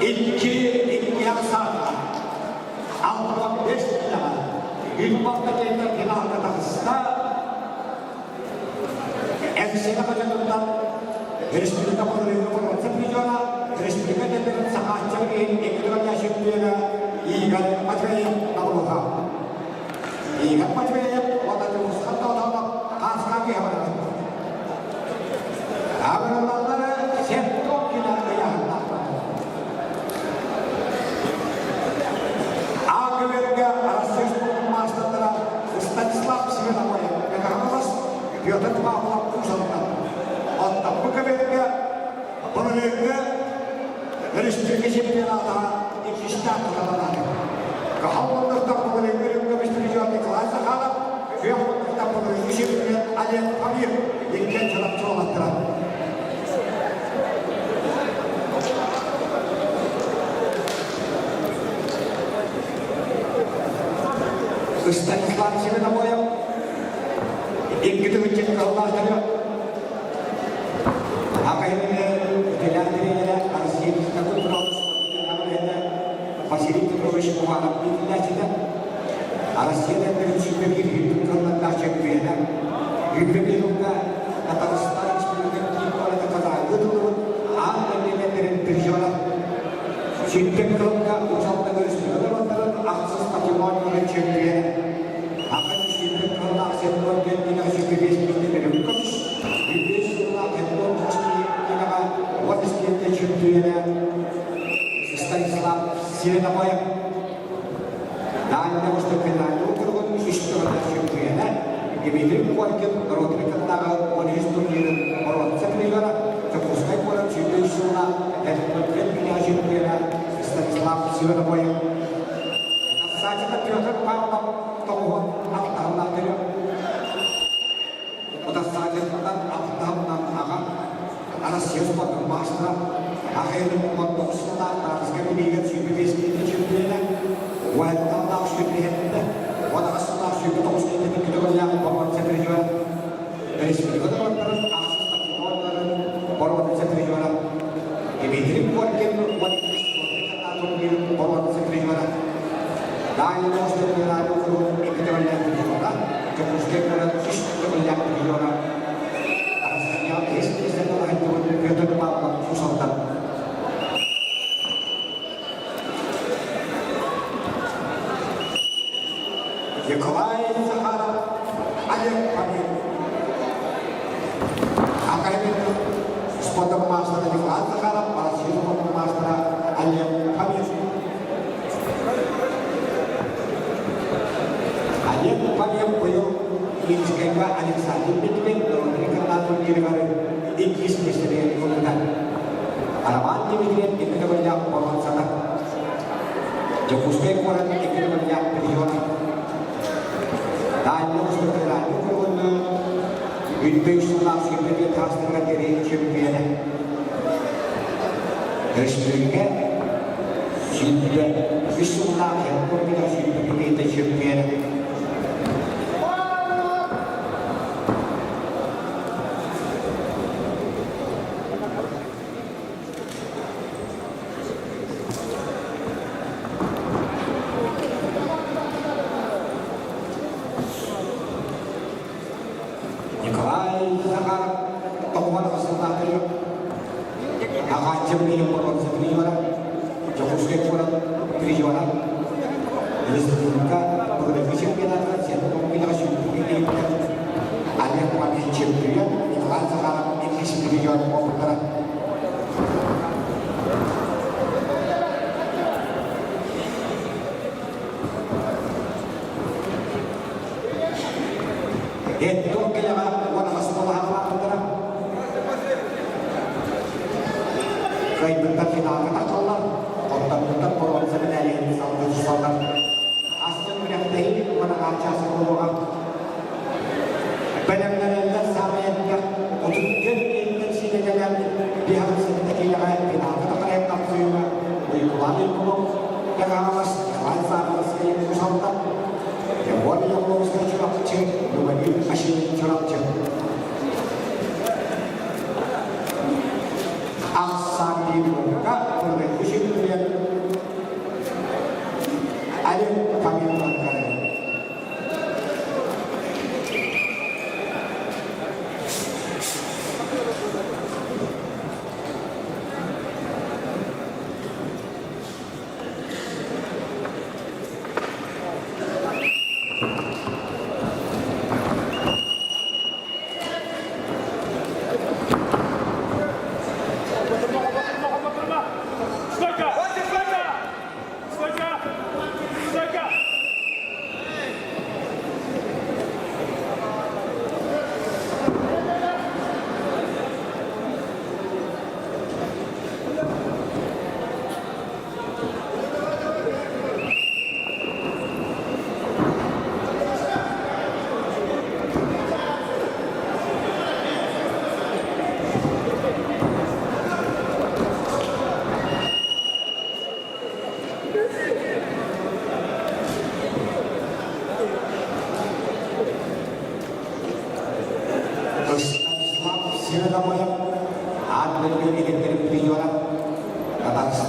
Икки иккиэх саата 65 киилэҕэ Юнбалта диэннэр финалга таҕыста. Эҥсиэли хотонуттан республика Половина призера, республика тендерин Сахааччы иһин икки төгүллээх чемпиона Игорь Матвеев Павлова. Игорь Матвеев уонна Дьулусхан Тоотоонов Хааска киһи барар. Абыраллары Сертокина ыйаһыннар. Өрөспүүбүлүкэ чемпионата иккистээн саҕаланар. Кыһыл муннуктан былырыыҥҥы үрүҥ көмүс призер Николай Захаров, күөх муннуктан былырыыҥҥы чемпион Олег Памир иккиэн Чурапчы уолаттара. Станислав Семенобоев икки тыһыынча кыһыллаах төрүөт Василий Петрович Иванов иитиллээччитэ, Россия тэннэрин сүүрбэ биир үрдүк кыллардаах чөмпүйүөнэ, 21 сылга Татарстан Республикатын киин куората Казаньга ыытыллыбыт аан дойду тэннэрин призера, Сүүрбэ кылга Уус-Алдан өрөспүүбүлүкэ норуоттарын ахсыс патримонияларын чөмпүйүөнэ, Аҕа сүүрбэ кыллаах Сеннор диэн кинигэ 25 миэстэ үрүҥ көмүс, Үтүө сыллаах Эдуард Киинэҕэ уот истиэнтэ чөмпүйүөнэ Станислав Зеленобоев Дальний Восток федеральный округун үс төгүллээх чөмпүйүөнэ Дмитрий Коркин норуотун кыттааҕы 13 турнирын боруонса призера Дьокуускай куорат 23 сыллаах Эдуард кинигэ чөмпүйүөнэ Станислав Зеленобоев Саачыта Петр Павлов тоҕуһун алтаһыллаах төрүөх Утарсааччылартан алтаһынан аҕа Россия спордун маастара, Ахайын 19 сыллаах Таатыска билиигэ 25 киилэ чемпиона, Уһатталлаах сүүрбэһэттэ, 18 сыллаах 29 киилэтин көтөҕүллээх боруонса призера, республика норуоттарын ахсыс патриоттарын боруонса призера, Дмитрий Коркин 12 турнирын боруонса призера, Дальний Восток федеральный округун икки төгүллээх призера, Дьокуускай куорат үс төгүллээх призера, Арассыыйа үһүс миэстэни ылан Петр Павлов Усалдан. Николай Захаров, Олег Панин. Академия спорта маастара Николай Захаров, Россия спорта маастара Олег Панин. Олег Панин быйыл Минскэйгэ Александр Медведь норуотун турнирыгар иккис миэстэни ылбыта. Роман Дмитриев икки төгүллээх боруонсата. Дьокуускай куорат икки төгүллээх призера. Дальний Восток федеральный округуннуун Бүлбүй сыллаах сүүрбэ таастарга диэри чөмпүйүөнэ. Өрөспүүбүлүкэ 123 сыллаах Япония 125 чөмпүйүөнэ. Николай Захаров тоҕуһан сыллаахтарыгар аҕааччы билигин боруонса призера, Дьокуускай куорат призера, республика былыргы чемпионатыгар Сергей сүүрдүү Олег Павлович чемпион, Николай Захаров иккис призер буолбуттара. Эттон кэлэҕэ уон асталаһалаахтара. Кыайбыттар финалга тахсаллар, оттон боруонса медалиһын салгыы тусаллар. Астын күрэхтэһии уон аҥаар чаас буолуоҕа. Бэлэмнэнэллэр саамай элбэх 34 киһиттэн сиидэлэнэн 57 киилэҕэ финалга тахарайан тахсыыга Уйгулаан Уйгулов, Гагалас, Николай Саровский Усалта, Егор Яблонскай Чурапчы, Любомир Хашин Чурапчы. Ахсаан Библияга Кургайкы Шүрүлүн Олег Фомин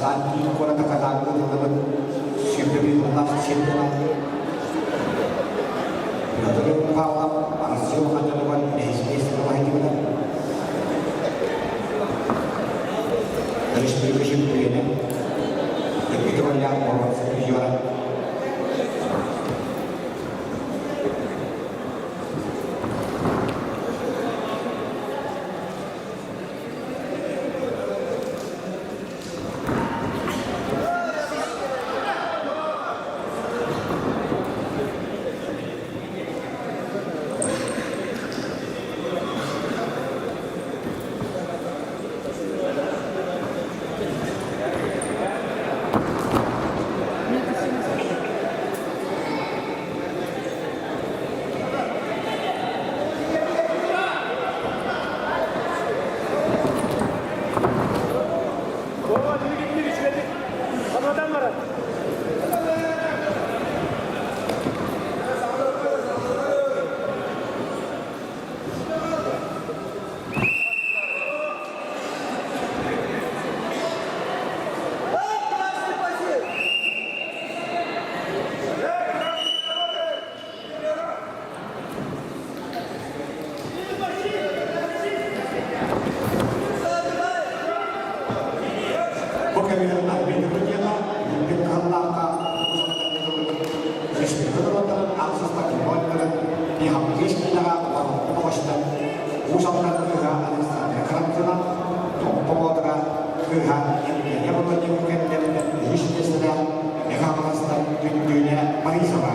Казань киин куората Казаньга тыллыбыт 21 сыллаах чемпиона Петр Павлов Россия улахан дьонугар бэһис миэстэни улаһыйдыбыта. Республика чемпионэ Дмитрий Валерьян Боронцев призера. Бу кэмигэр Арбита диэна Бүлбүт кыһаллаахха республика норуоттарын аахсыспатын Михаил киинэҕэ Барокко оҕустан Уус Алдан кыыһа Александра Карамзина, Томпо Боотура кыыһа Евгения Володимир кэннилэриттэн үһүс миэстэлээх Михайловстан Күндүүнэ Борисова.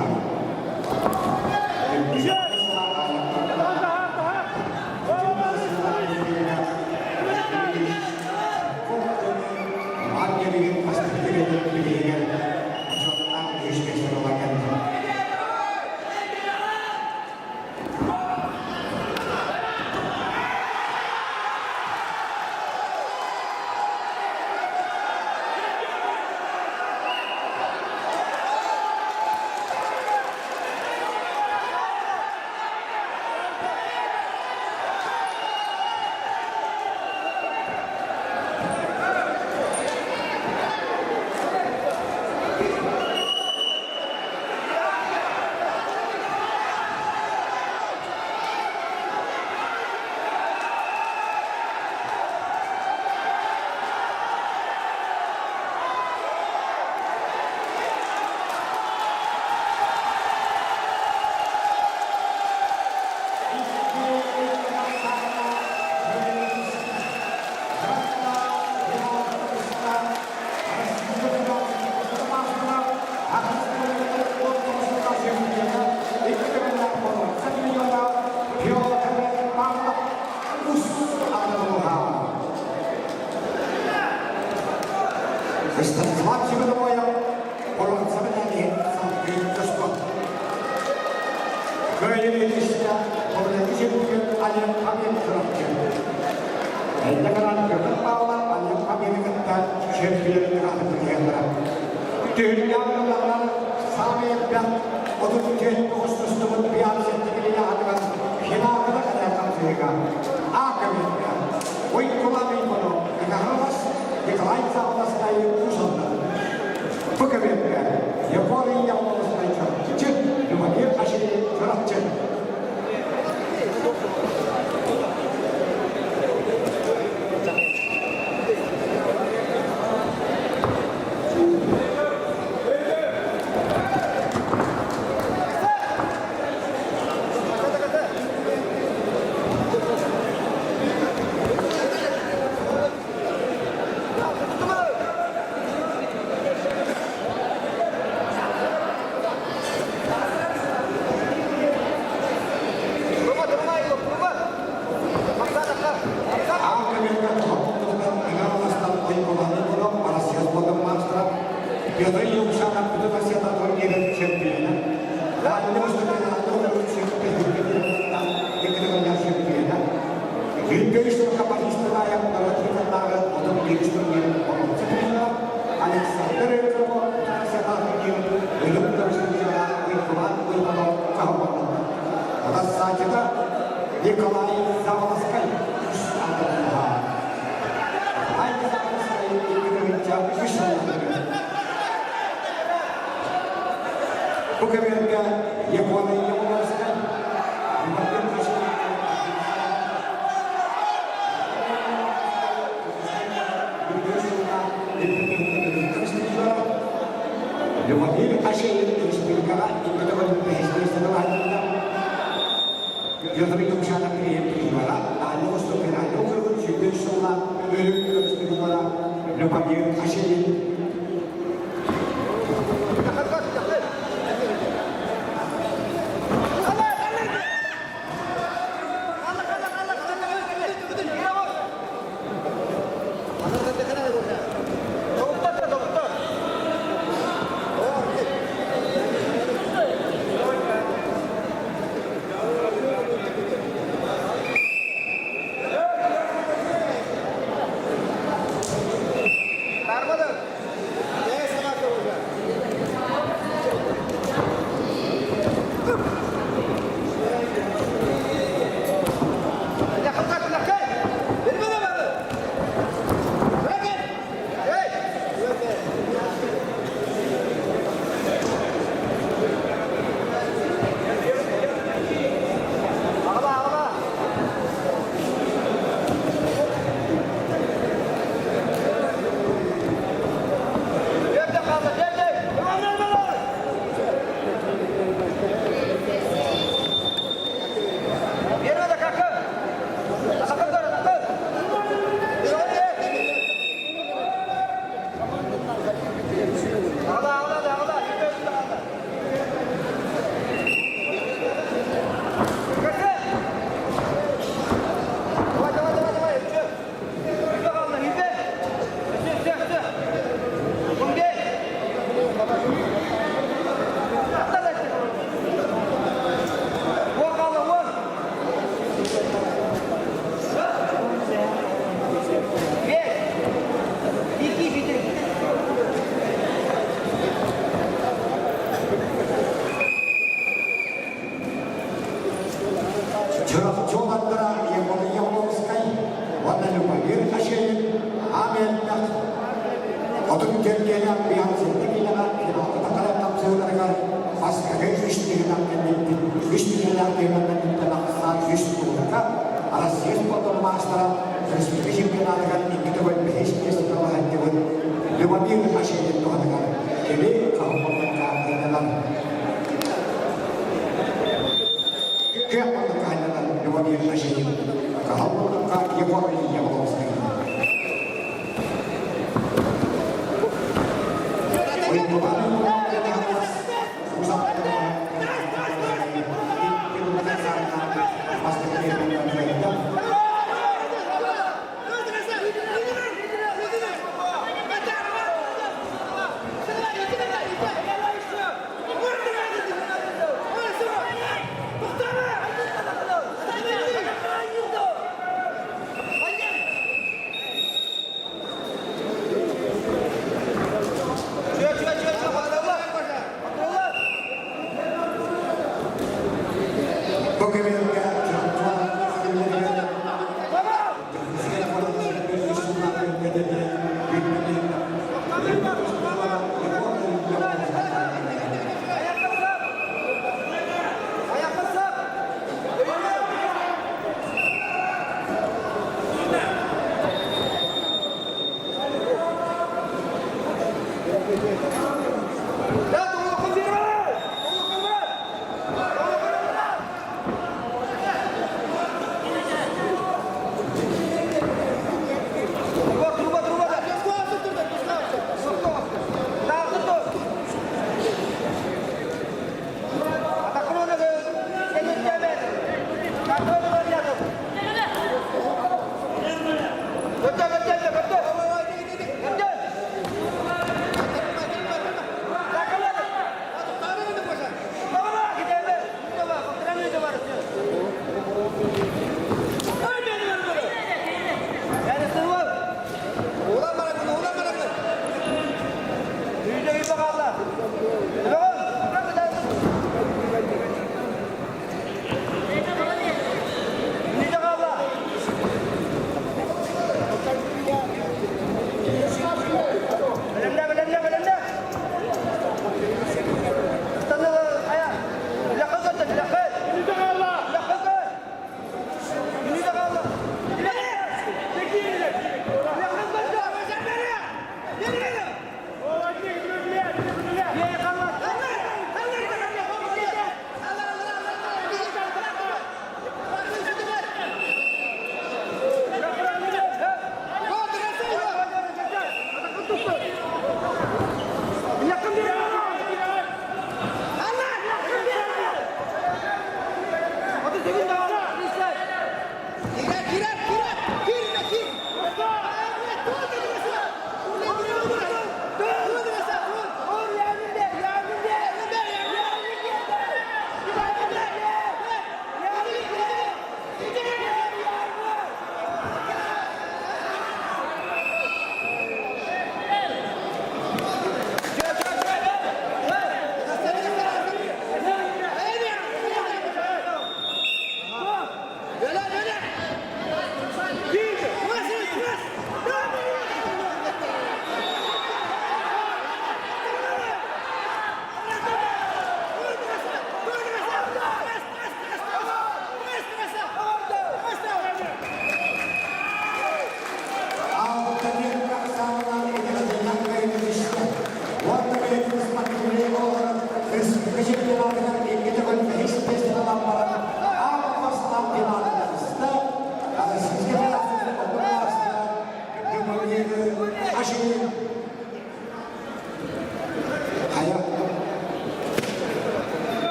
Николай Заволоскай. үс сыллаах Бу кэмҥэ Япония Японскай Любомир Хашеев республикаҕа икки төгүл бэһис миэстэни Петр Юмшанов приемнигара Дальний Восток федеральный округун 103 сыллаах өлүк республикара Любомир Хашеев. Чурапчы уолаттара Егор Явловскай уонна Любомир Хашеев аам элбэх отун кэргэнэ Быйаҥсыттык илэҕэ финалга тапсыыларыгар бастакы үс түһүмэх кэнниттэн үс түһүмэх түһүмэхтэн ахсаан үс туурга Россия спордун маастара республика чемпионатыгар икки төгүл бэһис миэстэни ылаһынньыбыт Любомир Хашеев туһатыгар кини хаһыммакка ыйданар. Күөх муннукка анньанар Любомир Хашеев кыһыл муннукка Егор Явловскай. Бу кэмҥэ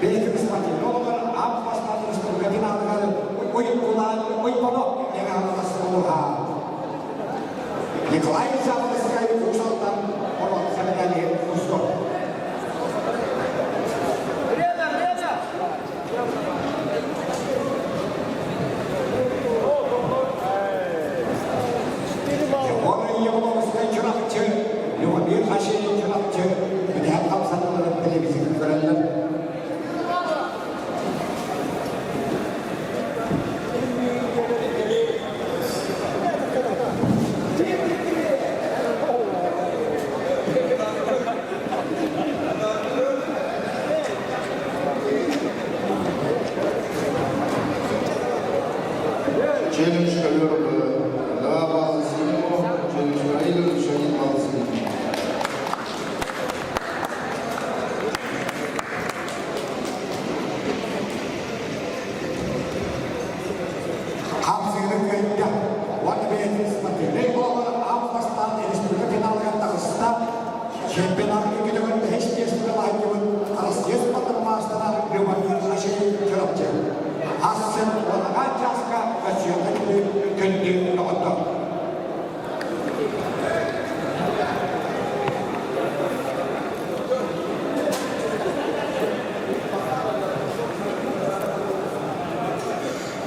Бэйэтин спортивнай олоҕор аан бастаан республика финалыгар Уйгулаан Уйбонок Мэҥэ Хаҥалас улууһа. Николай Заболоцкай Уус Алдан боруонса мэтээлиһин устун. Время, время! Егор Яблонскай Чурапчы, Любомир Хашин Чурапчы бүтэһик хамсаныыларын телевизорга көрөллөр. Челлендж ковер 2 балла синему, челлендж проигрываешь, 1 балл синему. Хапсыгы кыайда. Уонна бэйэтин спортивнай олоҕор аан бастаан республика финалыгар таҕыста. Чемпионатка көтөҕөн бэһис миэстэҕэ баһыллыбыт Россия спортын маастара Любомир Хашин Чурапчы. Ас сыл уонаҕа чааска Россияҕа күндү күндү.